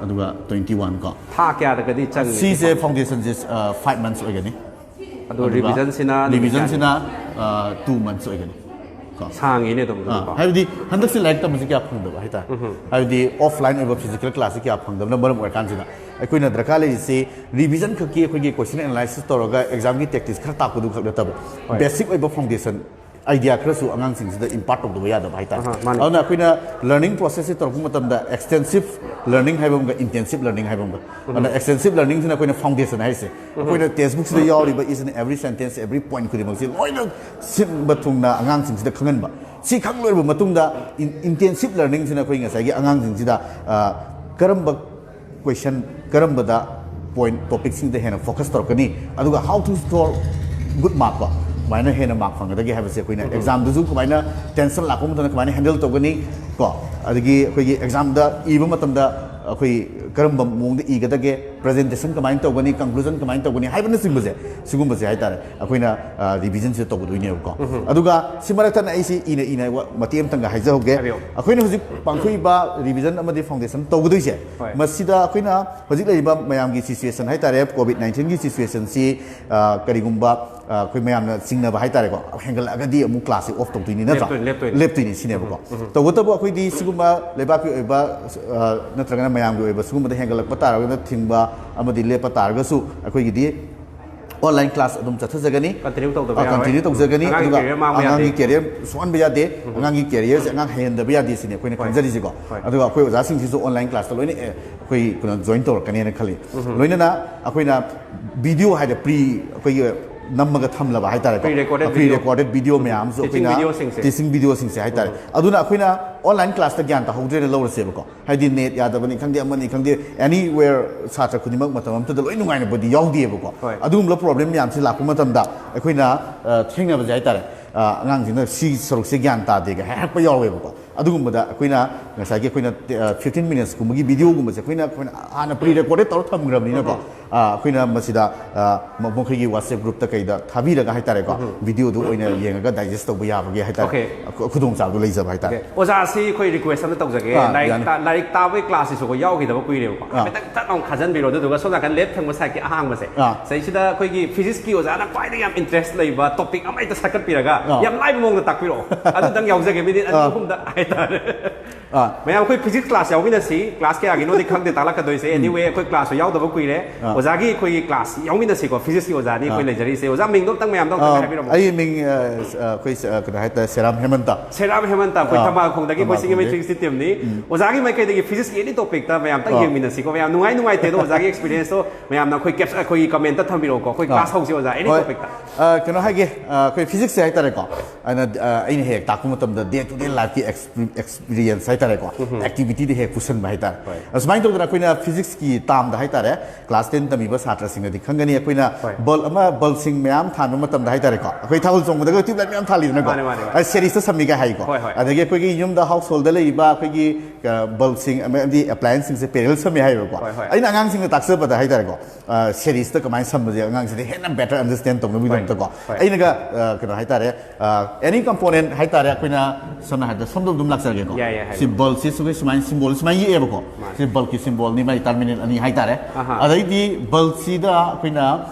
ꯑꯗꯨꯒ twenty one ꯀꯣ꯫ ꯊꯥ ꯀꯌꯥꯗꯒꯗꯤ ꯆꯪꯉꯤ? ꯁꯤꯁꯦ foundation ꯁꯦ, ꯑ, five months ꯑꯣꯏꯒꯅꯤ꯫ ꯑꯗꯣ ꯑꯗꯨꯒ revision ꯁꯤꯅ ꯅꯨꯃꯤꯠ revision ꯀꯌꯥꯅꯤ? ꯁꯤꯅ, ꯑ, two months ꯑꯣꯏꯒꯅꯤ꯫ ꯁꯥꯡꯉꯤꯅꯦ ꯑꯗꯨꯝ꯫ ꯑꯥ, ꯍꯥꯏꯕꯗꯤ ꯍꯟꯗꯛꯁꯤ ꯂꯥꯏꯔꯤꯛ ꯇꯝꯕꯁꯤ ꯀꯌꯥ ꯐꯪꯗꯕ ꯍꯥꯏꯇꯥꯔꯦ꯫ ꯍꯥꯏꯕꯗꯤ ꯑꯣꯐꯂꯥꯏꯟ ꯑꯣꯏꯕ ꯐꯤꯖꯤꯀꯦꯜ ꯀ꯭ꯂꯥꯁꯁꯤ ꯀꯌꯥ ꯐꯪꯗꯕꯅ ꯃꯔꯝ ꯑꯣꯏꯔꯀꯥꯟꯁꯤꯗ ꯑꯩꯈꯣꯏꯅ ꯗꯔꯀꯥꯔ ꯂꯩꯔꯤꯁꯤ ꯔꯤꯚꯤꯖꯟ ꯈꯛꯀꯤ ꯑꯩꯈꯣꯏꯒꯤ ꯀꯣꯏꯁꯟ ꯑꯦꯅꯥꯂꯥꯏꯁꯤꯁ ꯇꯧꯔꯒ ꯑꯦꯛꯖꯥꯝꯒꯤ ꯇꯦꯛꯇꯤꯛꯁ ꯈꯔ ꯇꯥꯛꯄꯗꯨ ꯈꯛ ꯅꯠꯇꯕ, ꯕꯦꯁꯤꯛ ꯑꯣꯏꯕ ꯐꯥꯎꯟꯗꯦꯁꯟ ꯑꯥꯏꯗꯤꯌꯥ ꯈꯔꯁꯨ ꯑꯉꯥꯡꯁꯤꯡꯁꯤꯗ ꯏꯝꯄꯥꯔꯠ ꯇꯧꯗꯕ ꯌꯥꯗꯕ ꯍꯥꯏꯇꯥꯔꯦ꯫ ꯑꯗꯨꯅ ꯑꯩꯈꯣꯏꯅ ꯂꯔꯅꯤꯡ ꯄ꯭ꯔꯣꯁꯦꯁꯁꯤ ꯇꯧꯔꯛꯄ ꯃꯇꯝꯗ ꯑꯦꯛꯁꯇꯦꯟꯁꯤꯞ ꯂꯔꯅꯤꯡ ꯍꯥꯏꯕ ꯑꯃꯒ ꯏꯟꯇꯦꯟꯁꯤꯞ ꯂꯔꯅꯤꯡ ꯍꯥꯏꯕ ꯑꯃꯒ꯫ ꯑꯗꯨꯅ ꯑꯦꯛꯁꯇꯦꯟꯁꯤꯞ ꯂꯔꯅꯤꯡꯁꯤꯅ ꯑꯩꯈꯣꯏꯅ ꯐꯥꯎꯟꯗꯦꯁꯟ ꯍꯥꯏꯁꯦ, ꯑꯩꯈꯣꯏꯅ ꯇꯦꯛꯁ ꯕꯨꯛꯁꯤꯗ ꯌꯥꯎꯔꯤꯕ each and every sentence, every point ꯈꯨꯗꯤꯡꯃꯛꯁꯤ ꯂꯣꯏꯅ ꯁꯤꯟꯕ ꯊꯨꯡꯅ ꯑꯉꯥꯡꯁꯤꯡꯁꯤꯗ ꯈꯪꯍꯟꯕ꯫ ꯁꯤ ꯈꯪ ꯂꯣꯏꯔꯕ ꯃꯇꯨꯡꯗ ꯏꯟꯇꯦꯟꯁꯤꯞ ꯂꯔꯅꯤꯡꯁꯤꯅ ꯑꯩꯈꯣꯏ ꯉꯁꯥꯏꯒꯤ ꯑꯉꯥꯡꯁꯤꯡꯁꯤꯗ, ꯑ, ꯀꯔꯝꯕ ꯀꯣꯏꯁꯟ, ꯀꯔꯝꯕꯗ ꯄꯣꯏꯟ ꯇꯣꯄꯤꯛꯁꯤꯡꯗ ꯍꯦꯟꯅ ꯐꯣꯀꯁ ꯇꯧꯔꯛꯀꯅꯤ, ꯑꯗꯨꯒ how to score good mark ꯀꯣ, ꯀꯃꯥꯏꯅ ꯍꯦꯟꯅ ꯃꯥꯔꯛ ꯐꯪꯒꯗꯒꯦ ꯍꯥꯏꯕꯁꯦ ꯑꯩꯈꯣꯏꯅ ꯑꯦꯛꯖꯥꯝꯗꯁꯨ ꯀꯃꯥꯏꯅ ꯇꯦꯟꯁꯟ ꯂꯥꯛꯄ ꯃꯇꯝꯗ ꯀꯃꯥꯏꯅ ꯍꯦꯟꯗꯜ ꯇꯧꯒꯅꯤ ꯀꯣ, ꯑꯗꯒꯤ ꯑꯩꯈꯣꯏꯒꯤ ꯑꯦꯛꯖꯥꯝꯗ ꯏꯕ ꯃꯇꯝꯗ ꯑꯩꯈꯣꯏ ꯀꯔꯝꯕ ꯃꯑꯣꯡꯗ ꯏꯒꯗꯒꯦ, ꯄ꯭ꯔꯖꯦꯟꯇꯦꯁꯟ ꯀꯃꯥꯏꯅ ꯇꯧꯒꯅꯤ, ꯀꯟꯀ꯭ꯂꯨꯖꯟ ꯀꯃꯥꯏꯅ ꯇꯧꯒꯅꯤ ꯍꯥꯏꯕꯅꯆꯤꯡꯕꯁꯦ, ꯁꯤꯒꯨꯝꯕꯁꯦ ꯍꯥꯏꯇꯥꯔꯦ, ꯑꯩꯈꯣꯏꯅ, ꯑ, ꯔꯤꯚꯤꯖꯟꯁꯦ ꯇꯧꯒꯗꯣꯏꯅꯦꯕꯀꯣ꯫ ꯑꯗꯨꯒ ꯁꯤ ꯃꯔꯛꯇꯅ ꯑꯩꯁꯤ ꯏꯅ ꯏꯅ ꯋꯥ-, ꯃꯇꯦꯛ ꯑꯃꯇꯪꯒ ꯍꯥꯏꯖꯍꯧꯒꯦ꯫ ꯍꯥꯏꯕꯤꯌꯨ꯫ ꯑꯩꯈꯣꯏꯅ ꯍꯧꯖꯤꯛ ꯄꯥꯡꯊꯣꯛꯏꯕ ꯔꯤꯚꯤꯖꯟ ꯑꯃꯗꯤ ꯐꯥꯎꯟꯗꯦꯁꯟ ꯇꯧꯒꯗꯣꯏꯁꯦ, ꯍꯣꯏ꯫ ꯃꯁꯤꯗ ꯑꯩꯈꯣꯏꯅ ꯍꯧꯖꯤꯛ ꯂꯩꯔꯤꯕ ꯃꯌꯥꯝꯒꯤ ꯁꯤꯆꯨꯋꯦꯁꯟ ꯍꯥꯏꯇꯥꯔꯦ, ꯀꯣꯚꯤꯗ ꯅꯥꯏꯟꯇꯤꯟꯒꯤ ꯁꯤꯆꯨꯋꯦꯁꯟꯁꯤ, ꯑ, ꯀꯔꯤꯒꯨꯝꯕ, ꯑ, ꯑꯩꯈꯣꯏ ꯃꯌꯥꯝꯅ ꯆꯤꯡꯅꯕ ꯍꯥꯏꯇꯥꯔꯦꯀꯣ, ꯍꯦꯟꯒꯠꯂꯛꯑꯒꯗꯤ ꯑꯃꯨꯛ ꯀ꯭ꯂꯥꯁꯁꯦ ꯑꯣꯐ ꯇꯧꯗꯣꯏꯅꯤ ꯅꯠꯇ꯭ꯔꯥ? ꯂꯦꯞꯇꯣꯏꯅꯤ, ꯂꯦꯞꯇꯣꯏꯅꯤ꯫ ꯂꯦꯞꯇꯣꯏꯅꯤ ꯁꯤꯅꯦꯕꯀꯣ꯫ ꯇꯧꯕꯇꯕꯨ ꯑꯩꯈꯣꯏꯗꯤ ꯁꯤꯒꯨꯝꯕ ꯂꯩꯕꯥꯛꯀꯤ ꯑꯣꯏꯕ, ꯑ, ꯅꯠꯇ꯭ꯔꯒꯅ ꯃꯌꯥꯝꯒꯤ ꯑꯣꯏꯕ ꯁꯤꯒꯨꯝꯕꯗ ꯍꯦꯟꯒꯠꯂꯛꯄ ꯇꯥꯔꯒꯅ ꯊꯤꯡꯕ ꯑꯃꯗꯤ ꯂꯦꯞꯄ ꯇꯥꯔꯒꯁꯨ ꯑꯩꯈꯣꯏꯒꯤꯗꯤ ꯑꯣꯟꯂꯥꯏꯟ ꯀ꯭ꯂꯥꯁ ꯑꯗꯨꯝ ꯆꯠꯊꯖꯒꯅꯤ꯫ ꯀꯟꯇꯤꯅ꯭ꯌꯨ ꯇꯧꯗꯕ ꯑ, ꯌꯥꯔꯣꯏ꯫ ꯀꯟꯇꯤꯅ꯭ꯌꯨ ꯇꯧꯖꯒꯅꯤ꯫ ꯑꯉꯥꯡꯒꯤ ꯑꯗꯨꯒ ꯀꯦꯔꯤꯌꯔ ꯃꯥꯡꯕ ꯑꯉꯥꯡꯒꯤ ꯌꯥꯗꯦ꯫ ꯀꯦꯔꯤꯌꯔ ꯁꯣꯛꯍꯟꯕ ꯌꯥꯗꯦ꯫ ꯑꯉꯥꯡꯒꯤ ꯀꯦꯔꯤꯌꯔꯁꯦ ꯑꯉꯥꯡ ꯍꯩꯍꯟꯗꯕ ꯌꯥꯗꯦ ꯁꯤꯅꯤ ꯑꯩꯈꯣꯏꯅ ꯍꯣꯏ꯫ ꯈꯟꯖꯔꯤꯁꯤꯀꯣ꯫ ꯍꯣꯏ꯫ ꯑꯗꯨꯒ ꯑꯩꯈꯣꯏ ꯑꯣꯖꯥꯁꯤꯡꯁꯤꯁꯨ ꯑꯣꯟꯂꯥꯏꯟ ꯀ꯭ꯂꯥꯁꯇ ꯂꯣꯏꯅ, ꯑꯦ, ꯑꯩꯈꯣꯏ ꯀꯩꯅꯣ ꯖꯣꯏꯟ ꯇꯧꯔꯛꯀꯅꯦꯅ ꯈꯜꯂꯤ꯫ ꯂꯣꯏꯅꯅ ꯑꯩꯈꯣꯏꯅ ꯚꯤꯗꯤꯑꯣ ꯍꯥꯏꯗꯤ ꯄ꯭ꯔꯤ ꯑꯩꯈꯣꯏꯒꯤ ꯅꯝꯃꯒ ꯊꯝꯂꯕ ꯍꯥꯏꯇꯥꯔꯦꯀꯣ꯫ Pre recorded pre video. Recorded video ꯃꯌꯥꯝꯁꯨ ꯇꯤꯆꯤꯡ ꯑꯩꯈꯣꯏꯅ ꯚꯤꯗꯤꯑꯣꯁꯤꯡꯁꯦ꯫ ꯇꯤꯆꯤꯡ ꯚꯤꯗꯤꯑꯣꯁꯤꯡꯁꯦ ꯍꯥꯏꯇꯥꯔꯦ꯫ ꯑꯗꯨꯅ ꯑꯩꯈꯣꯏꯅ ꯑꯣꯟꯂꯥꯏꯟ ꯀ꯭ꯂꯥꯁꯇ ꯒ꯭ꯌꯥꯟ ꯇꯥꯍꯧꯗ꯭ꯔꯦꯅ ꯂꯧꯔꯁꯦꯕꯀꯣ꯫ ꯍꯥꯏꯗꯤ ꯅꯦꯠ ꯌꯥꯗꯕꯅꯤ ꯈꯪꯗꯦ, ꯑꯃꯅꯤ ꯈꯪꯗꯦ, ꯑꯦꯅꯤꯋꯦꯌꯔ ꯁꯥꯇ꯭ꯔ ꯈꯨꯗꯤꯡꯃꯛ ꯃꯇꯝ ꯑꯃꯠꯇꯗ ꯂꯣꯏ ꯅꯨꯡꯉꯥꯏꯅꯕꯗꯤ ꯌꯥꯎꯗꯦꯕꯀꯣ꯫ ꯍꯣꯏ꯫ ꯑꯗꯨꯒꯨꯝꯕ ꯄ꯭ꯔꯣꯕ꯭ꯂꯦꯝ ꯃꯌꯥꯝꯁꯤ ꯂꯥꯛꯄ ꯃꯇꯝꯗ ꯑꯩꯈꯣꯏꯅ, ꯑ, ꯊꯦꯡꯅꯕꯁꯦ ꯍꯥꯏꯇꯥꯔꯦ, ꯑ, ꯑꯉꯥꯡꯁꯤꯡꯅ ꯁꯤ ꯁꯔꯨꯛꯁꯦ ꯒ꯭ꯌꯥꯟ ꯇꯥꯗꯦꯒ ꯍꯥꯏꯔꯛꯄ ꯌꯥꯎꯋꯦꯕꯀꯣ꯫ ꯑꯗꯨꯒꯨꯝꯕꯗ ꯑꯩꯈꯣꯏꯅ ꯉꯁꯥꯏꯒꯤ ꯑꯩꯈꯣꯏꯅ, ꯑ, ꯐꯤꯐꯇꯤꯟ ꯃꯤꯅꯠꯁꯀꯨꯝꯕꯒꯤ ꯚꯤꯗꯤꯑꯣꯒꯨꯝꯕꯁꯦ ꯑꯩꯈꯣꯏꯅ, ꯑꯩꯈꯣꯏꯅ ꯍꯥꯟꯅ ꯄ꯭ꯔꯤ ꯔꯦꯀꯣꯔꯗꯦꯠ ꯇꯧꯔ ꯊꯝꯈ꯭ꯔꯕꯅꯤꯅꯀꯣ꯫ ꯑ, ꯑꯩꯈꯣꯏꯅ ꯃꯁꯤꯗ, ꯑ, ꯃ-, ꯃꯈꯣꯏꯒꯤ WhatsApp groupꯇ ꯀꯩꯗ ꯊꯥꯕꯤꯔꯒ ꯍꯥꯏꯇꯥꯔꯦꯀꯣ, videoꯗꯨ ꯑꯣꯏꯅ ꯌꯦꯡꯉꯒ digest ꯇꯧꯕ ꯌꯥꯕꯒꯤ ꯍꯥꯏꯇꯥꯔꯦ, Okay. ꯑ, ꯈꯨ-, ꯈꯨꯗꯣꯡꯆꯥꯕꯗꯨ ꯂꯩꯖꯕ ꯍꯥꯏꯇꯥꯔꯦ꯫ Okay. ꯑꯣꯖꯥꯁꯤ ꯑꯩꯈꯣꯏ request ꯑꯃ ꯇꯧꯖꯒꯦ꯫ ꯑꯥ, ꯂꯥꯏꯔꯤꯛ ꯌꯥꯅꯤ꯫ ꯇꯥ-, ꯂꯥꯏꯔꯤꯛ ꯇꯥꯕꯒꯤ classꯁꯤꯁꯨꯀꯣ ꯌꯥꯎꯈꯤꯗꯕ ꯀꯨꯏꯔꯦꯕꯀꯣ꯫ ꯑꯥ꯫ ꯑꯥ꯫ ꯁꯤꯗꯩꯁꯤꯗ ꯑꯩꯈꯣꯏꯒꯤ physicsꯀꯤ ꯑꯣꯖꯥꯅ ꯈ꯭ꯋꯥꯏꯗꯒꯤ ꯌꯥꯝ interest ꯂꯩꯕ topic ꯑꯃ ꯍꯦꯛꯇ ꯁꯠꯀꯠꯄꯤꯔꯒ ꯑꯥ꯫ ꯌꯥꯝ ꯂꯥꯏꯕ ꯃꯑꯣꯡꯗ ꯇꯥꯛꯄꯤꯔꯛꯑꯣ꯫ ꯑꯗꯨꯗꯪ ꯌꯥꯎꯖꯒꯦ, minute ꯑꯅꯤ ꯑꯥ꯫ ꯑꯍꯨꯝꯗ ꯍꯥꯏꯇꯥꯔꯦ꯫ ꯑꯥ꯫ ꯃꯌꯥꯝ ꯑꯩꯈꯣꯏ physics class ꯌꯥꯎꯃꯤꯟꯅꯁꯤ꯫ Class ꯀꯌꯥꯒꯤꯅꯣꯗꯤ ꯈꯪꯗꯦ ꯇꯥꯛꯂꯛꯀꯗꯣꯏꯁꯦ꯫ Anyway, ꯑꯩꯈꯣꯏ classꯁꯨ ꯌꯥꯎꯗꯕ ꯀꯨꯏꯔꯦ꯫ ꯑꯥ꯫ ꯑꯣꯖꯥꯒꯤ ꯑꯩꯈꯣꯏꯒꯤ class ꯌꯥꯎꯃꯤꯟꯅꯁꯤ꯫ Physicsꯀꯤ ꯑꯣꯖꯥꯅꯤ ꯑꯩꯈꯣꯏ ꯑꯥ꯫ ꯂꯩꯖꯔꯤꯁꯦ꯫ ꯑꯣꯖꯥ ꯃꯤꯡꯗꯣ ꯑꯝꯇꯪ ꯃꯌꯥꯝꯗ ꯑꯝꯇꯪ ꯑꯥ, ꯍꯥꯏꯕꯤꯔꯝꯃꯣ꯫ ꯑꯩ ꯃꯤꯡ, ꯑ, ꯑ, ꯑꯩꯈꯣꯏ ꯁ-, ꯑ, ꯀꯩꯅꯣ ꯍꯥꯏꯇꯥꯔꯦ, ꯁꯦꯔꯥꯝ ꯍꯦꯃꯟꯇ꯫ ꯁꯦꯔꯥꯝ ꯍꯦꯃꯟꯇ, ꯑꯩꯈꯣꯏ ꯑꯥ, ꯊꯝꯕꯥꯜ ꯈꯣꯡꯗꯒꯤ ꯑꯩꯈꯣꯏ ꯊꯝꯕꯥꯜ single ꯈꯣꯡꯗꯒꯤ꯫ matrixꯀꯤ teamꯅꯤ꯫ ꯑꯣꯖꯥꯒꯤ ꯃꯥꯏꯀꯩꯗꯒꯤ physicsꯀꯤ any topicꯇ ꯃꯌꯥꯝꯇꯪ ꯑꯥ꯫ ꯌꯦꯡꯃꯤꯟꯅꯁꯤꯀꯣ꯫ ꯃꯌꯥꯝ ꯅꯨꯡꯉꯥꯏ ꯅꯨꯡꯉꯥꯏꯇꯦꯗꯣ ꯑꯣꯖꯥꯒꯤ experienceꯇꯣ ꯃꯌꯥꯝꯅ ꯑꯩꯈꯣꯏ caps-, ꯑꯩꯈꯣꯏꯒꯤ commentꯇ ꯊꯝꯕꯤꯔꯛꯑꯣꯀꯣ꯫ ꯑꯩꯈꯣꯏ class ꯍꯧꯁꯤ ꯑꯣꯖꯥ, any ꯍꯣꯏ꯫ topicꯇ꯫ ꯑ, ꯀꯩꯅꯣ ꯍꯥꯏꯒꯦ, ꯑ, ꯑꯩꯈꯣꯏ physicsꯁꯦ ꯍꯥꯏꯇꯥꯔꯦꯀꯣ, ꯑꯩꯅ, ꯑ, ꯑꯩꯅ ꯍꯦꯛ ꯍꯦꯛ ꯇꯥꯛꯄ ꯃꯇꯝꯗ day to day lifeꯀꯤ exp-, experience ꯍꯥꯏꯇꯥꯔꯦꯀꯣ, activityꯗ ꯍꯦꯛ ꯄꯨꯁꯟꯕ ꯍꯥꯏꯇꯥꯔꯦ꯫ ꯍꯣꯏ꯫ ꯑꯁꯨꯃꯥꯏꯅ ꯇꯧꯗꯅ ꯑꯩꯈꯣꯏꯅ physicsꯀꯤ termꯗ ꯍꯥꯏꯇꯥꯔꯦ, class ten ꯇꯝꯃꯤꯕ ꯁꯥꯇ꯭ꯔꯁꯤꯡꯅꯗꯤ ꯈꯪꯒꯅꯤ, ꯑꯩꯈꯣꯏꯅ ꯍꯣꯏ꯫ bulb ꯑꯃ, bulbꯁꯤꯡ ꯃꯌꯥꯝ ꯊꯥꯟꯕ ꯃꯇꯝꯗ ꯍꯥꯏꯇꯥꯔꯦꯀꯣ, ꯑꯩꯈꯣꯏ ꯊꯥꯕꯜ ꯆꯣꯡꯕꯗꯒ tube light ꯃꯌꯥꯝ ꯊꯥꯜꯂꯤꯗꯅꯀꯣ, ꯃꯥꯅꯦ, ꯃꯥꯅꯦ, ꯃꯥꯅꯦ꯫ ꯑ, seriesꯇ ꯁꯝꯃꯤꯒ ꯍꯥꯏꯀꯣ꯫ ꯍꯣꯏ, ꯍꯣꯏ꯫ ꯑꯗꯒꯤ ꯑꯩꯈꯣꯏꯒꯤ ꯌꯨꯝꯗ householdꯗ ꯂꯩꯔꯤꯕ ꯑꯩꯈꯣꯏꯒꯤ, ꯑ, bulbꯁꯤꯡ ꯑꯃꯗꯤ applianceꯁꯤꯡꯁꯦ parallel ꯁꯝꯃꯤ ꯍꯥꯏꯌꯦꯕꯀꯣ꯫ ꯍꯣꯏ, ꯍꯣꯏ꯫ ꯑꯩꯅ ꯑꯉꯥꯡꯁꯤꯡꯗ ꯇꯥꯛꯆꯕꯗ ꯍꯥꯏꯇꯥꯔꯦꯀꯣ, ꯑ, seriesꯇ ꯀꯃꯥꯏꯅ ꯁꯝꯕꯁꯦ ꯑꯉꯥꯡꯁꯤꯡꯗ ꯍꯦꯟꯅ better understand ꯇꯧꯅꯕꯒꯤꯗꯃꯛꯇꯀꯣ꯫ ꯍꯣꯏ꯫ ꯑꯩꯅꯒ, ꯑ, ꯀꯩꯅꯣ ꯍꯥꯏꯇꯥꯔꯦ, ꯑ, any component ꯍꯥꯏꯇꯥꯔꯦ, ꯑꯩꯈꯣꯏꯅ ꯁꯝꯅ ꯍꯥꯏꯔꯕꯗ ꯁꯣꯝꯗ ꯑꯗꯨꯝ ꯂꯥꯛꯆꯔꯒꯦꯀꯣ꯫ ꯌꯥꯏ, ꯌꯥꯏ, ꯍꯥꯏꯕꯤꯌꯨ꯫ ꯁꯤ bulbꯁꯤ ꯁꯨꯃꯥꯏꯅ symbol ꯁꯨꯃꯥꯏꯅ ꯌꯦꯛꯑꯦꯕꯀꯣ꯫ ꯃꯥꯅꯦ꯫ ꯁꯤ bulbꯀꯤ symbolꯅꯤ, ꯃꯥꯒꯤ terminal ꯑꯅꯤ ꯍꯥꯏꯇꯥꯔꯦ꯫ ꯑꯍꯥ꯫ ꯑꯗꯩꯗꯤ bulbꯁꯤꯗ ꯑꯩꯈꯣꯏꯅ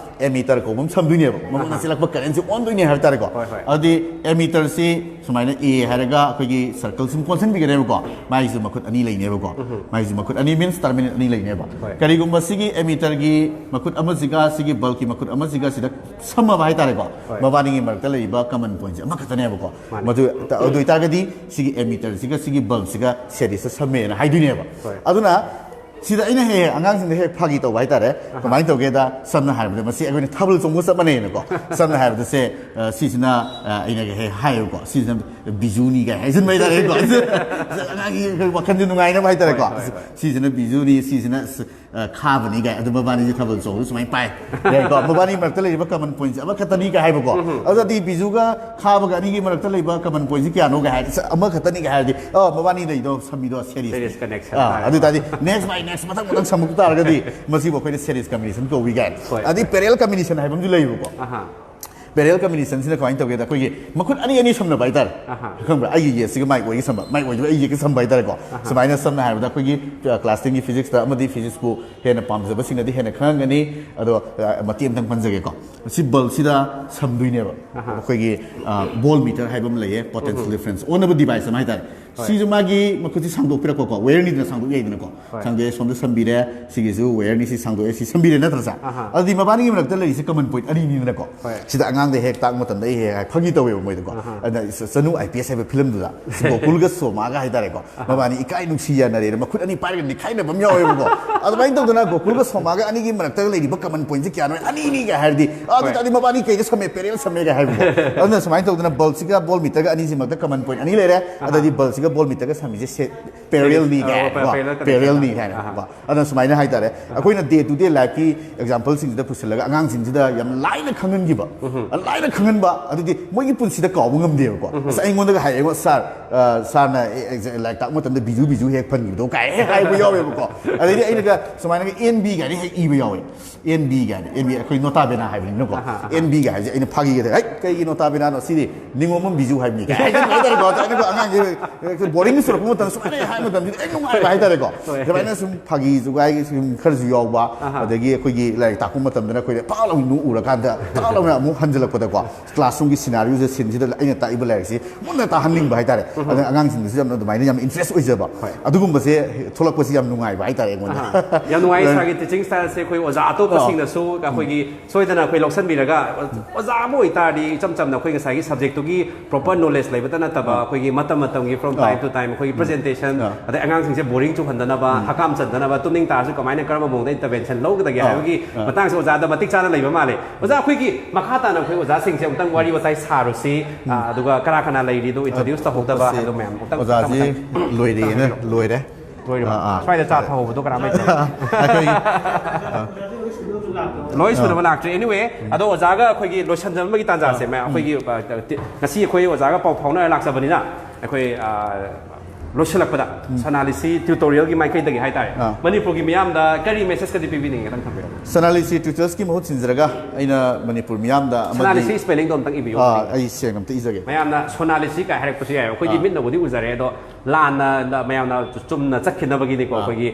ammeter ꯀꯧꯕ ꯑꯃ ꯁꯝꯗꯣꯏꯅꯦꯕ꯫ ꯃꯉꯣꯟꯗ ꯑꯍꯥ꯫ ꯆꯦꯜꯂꯛꯄ currentꯁꯤ ꯑꯣꯟꯗꯣꯏꯅꯦ ꯍꯥꯏꯕ ꯇꯥꯔꯦꯀꯣ꯫ ꯍꯣꯏ, ꯍꯣꯏ꯫ ꯑꯗꯨꯗꯤ ammeterꯁꯤ ꯁꯨꯃꯥꯏꯅ A ꯍꯥꯏꯔꯒ ꯑꯩꯈꯣꯏꯒꯤ circle ꯁꯨꯝ ꯀꯣꯟꯁꯤꯟꯕꯤꯒꯅꯦꯕꯀꯣ꯫ ꯃꯥꯒꯤꯁꯨ ꯃꯈꯨꯠ ꯑꯅꯤ ꯂꯩꯅꯦꯕꯀꯣ꯫ ꯃꯥꯒꯤꯁꯨ ꯃꯈꯨꯠ ꯑꯅꯤ means terminal ꯑꯅꯤ ꯂꯩꯅꯦꯕ꯫ ꯍꯣꯏ꯫ ꯀꯔꯤꯒꯨꯝꯕ ꯁꯤꯒꯤ ammeterꯒꯤ ꯃꯈꯨꯠ ꯑꯃꯁꯤꯒ ꯁꯤꯒꯤ bulbꯀꯤ ꯃꯈꯨꯠ ꯑꯃꯁꯤꯒ ꯁꯤꯗ ꯁꯝꯃꯕ ꯍꯥꯏꯇꯥꯔꯦꯀꯣ꯫ ꯍꯣꯏ꯫ ꯃꯕꯥꯅꯤꯒꯤ ꯃꯔꯛꯇ ꯂꯩꯔꯤꯕ common pointꯁꯦ ꯑꯃꯈꯛꯇꯅꯦꯕꯀꯣ꯫ ꯃꯥꯅꯦ꯫ ꯃꯗꯨ, ꯑꯗꯨ ꯑꯣꯏꯇꯥꯔꯒꯗꯤ ꯁꯤꯒꯤ ammeterꯁꯤꯒ ꯁꯤꯒꯤ bulbꯁꯤꯒ seriesꯇ ꯁꯝꯃꯦꯅ ꯍꯥꯏꯗꯣꯏꯅꯦꯕ꯫ ꯍꯣꯏ꯫ ꯑꯗꯨꯅ ꯁꯤꯗ ꯑꯩꯅ ꯍꯦꯛ ꯍꯦꯛ ꯑꯉꯥꯡꯁꯤꯡꯗ ꯍꯦꯛ ꯐꯥꯒꯤ ꯇꯧꯕ ꯍꯥꯏꯇꯥꯔꯦ꯫ ꯀꯃꯥꯏꯅ ꯇꯧꯒꯦꯗ, ꯁꯝꯅ ꯍꯥꯏꯔꯕꯗ ꯃꯁꯤ ꯑꯩꯈꯣꯏꯅ ꯊꯥꯕꯜ ꯆꯣꯡꯕ ꯆꯞ ꯃꯥꯟꯅꯩꯅꯀꯣ꯫ ꯁꯝꯅ ꯍꯥꯏꯔꯕꯗ ꯁꯦ, ꯑ, ꯁꯤꯁꯤꯅ, ꯑ, ꯑꯩꯅ ꯍꯦꯛ ꯍꯦꯛ ꯍꯥꯏꯌꯦꯕꯀꯣ, ꯁꯤꯁꯤꯅ ꯕꯤꯖꯨꯅꯤ ꯀꯥꯏ ꯍꯥꯏꯖꯤꯟꯕ ꯍꯥꯏꯇꯥꯔꯦꯀꯣ꯫ ꯑꯉꯥꯡꯒꯤ ꯑꯩꯈꯣꯏ ꯋꯥꯈꯜꯁꯦ ꯅꯨꯡꯉꯥꯏꯅꯕ ꯍꯥꯏꯇꯥꯔꯦꯀꯣ꯫ ꯍꯣꯏ, ꯍꯣꯏ, ꯍꯣꯏ꯫ ꯁꯤꯁꯤꯅ ꯕꯤꯖꯨꯅꯤ, ꯁꯤꯁꯤꯅ ꯁ-, ꯑ, ꯈꯥꯕꯅꯤ ꯀꯥꯏ, ꯑꯗꯨ ꯃꯕꯥꯅꯤꯁꯦ ꯊꯥꯕꯜ ꯆꯣꯡꯕꯗ ꯁꯨꯃꯥꯏꯅ ꯄꯥꯏ꯫ ꯌꯥꯏꯀꯣ? ꯃꯕꯥꯅꯤ ꯃꯔꯛꯇ ꯂꯩꯔꯤꯕ common pointꯁꯦ ꯑꯃꯈꯛꯇꯅꯤ ꯀꯥꯏ ꯍꯥꯏꯕꯀꯣ꯫ ꯑꯗꯨꯗꯤ ꯕꯤꯖꯨꯒ ꯈꯥꯕꯒ ꯑꯅꯤꯒꯤ ꯃꯔꯛꯇ ꯂꯩꯕ common pointꯁꯦ ꯀꯌꯥꯅꯣ ꯀꯥꯏ ꯍꯥꯏꯔꯗꯤ, ꯁ-, ꯑꯃꯈꯛꯇꯅꯤ ꯀꯥꯏ ꯍꯥꯏꯔꯗꯤ, ꯑ, ꯃꯕꯥꯅꯤ ꯂꯩꯗꯣ ꯁꯝꯃꯤꯗꯣ series꯫ Series connection ꯑꯥ, ꯍꯥꯏꯔꯦ꯫ ꯑꯗꯨ ꯇꯥꯔꯗꯤ next by next ꯃꯊꯪ ꯃꯊꯪ ꯁꯝꯃꯛ ꯇꯥꯔꯒꯗꯤ ꯃꯁꯤꯕꯨ ꯑꯩꯈꯣꯏꯅ series combination ꯀꯧꯏ ꯀꯥꯏ꯫ ꯍꯣꯏ꯫ ꯑꯗꯩ parallel combination ꯍꯥꯏꯕ ꯑꯃꯁꯨ ꯂꯩꯌꯦꯕꯀꯣ꯫ ꯑꯍꯥ꯫ Parallel combinationꯁꯤꯅ ꯀꯃꯥꯏꯅ ꯇꯧꯒꯦꯗ, ꯑꯩꯈꯣꯏꯒꯤ ꯃꯈꯨꯠ ꯑꯅꯤ ꯑꯅꯤ ꯁꯝꯅꯕ ꯍꯥꯏꯇꯥꯔꯦ꯫ ꯑꯍꯥ꯫ ꯈꯪꯕ꯭ꯔꯥ? ꯑꯩꯒꯤ ꯌꯦꯠꯁꯤꯒ ꯃꯥꯏ ꯑꯣꯏꯒ ꯁꯝꯕ, ꯃꯥꯏ ꯑꯣꯏꯗꯨꯒ ꯑꯩꯒꯤ ꯌꯦꯠꯀ ꯁꯝꯕ ꯍꯥꯏꯇꯥꯔꯦꯀꯣ꯫ ꯑꯍꯥ꯫ ꯁꯨꯃꯥꯏꯅ ꯁꯝꯅ ꯍꯥꯏꯔꯕꯗ ꯑꯩꯈꯣꯏꯒꯤ, ꯑ, class tenꯒꯤ physicsꯇ ꯑꯃꯗꯤ physicsꯄꯨ ꯍꯦꯟꯅ ꯄꯥꯝꯖꯕꯁꯤꯡꯅꯗꯤ ꯍꯦꯟꯅ ꯈꯪꯉꯝꯒꯅꯤ꯫ ꯑꯗꯣ, ꯑ, ꯃꯇꯦꯛ ꯑꯃꯇꯪ ꯄꯟꯖꯒꯦꯀꯣ꯫ ꯁꯤ bulbꯁꯤꯗ ꯁꯝꯗꯣꯏꯅꯦꯕ꯫ ꯑꯍꯥ꯫ ꯑꯩꯈꯣꯏꯒꯤ, ꯑ, voltmeter ꯍꯥꯏꯕ ꯑꯃ ꯂꯩꯌꯦ, potential ꯎꯝ꯫ Difference ꯑꯣꯟꯅꯕ device ꯑꯃ ꯍꯥꯏꯇꯥꯔꯦ꯫ ꯍꯣꯏ꯫ ꯁꯤꯁꯨ ꯃꯥꯒꯤ ꯃꯈꯨꯠꯁꯤ ꯁꯥꯡꯗꯣꯛꯄꯤꯔꯛꯄꯀꯣ, wireꯅꯤꯗꯅ ꯁꯥꯡꯗꯣꯛ ꯌꯥꯏꯗꯅꯀꯣ꯫ ꯍꯣꯏ꯫ ꯁꯥꯡꯗꯣꯛꯑꯦ, ꯁꯣꯝꯗ ꯁꯝꯕꯤꯔꯦ, ꯁꯤꯒꯤꯁꯨ wireꯅꯤ, ꯁꯤ ꯁꯥꯡꯗꯣꯛꯑꯦ, ꯁꯤ ꯁꯝꯕꯤꯔꯦ ꯅꯠꯇ꯭ꯔꯥ ꯁꯥꯔ? ꯑꯍꯥ꯫ ꯑꯗꯨꯗꯤ ꯃꯕꯥꯅꯤꯒꯤ ꯃꯔꯛꯇ ꯂꯩꯔꯤꯁꯦ common point ꯑꯅꯤꯅꯤꯗꯅꯀꯣ꯫ ꯍꯣꯏ꯫ ꯁꯤꯗ ꯑꯉꯥꯡꯗ ꯍꯦꯛ ꯇꯥꯛꯄ ꯃꯇꯝꯗ ꯑꯩ ꯍꯦꯛ ꯍꯦꯛ ꯐꯥꯒꯤ ꯇꯧꯋꯦꯕ ꯃꯣꯏꯗꯀꯣ꯫ ꯑꯍꯥ꯫ ꯑꯗ ꯆ-, ꯆꯅꯨ IPS ꯍꯥꯏꯕ filmꯗꯨꯗ ꯒꯣꯀꯨꯜꯒ ꯁꯣꯃꯥꯒ ꯍꯥꯏꯇꯥꯔꯦꯀꯣ꯫ ꯑꯍꯥ꯫ ꯃꯕꯥꯅꯤ ꯏꯀꯥꯏ ꯅꯨꯡꯁꯤ ꯌꯥꯅꯔꯦꯅ ꯃꯈꯨꯠ ꯑꯅꯤ ꯄꯥꯏꯔꯒ ꯅꯤꯈꯥꯏꯅꯕ ꯑꯃ ꯌꯥꯎꯋꯦꯕꯀꯣ꯫ ꯑꯗꯨꯃꯥꯏꯅ ꯇꯧꯗꯅ ꯒꯣꯀꯨꯜꯒ ꯁꯣꯃꯥꯒ ꯑꯅꯤꯒꯤ ꯃꯔꯛꯇ ꯂꯩꯔꯤꯕ common pointꯁꯦ ꯀꯌꯥꯅꯣ? ꯑꯅꯤꯅꯤꯒ ꯍꯥꯏꯔꯗꯤ, ꯑꯗꯨ ꯍꯣꯏ꯫ ꯇꯥꯔꯗꯤ ꯃꯕꯥꯅꯤ ꯀꯩꯗ ꯁꯝꯃꯦ? Parallel ꯁꯝꯃꯦꯒ ꯍꯥꯏꯕꯀꯣ꯫ ꯑꯗꯨꯅ ꯁꯨꯃꯥꯏꯅ ꯇꯧꯗꯅ bulbꯁꯤꯒ voltmeterꯒ ꯑꯅꯤꯁꯤꯃꯛꯇ common point ꯑꯅꯤ ꯂꯩꯔꯦ꯫ ꯑꯍꯥ꯫ ꯑꯗꯩꯗꯤ bulbꯁꯤꯒ voltmeterꯒ ꯁꯝꯃꯤꯁꯦ ꯁꯦ-, parallelꯅꯤ ꯑ, ꯀꯥꯏꯅ, parallel connection꯫ Parallelꯅꯤ ꯀꯥꯏꯅ꯫ ꯑꯍꯥ꯫ ꯑꯗꯨꯅ ꯁꯨꯃꯥꯏꯅ ꯍꯥꯏꯇꯥꯔꯦ, ꯑꯩꯈꯣꯏꯅ day to day lifeꯀꯤ exampleꯁꯤꯡꯁꯤꯗ ꯄꯨꯁꯤꯜꯂꯒ ꯑꯉꯥꯡꯁꯤꯡꯁꯤꯗ ꯌꯥꯝ ꯂꯥꯏꯅ ꯈꯪꯍꯟꯈꯤꯕ꯫ ꯎꯝ꯫ ꯂꯥꯏꯅ ꯈꯪꯍꯟꯕ, ꯑꯗꯨꯗꯤ ꯃꯣꯏꯒꯤ ꯄꯨꯟꯁꯤꯗ ꯀꯥꯎꯕ ꯉꯝꯗꯦꯕꯀꯣ꯫ ꯎꯝ꯫ ꯑꯁ, ꯑꯩꯉꯣꯟꯗꯒ ꯍꯥꯏꯌꯦ, "ꯁꯥꯔ, ꯑ, ꯁꯥꯔꯅ ꯑꯦ-, ꯑꯦꯛꯖ-, ꯂꯥꯏꯔꯤꯛ ꯇꯥꯛꯄ ꯃꯇꯝꯗ ꯕꯤꯖꯨ ꯕꯤꯖꯨ ꯍꯦꯛ ꯄꯟꯈꯤꯕꯗꯣ" ꯀꯥꯏ ꯍꯦꯛ ꯍꯥꯏꯕ ꯌꯥꯎꯋꯦꯕꯀꯣ꯫ ꯑꯗꯩꯗꯤ ꯑꯩꯅꯒ ꯁꯨꯃꯥꯏꯅꯒ "NB" ꯀꯥꯏꯅ ꯍꯦꯛ ꯏꯕ ꯌꯥꯎꯋꯦ꯫ "NB" ꯀꯥꯏꯅ, "NB" ꯑꯩꯈꯣꯏ nota bena ꯍꯥꯏꯕꯅꯤꯅꯀꯣ꯫ ꯑꯍꯥ, ꯑꯍꯥ꯫ "NB" ꯀꯥꯏ ꯍꯥꯏꯁꯦ ꯑꯩꯅ ꯐꯥꯒꯤꯒ ꯇꯧꯔꯦ, "ꯍꯩ, ꯀꯩꯒꯤ nota benaꯅꯣ? ꯁꯤꯗꯤ ꯅꯤꯉꯣꯝꯕꯝ ꯕꯤꯖꯨ ꯍꯥꯏꯕꯅꯤ" ꯀꯥꯏ ꯍꯥꯏꯖꯟꯕ ꯍꯥꯏꯇꯥꯔꯦꯀꯣ꯫ ꯑꯗ ꯑꯩꯅꯀꯣ ꯑꯉꯥꯡꯁꯦ ꯍꯦꯛꯇ boring ꯆꯨꯔꯛꯄ ꯃꯇꯝꯗ ꯁꯨꯃꯥꯏꯅ ꯍꯥꯏꯕ ꯃꯇꯝꯁꯤꯗ ꯍꯦꯛ ꯅꯨꯡꯉꯥꯏꯕ ꯍꯥꯏꯇꯥꯔꯦꯀꯣ꯫ ꯍꯣꯏ꯫ ꯑꯗꯨꯃꯥꯏꯅ ꯁꯨꯝ ꯐꯥꯒꯤ ꯖꯨꯒꯥꯏꯒꯤ ꯁꯨꯝ ꯈꯔꯁꯨ ꯌꯥꯎꯕ, ꯑꯍꯥ꯫ ꯑꯗꯒꯤ ꯑꯩꯈꯣꯏꯒꯤ ꯂꯥꯏꯔꯤꯛ ꯇꯥꯛꯄ ꯃꯇꯝꯗꯅ ꯑꯩꯈꯣꯏꯗ ꯄꯥꯛ ꯂꯥꯎꯅ ꯅꯣꯛꯎꯔꯀꯥꯟꯗ ꯇꯥꯛ ꯂꯥꯎꯅ ꯑꯃꯨꯛ ꯍꯟꯖꯤꯜꯂꯛꯄꯗꯀꯣ, classroomꯒꯤ scenarioꯁꯦ, sceneꯁꯤꯗ ꯑꯩꯅ ꯇꯥꯛꯏꯕ ꯂꯥꯏꯔꯤꯛꯁꯤ ꯃꯨꯟꯅ ꯇꯥꯍꯟꯅꯤꯡꯕ ꯍꯥꯏꯇꯥꯔꯦ꯫ ꯎꯝ꯫ ꯑꯗꯨꯅ ꯑꯉꯥꯡꯁꯤꯡꯗꯁꯨ ꯌꯥꯝꯅ ꯑꯗꯨꯃꯥꯏꯅ ꯌꯥꯝ interest ꯑꯣꯏꯖꯕ꯫ ꯍꯣꯏ꯫ ꯑꯗꯨꯒꯨꯝꯕꯁꯦ ꯊꯣꯛꯂꯛꯄꯁꯤ ꯌꯥꯝ ꯅꯨꯡꯉꯥꯏꯕ ꯍꯥꯏꯇꯥꯔꯦ ꯑꯩꯉꯣꯟꯗ꯫ ꯑꯍꯥ꯫ ꯌꯥꯝ ꯅꯨꯡꯉꯥꯏ, ꯁꯥꯔꯒꯤ teaching styleꯁꯦ ꯑꯩꯈꯣꯏ ꯑꯣꯖꯥ ꯑꯇꯣꯞꯄꯁꯤꯡꯅꯁꯨ ꯑꯩꯈꯣꯏꯒꯤ ꯁꯣꯏꯗꯅ ꯑꯩꯈꯣꯏ ꯂꯧꯁꯤꯟꯕꯤꯔꯒ, ꯑꯣꯖꯥ ꯑꯃ ꯑꯣꯏꯇꯥꯔꯗꯤ ꯏꯆꯝ ꯆꯝꯅ ꯑꯩꯈꯣꯏ ꯉꯁꯥꯏꯒꯤ subjectꯇꯨꯒꯤ proper knowledge ꯂꯩꯕꯇ ꯅꯠꯇꯕ, ꯑꯥ꯫ ꯑꯩꯈꯣꯏꯒꯤ ꯃꯇꯝ ꯃꯇꯝꯒꯤ from time ah. To time ꯑꯩꯈꯣꯏꯒꯤ presentation, ꯑꯥ꯫ ꯑꯗꯩ ꯑꯉꯥꯡꯁꯤꯡꯁꯦ boring ꯆꯨꯍꯟꯗꯅꯕ, ꯎꯝ꯫ ꯍꯀꯥꯝ ꯆꯟꯗꯅꯕ, ꯇꯨꯝꯅꯤꯡ ꯇꯥꯔꯁꯨ ꯀꯃꯥꯏꯅ, ꯀꯔꯝꯕ ꯃꯑꯣꯡꯗ intervention ꯂꯧꯒꯗꯒꯦ ꯑꯥ꯫ ꯍꯥꯏꯕꯒꯤ ꯑꯥ꯫ ꯃꯇꯥꯡꯁꯦ ꯑꯣꯖꯥꯗ ꯃꯇꯤꯛ ꯆꯥꯅ ꯂꯩꯕ ꯃꯥꯜꯂꯦ꯫ ꯑꯣꯖꯥ, ꯑꯩꯈꯣꯏꯒꯤ ꯃꯈꯥ ꯇꯥꯅ ꯑꯩꯈꯣꯏ ꯑꯣꯖꯥꯁꯤꯡꯁꯦ ꯑꯃꯨꯛꯇꯪ ꯋꯥꯔꯤ ꯋꯥꯇꯥꯏ ꯁꯥꯔꯨꯁꯤ, ꯎꯝ꯫ ꯑꯥ, ꯑꯗꯨꯒ ꯀꯅꯥ ꯀꯅꯥ ꯂꯩꯔꯤꯗꯣ introduce ꯇꯧꯍꯧꯗꯕ ꯑꯇꯣꯞꯄꯁꯦ ꯍꯥꯏꯕꯗꯣ ꯃꯌꯥꯝ ꯑꯃꯨꯛꯇꯪ ꯑꯣꯖꯥꯁꯤ ꯃꯊꯪ ꯃꯊꯪ ꯂꯣꯏꯔꯦꯅ ꯇꯥꯛꯄꯤꯔꯛꯑꯣ꯫ ꯂꯣꯏꯔꯦ꯫ ꯂꯣꯏꯔꯕ? ꯑꯥ, ꯑꯥ. ꯁ꯭ꯋꯥꯏꯗ ꯆꯥ ꯊꯍꯧꯕꯗꯣ ꯀꯔꯝꯍꯥꯏꯅ ꯇꯧ? ꯑꯩꯈꯣꯏꯒꯤ ꯂꯣꯏ ꯁꯨꯅꯕ ꯂꯥꯛꯇ꯭ꯔꯤ꯫ Anyway, ꯑꯗꯣ ꯑꯣꯖꯥꯒ ꯑꯩꯈꯣꯏꯒꯤ ꯂꯣꯏꯁꯤꯟꯖꯕꯒꯤ ꯇꯥꯟꯖꯥꯁꯦ, ꯃꯌꯥꯝ ꯑꯩꯈꯣꯏꯒꯤ ꯑ, ꯇꯤ- ꯉꯁꯤ ꯑꯩꯈꯣꯏ ꯑꯣꯖꯥꯒ ꯄꯥꯎ ꯐꯥꯎꯅꯔ ꯂꯥꯛꯆꯕꯅꯤꯅ, ꯑꯩꯈꯣꯏ ꯑ, ꯂꯣꯏꯁꯤꯜꯂꯛꯄꯗ ꯁꯅꯥꯂꯤꯁꯤ ꯇ꯭ꯌꯨꯇꯣꯔꯤꯌꯦꯜꯒꯤ ꯃꯥꯏꯀꯩꯗꯒꯤ ꯍꯥꯏꯇꯥꯔꯦ, ꯑꯥ. ꯃꯅꯤꯄꯨꯔꯒꯤ ꯃꯤꯌꯥꯝꯗ ꯀꯔꯤ ꯃꯦꯁꯦꯖꯀꯗꯤ ꯄꯤꯕꯤꯅꯤꯡꯉꯤ? ꯈꯤꯇꯪ ꯊꯝꯕꯤꯔꯝꯃꯨ꯫ ꯁꯅꯥꯂꯤꯁꯤ ꯇ꯭ꯌꯨꯇꯣꯔꯤꯌꯦꯜꯁꯀꯤ ꯃꯍꯨꯠ ꯁꯤꯟꯖꯔꯒ ꯑꯩꯅ ꯃꯅꯤꯄꯨꯔ ꯃꯤꯌꯥꯝꯗ ꯑꯃꯗꯤ ꯁꯅꯥꯂꯤꯁꯤ ꯁ꯭ꯄꯦꯂꯤꯡꯗꯣ ꯑꯝꯇꯪ ꯏꯕꯤꯌꯨ꯫ ꯑꯥ, ꯑꯩ ꯁꯦꯡꯅ ꯑꯝꯇ ꯏꯖꯒꯦ. ꯃꯌꯥꯝꯅ ꯁꯣꯅꯥꯂꯤꯁꯤ ꯀꯥꯏ ꯍꯥꯏꯔꯛꯄꯁꯨ ꯌꯥꯏ, ꯑꯩꯈꯣꯏꯗꯤ ꯑꯥ. ꯃꯤꯠꯅꯕꯨꯗꯤ ꯎꯖꯔꯦ, ꯑꯗꯣ ꯂꯥꯟꯅ ꯃꯌꯥꯝꯅ ꯆꯨꯝꯅ ꯆꯠꯈꯤꯅꯕꯒꯤꯅꯤꯀꯣ, ꯑꯥ. ꯑꯩꯈꯣꯏꯒꯤ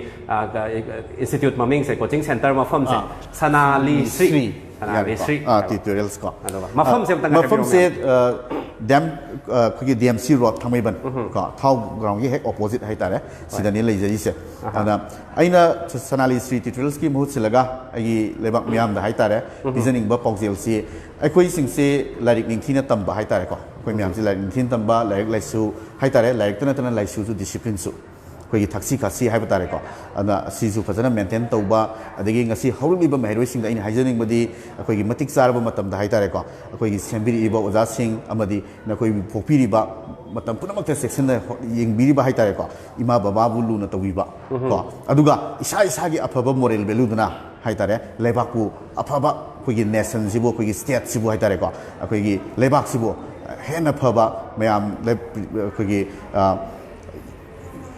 ꯏꯟꯁꯇꯤꯇ꯭ꯌꯨꯠ ꯃꯃꯤꯡꯁꯦ, ꯀꯣꯆꯤꯡ ꯁꯦꯟꯇꯔ ꯃꯐꯝꯁꯦ, ꯑꯥ. ꯁꯅꯥꯂꯤꯁ꯭ꯔꯤ. ꯁ꯭ꯔꯤ. ꯁꯅꯥꯂꯤꯁ꯭ꯔꯤ. ꯌꯥꯔꯦꯀꯣ. ꯑꯥ, ꯇ꯭ꯌꯨꯇꯣꯔꯤꯌꯦꯜꯁ ꯀꯣ. ꯑꯗꯨꯒ ꯃꯐꯝꯁꯦ ꯑꯝꯇꯪ ꯍꯥꯏꯕꯤꯔꯝꯃꯨ, ꯃꯐꯝꯁꯦ, ꯃꯌꯥꯝ. ꯑ, ꯗꯤ ꯑꯦꯝ, ꯑ, ꯑꯩꯈꯣꯏꯒꯤ ꯗꯤ ꯑꯦꯝ ꯁꯤ ꯔꯣꯗ, ꯊꯥꯡꯃꯩꯕꯟ ꯀꯣ, ꯊꯥꯎ ꯒ꯭ꯔꯥꯎꯟꯒꯤ ꯍꯦꯛ ꯑꯣꯄꯣꯖꯤꯠ ꯍꯥꯏꯇꯥꯔꯦ, ꯁꯤꯗꯅꯤ ꯂꯩꯖꯔꯤꯁꯦ. ꯑꯗꯨꯅ ꯑꯩꯅ ꯁꯅꯥꯂꯤꯁ꯭ꯔꯤ ꯇ꯭ꯌꯨꯇꯣꯔꯤꯌꯦꯜꯁꯀꯤ ꯃꯍꯨꯠ ꯁꯤꯜꯂꯒ ꯑꯩꯒꯤ ꯂꯩꯕꯥꯛ ꯃꯤꯌꯥꯝꯗ ꯍꯥꯏꯇꯥꯔꯦ, ꯄꯤꯖꯅꯤꯡꯕ ꯄꯥꯎꯖꯦꯜꯁꯤ, ꯑꯩꯈꯣꯏꯁꯤꯡꯁꯦ ꯂꯥꯏꯔꯤꯛ ꯅꯤꯡꯊꯤꯅ ꯇꯝꯕ ꯍꯥꯏꯇꯥꯔꯦꯀꯣ, ꯑꯩꯈꯣꯏ ꯃꯌꯥꯝꯁꯦ ꯂꯥꯏꯔꯤꯛ ꯅꯤꯡꯊꯤꯅ ꯇꯝꯕ, ꯂꯥꯏꯔꯤꯛ ꯂꯥꯏꯁꯨ ꯍꯥꯏꯇꯥꯔꯦ, ꯂꯥꯏꯔꯤꯛꯇ ꯅꯠꯇꯅ ꯂꯥꯏꯁꯨꯁꯨ, ꯗꯤꯁꯤꯄ꯭ꯂꯤꯟꯁꯨ, ꯑꯩꯈꯣꯏꯒꯤ ꯊꯛꯁꯤ ꯈꯥꯁꯤ ꯍꯥꯏꯕ ꯇꯥꯔꯦꯀꯣ, ꯑꯗꯨꯅ ꯁꯤꯁꯨ ꯐꯖꯅ ꯃꯦꯟꯇꯦꯟ ꯇꯧꯕ. ꯑꯗꯒꯤ ꯉꯁꯤ ꯍꯧꯔꯛꯂꯤꯕ ꯃꯍꯩꯔꯣꯏꯁꯤꯡꯗ ꯑꯩꯅ ꯍꯥꯏꯖꯅꯤꯡꯕꯗꯤ, ꯑꯩꯈꯣꯏꯒꯤ ꯃꯇꯤꯛ ꯆꯥꯔꯕ ꯃꯇꯝꯗ ꯍꯥꯏꯇꯥꯔꯦꯀꯣ, ꯑꯩꯈꯣꯏꯒꯤ ꯁꯦꯝꯕꯤꯔꯛꯏꯕ ꯑꯣꯖꯥꯁꯤꯡ ꯑꯃꯗꯤ ꯅꯈꯣꯏꯕꯨ ꯄꯣꯛꯄꯤꯔꯤꯕ ꯃꯇꯝ ꯄꯨꯝꯅꯃꯛꯇ ꯆꯦꯛꯁꯤꯟꯅ ꯌꯦꯡꯕꯤꯔꯤꯕ ꯍꯥꯏꯇꯥꯔꯦꯀꯣ, ꯏꯃꯥ ꯕꯕꯥꯕꯨ ꯂꯨꯅ ꯇꯧꯕꯤꯕ ꯀꯣ, ꯑꯗꯨꯒ ꯏꯁꯥ ꯏꯁꯥꯒꯤ ꯑꯐꯕ ꯃꯣꯔꯦꯜ ꯚꯦꯂꯨꯗꯨꯅ ꯍꯥꯏꯇꯥꯔꯦ, ꯂꯩꯕꯥꯛꯄꯨ ꯑꯐꯕ, ꯑꯩꯈꯣꯏꯒꯤ ꯅꯦꯁꯟꯁꯤꯕꯨ, ꯑꯩꯈꯣꯏꯒꯤ ꯁ꯭ꯇꯦꯠꯁꯤꯕꯨ ꯍꯥꯏꯇꯥꯔꯦꯀꯣ, ꯑꯩꯈꯣꯏꯒꯤ ꯂꯩꯕꯥꯛꯁꯤꯕꯨ ꯍꯦꯟꯅ ꯐꯕ ꯃꯌꯥꯝ ꯂꯩ-, ꯑꯩꯈꯣꯏꯒꯤ, ꯑ,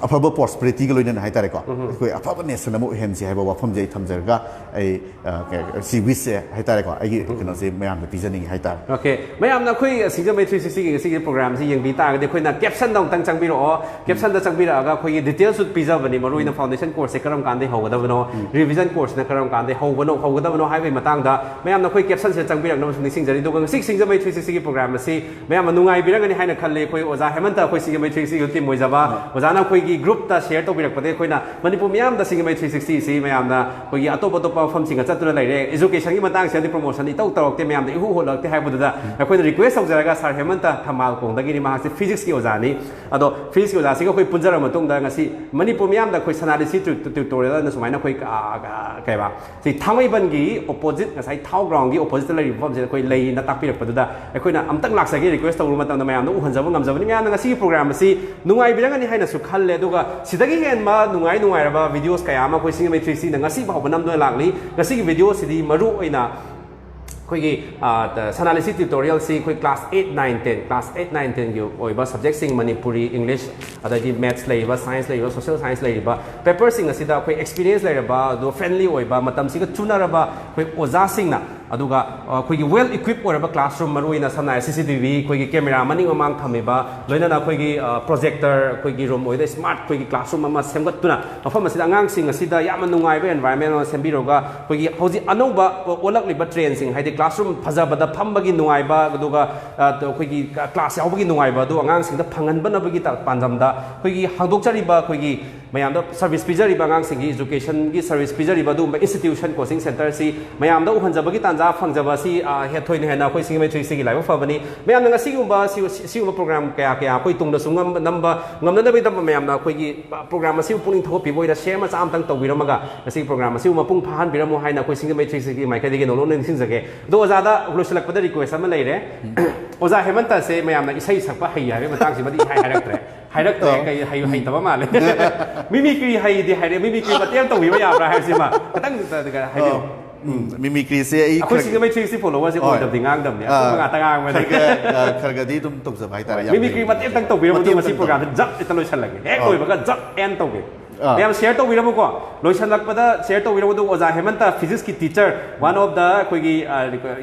ꯑꯐꯕ ꯄ꯭ꯔꯣꯁꯄꯔꯤꯇꯤꯒ ꯂꯣꯏꯅꯅ ꯍꯥꯏꯇꯥꯔꯦꯀꯣ, ꯑꯩꯈꯣꯏ ꯑꯐꯕ ꯅꯦꯁꯟ ꯑꯃ ꯑꯣꯏꯍꯟꯁꯤ ꯍꯥꯏꯕ ꯋꯥꯐꯝꯁꯦ ꯑꯩ ꯊꯝꯖꯔꯒ, ꯑꯩ, ꯑ, ꯀꯩ-, ꯁꯤ ꯋꯤꯁꯁꯦ ꯍꯥꯏꯇꯥꯔꯦꯀꯣ, ꯑꯩꯒꯤ ꯀꯩꯅꯣꯁꯦ ꯃꯌꯥꯝꯗ ꯄꯤꯖꯅꯤꯡꯉꯤ ꯍꯥꯏꯇꯥꯔꯦ. ꯑꯣꯀꯦ, ꯃꯌꯥꯝꯅ ꯑꯩꯈꯣꯏ ꯁꯤꯡꯖꯃꯩ ꯊ꯭ꯔꯤ ꯁꯤꯛꯁꯇꯤꯒꯤ ꯉꯁꯤꯒꯤ ꯄ꯭ꯔꯣꯒ꯭ꯔꯥꯝꯁꯤ ꯌꯦꯡꯕꯤ ꯇꯥꯔꯒꯗꯤ, ꯑꯩꯈꯣꯏꯅ ꯀꯦꯞꯁꯟꯗ ꯑꯃꯨꯛꯇꯪ ꯆꯪꯕꯤꯔꯛꯑꯣ. ꯀꯦꯞꯁꯟꯗ ꯆꯪꯕꯤꯔꯛꯑꯒ ꯑꯩꯈꯣꯏꯒꯤ ꯗꯤꯇꯦꯜꯁꯨ ꯄꯤꯖꯕꯅꯤ, ꯃꯔꯨꯑꯣꯏꯅ ꯐꯥꯎꯟꯗꯦꯁꯟ ꯀꯣꯔꯁꯁꯦ ꯀꯔꯝ ꯀꯥꯟꯗꯩ ꯍꯧꯒꯗꯕꯅꯣ, ꯔꯤꯚꯤꯖꯟ ꯀꯣꯔꯁꯁꯤꯅ ꯀꯔꯝ ꯀꯥꯟꯗꯩ ꯍꯧꯕꯅꯣ, ꯍꯧꯒꯗꯕꯅꯣ ꯍꯥꯏꯕꯒꯤ ꯃꯇꯥꯡꯗ ꯃꯌꯥꯝꯅ ꯑꯩꯈꯣꯏ ꯀꯦꯞꯁꯟꯁꯤꯗ ꯆꯪꯕꯤꯔꯛꯅꯕꯁꯨ ꯅꯤꯡꯁꯤꯡꯖꯔꯤ. ꯑꯗꯨꯒ ꯉꯁꯤ ꯁꯤꯡꯖꯃꯩ ꯊ꯭ꯔꯤ ꯁꯤꯛꯁꯇꯤꯒꯤ ꯄ꯭ꯔꯣꯒ꯭ꯔꯥꯝ ꯑꯁꯤ ꯃꯌꯥꯝꯅ ꯅꯨꯡꯉꯥꯏꯕꯤꯔꯒꯅꯤ ꯍꯥꯏꯅ ꯈꯜꯂꯤ꯫ ꯑꯩꯈꯣꯏ ꯑꯣꯖꯥ ꯍꯦꯃꯟꯇ, ꯑꯩꯈꯣꯏ ꯁꯤꯡꯖꯃꯩ ꯊ꯭ꯔꯤ ꯁꯤꯛꯁꯇꯤꯒꯤ ꯇꯤꯝ ꯑꯣꯏꯖꯕ ꯑꯣꯖꯥꯅ ꯑꯩꯈꯣꯏꯒꯤ ꯒ꯭ꯔꯨꯞꯇ ꯁꯤꯌꯔ ꯇꯧꯕꯤꯔꯛꯄꯗꯒꯤ ꯑꯩꯈꯣꯏꯅ ꯃꯅꯤꯄꯨꯔ ꯃꯤꯌꯥꯝꯗ ꯁꯤꯡꯖꯃꯩ ꯊ꯭ꯔꯤ ꯁꯤꯛꯁꯇꯤꯁꯤ ꯃꯌꯥꯝꯅ ꯑꯩꯈꯣꯏꯒꯤ ꯑꯇꯣꯞ ꯑꯇꯣꯞꯄ ꯃꯐꯝꯁꯤꯡꯒ ꯆꯠꯇꯨꯅ ꯂꯩꯔꯦ, ꯑꯦꯖꯨꯀꯦꯁꯟꯒꯤ ꯃꯇꯥꯡꯁꯤꯗꯗꯤ ꯄ꯭ꯔꯣꯃꯣꯁꯟ ꯏꯇꯧ ꯇꯧꯔꯛꯇꯦ, ꯃꯌꯥꯝꯗ ꯏꯍꯨ ꯍꯨꯜꯂꯛꯇꯦ ꯍꯥꯏꯕꯗꯨꯗ ꯑꯩꯈꯣꯏꯅ ꯔꯤꯀ꯭ꯋꯦꯁ ꯇꯧꯖꯔꯒ ꯁꯥꯔ ꯍꯦꯃꯟꯇ ꯊꯝꯕꯥꯜ ꯀꯣꯡꯗꯒꯤꯅꯤ, ꯃꯍꯥꯛꯁꯦ ꯐꯤꯖꯤꯛꯁꯀꯤ ꯑꯣꯖꯥꯅꯤ꯫ ꯑꯗꯣ ꯐꯤꯖꯤꯛꯁꯀꯤ ꯑꯣꯖꯥꯁꯤꯒ ꯑꯩꯈꯣꯏ ꯄꯨꯟꯖꯔꯕ ꯃꯇꯨꯡꯗ ꯉꯁꯤ ꯃꯅꯤꯄꯨꯔ ꯃꯤꯌꯥꯝꯗ ꯑꯩꯈꯣꯏ ꯁꯅꯥꯔꯤꯁꯤ ꯇ꯭ꯌꯨ-, ꯇ꯭ꯌꯨꯇꯣꯔꯤꯌꯦꯜ ꯑꯅ ꯁꯨꯃꯥꯏꯅ ꯑꯩꯈꯣꯏ, ꯑ, ꯑ, ꯀꯩꯕ, ꯁꯤ ꯊꯥꯡꯃꯩꯕꯟꯒꯤ ꯑꯣꯄꯣꯖꯤꯠ, ꯉꯁꯥꯏ ꯊꯥꯎ ꯒ꯭ꯔꯥꯎꯟꯒꯤ ꯑꯣꯄꯣꯖꯤꯠꯇ ꯂꯩꯔꯤꯕ ꯃꯐꯝꯁꯤꯗ ꯑꯩꯈꯣꯏ ꯂꯩꯅ ꯇꯥꯛꯄꯤꯔꯛꯄꯗꯨꯗ ꯑꯩꯈꯣꯏꯅ ꯑꯝꯇꯪ ꯂꯥꯛꯆꯒꯦ, ꯔꯤꯀ꯭ꯋꯦꯁ ꯇꯧꯕ ꯃꯇꯝꯗ ꯃꯌꯥꯝꯅ ꯎꯍꯟꯖꯕ ꯉꯝꯖꯕꯅꯤ꯫ ꯃꯌꯥꯝꯅ ꯉꯁꯤꯒꯤ ꯄ꯭ꯔꯣꯒ꯭ꯔꯥꯝ ꯑꯁꯤ ꯅꯨꯡꯉꯥꯏꯕꯤꯔꯒꯅꯤ ꯍꯥꯏꯅꯁꯨ ꯈꯜꯂꯦ꯫ ꯑꯗꯨꯒ ꯁꯤꯗꯒꯤ ꯍꯦꯟꯕ ꯅꯨꯡꯉꯥꯏ ꯅꯨꯡꯉꯥꯏꯔꯕ videos ꯀꯌꯥ ꯑꯃ ꯑꯩꯈꯣꯏ ꯁꯤꯡꯖꯃꯩ ꯊ꯭ꯔꯤ ꯁꯤꯛꯁꯇꯤꯅ ꯉꯁꯤ ꯐꯥꯎꯕ ꯅꯝꯗꯨꯅ ꯂꯥꯛꯂꯤ꯫ ꯉꯁꯤꯒꯤ videoꯁꯤꯗꯤ ꯃꯔꯨ ꯑꯣꯏꯅ ꯑꯩꯈꯣꯏꯒꯤ, ꯑ, ꯁꯅꯥ ꯂꯤꯁꯤ tutorialꯁꯤ ꯑꯩꯈꯣꯏ class eight, nine, ten, class eight, nine, tenꯒꯤ ꯑꯣꯏꯕ subjectꯁꯤꯡ, ꯃꯅꯤꯄꯨꯔꯤ, English, ꯑꯗꯩꯗꯤ maths ꯂꯩꯔꯤꯕ, science ꯂꯩꯔꯤꯕ, social science ꯂꯩꯔꯤꯕ paperꯁꯤꯡ ꯑꯁꯤꯗ ꯑꯩꯈꯣꯏ experience ꯂꯩꯔꯕ, ꯑꯗꯨꯒ friendly ꯑꯣꯏꯕ, ꯃꯇꯝꯁꯤꯒ ꯆꯨꯅꯔꯕ ꯑꯩꯈꯣꯏ ꯑꯣꯖꯥꯁꯤꯡꯅ, ꯑꯗꯨꯒ, ꯑ, ꯑꯩꯈꯣꯏꯒꯤ well equipped ꯑꯣꯏꯔꯕ classroom, ꯃꯔꯨ ꯑꯣꯏꯅ ꯁꯝꯅ ꯍꯥꯏꯔꯕ CCTV, ꯑꯩꯈꯣꯏꯒꯤ camera ꯃꯅꯤꯡ ꯃꯃꯥꯡ ꯊꯝꯃꯤꯕ, ꯂꯣꯏꯅꯅ ꯑꯩꯈꯣꯏꯒꯤ, ꯑ, projector, ꯑꯩꯈꯣꯏꯒꯤ room ꯑꯣꯏꯗ smart ꯑꯩꯈꯣꯏꯒꯤ classroom ꯑꯃ ꯁꯦꯝꯒꯠꯇꯨꯅ, ꯃꯐꯝ ꯑꯁꯤꯗ ꯑꯉꯥꯡꯁꯤꯡ ꯑꯁꯤꯗ ꯌꯥꯝꯅ ꯅꯨꯡꯉꯥꯏꯕ environment ꯑꯃ ꯁꯦꯝꯕꯤꯔꯒ, ꯑꯩꯈꯣꯏꯒꯤ ꯍꯧꯖꯤꯛ ꯑꯅꯧꯕ ꯑꯣꯜꯂꯛꯂꯤꯕ trendꯁꯤꯡ, ꯍꯥꯏꯗꯤ classroom ꯐꯖꯕꯗ ꯐꯝꯕꯒꯤ ꯅꯨꯡꯉꯥꯏꯕ, ꯑꯗꯨꯒ, ꯑ, ꯑꯩꯈꯣꯏꯒꯤ class ꯌꯥꯎꯕꯒꯤ ꯅꯨꯡꯉꯥꯏꯕ ꯑꯗꯨ ꯑꯉꯥꯡꯁꯤꯡꯗ ꯐꯪꯍꯟꯕꯅꯕꯒꯤ ꯇ-, ꯄꯥꯟꯗꯝꯗ ꯑꯩꯈꯣꯏꯒꯤ ꯍꯥꯡꯗꯣꯛꯆꯔꯤꯕ, ꯑꯩꯈꯣꯏꯒꯤ ꯃꯌꯥꯝꯗ service ꯄꯤꯖꯔꯤꯕ, ꯑꯉꯥꯡꯁꯤꯡꯒꯤ educationꯒꯤ service ꯄꯤꯖꯔꯤꯕ ꯑꯗꯨꯒꯨꯝꯕ institution, coaching centreꯁꯤ ꯃꯌꯥꯝꯗ ꯎꯍꯟꯖꯕꯒꯤ ꯇꯥꯟꯖꯥ ꯐꯪꯖꯕ ꯑꯁꯤ, ꯑ, ꯍꯦꯟ ꯊꯣꯏꯅ ꯍꯦꯟꯅ ꯑꯩꯈꯣꯏ ꯁꯤꯡꯖꯃꯩ ꯊ꯭ꯔꯤ ꯁꯤꯛꯁꯇꯤꯒꯤ ꯂꯥꯏꯕꯛ ꯐꯕꯅꯤ꯫ ꯃꯌꯥꯝꯅ ꯉꯁꯤꯒꯨꯝꯕ ꯁꯤ-, ꯁꯤ-, ꯁꯤꯒꯨꯝꯕ program ꯀꯌꯥ ꯀꯌꯥ ꯑꯩꯈꯣꯏ ꯇꯨꯡꯗꯁꯨ ꯉꯝ-, ꯅꯝꯕ ꯉꯝꯅꯅꯕꯒꯤꯗꯃꯛ ꯃꯌꯥꯝꯅ ꯑꯩꯈꯣꯏꯒꯤ, ꯑ, program ꯑꯁꯤꯕꯨ ꯄꯨꯛꯅꯤꯡ ꯊꯧꯒꯠꯄꯤꯕ ꯑꯣꯏꯅ share ꯃꯆꯥ ꯑꯃꯇꯪ ꯇꯧꯕꯤꯔꯝꯃꯒ ꯉꯁꯤꯒꯤ program ꯑꯁꯤꯕꯨ ꯃꯄꯨꯡ ꯐꯥꯍꯟꯕꯤꯔꯝꯃꯨ ꯍꯥꯏꯅ ꯑꯩꯈꯣꯏ ꯁꯤꯡꯖꯃꯩ ꯊ꯭ꯔꯤ ꯁꯤꯛꯁꯇꯤꯒꯤ ꯃꯥꯏꯀꯩꯗꯒꯤ ꯅꯧꯅ ꯅꯤꯡꯁꯤꯡꯖꯒꯦ꯫ ꯑꯗꯣ ꯑꯣꯖꯥꯗ ꯂꯣꯏꯁꯤꯜꯂꯛꯄꯗ request ꯑꯃ ꯂꯩꯔꯦ꯫ ꯑꯣꯖꯥ ꯍꯦꯃꯟꯇꯁꯦ ꯃꯌꯥꯝꯅ ꯏꯁꯩ ꯁꯛꯄ ꯍꯩ ꯍꯥꯏꯕꯒꯤ ꯃꯇꯥꯡꯁꯤꯃꯗꯤ ꯏꯍꯥꯏ ꯍꯥꯏꯔꯛꯇ꯭ꯔꯦ꯫ ꯍꯥꯏꯔꯛꯇ꯭ꯔꯦ, ꯑꯣ꯫ ꯀꯩ ꯍꯩ-, ꯍꯩꯇꯕ ꯃꯥꯜꯂꯦ꯫ Mimicry ꯍꯩꯗꯤ ꯍꯩꯔꯦ, mimicry ꯃꯇꯦꯛ ꯑꯃ ꯇꯧꯕꯤꯕ ꯌꯥꯕ꯭ꯔꯥ ꯍꯥꯏꯕꯁꯤꯃ ꯈꯤꯇꯪ ꯍꯥꯏꯕꯤꯌꯨ꯫ ꯑꯣ꯫ ꯎꯝ, mimicryꯁꯦ ꯑꯩ ꯑꯩꯈꯣꯏ ꯈꯔ ꯁꯤꯡꯖꯃꯩ ꯊ꯭ꯔꯤ ꯁꯤꯛꯁꯇꯤ followers ꯍꯣꯏ꯫ ꯑꯣꯏꯗꯕꯗꯤ ꯉꯥꯡꯗꯕꯅꯦ, ꯑꯥ, ꯑꯀꯨꯞꯄ ꯉꯥꯛꯇ ꯉꯥꯡꯕꯅꯦ꯫ ꯈꯔ ꯈꯔ, ꯑ, ꯈꯔ ꯈꯔꯗꯤ ꯑꯗꯨꯝ ꯇꯧꯖꯕ ꯍꯥꯏꯇꯥꯔꯦ, ꯌꯥꯝ mimicry ꯍꯩꯕ ꯃꯇꯦꯛ ꯑꯃꯇꯪ ꯇꯧꯕꯤꯔꯝꯃꯣ, ꯃꯇꯦꯛ ꯑꯗꯨꯒ ꯃꯁꯤ ꯑꯃꯇꯪ program ꯖꯠ ꯍꯦꯛꯇ ꯂꯣꯏꯁꯜꯂꯒꯦ꯫ ꯍꯦꯛ ꯑꯣ꯫ ꯂꯣꯏꯕꯒ ꯖꯠ end ꯇꯧꯒꯦ꯫ ꯑꯥ꯫ ꯃꯌꯥꯝ share ꯇꯧꯕꯤꯔꯝꯃꯨꯀꯣ꯫ ꯂꯣꯏꯁꯤꯜꯂꯛꯄꯗ share ꯇꯧꯕꯤꯔꯝꯃꯨ꯫ ꯑꯗꯨꯒ ꯑꯣꯖꯥ ꯍꯦꯃꯟꯇ, physicsꯀꯤ teacher, one of the ꯑꯩꯈꯣꯏꯒꯤ, ꯑ,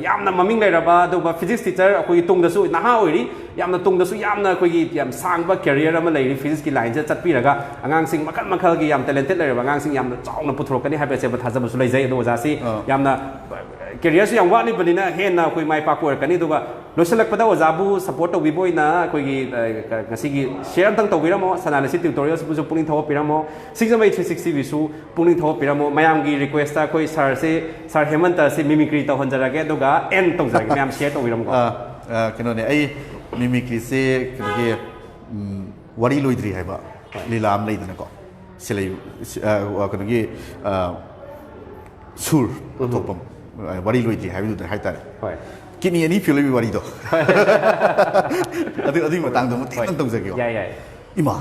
ꯌꯥꯝꯅ ꯃꯃꯤꯡ ꯂꯩꯔꯕ, ꯑꯗꯨꯒ physics teacher ꯑꯩꯈꯣꯏꯒꯤ ꯇꯨꯡꯗꯁꯨ ꯅꯍꯥ ꯑꯣꯏꯔꯤ, ꯌꯥꯝꯅ ꯇꯨꯡꯗꯁꯨ ꯌꯥꯝꯅ ꯑꯩꯈꯣꯏꯒꯤ ꯌꯥꯝ ꯁꯥꯡꯕ career ꯑꯃ ꯂꯩꯔꯤ physicsꯀꯤ lineꯁꯤꯗ ꯆꯠꯄꯤꯔꯒ, ꯑꯉꯥꯡꯁꯤꯡ ꯃꯈꯜ ꯃꯈꯜꯒꯤ ꯌꯥꯝ talented ꯂꯩꯔꯕ ꯑꯉꯥꯡꯁꯤꯡ ꯌꯥꯝꯅ ꯆꯥꯎꯅ ꯄꯨꯊꯣꯔꯛꯀꯅꯤ ꯍꯥꯏꯕ ꯑꯆꯦꯠꯄ ꯊꯥꯖꯕꯁꯨ ꯂꯩꯖꯩ꯫ ꯑꯗꯣ ꯑꯣꯖꯥꯁꯤ ꯑꯥ꯫ ꯌꯥꯝꯅ, ꯑ, careerꯁꯨ ꯌꯥꯝ ꯋꯥꯠꯂꯤꯕꯅꯤꯅ ꯍꯦꯟꯅ ꯑꯩꯈꯣꯏ ꯃꯥꯏ ꯄꯥꯛꯄ ꯑꯣꯏꯔꯛꯀꯅꯤ꯫ ꯑꯗꯨꯒ ꯂꯣꯏꯁꯤꯜꯂꯛꯄꯗ ꯑꯣꯖꯥꯕꯨ support ꯇꯧꯕꯤꯕ ꯑꯣꯏꯅ ꯑꯩꯈꯣꯏꯒꯤ, ꯑ, ꯉꯁꯤꯒꯤ share ꯑꯝꯇꯪ ꯇꯧꯕꯤꯔꯝꯃꯣ, ꯁꯅꯥ ꯂꯤꯁꯤ tutorialꯁꯤꯕꯨꯁꯨ ꯄꯨꯛꯅꯤꯡ ꯊꯧꯒꯠꯄꯤꯔꯝꯃꯣ, ꯁꯤꯡꯖꯃꯩ ꯊ꯭ꯔꯤ ꯁꯤꯛꯁꯇꯤꯒꯤꯁꯨ ꯄꯨꯛꯅꯤꯡ ꯊꯧꯒꯠꯄꯤꯔꯝꯃꯣ꯫ ꯃꯌꯥꯝꯒꯤ requestꯇ ꯑꯩꯈꯣꯏ sirꯁꯤ, sir ꯍꯦꯃꯟꯇꯁꯤ mimicry ꯇꯧꯍꯟꯖꯔꯒꯦ, ꯑꯗꯨꯒ end ꯇꯧꯖꯔꯒꯦ꯫ ꯃꯌꯥꯝ share ꯇꯧꯕꯤꯔꯝꯃꯨꯀꯣ꯫ ꯑ, ꯑ, ꯀꯩꯅꯣꯅꯦ, ꯑꯩ mimicryꯁꯦ ꯀꯩꯅꯣꯒꯤ, ꯎꯝ, ꯋꯥꯔꯤ ꯂꯣꯏꯗ꯭ꯔꯤ ꯍꯥꯏꯕ ꯍꯣꯏ꯫ ꯂꯤꯂꯥ ꯑꯃ ꯂꯩꯗꯅꯀꯣ, ꯁꯤꯂꯩ-, ꯁꯤ-, ꯑ, ꯀꯩꯅꯣꯒꯤ, ꯑ, ꯁꯨꯔ ꯎꯝ꯫ ꯊꯣꯛꯄ, ꯑ, ꯋꯥꯔꯤ ꯂꯣꯏꯗ꯭ꯔꯤ ꯍꯥꯏꯕꯗꯨꯗ ꯍꯥꯏꯇꯥꯔꯦ꯫ ꯍꯣꯏ꯫ Kidney ꯑꯅꯤ fail ꯑꯣꯏꯕꯒꯤ ꯋꯥꯔꯤꯗꯣ꯫ ꯍꯣꯏ꯫ ꯑꯗꯨ, ꯑꯗꯨꯒꯤ ꯃꯇꯥꯡꯗꯣ ꯃꯇꯦꯛ ꯍꯣꯏ꯫ ꯑꯃꯇꯪ ꯇꯧꯖꯒꯦꯀꯣ꯫ ꯌꯥꯏ, ꯌꯥꯏ꯫ ꯏꯃꯥ,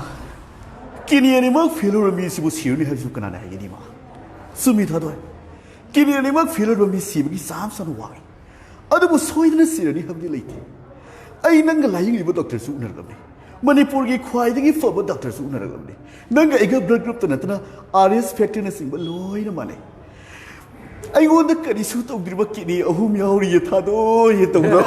ꯀꯤꯗꯅꯤ ꯑꯅꯤꯃꯛ ꯐꯦꯜ ꯑꯣꯏꯔꯕ ꯃꯤꯁꯤꯕꯨ ꯁꯤꯔꯅꯤ ꯍꯥꯏꯕꯁꯤꯕꯨ ꯀꯅꯥꯅ ꯍꯥꯏꯒꯅꯤ, ꯏꯃꯥ? ꯆꯨꯝꯃꯤ, ꯊꯥꯗꯣꯏ꯫ ꯀꯤꯗꯅꯤ ꯑꯅꯤꯃꯛ ꯐꯦꯜ ꯑꯣꯏꯔꯕ ꯃꯤ ꯁꯤꯕꯒꯤ ꯆꯥꯟꯁ ꯌꯥꯝꯅ ꯋꯥꯡꯏ꯫ ꯑꯗꯨꯕꯨ ꯁꯣꯏꯗꯅ ꯁꯤꯔꯅꯤ ꯍꯥꯏꯕꯗꯤ ꯂꯩꯇꯦ꯫ ꯑꯩ ꯅꯪꯒ ꯂꯥꯌꯦꯡꯂꯤꯕ ꯗꯣꯛꯇꯔꯁꯨ ꯎꯅꯔꯛꯂꯕꯅꯤ, ꯃꯅꯤꯄꯨꯔꯒꯤ ꯈ꯭ꯋꯥꯏꯗꯒꯤ ꯐꯕ ꯗꯣꯛꯇꯔꯁꯨ ꯎꯅꯔꯛꯂꯕꯅꯤ꯫ ꯅꯪꯒ ꯑꯩꯒ ꯕ꯭ꯂꯗ ꯒ꯭ꯔꯨꯞꯇ ꯅꯠꯇꯅ ꯑꯥꯔ ꯑꯦꯁ ꯐꯦꯛꯇꯔꯅꯆꯤꯡꯕ ꯂꯣꯏꯅ ꯃꯥꯟꯅꯩ꯫ ꯑꯩꯉꯣꯟꯗ ꯀꯔꯤꯁꯨ ꯇꯧꯗ꯭ꯔꯤꯕ ꯀꯤꯗꯅꯤ ꯑꯍꯨꯝ ꯌꯥꯎꯔꯤꯌꯦ, ꯊꯥꯗꯣꯏ ꯇꯧꯕꯗꯣ꯫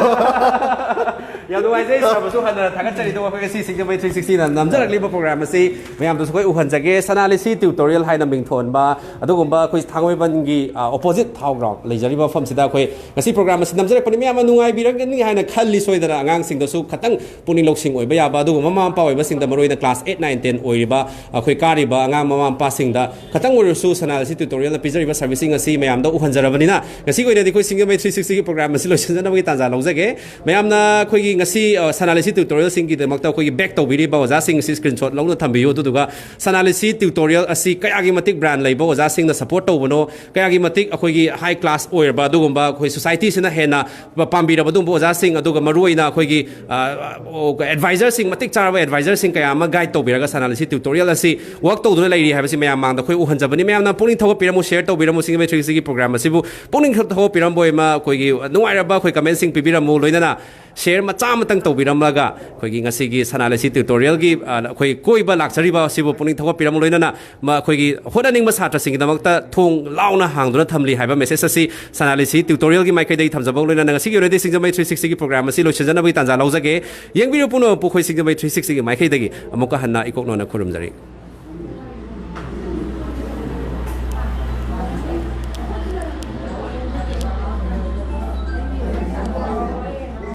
ꯌꯥꯝ ꯅꯨꯡꯉꯥꯏꯖꯩ, ꯁꯥꯔꯕꯁꯨ ꯍꯟꯅ ꯊꯥꯒꯠꯆꯔꯤ꯫ ꯑꯗꯨꯒ ꯑꯩꯈꯣꯏ ꯉꯁꯤ ꯁꯤꯡꯖꯃꯩ ꯊ꯭ꯔꯤ ꯁꯤꯛꯁꯇꯤꯅ ꯅꯝꯖꯔꯛꯂꯤꯕ ꯄ꯭ꯔꯣꯒ꯭ꯔꯥꯝ ꯑꯁꯤ ꯃꯌꯥꯝꯗꯁꯨ ꯑꯩꯈꯣꯏ ꯎꯍꯟꯖꯒꯦ꯫ ꯁꯅꯥ ꯂꯤꯁꯤ ꯇ꯭ꯌꯨꯇꯣꯔꯤꯌꯦꯜ ꯍꯥꯏꯅ ꯃꯤꯡꯊꯣꯟꯕ, ꯑꯗꯨꯒꯨꯝꯕ ꯑꯩꯈꯣꯏ ꯊꯥꯡꯃꯩꯕꯟꯒꯤ ꯑꯣꯄꯣꯖꯤꯠ ꯊꯥꯎ ꯒ꯭ꯔꯥꯎꯟ ꯂꯩꯖꯔꯤꯕ ꯃꯐꯝꯁꯤꯗ ꯑꯩꯈꯣꯏ ꯉꯁꯤ ꯄ꯭ꯔꯣꯒ꯭ꯔꯥꯝ ꯑꯁꯤ ꯅꯝꯖꯔꯛꯄꯅꯤ꯫ ꯃꯌꯥꯝꯅ ꯅꯨꯡꯉꯥꯏꯕꯤꯔꯒꯅꯤ ꯍꯥꯏꯅ ꯈꯜꯂꯤ꯫ ꯁꯣꯏꯗꯅ ꯑꯉꯥꯡꯁꯤꯡꯗꯁꯨ ꯈꯇꯪ ꯄꯨꯛꯅꯤꯡ ꯂꯧꯁꯤꯡ ꯑꯣꯏꯕ ꯌꯥꯕ ꯑꯗꯨꯒꯨꯝꯕ ꯃꯃꯥ ꯃꯄꯥ ꯑꯣꯏꯕꯁꯤꯡꯗ, ꯃꯔꯨꯑꯣꯏꯅ ꯀ꯭ꯂꯥꯁ ꯑꯩꯠ, ꯅꯥꯏꯟ, ꯇꯦꯟ ꯑꯣꯏꯔꯤꯕ ꯑꯩꯈꯣꯏ ꯀꯥꯔꯤꯕ ꯑꯉꯥꯡ ꯃꯃꯥ ꯃꯄꯥꯁꯤꯡꯗ ꯈꯇꯪ ꯑꯣꯏꯔꯁꯨ ꯁꯅꯥ ꯂꯤꯁꯤ ꯇ꯭ꯌꯨꯇꯣꯔꯤꯌꯦꯜꯅ ꯄꯤꯖꯔꯤꯕ ꯁꯥꯔꯚꯤꯁꯁꯤꯡ ꯑꯁꯤ ꯃꯌꯥꯝꯗ ꯎꯍꯟꯖꯔꯕꯅꯤꯅ, ꯉꯁꯤꯒꯤ ꯑꯣꯏꯅꯗꯤ ꯑꯩꯈꯣꯏ ꯁꯤꯡꯖꯃꯩ ꯊ꯭ꯔꯤ ꯁꯤꯛꯁꯇꯤꯒꯤ ꯄ꯭ꯔꯣꯒ꯭ꯔꯥꯝ ꯑꯁꯤ ꯂꯣꯏꯁꯤꯟꯖꯅꯕꯒꯤ ꯇꯥꯟꯖꯥ ꯂꯧꯖꯒꯦ꯫ ꯃꯌꯥꯝꯅ ꯑꯩꯈꯣꯏꯒꯤ ꯉꯁꯤ, ꯑ, ꯁꯅꯥ ꯂꯤꯁꯤ ꯇ꯭ꯌꯨꯇꯣꯔꯤꯌꯦꯜꯁꯤꯡꯒꯤꯗꯃꯛꯇ ꯑꯩꯈꯣꯏꯒꯤ ꯕꯦꯛ ꯇꯧꯕꯤꯔꯤꯕ ꯑꯣꯖꯥꯁꯤꯡ ꯑꯁꯤ ꯁ꯭ꯀ꯭ꯔꯤꯟꯁꯣꯠ ꯂꯧꯅ ꯊꯝꯕꯤꯌꯨ꯫ ꯑꯗꯨꯗꯨꯒ ꯁꯅꯥ ꯂꯤꯁꯤ ꯇ꯭ꯌꯨꯇꯣꯔꯤꯌꯦꯜ ꯑꯁꯤ ꯀꯌꯥꯒꯤ ꯃꯇꯤꯛ ꯕ꯭ꯔꯥꯟ ꯂꯩꯕ ꯑꯣꯖꯥꯁꯤꯡꯅ ꯁꯄꯣꯔꯠ ꯇꯧꯕꯅꯣ, ꯀꯌꯥꯒꯤ ꯃꯇꯤꯛ ꯑꯩꯈꯣꯏꯒꯤ ꯍꯥꯏ ꯀ꯭ꯂꯥꯁ ꯑꯣꯏꯔꯕ ꯑꯗꯨꯒꯨꯝꯕ ꯑꯩꯈꯣꯏ ꯁꯣꯁꯥꯏꯇꯤꯁꯤꯅ ꯍꯦꯟꯅ ꯄꯥꯝꯕꯤꯔꯕ ꯑꯗꯨꯒꯨꯝꯕ ꯑꯣꯖꯥꯁꯤꯡ, ꯑꯗꯨꯒ ꯃꯔꯨꯑꯣꯏꯅ ꯑꯩꯈꯣꯏꯒꯤ, ꯑ, ꯑ, ꯑꯦꯗꯚꯥꯏꯖꯔꯁꯤꯡ, ꯃꯇꯤꯛ ꯆꯥꯔꯕ ꯑꯦꯗꯚꯥꯏꯖꯔꯁꯤꯡ ꯀꯌꯥ ꯑꯃ ꯒꯥꯏꯗ ꯇꯧꯕꯤꯔꯒ ꯁꯅꯥ ꯂꯤꯁꯤ ꯇ꯭ꯌꯨꯇꯣꯔꯤꯌꯦꯜ ꯑꯁꯤ ꯋꯥꯛ ꯇꯧꯗꯨꯅ ꯂꯩꯔꯤ ꯍꯥꯏꯕꯁꯤ ꯃꯌꯥꯝ ꯃꯥꯡꯗ ꯑꯩꯈꯣꯏ ꯎꯍꯟꯖꯕꯅꯤ꯫ ꯃꯌꯥꯝꯅ ꯄꯨꯛꯅꯤꯡ ꯊꯧꯒꯠꯄꯤꯔꯝꯃꯨ, ꯁꯤꯌꯔ ꯇꯧꯕꯤꯔꯝꯃꯨ꯫ ꯁꯤꯡꯖꯃꯩ ꯊ꯭ꯔꯤ ꯁꯤꯛꯁꯇꯤꯒꯤ ꯄ꯭ꯔꯣꯒ꯭ꯔꯥꯝ ꯑꯁꯤꯕꯨ ꯄꯨꯛꯅꯤꯡ ꯊꯧꯒꯠꯄꯤꯔꯝꯕ ꯑꯣꯏꯅ ꯑꯩꯈꯣꯏꯒꯤ ꯅꯨꯡꯉꯥꯏꯔꯕ ꯑꯩꯈꯣꯏ ꯀꯃꯦꯟꯁꯤꯡ ꯄꯤꯕꯤꯔꯝꯃꯨ, ꯂꯣꯏꯅꯅ ꯁꯤꯌꯔ ꯃꯆꯥ ꯑꯃꯇꯪ ꯇꯧꯕꯤꯔꯝꯂꯒ ꯑꯩꯈꯣꯏꯒꯤ ꯉꯁꯤꯒꯤ ꯁꯅꯥ ꯂꯤꯁꯤ ꯇ꯭ꯌꯨꯇꯣꯔꯤꯌꯦꯜꯒꯤ, ꯑ, ꯑꯩꯈꯣꯏ ꯀꯣꯏꯕ ꯂꯥꯛꯆꯔꯤꯕ ꯑꯁꯤꯕꯨ ꯄꯨꯛꯅꯤꯡ ꯊꯧꯒꯠꯄꯤꯔꯝꯃꯨ, ꯂꯣꯏꯅꯅ ꯃ-, ꯑꯩꯈꯣꯏꯒꯤ ꯍꯣꯠꯅꯅꯤꯡꯕ ꯁꯥꯇ꯭ꯔꯁꯤꯡꯒꯤꯗꯃꯛꯇ ꯊꯣꯡ ꯂꯥꯎꯅ ꯍꯥꯡꯗꯨꯅ ꯊꯝꯂꯤ ꯍꯥꯏꯕ ꯃꯦꯁꯦꯖ ꯑꯁꯤ ꯁꯅꯥ ꯂꯤꯁꯤ ꯇ꯭ꯌꯨꯇꯣꯔꯤꯌꯦꯜꯒꯤ ꯃꯥꯏꯀꯩꯗꯒꯤ ꯊꯝꯖꯕ ꯂꯣꯏꯅꯅ ꯉꯁꯤꯒꯤ ꯑꯣꯏꯅꯗꯤ ꯁꯤꯡꯖꯃꯩ ꯊ꯭ꯔꯤ ꯁꯤꯛꯁꯇꯤꯒꯤ ꯄ꯭ꯔꯣꯒ꯭ꯔꯥꯝ ꯑꯁꯤ ꯂꯣꯏꯁꯤꯟꯖꯅꯕꯒꯤ ꯇꯥꯟꯖꯥ ꯂꯧꯖꯒꯦ꯫ ꯌꯦꯡꯕꯤꯔꯤꯕ ꯄꯨꯝꯅꯃꯛꯄꯨ ꯑꯩꯈꯣꯏ ꯁꯤꯡꯖꯃꯩ ꯊ꯭ꯔꯤ ꯁꯤꯛꯁꯇꯤꯒꯤ ꯃꯥꯏꯀꯩꯗꯒꯤ ꯑꯃꯨꯛꯀ ꯍꯟꯅ ꯏꯀꯣꯛ ꯅꯧꯅ ꯈꯨꯔꯨꯝꯖꯔꯤ꯫